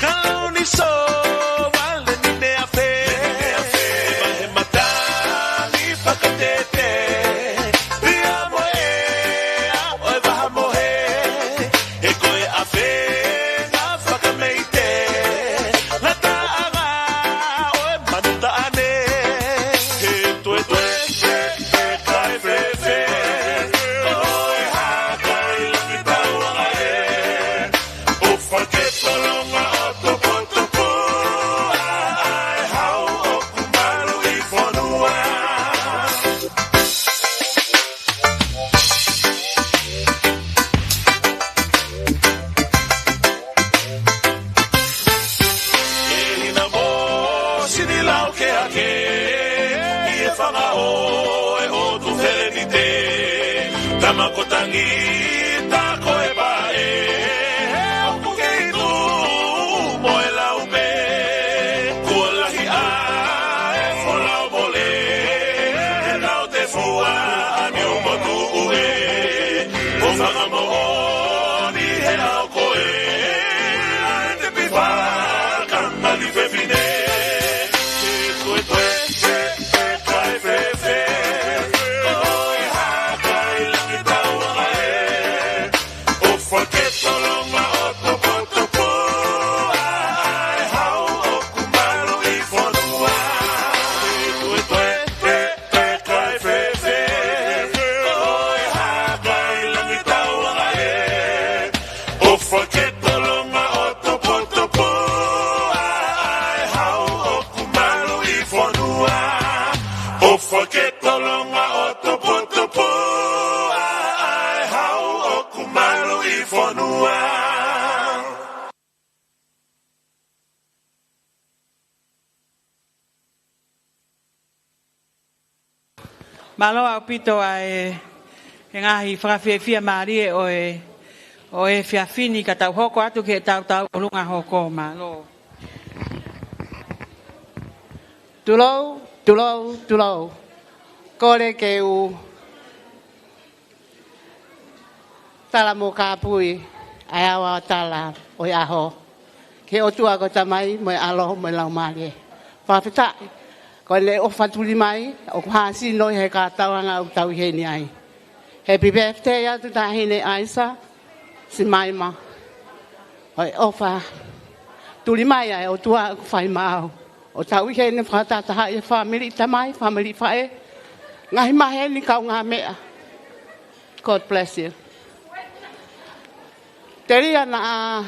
ka lau ni so vale ni ne afe, he matangi fakatete, pea mo e ʻea ʻo e vaha mohe, he ko e ʻafenga fakameite, ngataʻanga ʻo e manu Makotangi ta ko e paʻe, ʻoku kei tuʻu mo e lau pē. Kuo lahi ʻa e folau mole, he tau te fua ʻa ni o motu ue. ʻO fakamoʻoni he lau ko ē, ʻa e te pifaka mali fefine. Ko e toe, toe, toe, toe, fēfē. Ko e hā kai langi tau anga ē. ʻOfa ke tolonga ʻo topotopo ʻa e hau ʻoku malu ʻi fonua. Ko e toe, toe, toe, toe, fēfē. Ko e hā kai langi tau anga ē. ʻOfa ke tolonga ʻo topotopo ʻa e hau ʻoku malu ʻi fonua. ʻOfa ke tolonga ʻo topotopo ʻa e hau ʻoku malu ʻi fonua. Mālō ʻaupito ʻa e, e ngaahi fakafiefia mālie ʻo e, ʻo e efiafi ni, ka tau hoko atu ki he tautau ʻolunga hoko. Mālō. Tulou, tulou, tulou. Kole ke u tala mo kāpui ʻa e awa tala ʻo e ʻaho. Ki he ʻOtua ko e Tamai, mo e ʻAlo, mo e Laumālie. Fakafetaʻi. Ko ʻene ʻofa tuli mai, ʻoku hā sino he kātoanga ʻoku tau ʻi heni ai. Happy birthday atu Taʻahine ʻAisa, Simaima. ʻOi ʻofa tuli mai ʻa e ʻOtua ʻoku fai maʻau. ʻO tau ʻi heni fakatahatahaʻi e fāmili tamai, fāmili faʻē. Ngaahi maheni kaungāmeʻa. God bless you. Telia naʻa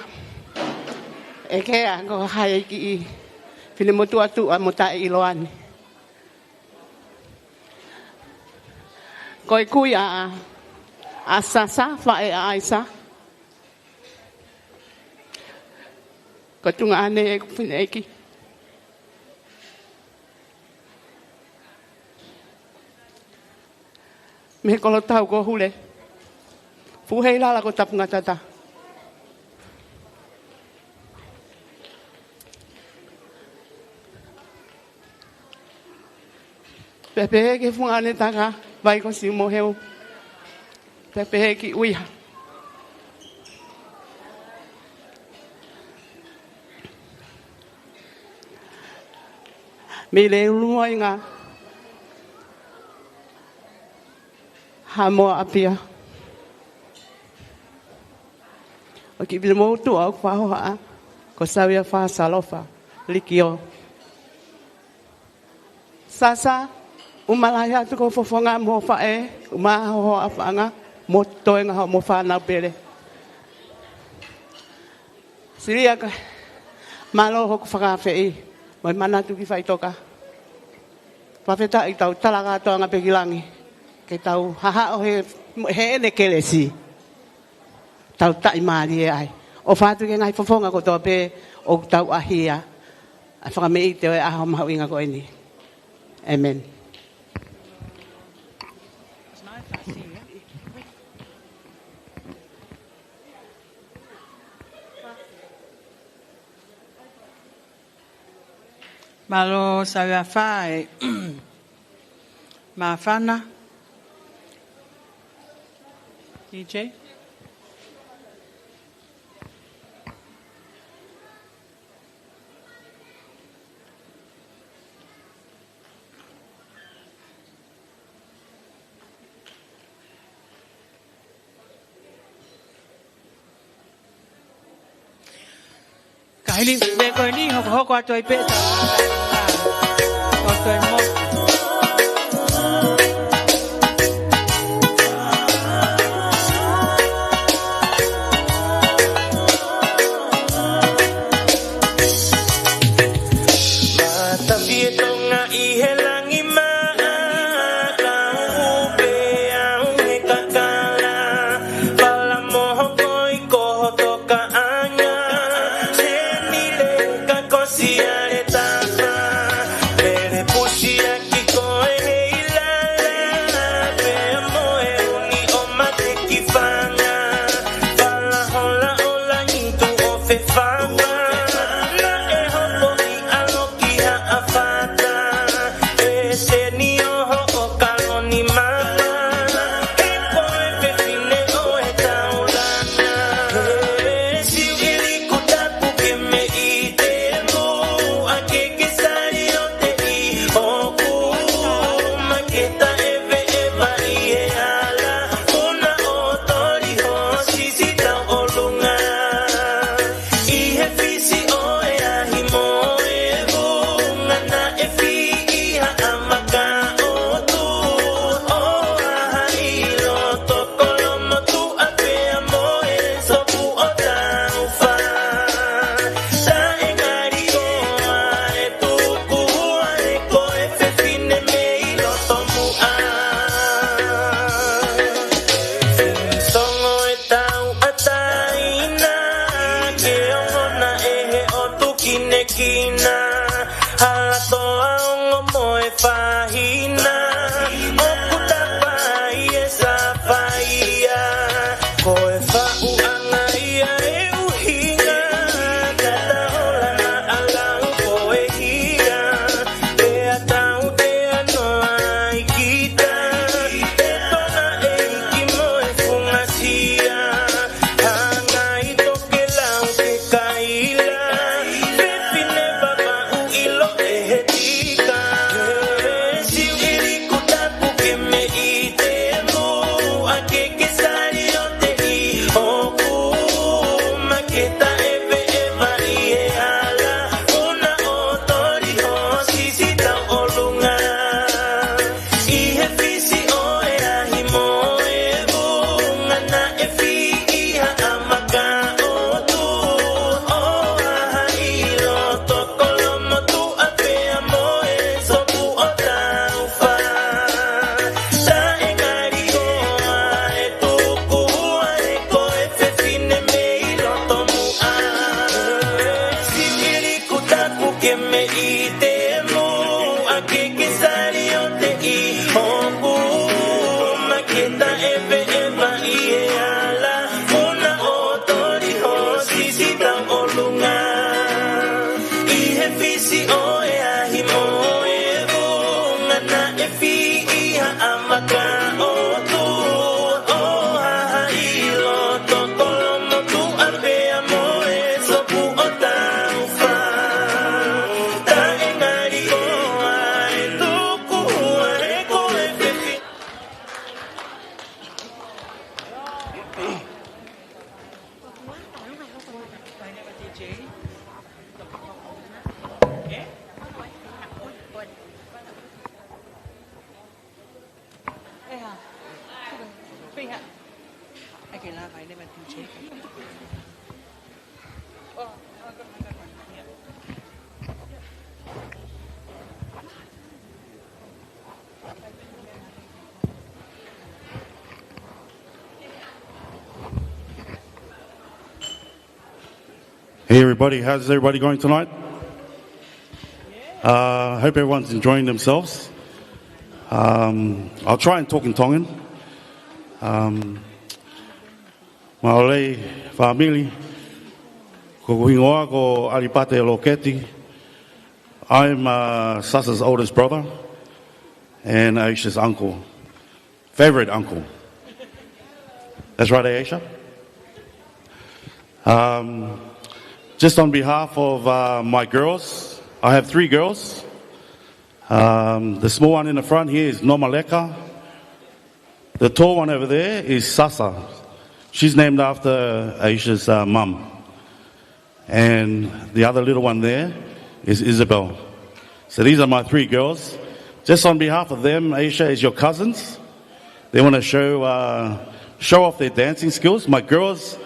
ʻekea ko hai kiʻi finemotuʻa tuʻa mo taʻeʻiloa ni. Ko e kui ʻa, ʻa Sasa, faʻē ʻa ʻAisa. Ko e tuongaʻane ʻeku fineʻeiki. Mei he kolotau ko Hule. Fuʻu hei lala ko Tapungatata. Pea pehē ki he fungani taka, vai ko Siumoheu. Pea pehē ki ʻUiha. Mei Leulumoinga. Haʻamoa ʻApia. ʻO kiʻi finemotuʻa ʻoku faʻa hohaʻa, ko Saviafa Salofa Likio. Sasa, ʻuma lahi atu ko e fofonga mo e faʻē, ʻuma ho hoa ʻapaʻanga, mo e toenga hoʻomo fānau pele. Silia ka, mālō hoku fakaafeʻi, mo e manatu ki faʻitoka. Fakafetaʻi tau tala kātoanga pē ki langi, ke tau hahaʻo he, heʻene kelesi. Tau taʻimālie ai. ʻOfa atu ki he ngaahi fofonga kotoa pē ʻoku tau ʻaʻahi ʻa e fakameʻite ʻo e ʻaho mahuʻinga ko eni. ʻĒmeni. Mālō Saviafa e māfana. D J. Ka hili, me ko eni, hokohoko atu ai pē. Ko toi mo. Matafi e Tonga ʻi he langi maʻa, ka upe au he kakala. Fala moho koi ko hoto kaʻanga, senile ka kosi ale tafa. Pele pusi a Fefanga, naʻe hopo ʻi ʻAlo ki Haʻafata, ʻe senio hoʻo kalo ni mama, he ko e fefine ʻo e taulanga. Siu ʻi liku tapu ke me ʻi te mu, a ke ke sali ʻo te ʻi ʻoku, ma ke taʻeveʻeva ʻi he hala, una ʻo toli ho sisi tau ʻolunga. ʻI he fisi ʻo e ahi mo e vunga naʻe fiʻi ha ʻamaka ʻo tu, ʻo haʻi loto kolomotuʻa pea mo e sopu ʻo taufa. Taʻe ngali koa e tuku hua e ko e fefine mei loto muʻa. Songo e tauʻatāina ke ongona ʻe he ʻotu kinekina, hala toa ongo mo e fahina, ʻoku tapa ai e safaia, ko e faʻuʻanga ia e ʻuhinga, ka ta hola na ʻalau ko e hia, pea tau te ano ai kita, e tona e iki mo e fungasia, hanga ʻi tokelau ke kaila, fefine vavaʻu ʻilo ʻe he tika, siu ʻi liku tapu ke me ʻi te mu, a ke ke sali ʻo te ʻi ʻoku, ma ke taʻeveʻeva ʻi he hala, una ʻo toli ho sisi tau ʻolunga. ʻI he fisi ʻo e ahi mo e vunga naʻe fiʻi ha ʻamaka ʻo tu, ʻo haʻi loto kolomotuʻa pea mo e sopu ʻo taufa. Taʻe ngali koa e tuku hua e ko e fefine mei loto muʻa. Siu ʻi liku tapu ke me ʻi te mu, a ke ke sali ʻo te ʻi ʻoku, ma ke taʻeveʻeva ʻi he hala, una ʻo toli ho sisi tau ʻolunga. ʻI he fisi ʻo e ahi mo e vunga naʻe fiʻi ha ʻamaka ʻo tu, ʻo haʻi loto kolomotuʻa pea mo e sopu ʻo taufa. Taʻe ngali koa e tuku hua e ko e fefi. Hey everybody, how's everybody going tonight? Uh, I hope everyone's enjoying themselves. Um, I'll try and talk in Tongan. Um, Mālō e fāmili, ko hoku hingoa ko Alipate Loketi. I'm uh, Sasa's oldest brother and Aisha's uncle. Favorite uncle. That's right, Aisha? Um, just on behalf of uh, my girls, I have three girls. Um, the small one in the front here is Nomaleka. The tall one over there is Sasa. She's named after Aisha's uh, mum. And the other little one there is Isabel. So these are my three girls. Just on behalf of them, Aisha, is your cousins. They want to show, uh, show off their dancing skills. My girls,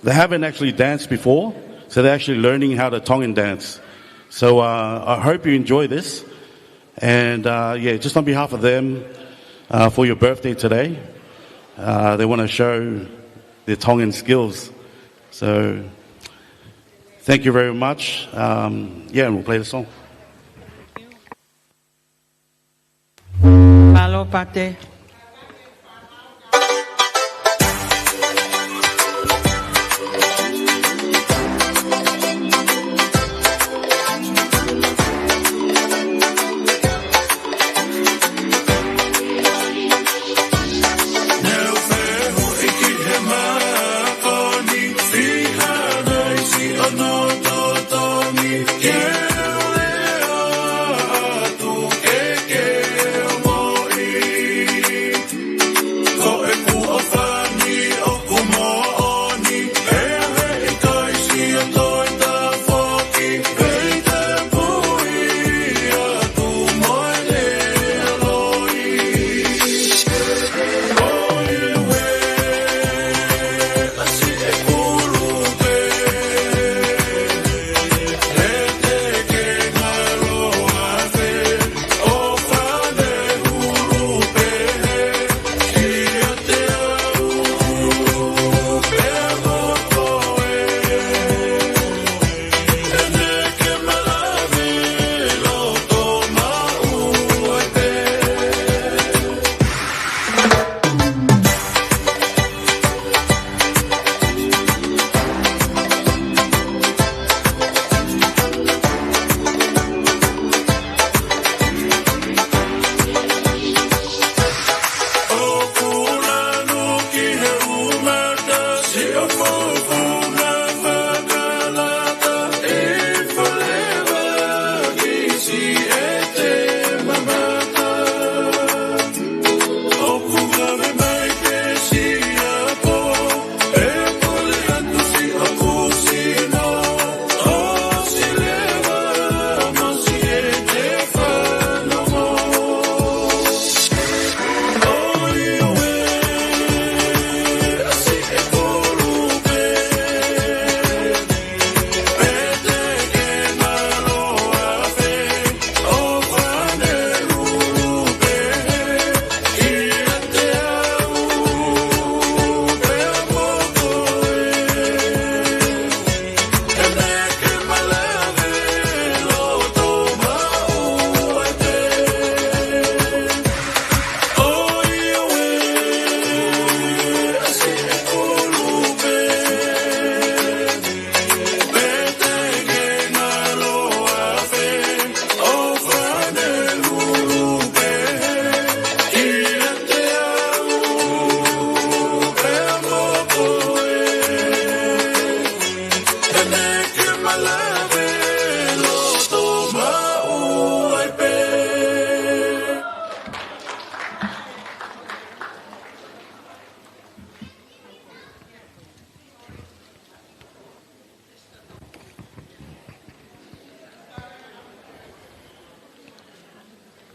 they haven't actually danced before, so they're actually learning how to Tongan dance. So uh, I hope you enjoy this. And uh, yeah, just on behalf of them, uh, for your birthday today, uh, they want to show their Tongan skills. So thank you very much. Um, yeah, and we'll play the song. Mālō Pate.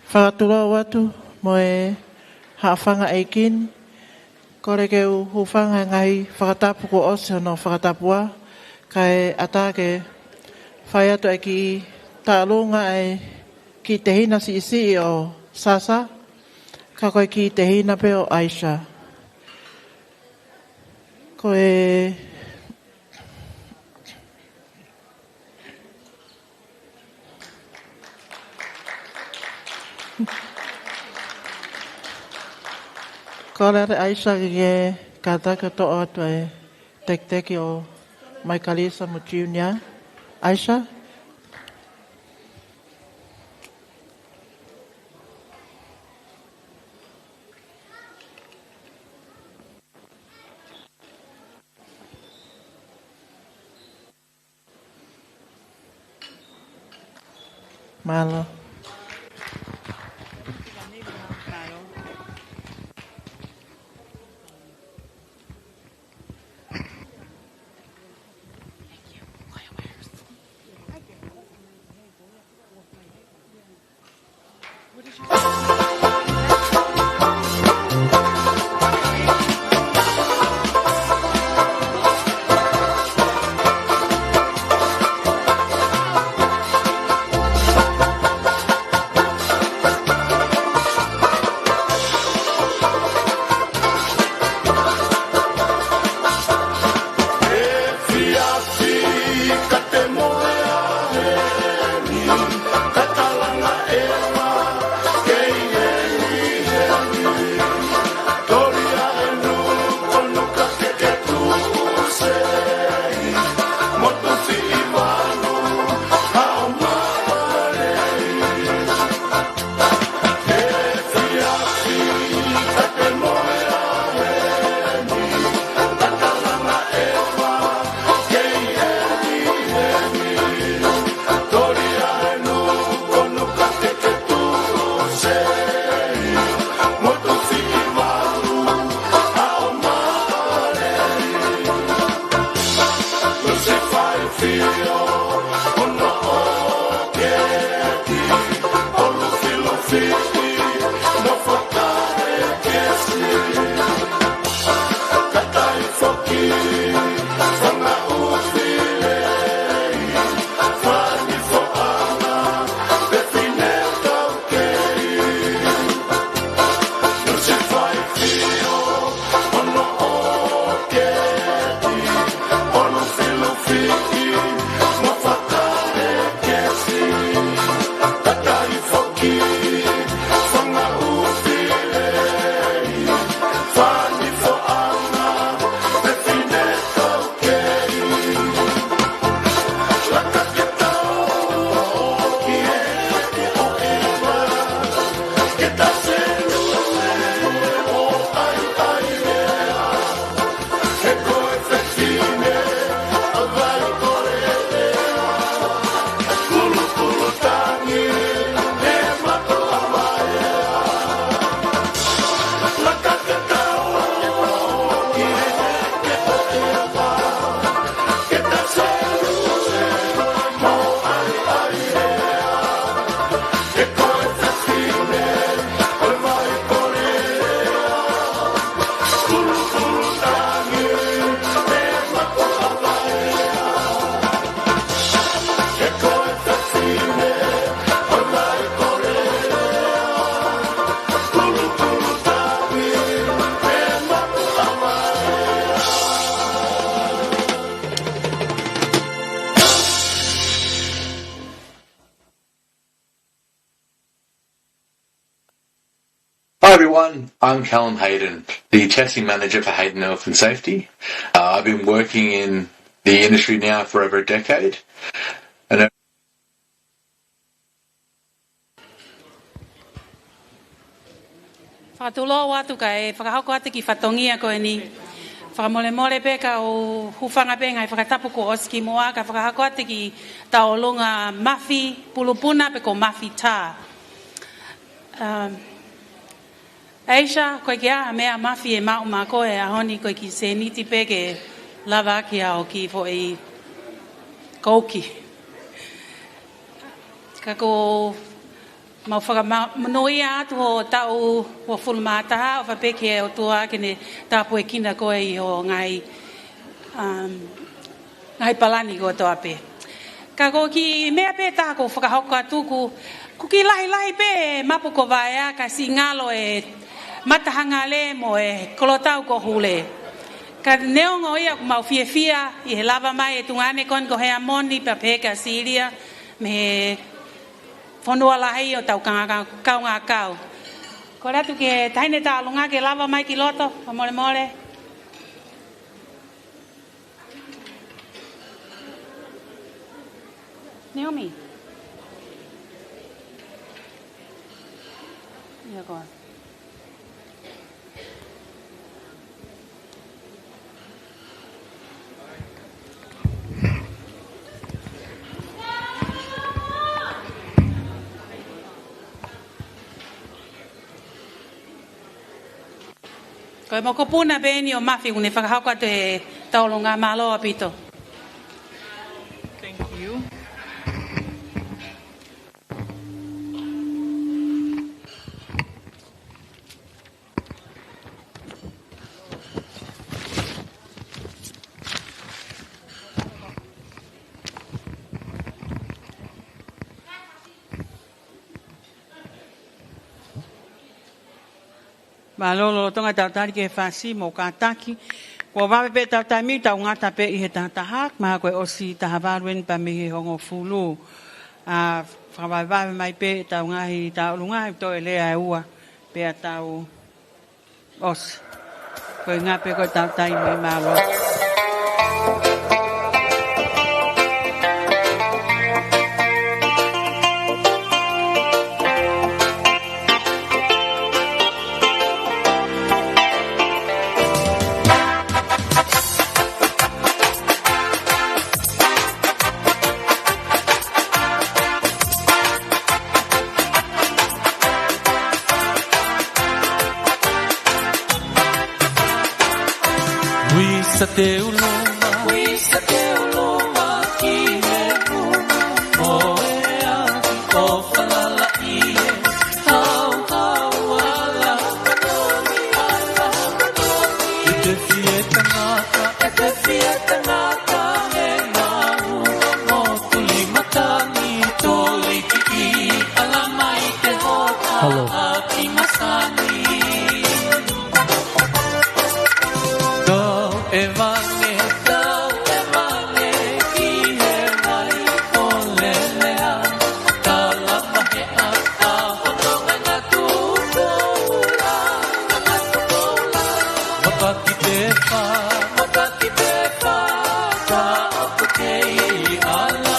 Fakatulou atu mo e haʻa fanga ʻeiki ni, kole ke u hūfanga he ngaahi fakatapu kuo ʻosi hono fakatapua, kae ʻatā ke fai atu e kiʻi tauʻolunga ʻa e kiʻi tehina siʻisiʻi ʻo Sasa, ka ko e kiʻi tehina pē ʻo Aisha. Ko e Kole atu Aisha ke kātaki ʻo toʻo atu e tekiteki ʻo Michael Lisa mo Junior. Aisha? Mālō. Hi everyone, I'm Callum Hayden, the testing manager for Hayden Health and Safety. Uh, I've been working in the industry now for over a decade. And Fakatulou atu kae fakahoko atu e kiʻi fatongia ko eni. Fakamolemole pē ka u hūfanga pē he ngaahi fakatapu kuo ʻosi kimuʻa, ka fakahoko atu e kiʻi tauʻolunga mafi pulupuna pe ko mafi tā. Um, Aisha, ko e kiʻi meʻa mafi ʻe maʻu maʻa koe he ʻaho ni ko e kiʻi sēniti pē ke lava ʻaki ʻa hoʻo kiʻi foʻi kouki. Ka ko Mau fakamanuia atu ho taʻu uofulu mā taha, ʻofa pē ki he ʻOtua ke ne tāpuekina koe ʻi ho ngaahi, um, ngaahi palani kotoa pē. Ka ko e kiʻi meʻa pē taha ʻoku ou fakahoko atu, ʻoku, ʻoku kiʻi lahilahi pē mapu ko Vaea ka siʻi ngalo e matahangalē mo e kolotau ko Hule. Ka neongo ia ʻoku mau fiefia ʻi he lava mai e tuongaʻane ko eni ko Heamoni pea pehē kia Silia mei he fonua lahi ʻo tau kaungā-, kaungākau. Kole atu ki he Taʻahine Tauʻolunga ke lava mai ki loto, fakamolemole. Naomi. Ia koa. Ko e mokopuna pē eni ʻo Mafi ʻoku ne fakahoko atu e tauʻolunga, mālō ʻaupito. Thank you. Mālō lolotonga ʻetau tali ki he fasi mo kātaki. Kuo vave pē ʻetau taimi, tau ngata pē ʻi he taha taha, mahalo ko e ʻosi taha valu eni pea mei he hongofulu. ʻA, fakavavevave mai pē ʻetau ngaahi tauʻolunga, ʻi he toe lea ʻe ua pea tau ʻosi. Ko e ngata pē ko ʻetau taimi, mālō. Ui sa te uluma, ui sa te uluma ki he nunu, mo e afi ʻoku falala ʻi he hauhau ala manomi, ala manomi. ʻE te fie tangata, ʻe te fie tangata he maunga mo tuli matangi, toli kiʻi ala mai te hota. Hello. Ki masani. Tau e vane, tau e vane ki he vai o lelea. Tala mahe a ka hono mena tū tū la, mena tū tū la. Maka ki te fa, maka ki te fa, ka ʻoku kei ala.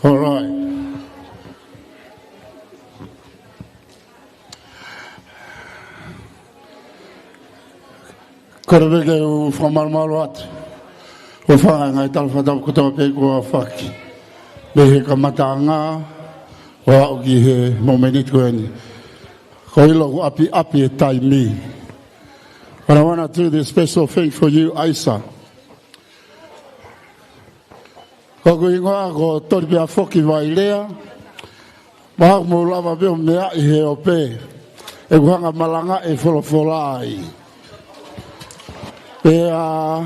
All right. Kole pē ke u fakamalumalu atu. ʻOfa ʻa e ngaahi tala fakatapu kotoa pē kuo aofaki mei he kamataʻanga ʻo aʻu ki he momeniti ko eni. Ko e ʻilo ʻoku ʻapiʻapi e taimi. But I wanna do this special thing for you, Aisa. Ko hoku hingoa ko Tolipiafoki Vailea. Mahalo ʻoku mou lava pē ʻo meaʻi he ope ʻeku hanga malanga e folofola ai. Pea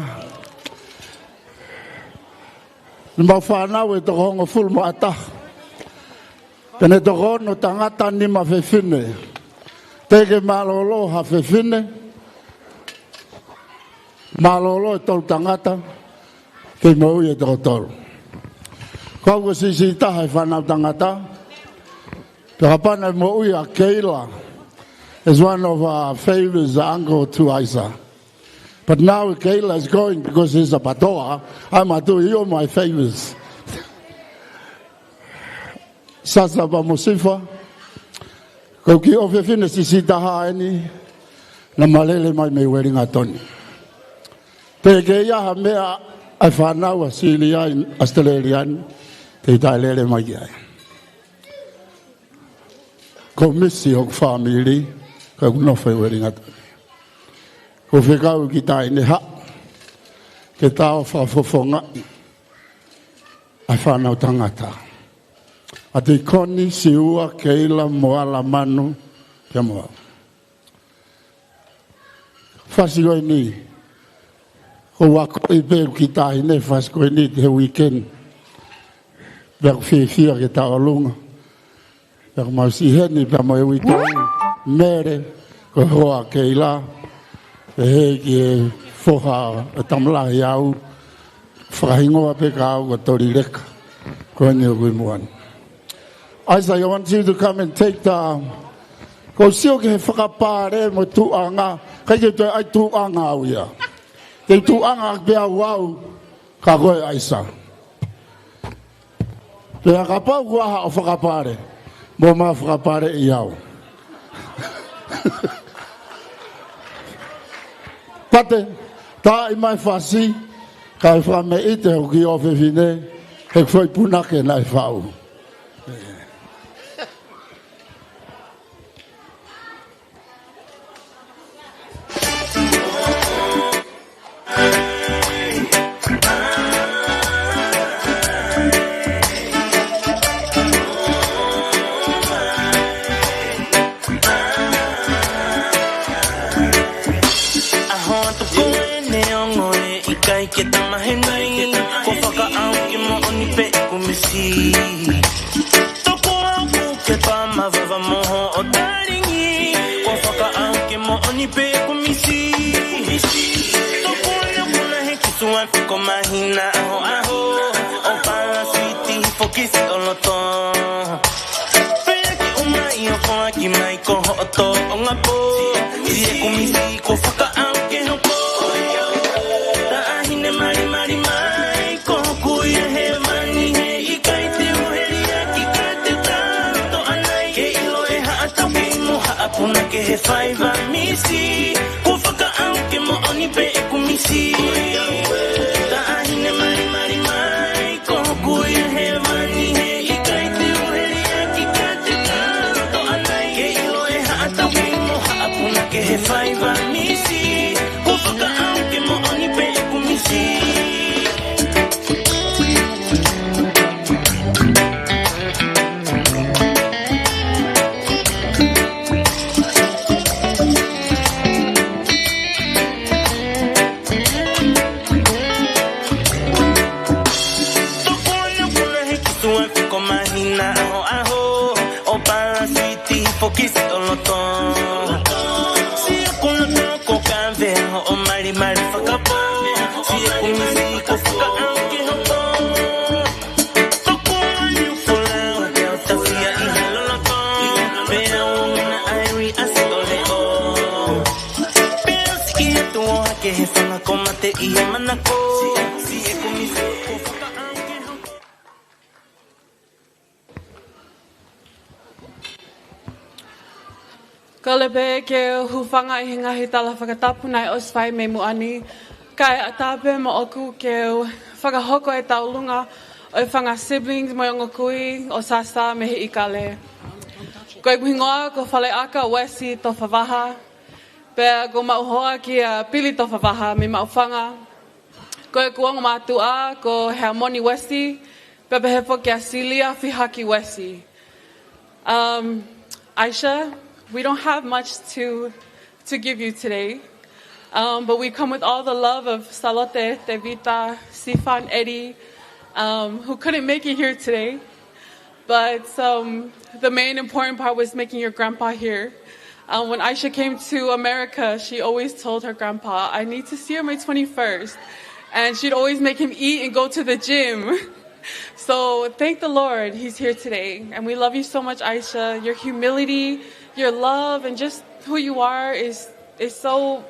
ne mau fānau ʻe toko hongofulu mā taha. Pea ne toko ono tangata, nima fefine. Teʻeki mālōlō ha fefine. mālōlō e tolu tangata, kei moʻui e toko tolu. Ko au ko e siʻisiʻi taha e fānau tangata, pea kapau naʻe moʻui ʻa Keila, is one of our favors, uncle to Aisa. But now Keila is going because he's a patoa, I'm a do you my favors. Sasa pea mo Sifa, ko e kiʻi ʻofefine siʻisiʻi taha eni, naʻa ma lele mai mei Uelingatoni. Pea ʻikai ha meʻa ʻa e fānau ʻa Sili ʻi ʻAositelēlia ni, te u taʻe lele mai ki ai. Ko e misi hoku fāmili, ko ʻeku nofo ʻi Uelingatoni. Ko e fekau ki he taʻahine haʻu, ke tau fakafofongaʻi ʻa e fānau tangata. ʻA Tikoni, Siua, Keila, mo Alamanu, pea mo au. Fasi ko eni, ko e ako ʻi pē ki he taʻahine, fasi ko eni he weekend. Pea ʻoku fiefia ke tau ʻolunga. Pea ʻoku mau siʻi heni, pea mo e uitou, Mele, ko e hoa ʻo Keila, ʻe hiki e foha ʻo e tama lahi au, fakahingoa pē ka au ko Tolileka, ko eni ʻoku ʻi muʻa ni. Isaac, I want you to come and take the, ko e sio ki he fakapale mo e tuʻunga, ʻikai ke toe ʻai tuʻunga au ia. Te u tuʻunga pē au au, ka ko e Isaac. Pea kapau kuo ʻi ai haʻo fakapale, mou ma fakapaleʻi au. Pate, tā ʻi mai fasi, kae fakameʻite hoku kiʻi ʻofefine, he foʻi punake naʻe faʻu. ʻAho atu ko ē neongo ʻe ʻikai ke ta maheni, kuo fakaʻau ke moʻoni pē ʻeku misi. Tokua ʻoku ke pā mavava mo hoʻo talingi, kuo fakaʻau ke moʻoni pē ʻeku misi. Tokua ʻoku na hiki tuʻa fiko mahina ʻaho ʻaho, ʻo palasuiti foki siʻo loto. Pea ke ʻomai ʻo foaki mai ko hoʻo tōʻonga pō, siʻeku misi kuo fakaʻau ke hoko. Taʻahine malimali mai, ko hoku ʻi hēvani he ʻikai te u heliaki ka te u talangofua ʻanai. Ke ʻilo ʻe haʻa taukei mo haʻa punake he faiva misi, kuo fakaʻau ke moʻoni pē ʻeku misi. Taʻahine malimali mai, ko hoku ʻi hēvani he ʻikai te u heliaki ka te u talangofua ʻanai. Ke ʻilo ʻe haʻa taukei mo haʻa punake he faiva misi, kuo fakaʻau ke moʻoni pē ʻeku misi. Tokua ʻoku na hiki tuʻa fiko mahina ʻaho ʻaho, ʻo palasuiti foki siʻo loto. Siʻeku loto ko kavea hoʻo malimali fakapō, siʻeku misi kuo fakaʻau ke hoko. Tokua ʻoku ou folau ke u tafia ʻi he loloto, pea u ʻalu ʻo ʻai ui ʻa siʻo leʻo. Pea u siʻi atu ʻo hake he fanga ko mate ʻi he manako. Siʻeku misi kuo fakaʻau ke hoko. Kole pē ke u hūfanga ʻi he ngaahi tala fakatapu naʻe ʻosi fai mei muʻa ni, kae ʻatā pē moʻoku ke u fakahoko e tauʻolunga ʻo e fanga siblings mo e ongo kui ʻo Sasa mei he ʻIkale. Ko ʻeku hingoa ko Faleʻaka Uesi Tofavaha, pea ko hoku hoa kia Pili Tofavaha mei Maʻufanga. Ko ʻeku ongo mātuʻa ko Heamoni Uesi, pea pehē foki kia Silia Fihaki Uesi. Um, Aisha, we don't have much to, to give you today, um, but we come with all the love of Salote, Tevita, Sifan, Eddie, um, who couldn't make it here today. But, um, the main important part was making your grandpa here. Um, when Aisha came to America, she always told her grandpa, "I need to see her my twenty-first." And she'd always make him eat and go to the gym. So thank the Lord he's here today. And we love you so much, Aisha. Your humility, your love, and just who you are is, is so,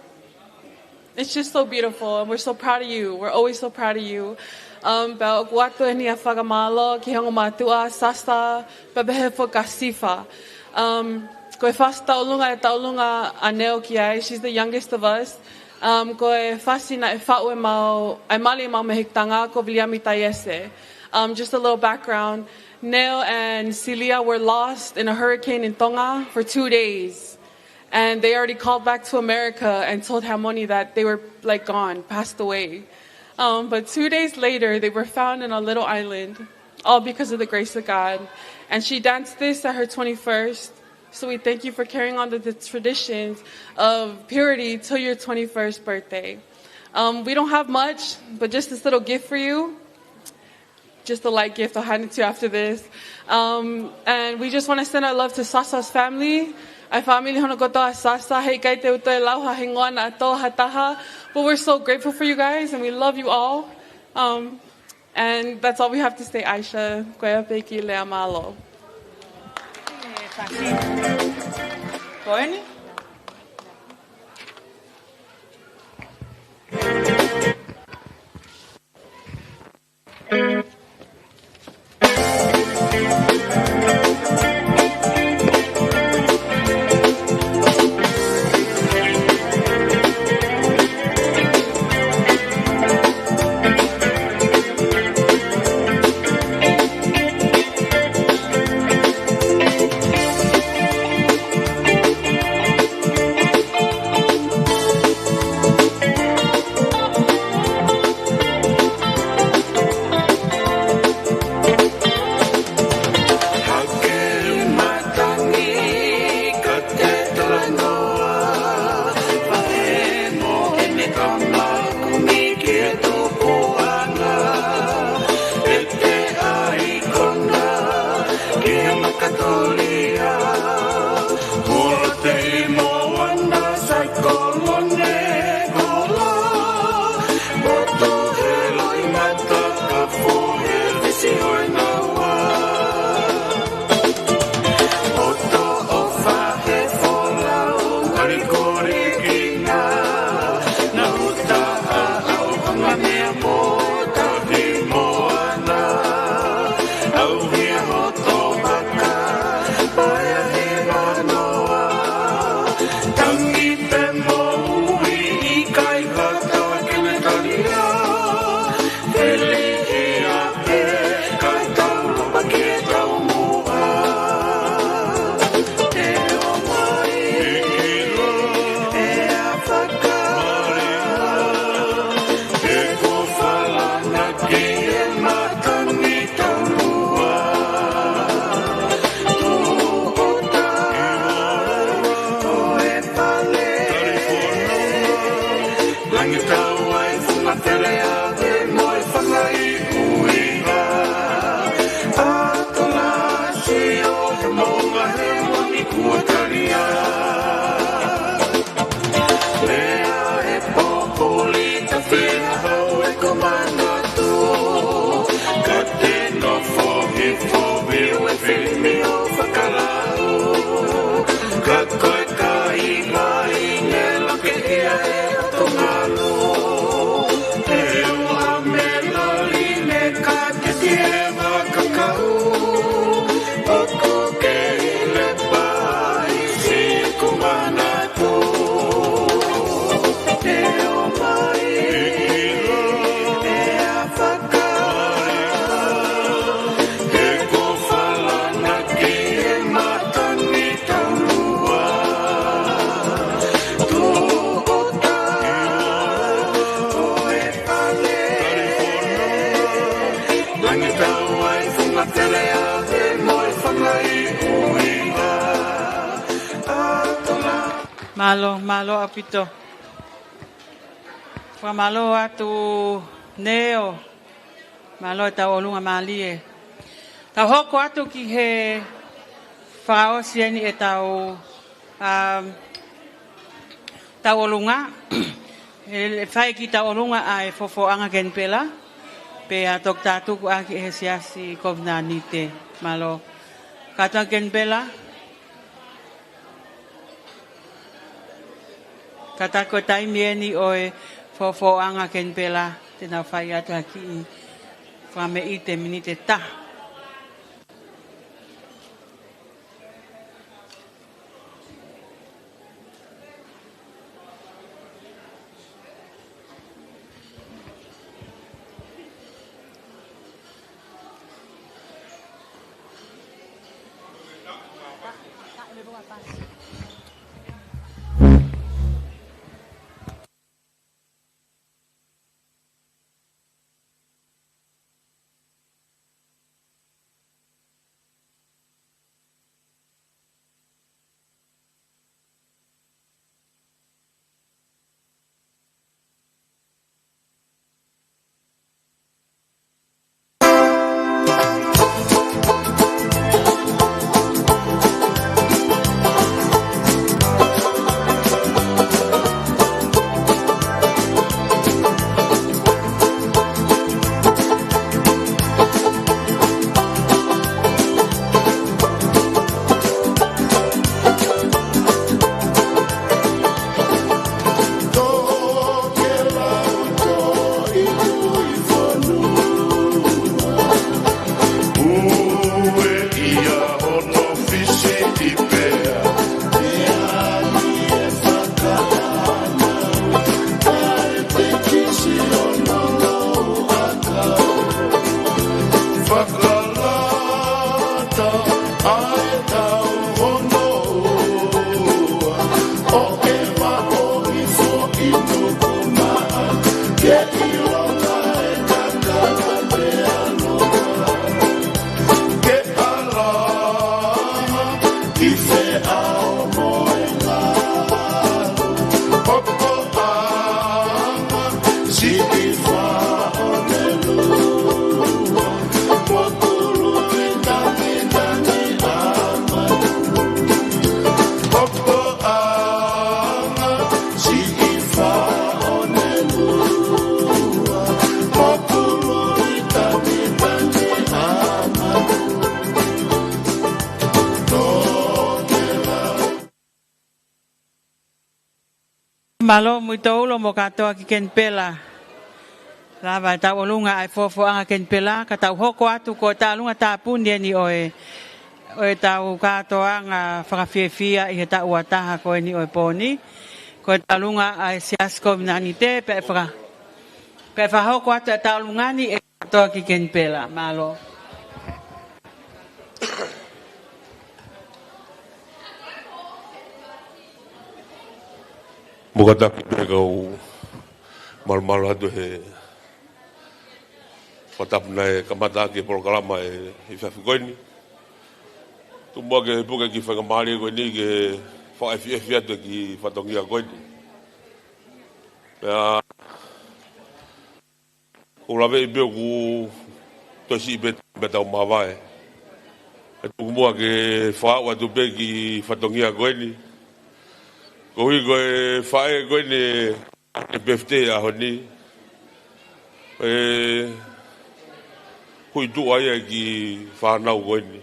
it's just so beautiful, and we're so proud of you. We're always so proud of you. Um, pea ʻoku ʻoatu eni ʻa e fakamālō ki he ongo mātuʻa, Sasa, pea pehē foki kia Sifa. Um, ko e fasi tauʻolunga ʻe tauʻolunga ʻa Neo ki ai. She's the youngest of us. Um, ko e fasi naʻe faʻu ʻe mau, ʻa e mali ʻemau mehikitanga ko Viliami Taiese. Um, just a little background. Neo and Silia were lost in a hurricane in Tonga for two days. And they already called back to America and told Hamoni that they were, like, gone, passed away. Um, but two days later, they were found in a little island, all because of the grace of God. And she danced this at her twenty-first. So we thank you for carrying on the, the traditions of purity till your twenty-first birthday. Um, we don't have much, but just this little gift for you. Just a light gift. I'll hand it to you after this. Um, and we just want to send our love to Sasa's family. ʻA e fāmili hono kotoa ʻo Sasa, heʻikai te u toe lau ha hingoa naʻa tō ha taha, but we're so grateful for you guys, and we love you all. Um, and that's all we have to say, Aisha. Ko ia pē ki lea, mālō. Ko eni. Mālō, mālō ʻaupito. Fakamālō atu Neo. Mālō e tauʻolunga mālie. Tau hoko atu ki he fakaʻosi eni ʻetau ʻA, tauʻolunga, ʻe fai ki tauʻolunga ʻa e fofoʻanga kenipela, pea toki tātuku ʻaki ʻe he siasi kovinānite. Mālō. Kātoanga kenipela. Kātaki ko e taimi eni ʻo e fofoʻanga kenipela, te nau fai atu ha kiʻi fakameʻite miniti ʻe taha. Mālō, muitoulo mo kātoa ki kenipela. Lava e tauʻolunga ʻa e fofoʻanga kenipela, ka tau hoko atu ko e tauʻolunga tāpuni eni ʻo e, ʻo e tau kātoanga fakafiefia ʻi he taʻu ua taha ko eni ʻo e pō ni. Ko e tauʻolunga ʻa e siasi kovinānite, pea ʻe faka-, pea ʻe fakahoko atu e tauʻolunga ni ʻe kātoa ki kenipela. Mālō. Mou kātaki pē kau malumalu atu he fakatapu naʻe kamata ʻaki e polokalama ʻi he efiafi ko eni. Tuku muʻa ke puke e kiʻi faingamālie ko eni ke fakaefiefi atu e kiʻi fatongia ko eni. Pea ʻoku ou laveʻi pē ʻoku toe siʻi pē, pē tau māvae. Ka tuku muʻa ke fakaaʻu atu pē e kiʻi fatongia ko eni. Koeʻuhi ko e faʻē ko eni ʻe birthday ʻaho ni. ʻE huʻi tuʻa ia e kiʻi fānau ko eni.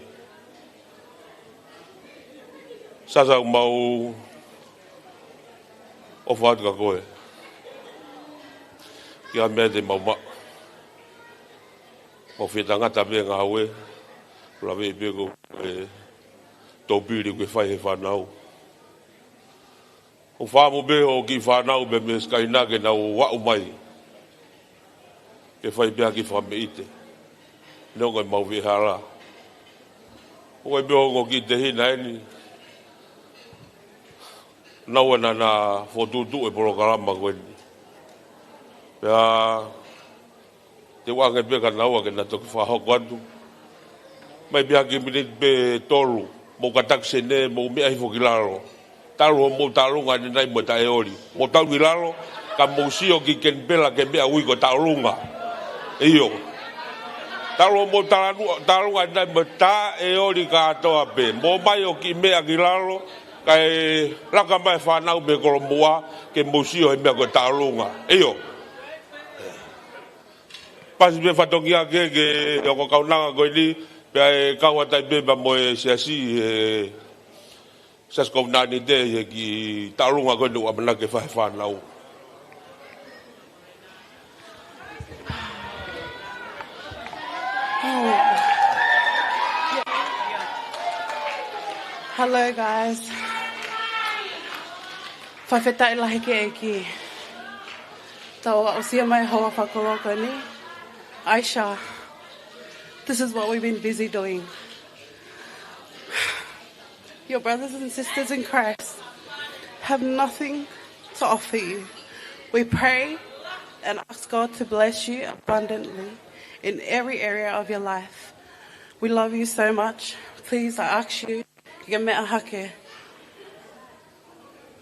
Sasa, ʻoku mau ʻofa atu kia koe. Ki he meʻa te mau maʻu. Mau fie tangata pē ngāue. Laveʻi pē ko e tōpili ʻoku ke fai he fānau. ʻOku fakaʻamu pē hoʻo kiʻi fānau pea mei Sikaina ke nau aʻu mai ke fai pē ha kiʻi fakameʻite. Neongo ʻemau veʻehala. ʻOku ʻi ai pē hoʻo ongo kiʻi tehina eni. Naua naʻa na fokotuʻutuʻu e polokalama ko eni. Pea te u ʻoange pē kia naua ke na toki fakahoko atu. Mai pē ha kiʻi miniti pē ʻe tolu, mou kātaki sene, mou meʻa hifo ki lalo. Talu hoʻomou tauʻolunga ʻanenai mo e taʻeoli. Mou tau ki lalo, ka mou sio ki kenipela ke meʻa ui ko e tauʻolunga. ʻIo. Talu hoʻomou talanu-, tauʻolunga ʻanenai mo e taʻeoli kātoa pē. Mou ō mai ʻo kiʻi meʻa ki lalo, Kae laka mai e fānau mei he kolomuʻa ke mou sio he meʻa ko e taʻolunga. ʻIo. Pasi pē fatongia ke, ke ʻoku kaunanga ko eni, pea ʻe kau atu ai pē pea mo e siasi, e siasi Kovinānite, he kiʻi taʻolunga ko eni ʻoku ʻamanaki ke fai ʻe he fānau. Oh. Hello, guys. Fakafetaʻi lahi ki he ʻEiki. Tau aʻusia mai e houa fakakoloa ko eni. Aisha, this is what we've been busy doing. Your brothers and sisters in Christ have nothing to offer you. We pray and ask God to bless you abundantly in every area of your life. We love you so much. Please, I ask you, ke meʻa hake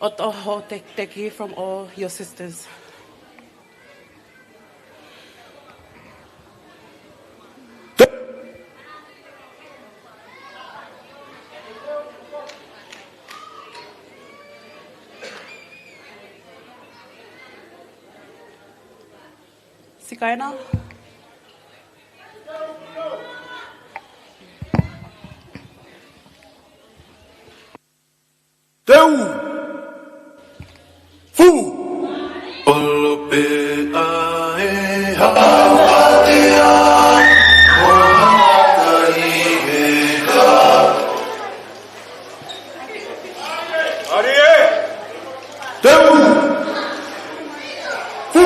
ʻo toho tekiteki from all your sisters. Sikaina. Teu! Fū! Olo pē ʻa e haʻapatea, ʻo hata ʻi he ka. Teu! Fū!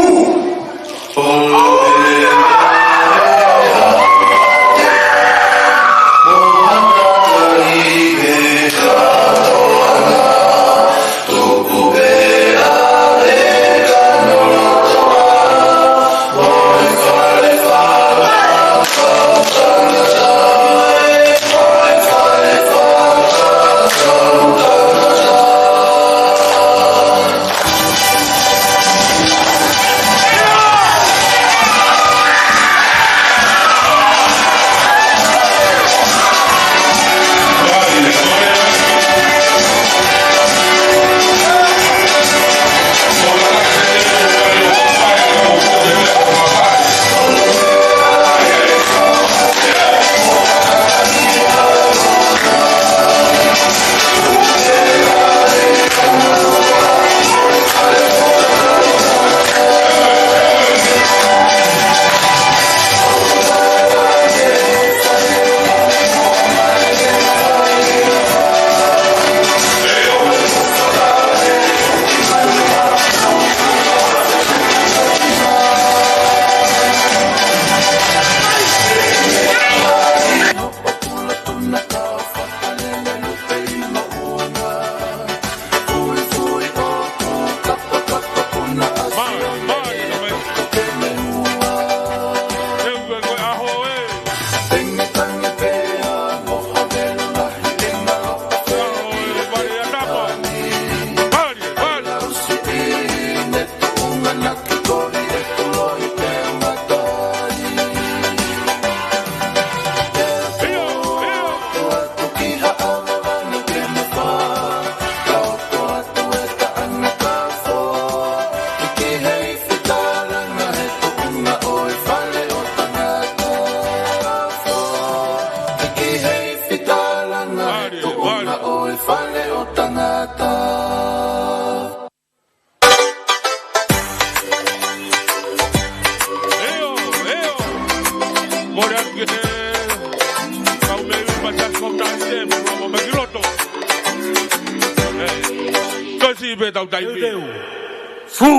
Fū!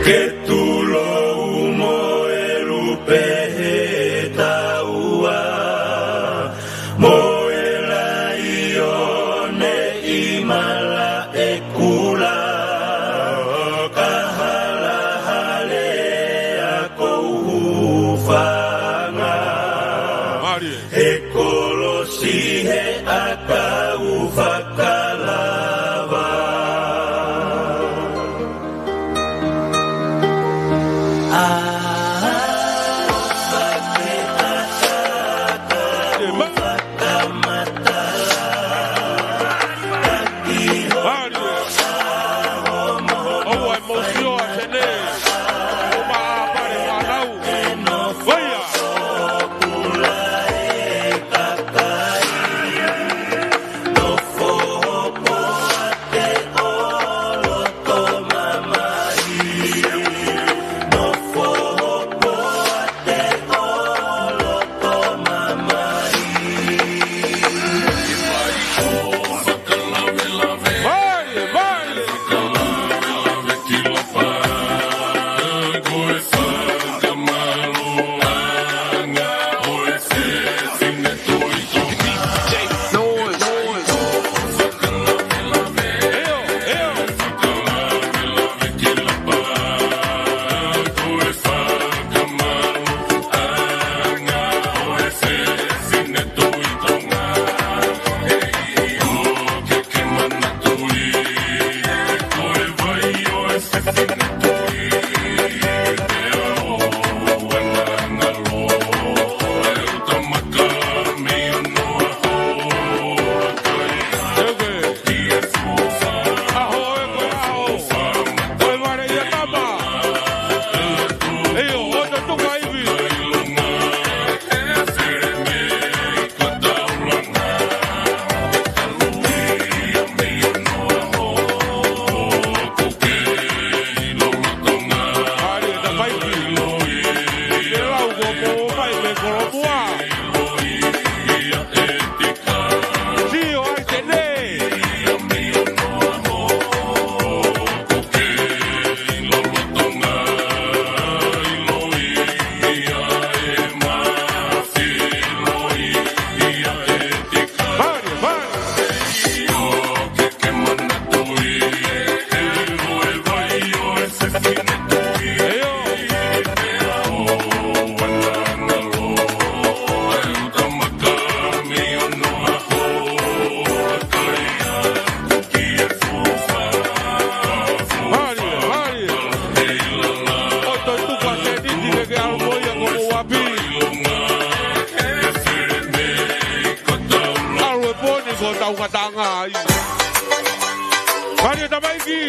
Ke tulou mo e lupe he taua, mo e laione ʻi malaʻe kula, ka hala hale ʻa kou hūfanga. He kolosi he ʻakau fakalava. ʻEke. ʻAho ʻe ko e ʻaho. Ko e vale ia tama. ʻIo, ʻo te tuka ivi. Mālie tamaiki. Te lau ko mo mai me kolomua. Sio ai te ne. Mālie, mālie. Mālie, mālie. ʻO toe tuku ʻa Seniti ke ke ʻalu mo ia ko Mouapi. ʻAlu e poni ko tau ngataʻanga ai. Mālie tamaiki.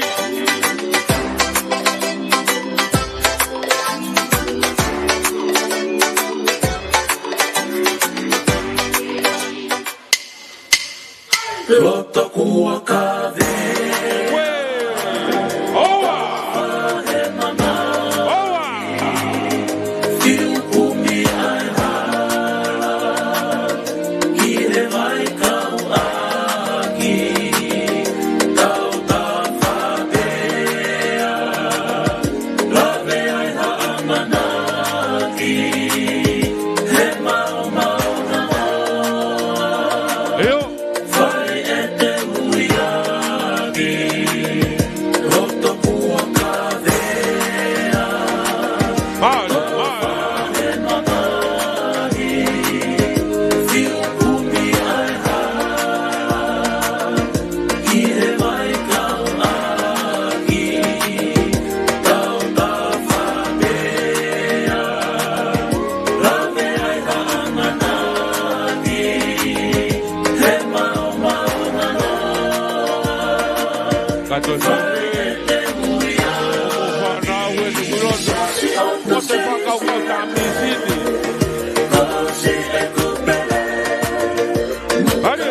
Loto kuo kave. ʻOua. ʻOua. Fiu kumi ai hala. Ki he vai kau ʻaki. Tau tafa pea. Lave ai ha ʻamanaki. He maumau na. ʻIo. Fai ʻete uiaki, loto kuo kavea. Mālie, mālie. Fiu kumi ai hala, ki he vai kau ʻaki, tau tafa pea. Lave ai ha ʻamanaki. Ka tonu. ʻO fānau ʻe tuku loto. ʻO te fakakaukau tā misini. Hale.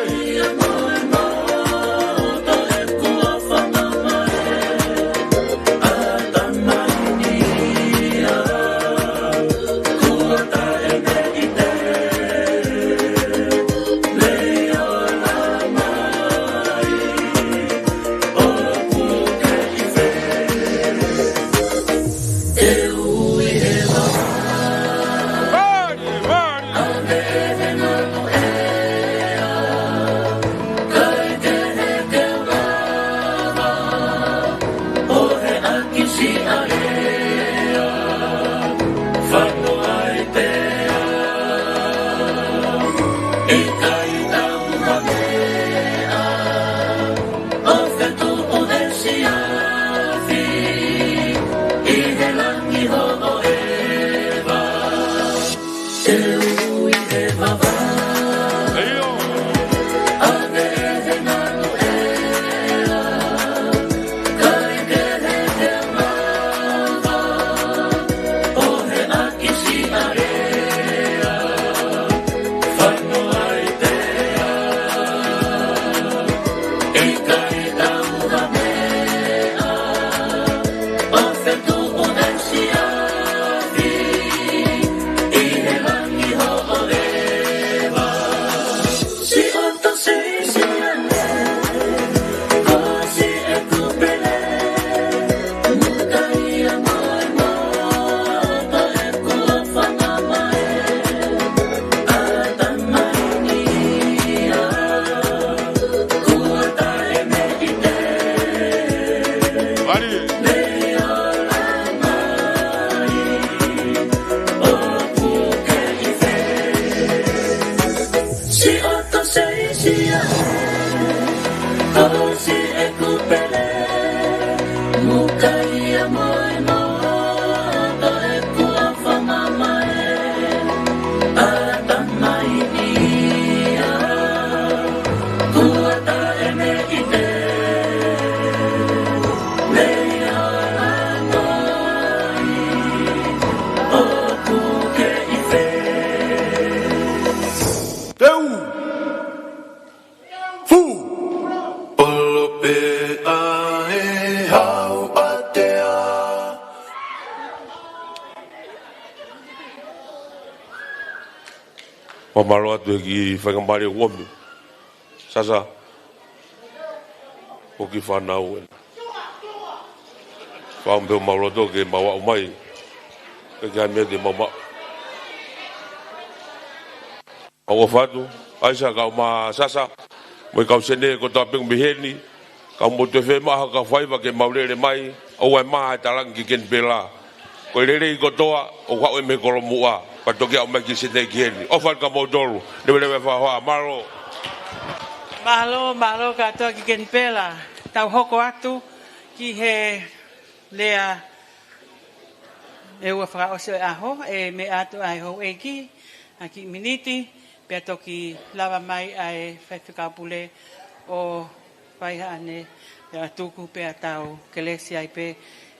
ʻE ʻai hau ʻatea. Fakamālō atu he kiʻi faingamālie ʻoku ʻomi. Sasa. Ko e kiʻi fānau ena. Fāmili pē ʻo mau loto ke mau aʻu mai. Ke ke ʻai meʻa ke mau maʻu. ʻOfa atu, ʻAisa kae ʻumaʻā Sasa, mo e kau sēniti kotoa pē ʻoku mei heni, ka mou toe fiemaʻu ha kau faiva ke mau lele mai, ʻoua ʻe mā e talangi ki Kenipela. Ko e lelei kotoa, ʻoku haʻu ia mei Kolomuʻa, pea toki aʻu mai ki Senē ki heni. ʻOfa atu kia moutolu, leveleva e fakahoha, mālō. Mālō, mālō kātoa ki Kenipela. Tau hoko atu ki he lea ʻe ua fakaʻosi ʻo e ʻaho, ʻe meʻa atu ʻa e houʻeiki, ha kiʻi miniti, pea toki lava mai ʻa e faifekau pule ʻo fai haʻane, pea tuku pea tau kelesi ai pē,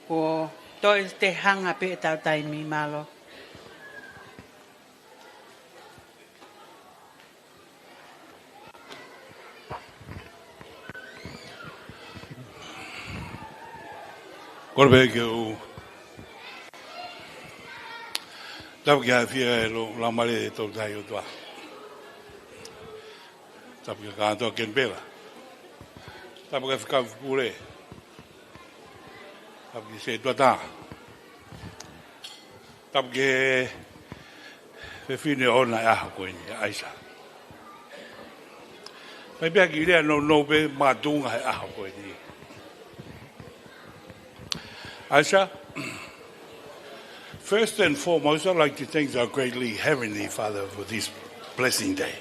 kuo toe te hanga pē ʻetau taimi, mālō. Kole pē ke u tapu ki he ʻafio ʻa e Laumālie ʻo e Tolu Tahaʻi ʻOtua. Tapu ki he kātoa Kenipela. Tapu ki he faifekau pule. Tapu ki he setuata. Tapu ki he fefine ʻoʻona ʻi he ʻaho ko eni, ʻAisa. Pea pea kiʻi lea nounou pē makatuʻunga he ʻaho ko eni. ʻAisa, first and foremost, I'd like to thank our greatly Heavenly Father for this blessing day.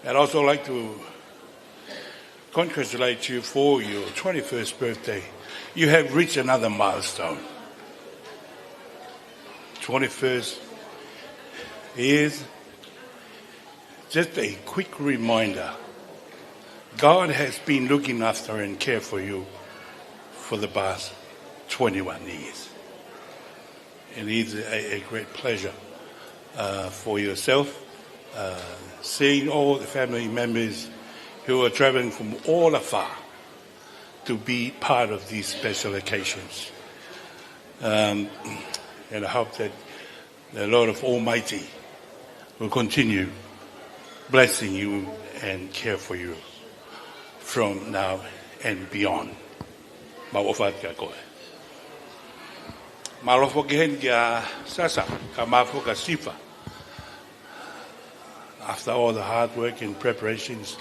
I'd also like to congratulate you for your twenty-first birthday. You have reached another milestone. Twenty-first years. Just a quick reminder, God has been looking after and care for you for the past twenty-one years. And it's a, a great pleasure, uh, for yourself, uh, seeing all the family members who are traveling from all afar to be part of these special occasions. Um, and I hope that the Lord of Almighty will continue blessing you and care for you from now and beyond. Mau ʻofa atu kia koe. Mālō foki heni kia Sasa, kae ʻumaʻā foki kia Sifa. After all the hard work and preparations,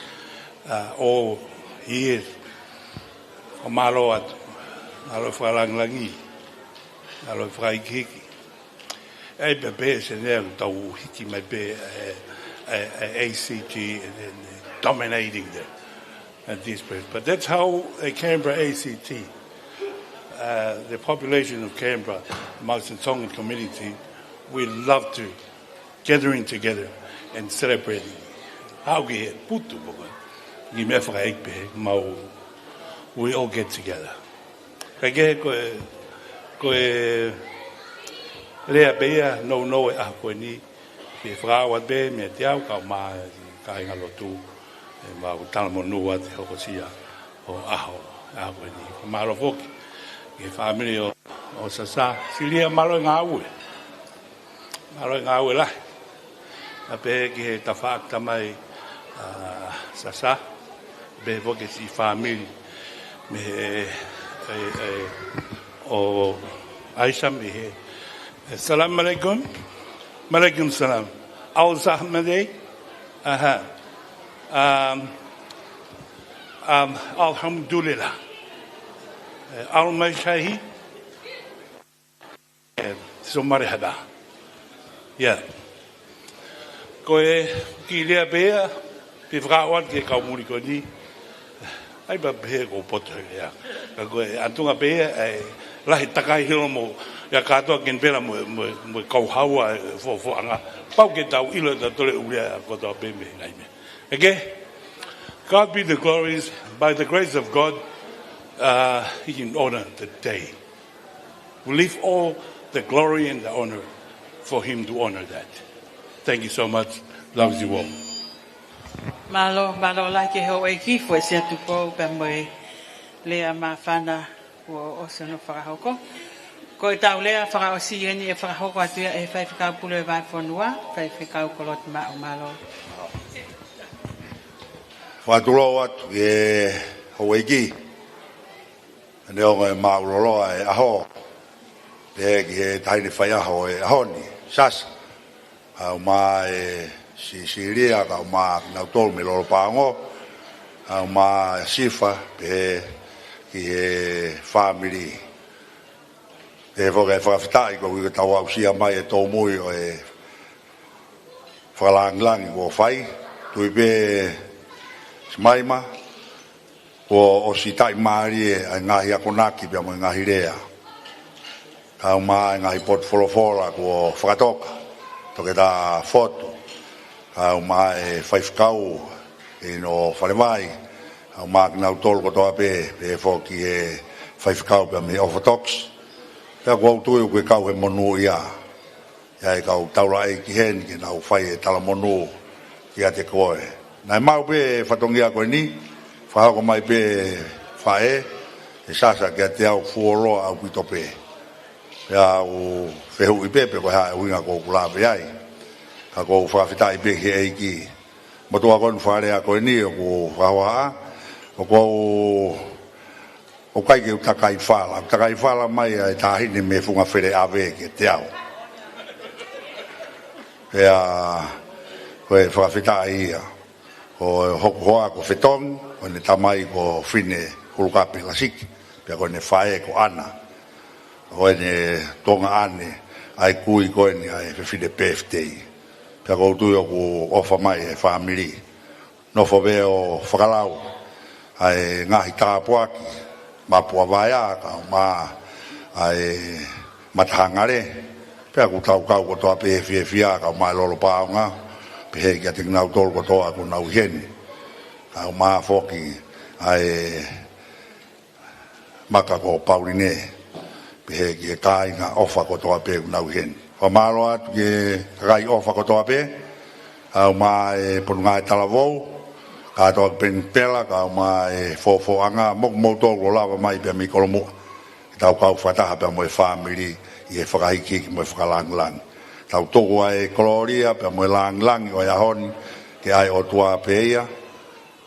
uh, all years, ʻo mālō atu, mālō fakalāngilangi, mālō fakahikihiki. ʻAi pē pē Senē ʻoku tau hiki mai pē, eh, eh, eh, A C T and, and dominating the, at this place. But that's how a Canberra A C T, uh, the population of Canberra, amongst the Tongan community, we love to gathering together and celebrating. Haʻu ki he putu pē ko e kiʻi meʻa fakaʻeiki pē, mau, we all get together. Kae kehe ko e, ko e lea pē ia nounou e ʻaho ko eni, ke fakaʻau atu pē meiate au kae ʻumaʻā e kāingalotu, ʻemau talamonū atu he hokosia ʻo e ʻaho, ʻaho ko eni. Mālō foki ki he fāmili ʻo, ʻo Sasa, Silia, mālō e ngāue. Mālō e ngāue lahi. Pea pehē ki he tafaʻaki tamai, ʻa Sasa, pehē foki ki he siʻi fāmili mei he, e, e, ʻo ʻAisa mei he, e, salam alaikum. Malaikum salam. Al Zahmade. Aha. Um, um, Alhamdulillah. E, Al Mashahi. E, so marehaba. Ia. Ko e kiʻi lea pē ia, ke fakaʻau atu ki he kau muli ko eni. ʻAi pē pehē ʻoku ou poto he lea. Ka ko e ʻatunga pē ia, ʻe lahi takai hilo mo, ia kātoa Kenipela mo, mo, mo e kau haua e fuafuaʻanga. Pau ke tau ʻilo ʻe tautolu e ʻū lea kotoa pē mei he ngaahi meʻa. Okay? God be the glories, by the grace of God, uh, he can honor the day. We leave all the glory and the honor for him to honor that. Thank you so much. Love you all. Mālō, mālō lahi ki he houʻeiki, Fuesia Tupou, pea mo e lea māfana kuo ʻosi hono fakahoko. Ko ʻetau lea fakaʻosi eni ʻe fakahoko atu ia ʻe he Faifekau Pule ʻo e Vahefonua, Faifekau Koloti Maʻu. Mālō. Fakatulou atu ki he houʻeiki, neongo e māʻuloloa e ʻaho, pehē ki he taʻahine faiʻaho e ʻaho ni, Sasa, kae ʻumaʻā e Sisilia, kae ʻumaʻā kinautolu mei Lolopaongo, kae ʻumaʻā Sifa, pehē ki he fāmili. Pehē foki e fakafetaʻi koeʻuhi ko ʻetau aʻusia mai e tōmui ʻo e fakalāngilangi kuo fai, tui pē Simaima, kuo ʻosi taʻimālie ʻa e ngaahi akonaki pea mo e ngaahi lea. Kae ʻumaʻā e ngaahi potu folofola kuo fakatoka, Toketā Fotu, kae ʻumaʻā e Faifekau ʻInoʻofalevai, kae ʻumaʻā kinautolu kotoa pē, pehē foki ki he Faifekau pea mei he ʻOfatoki. Pea ʻoku ou tui ʻoku kau he monūʻia ia e kau taulaʻeiki heni ke nau fai e talamonū kiate koe. Naʻe maʻu pē e fatongia ko eni, fakahoko mai pē faʻē, ʻe Sasa kiate au fuoloa ʻaupito pē. Pea u fehuʻi pē pe ko e hā e ʻuhinga ʻoku ou lave ai. Ka ʻoku ou fakafetaʻi pē ki he ʻEiki. Motuʻa ko eni fakalea ko eni ʻoku fakahohaʻa, ʻoku ou ʻoku ʻikai ke u takai fala, u takai fala mai ʻa e taʻahine mei he funga feleʻave kiate au. Pea ko e fakafetaʻi ia, ko hoku hoa ko Fetongi, ko ʻene tamai ko Fine Hulukape Lasiki, pea ko ʻene faʻē ko ʻAna, ko ʻene tuongaʻane ʻa e kui ko eni ʻa e fefine Pefitei. Pea ʻoku ou tui ʻoku ʻofa mai e fāmili. Nofo pē ʻo fakalau ʻa e ngaahi tāpuaki, Mapuavaea, kae ʻumaʻā ʻa e Matahangale, pea ʻoku tau kau kotoa pē he fiefia, kae ʻumaʻā e Lolopaonga, pehē kiate kinautolu kotoa ʻoku nau ʻi heni. Kae ʻumaʻā foki ʻa e Maka ko Pauline, pehē ki he kāinga ʻofa kotoa pē ʻoku nau ʻi heni. Fakamālō atu ki he kakai ʻofa kotoa pē, kae ʻumaʻā e Potungāue Talavou, kātoa ki Kenipela, kae ʻumaʻā e Fofoʻanga, mo kimoutolu kuo lava mai pea mei Kolomuʻa, ke tau kau fakataha pea mo e fāmili ʻi he fakahikihiki mo e fakalāngilangi. Tau tuku ʻa e kolōlia pea mo e lāngilangi ʻo e ʻaho ni ki he ʻOtua pē ia,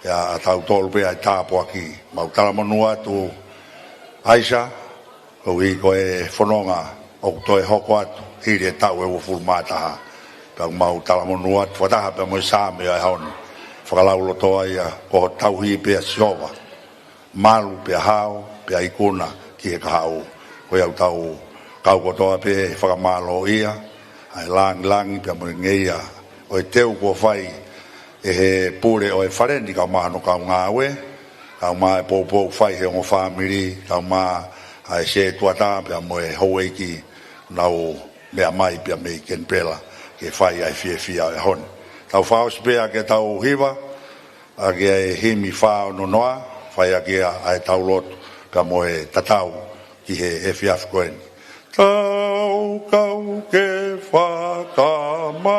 pea ʻa tautolu pē ʻa e tāpuaki. Mau talamonū atu, ʻAisa, koeʻuhi ko e fononga ʻoku toe hoko atu hili e taʻu ʻe uofulu mā taha. Pea mau talamonū atu fakataha pea mo e Saame ʻo e ʻaho ni, fakalaulauloto ia, ko ho tauhi pē ʻa Sihova, malu pea hao pea ikuna ki he kahaʻu. Ko ia ʻoku tau kau kotoa pē he fakamālōʻia ʻa e lāngilangi pea mo e ngeia ʻo e teu kuo fai ʻe he pule ʻo e fale ni kae ʻumaʻā hono kaungāue, kae ʻumaʻā e poupou fai he ongo fāmili, kae ʻumaʻā ʻa e sētuata pea mo e houʻeiki, nau meʻa mai pea mei Kenipela ke fai ʻa e fiefia ʻo e ʻaho ni. Tau fakaʻosi pē ʻaki ʻetau hiva, ʻaki ʻa e himi fā ono noa, fai ʻaki ʻa e tau lotu pea mo e tatau ki he efiafi ko eni. Tau kau ke fakamālō.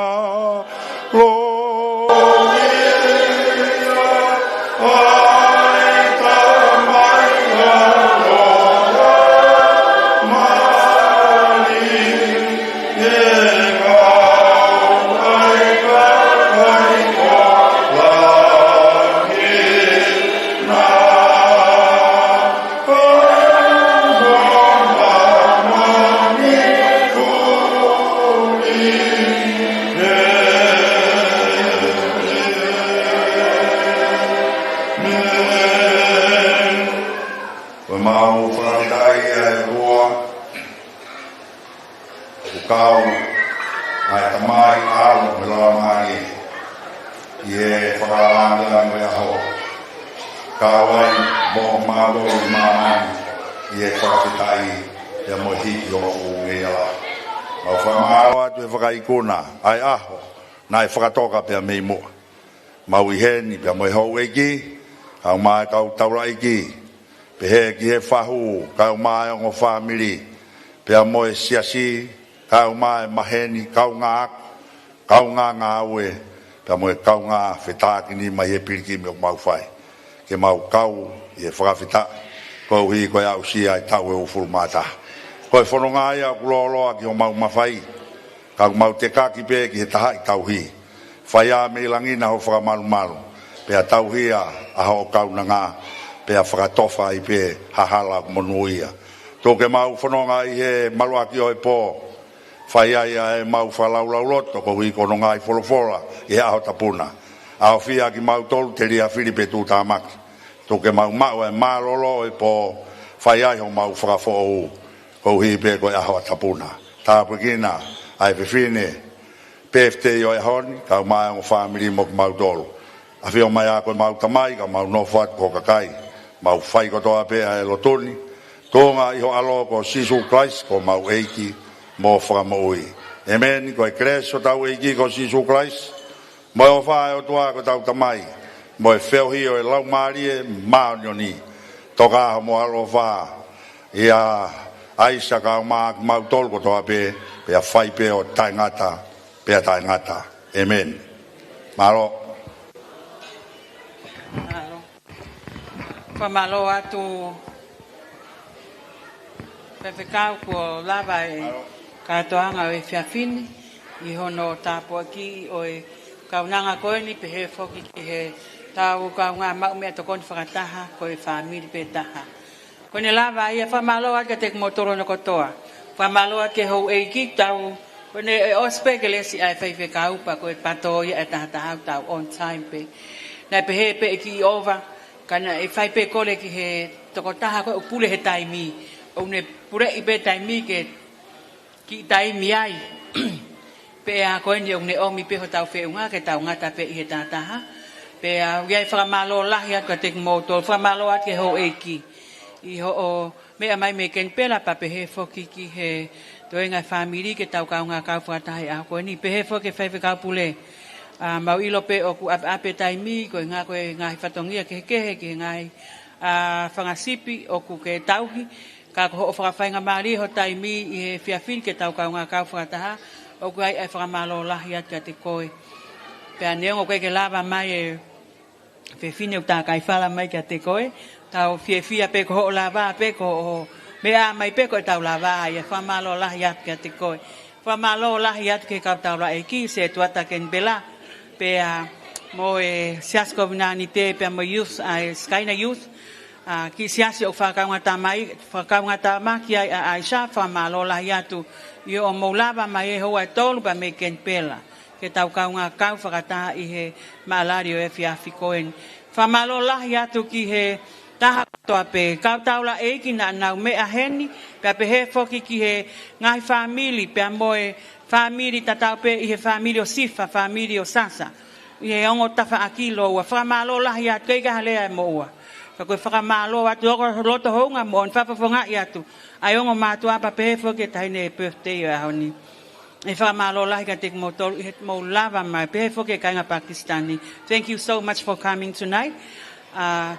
Ko ʻemau fakafetaʻi ʻa e ʻOtua, ʻoku kau ʻa e Tamai, ʻAlo mo e Laumālie ʻi he fakalāngilangi ʻo e ʻaho. Kau ai mo kimautolu ʻi māmani ʻi he fakafetaʻi pea mo e hiki hoʻo ngeia lahi. Mau fakamālō atu he fakaikuna ʻa e ʻaho naʻe fakatoka pea mei muʻa. Mau ʻi heni pea mo e houʻeiki, kae ʻumaʻā e kau taulaʻeiki, pehē ki he fahu, kae ʻumaʻā e ongo fāmili, pea mo e siasi, kae ʻumaʻā e maheni, kaungā ako, kaungā ngāue, pea mo e kaungā fetākinima ʻi he pilikimi ʻoku mau fai. Ke mau kau ʻi he fakafetaʻi, koeʻuhi ko e aʻusia e taʻu ʻe uofulu mā taha. Ko e fononga ia ʻoku lōloa ki homau mafai, ka ʻoku mau tekaki pē ki he tahaʻi tauhi. Fai ā mei langi na ho fakamalumalu, pea tauhi ā hoʻo kaunanga, pea fakatofa ai pē ha hala ʻoku monūʻia. Tuku ke mau fononga ʻi he maluʻaki ʻo e pō, fai ai ʻa e mau fakalaulauloto koeʻuhi ko hono ngaahi folofola ʻi he ʻaho tapu na. ʻAofia kimautolu telia Filipe Tuʻutāmaki. Tuku ke mau maʻu e mālōlō ʻo e pō, fai ai homau fakafoʻou koeʻuhi pē ko e ʻaho tapu na. Tāpuekina ʻa e fefine birthday ʻo e ʻaho ni, kae ʻumaʻā e ongo fāmili mo kimautolu. ʻAfio mai ā ko e mau Tamai, ka mau nofo atu ko ho kakai. Mau fai kotoa pē ʻa e lotu ni, tuʻunga ʻi ho ʻAlo ko Sīsū Kalaisi ko homau ʻEiki mo Fakamoʻui. ʻĒmeni. Ko e kelesi ʻa hotau ʻEiki ko Sīsū Kalaisi, mo e ʻofa ʻa e ʻOtua ko hotau Tamai, mo e feohi ʻo e Laumālie Māʻoniʻoni, toka ʻi homou ʻaloʻofa, ʻia ʻAisa kae ʻumaʻā kimautolu kotoa pē, pea fai pē ʻo taʻengata pea taʻengata. ʻĒmeni. Mālō. Mālō. Fakamālō atu Faifekau kuo lava e kātoanga ʻo e efiafi ni ʻi hono tāpuakiʻi ʻo e kaunanga ko eni, pehē foki ki heʻetau kaungā maʻu meʻatokoni fakataha ko e fāmili pē taha. Ko ʻene lava ia, fakamālō atu kiate kimoutolu hono kotoa. Fakamālō atu ki he houʻeiki, tau, ko ʻene ʻosi pē kelesi ʻa e Faifekau pea ko e pato ia ʻe tahataha, tau on time pē. Naʻe pehē pē ʻe kiʻi ʻova, ka naʻe fai pē kole ki he tokotaha ko ē ʻoku pule he taimi, ʻo ne puleʻi pē taimi ke kiʻi taimi ai. Pea ko eni ʻoku ne ʻomi pē hotau feʻunga ke tau ngata pē ʻi he tahataha. Pea ʻoku ʻi ai e fakamālō lahi atu kiate kimoutolu, fakamālō atu ki he houʻeiki ʻi hoʻo meʻa mai mei Kenipela, pea pehē foki ki he toenga e fāmili ke tau kaungā kau fakataha he ʻaho ko eni. Pehē foki ki he Faifekau Pule, ʻa, mau ʻilo pē ʻoku ʻapeʻape taimi, koeʻuhinga ko e ngaahi fatongia kehekehe ki he ngaahi, ʻa, fanga sipi ʻoku ke tauhi, ka ko hoʻo fakafaingamālie ho taimi ʻi he efiafi ni ke tau kaungā kau fakataha, ʻoku ʻi ai e fakamālō lahi atu kiate koe. Pea neongo ʻoku ʻikai ke lava mai e fefine ʻoku ta kaifala mai kiate koe, tau fiefia pē ko hoʻo lava pē ko hoʻo meʻa mai pē ko ʻetau lava ai, e fakamālō lahi atu kiate koe. Fakamālō lahi atu ki he kau taulaʻeiki, Setuata Kenipela, pea mo e Siasi Kovinānite, pea mo e youth, ʻa e Sikaina Youth, ʻa, kiʻi siasi ʻoku fakakaungātama ai, fakakaungātama ki ai ʻa ʻAisa, fakamālō lahi atu ʻi hoʻomou lava mai e houa ʻe tolu pea mei Kenipela ke tau kaungā kau fakataha ʻi he maʻalali ʻo e efiafi ko eni. Fakamālō lahi atu ki he taha kotoa pē, kau taulaʻeiki naʻa nau meʻa heni, pea pehē foki ki he ngaahi fāmili, pea mo e fāmili tatau pē ʻi he fāmili ʻo Sifa, fāmili ʻo Sasa, ʻi he ongo tafaʻaki Loua. Fakamālō lahi atu, ʻikai ke ʻi ai ha lea ʻe moʻua. Ka ko e fakamālō atu, ʻoku loto houngaʻia mo fakafofongaʻi atu ʻa e ongo mātuʻa pea pehē foki ki he taʻahine birthday ʻo e ʻaho ni. ʻE fakamālō lahi kiate kimoutolu ʻi heʻemou lava mai, pehē foki ki he kāinga Pakisitani. Thank you so much for coming tonight. Uh,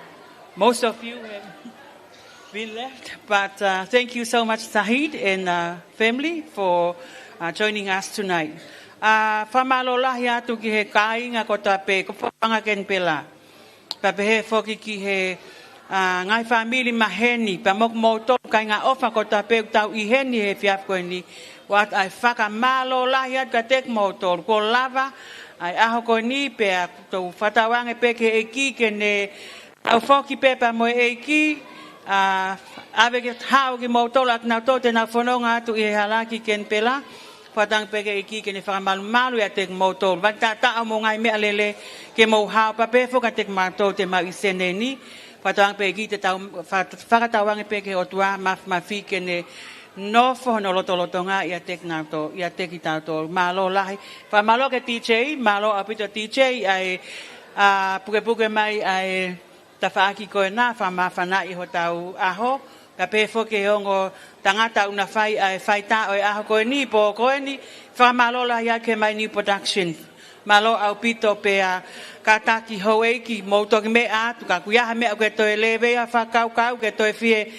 most of you have been left, but, uh, thank you so much, Sahid and, uh, family, for, uh, joining us tonight. Uh, fakamālō lahi atu ki he kāinga kotoa pē, ko Fofanga Kenipela. Pea pehē foki ki he, ʻa, ngaahi fāmili maheni, pea mo kimoutolu kāinga ʻofa kotoa pē ʻoku tau ʻi heni he efiafi ko eni. ʻOatu ʻa e fakamālō lahi atu kiate kimoutolu kuo lava ʻa e ʻaho ko eni, pea ʻoku ou fakatauange pē ki he ʻEiki ke ne tau foki pē pea mo e ʻEiki, ʻa, ʻave ke haʻu kimoutolu ʻa kinautolu te nau fononga atu ʻi he hala ki Kenipela. Fakatauange pē ki he ʻEiki ke ne fakamalumalu ʻiate kimoutolu. Vani taʻataʻa hoʻomou ngaahi meʻalele ke mou haʻu pea pehē foki kiate kimautolu te mau ʻi Senē ni. Fakatauange pē ʻEiki te tau, fa-, fakatauange pē ki he ʻOtua Māfimafi ke ne nofo hono lotolotonga ʻiate kinautolu, ʻiate kitautolu. Mālō lahi. Fakamālō ki he D J, mālō ʻaupito D J, ʻa e, ʻa, pukepuke mai ʻa e tafaʻaki ko ena, fakamāfanaʻi hotau ʻaho, pea pehē foki ki he ongo tangata ʻoku na fai ʻa e faitā ʻo e ʻaho ko eni, pō ko eni, fakamālō lahi atu ki he My New Production. Mālō ʻaupito pea kātaki houʻeiki mou toki meʻa atu, ka ʻoku ʻi ai ha meʻa ʻoku ke toe lēvea fakakaukau, ke toe fie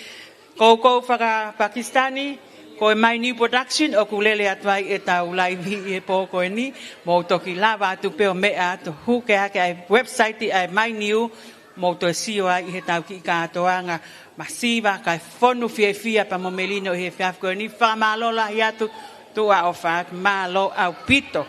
koukou faka-Pakisitani, Ko e Mainiu Production ʻoku lele atu ai ʻetau live ʻi he pō ko eni, mou toki lava atu pē ʻo meʻa atu, hū ke ʻaki ʻa e website ʻa e Mainiu, mou toe sio ai ʻi heʻetau kiʻi kātoanga masiva kae fonu fiefia pea mo melino ʻi he efiafi ko eni. Fakamālō lahi atu, tuʻa ʻofa atu, mālō ʻaupito.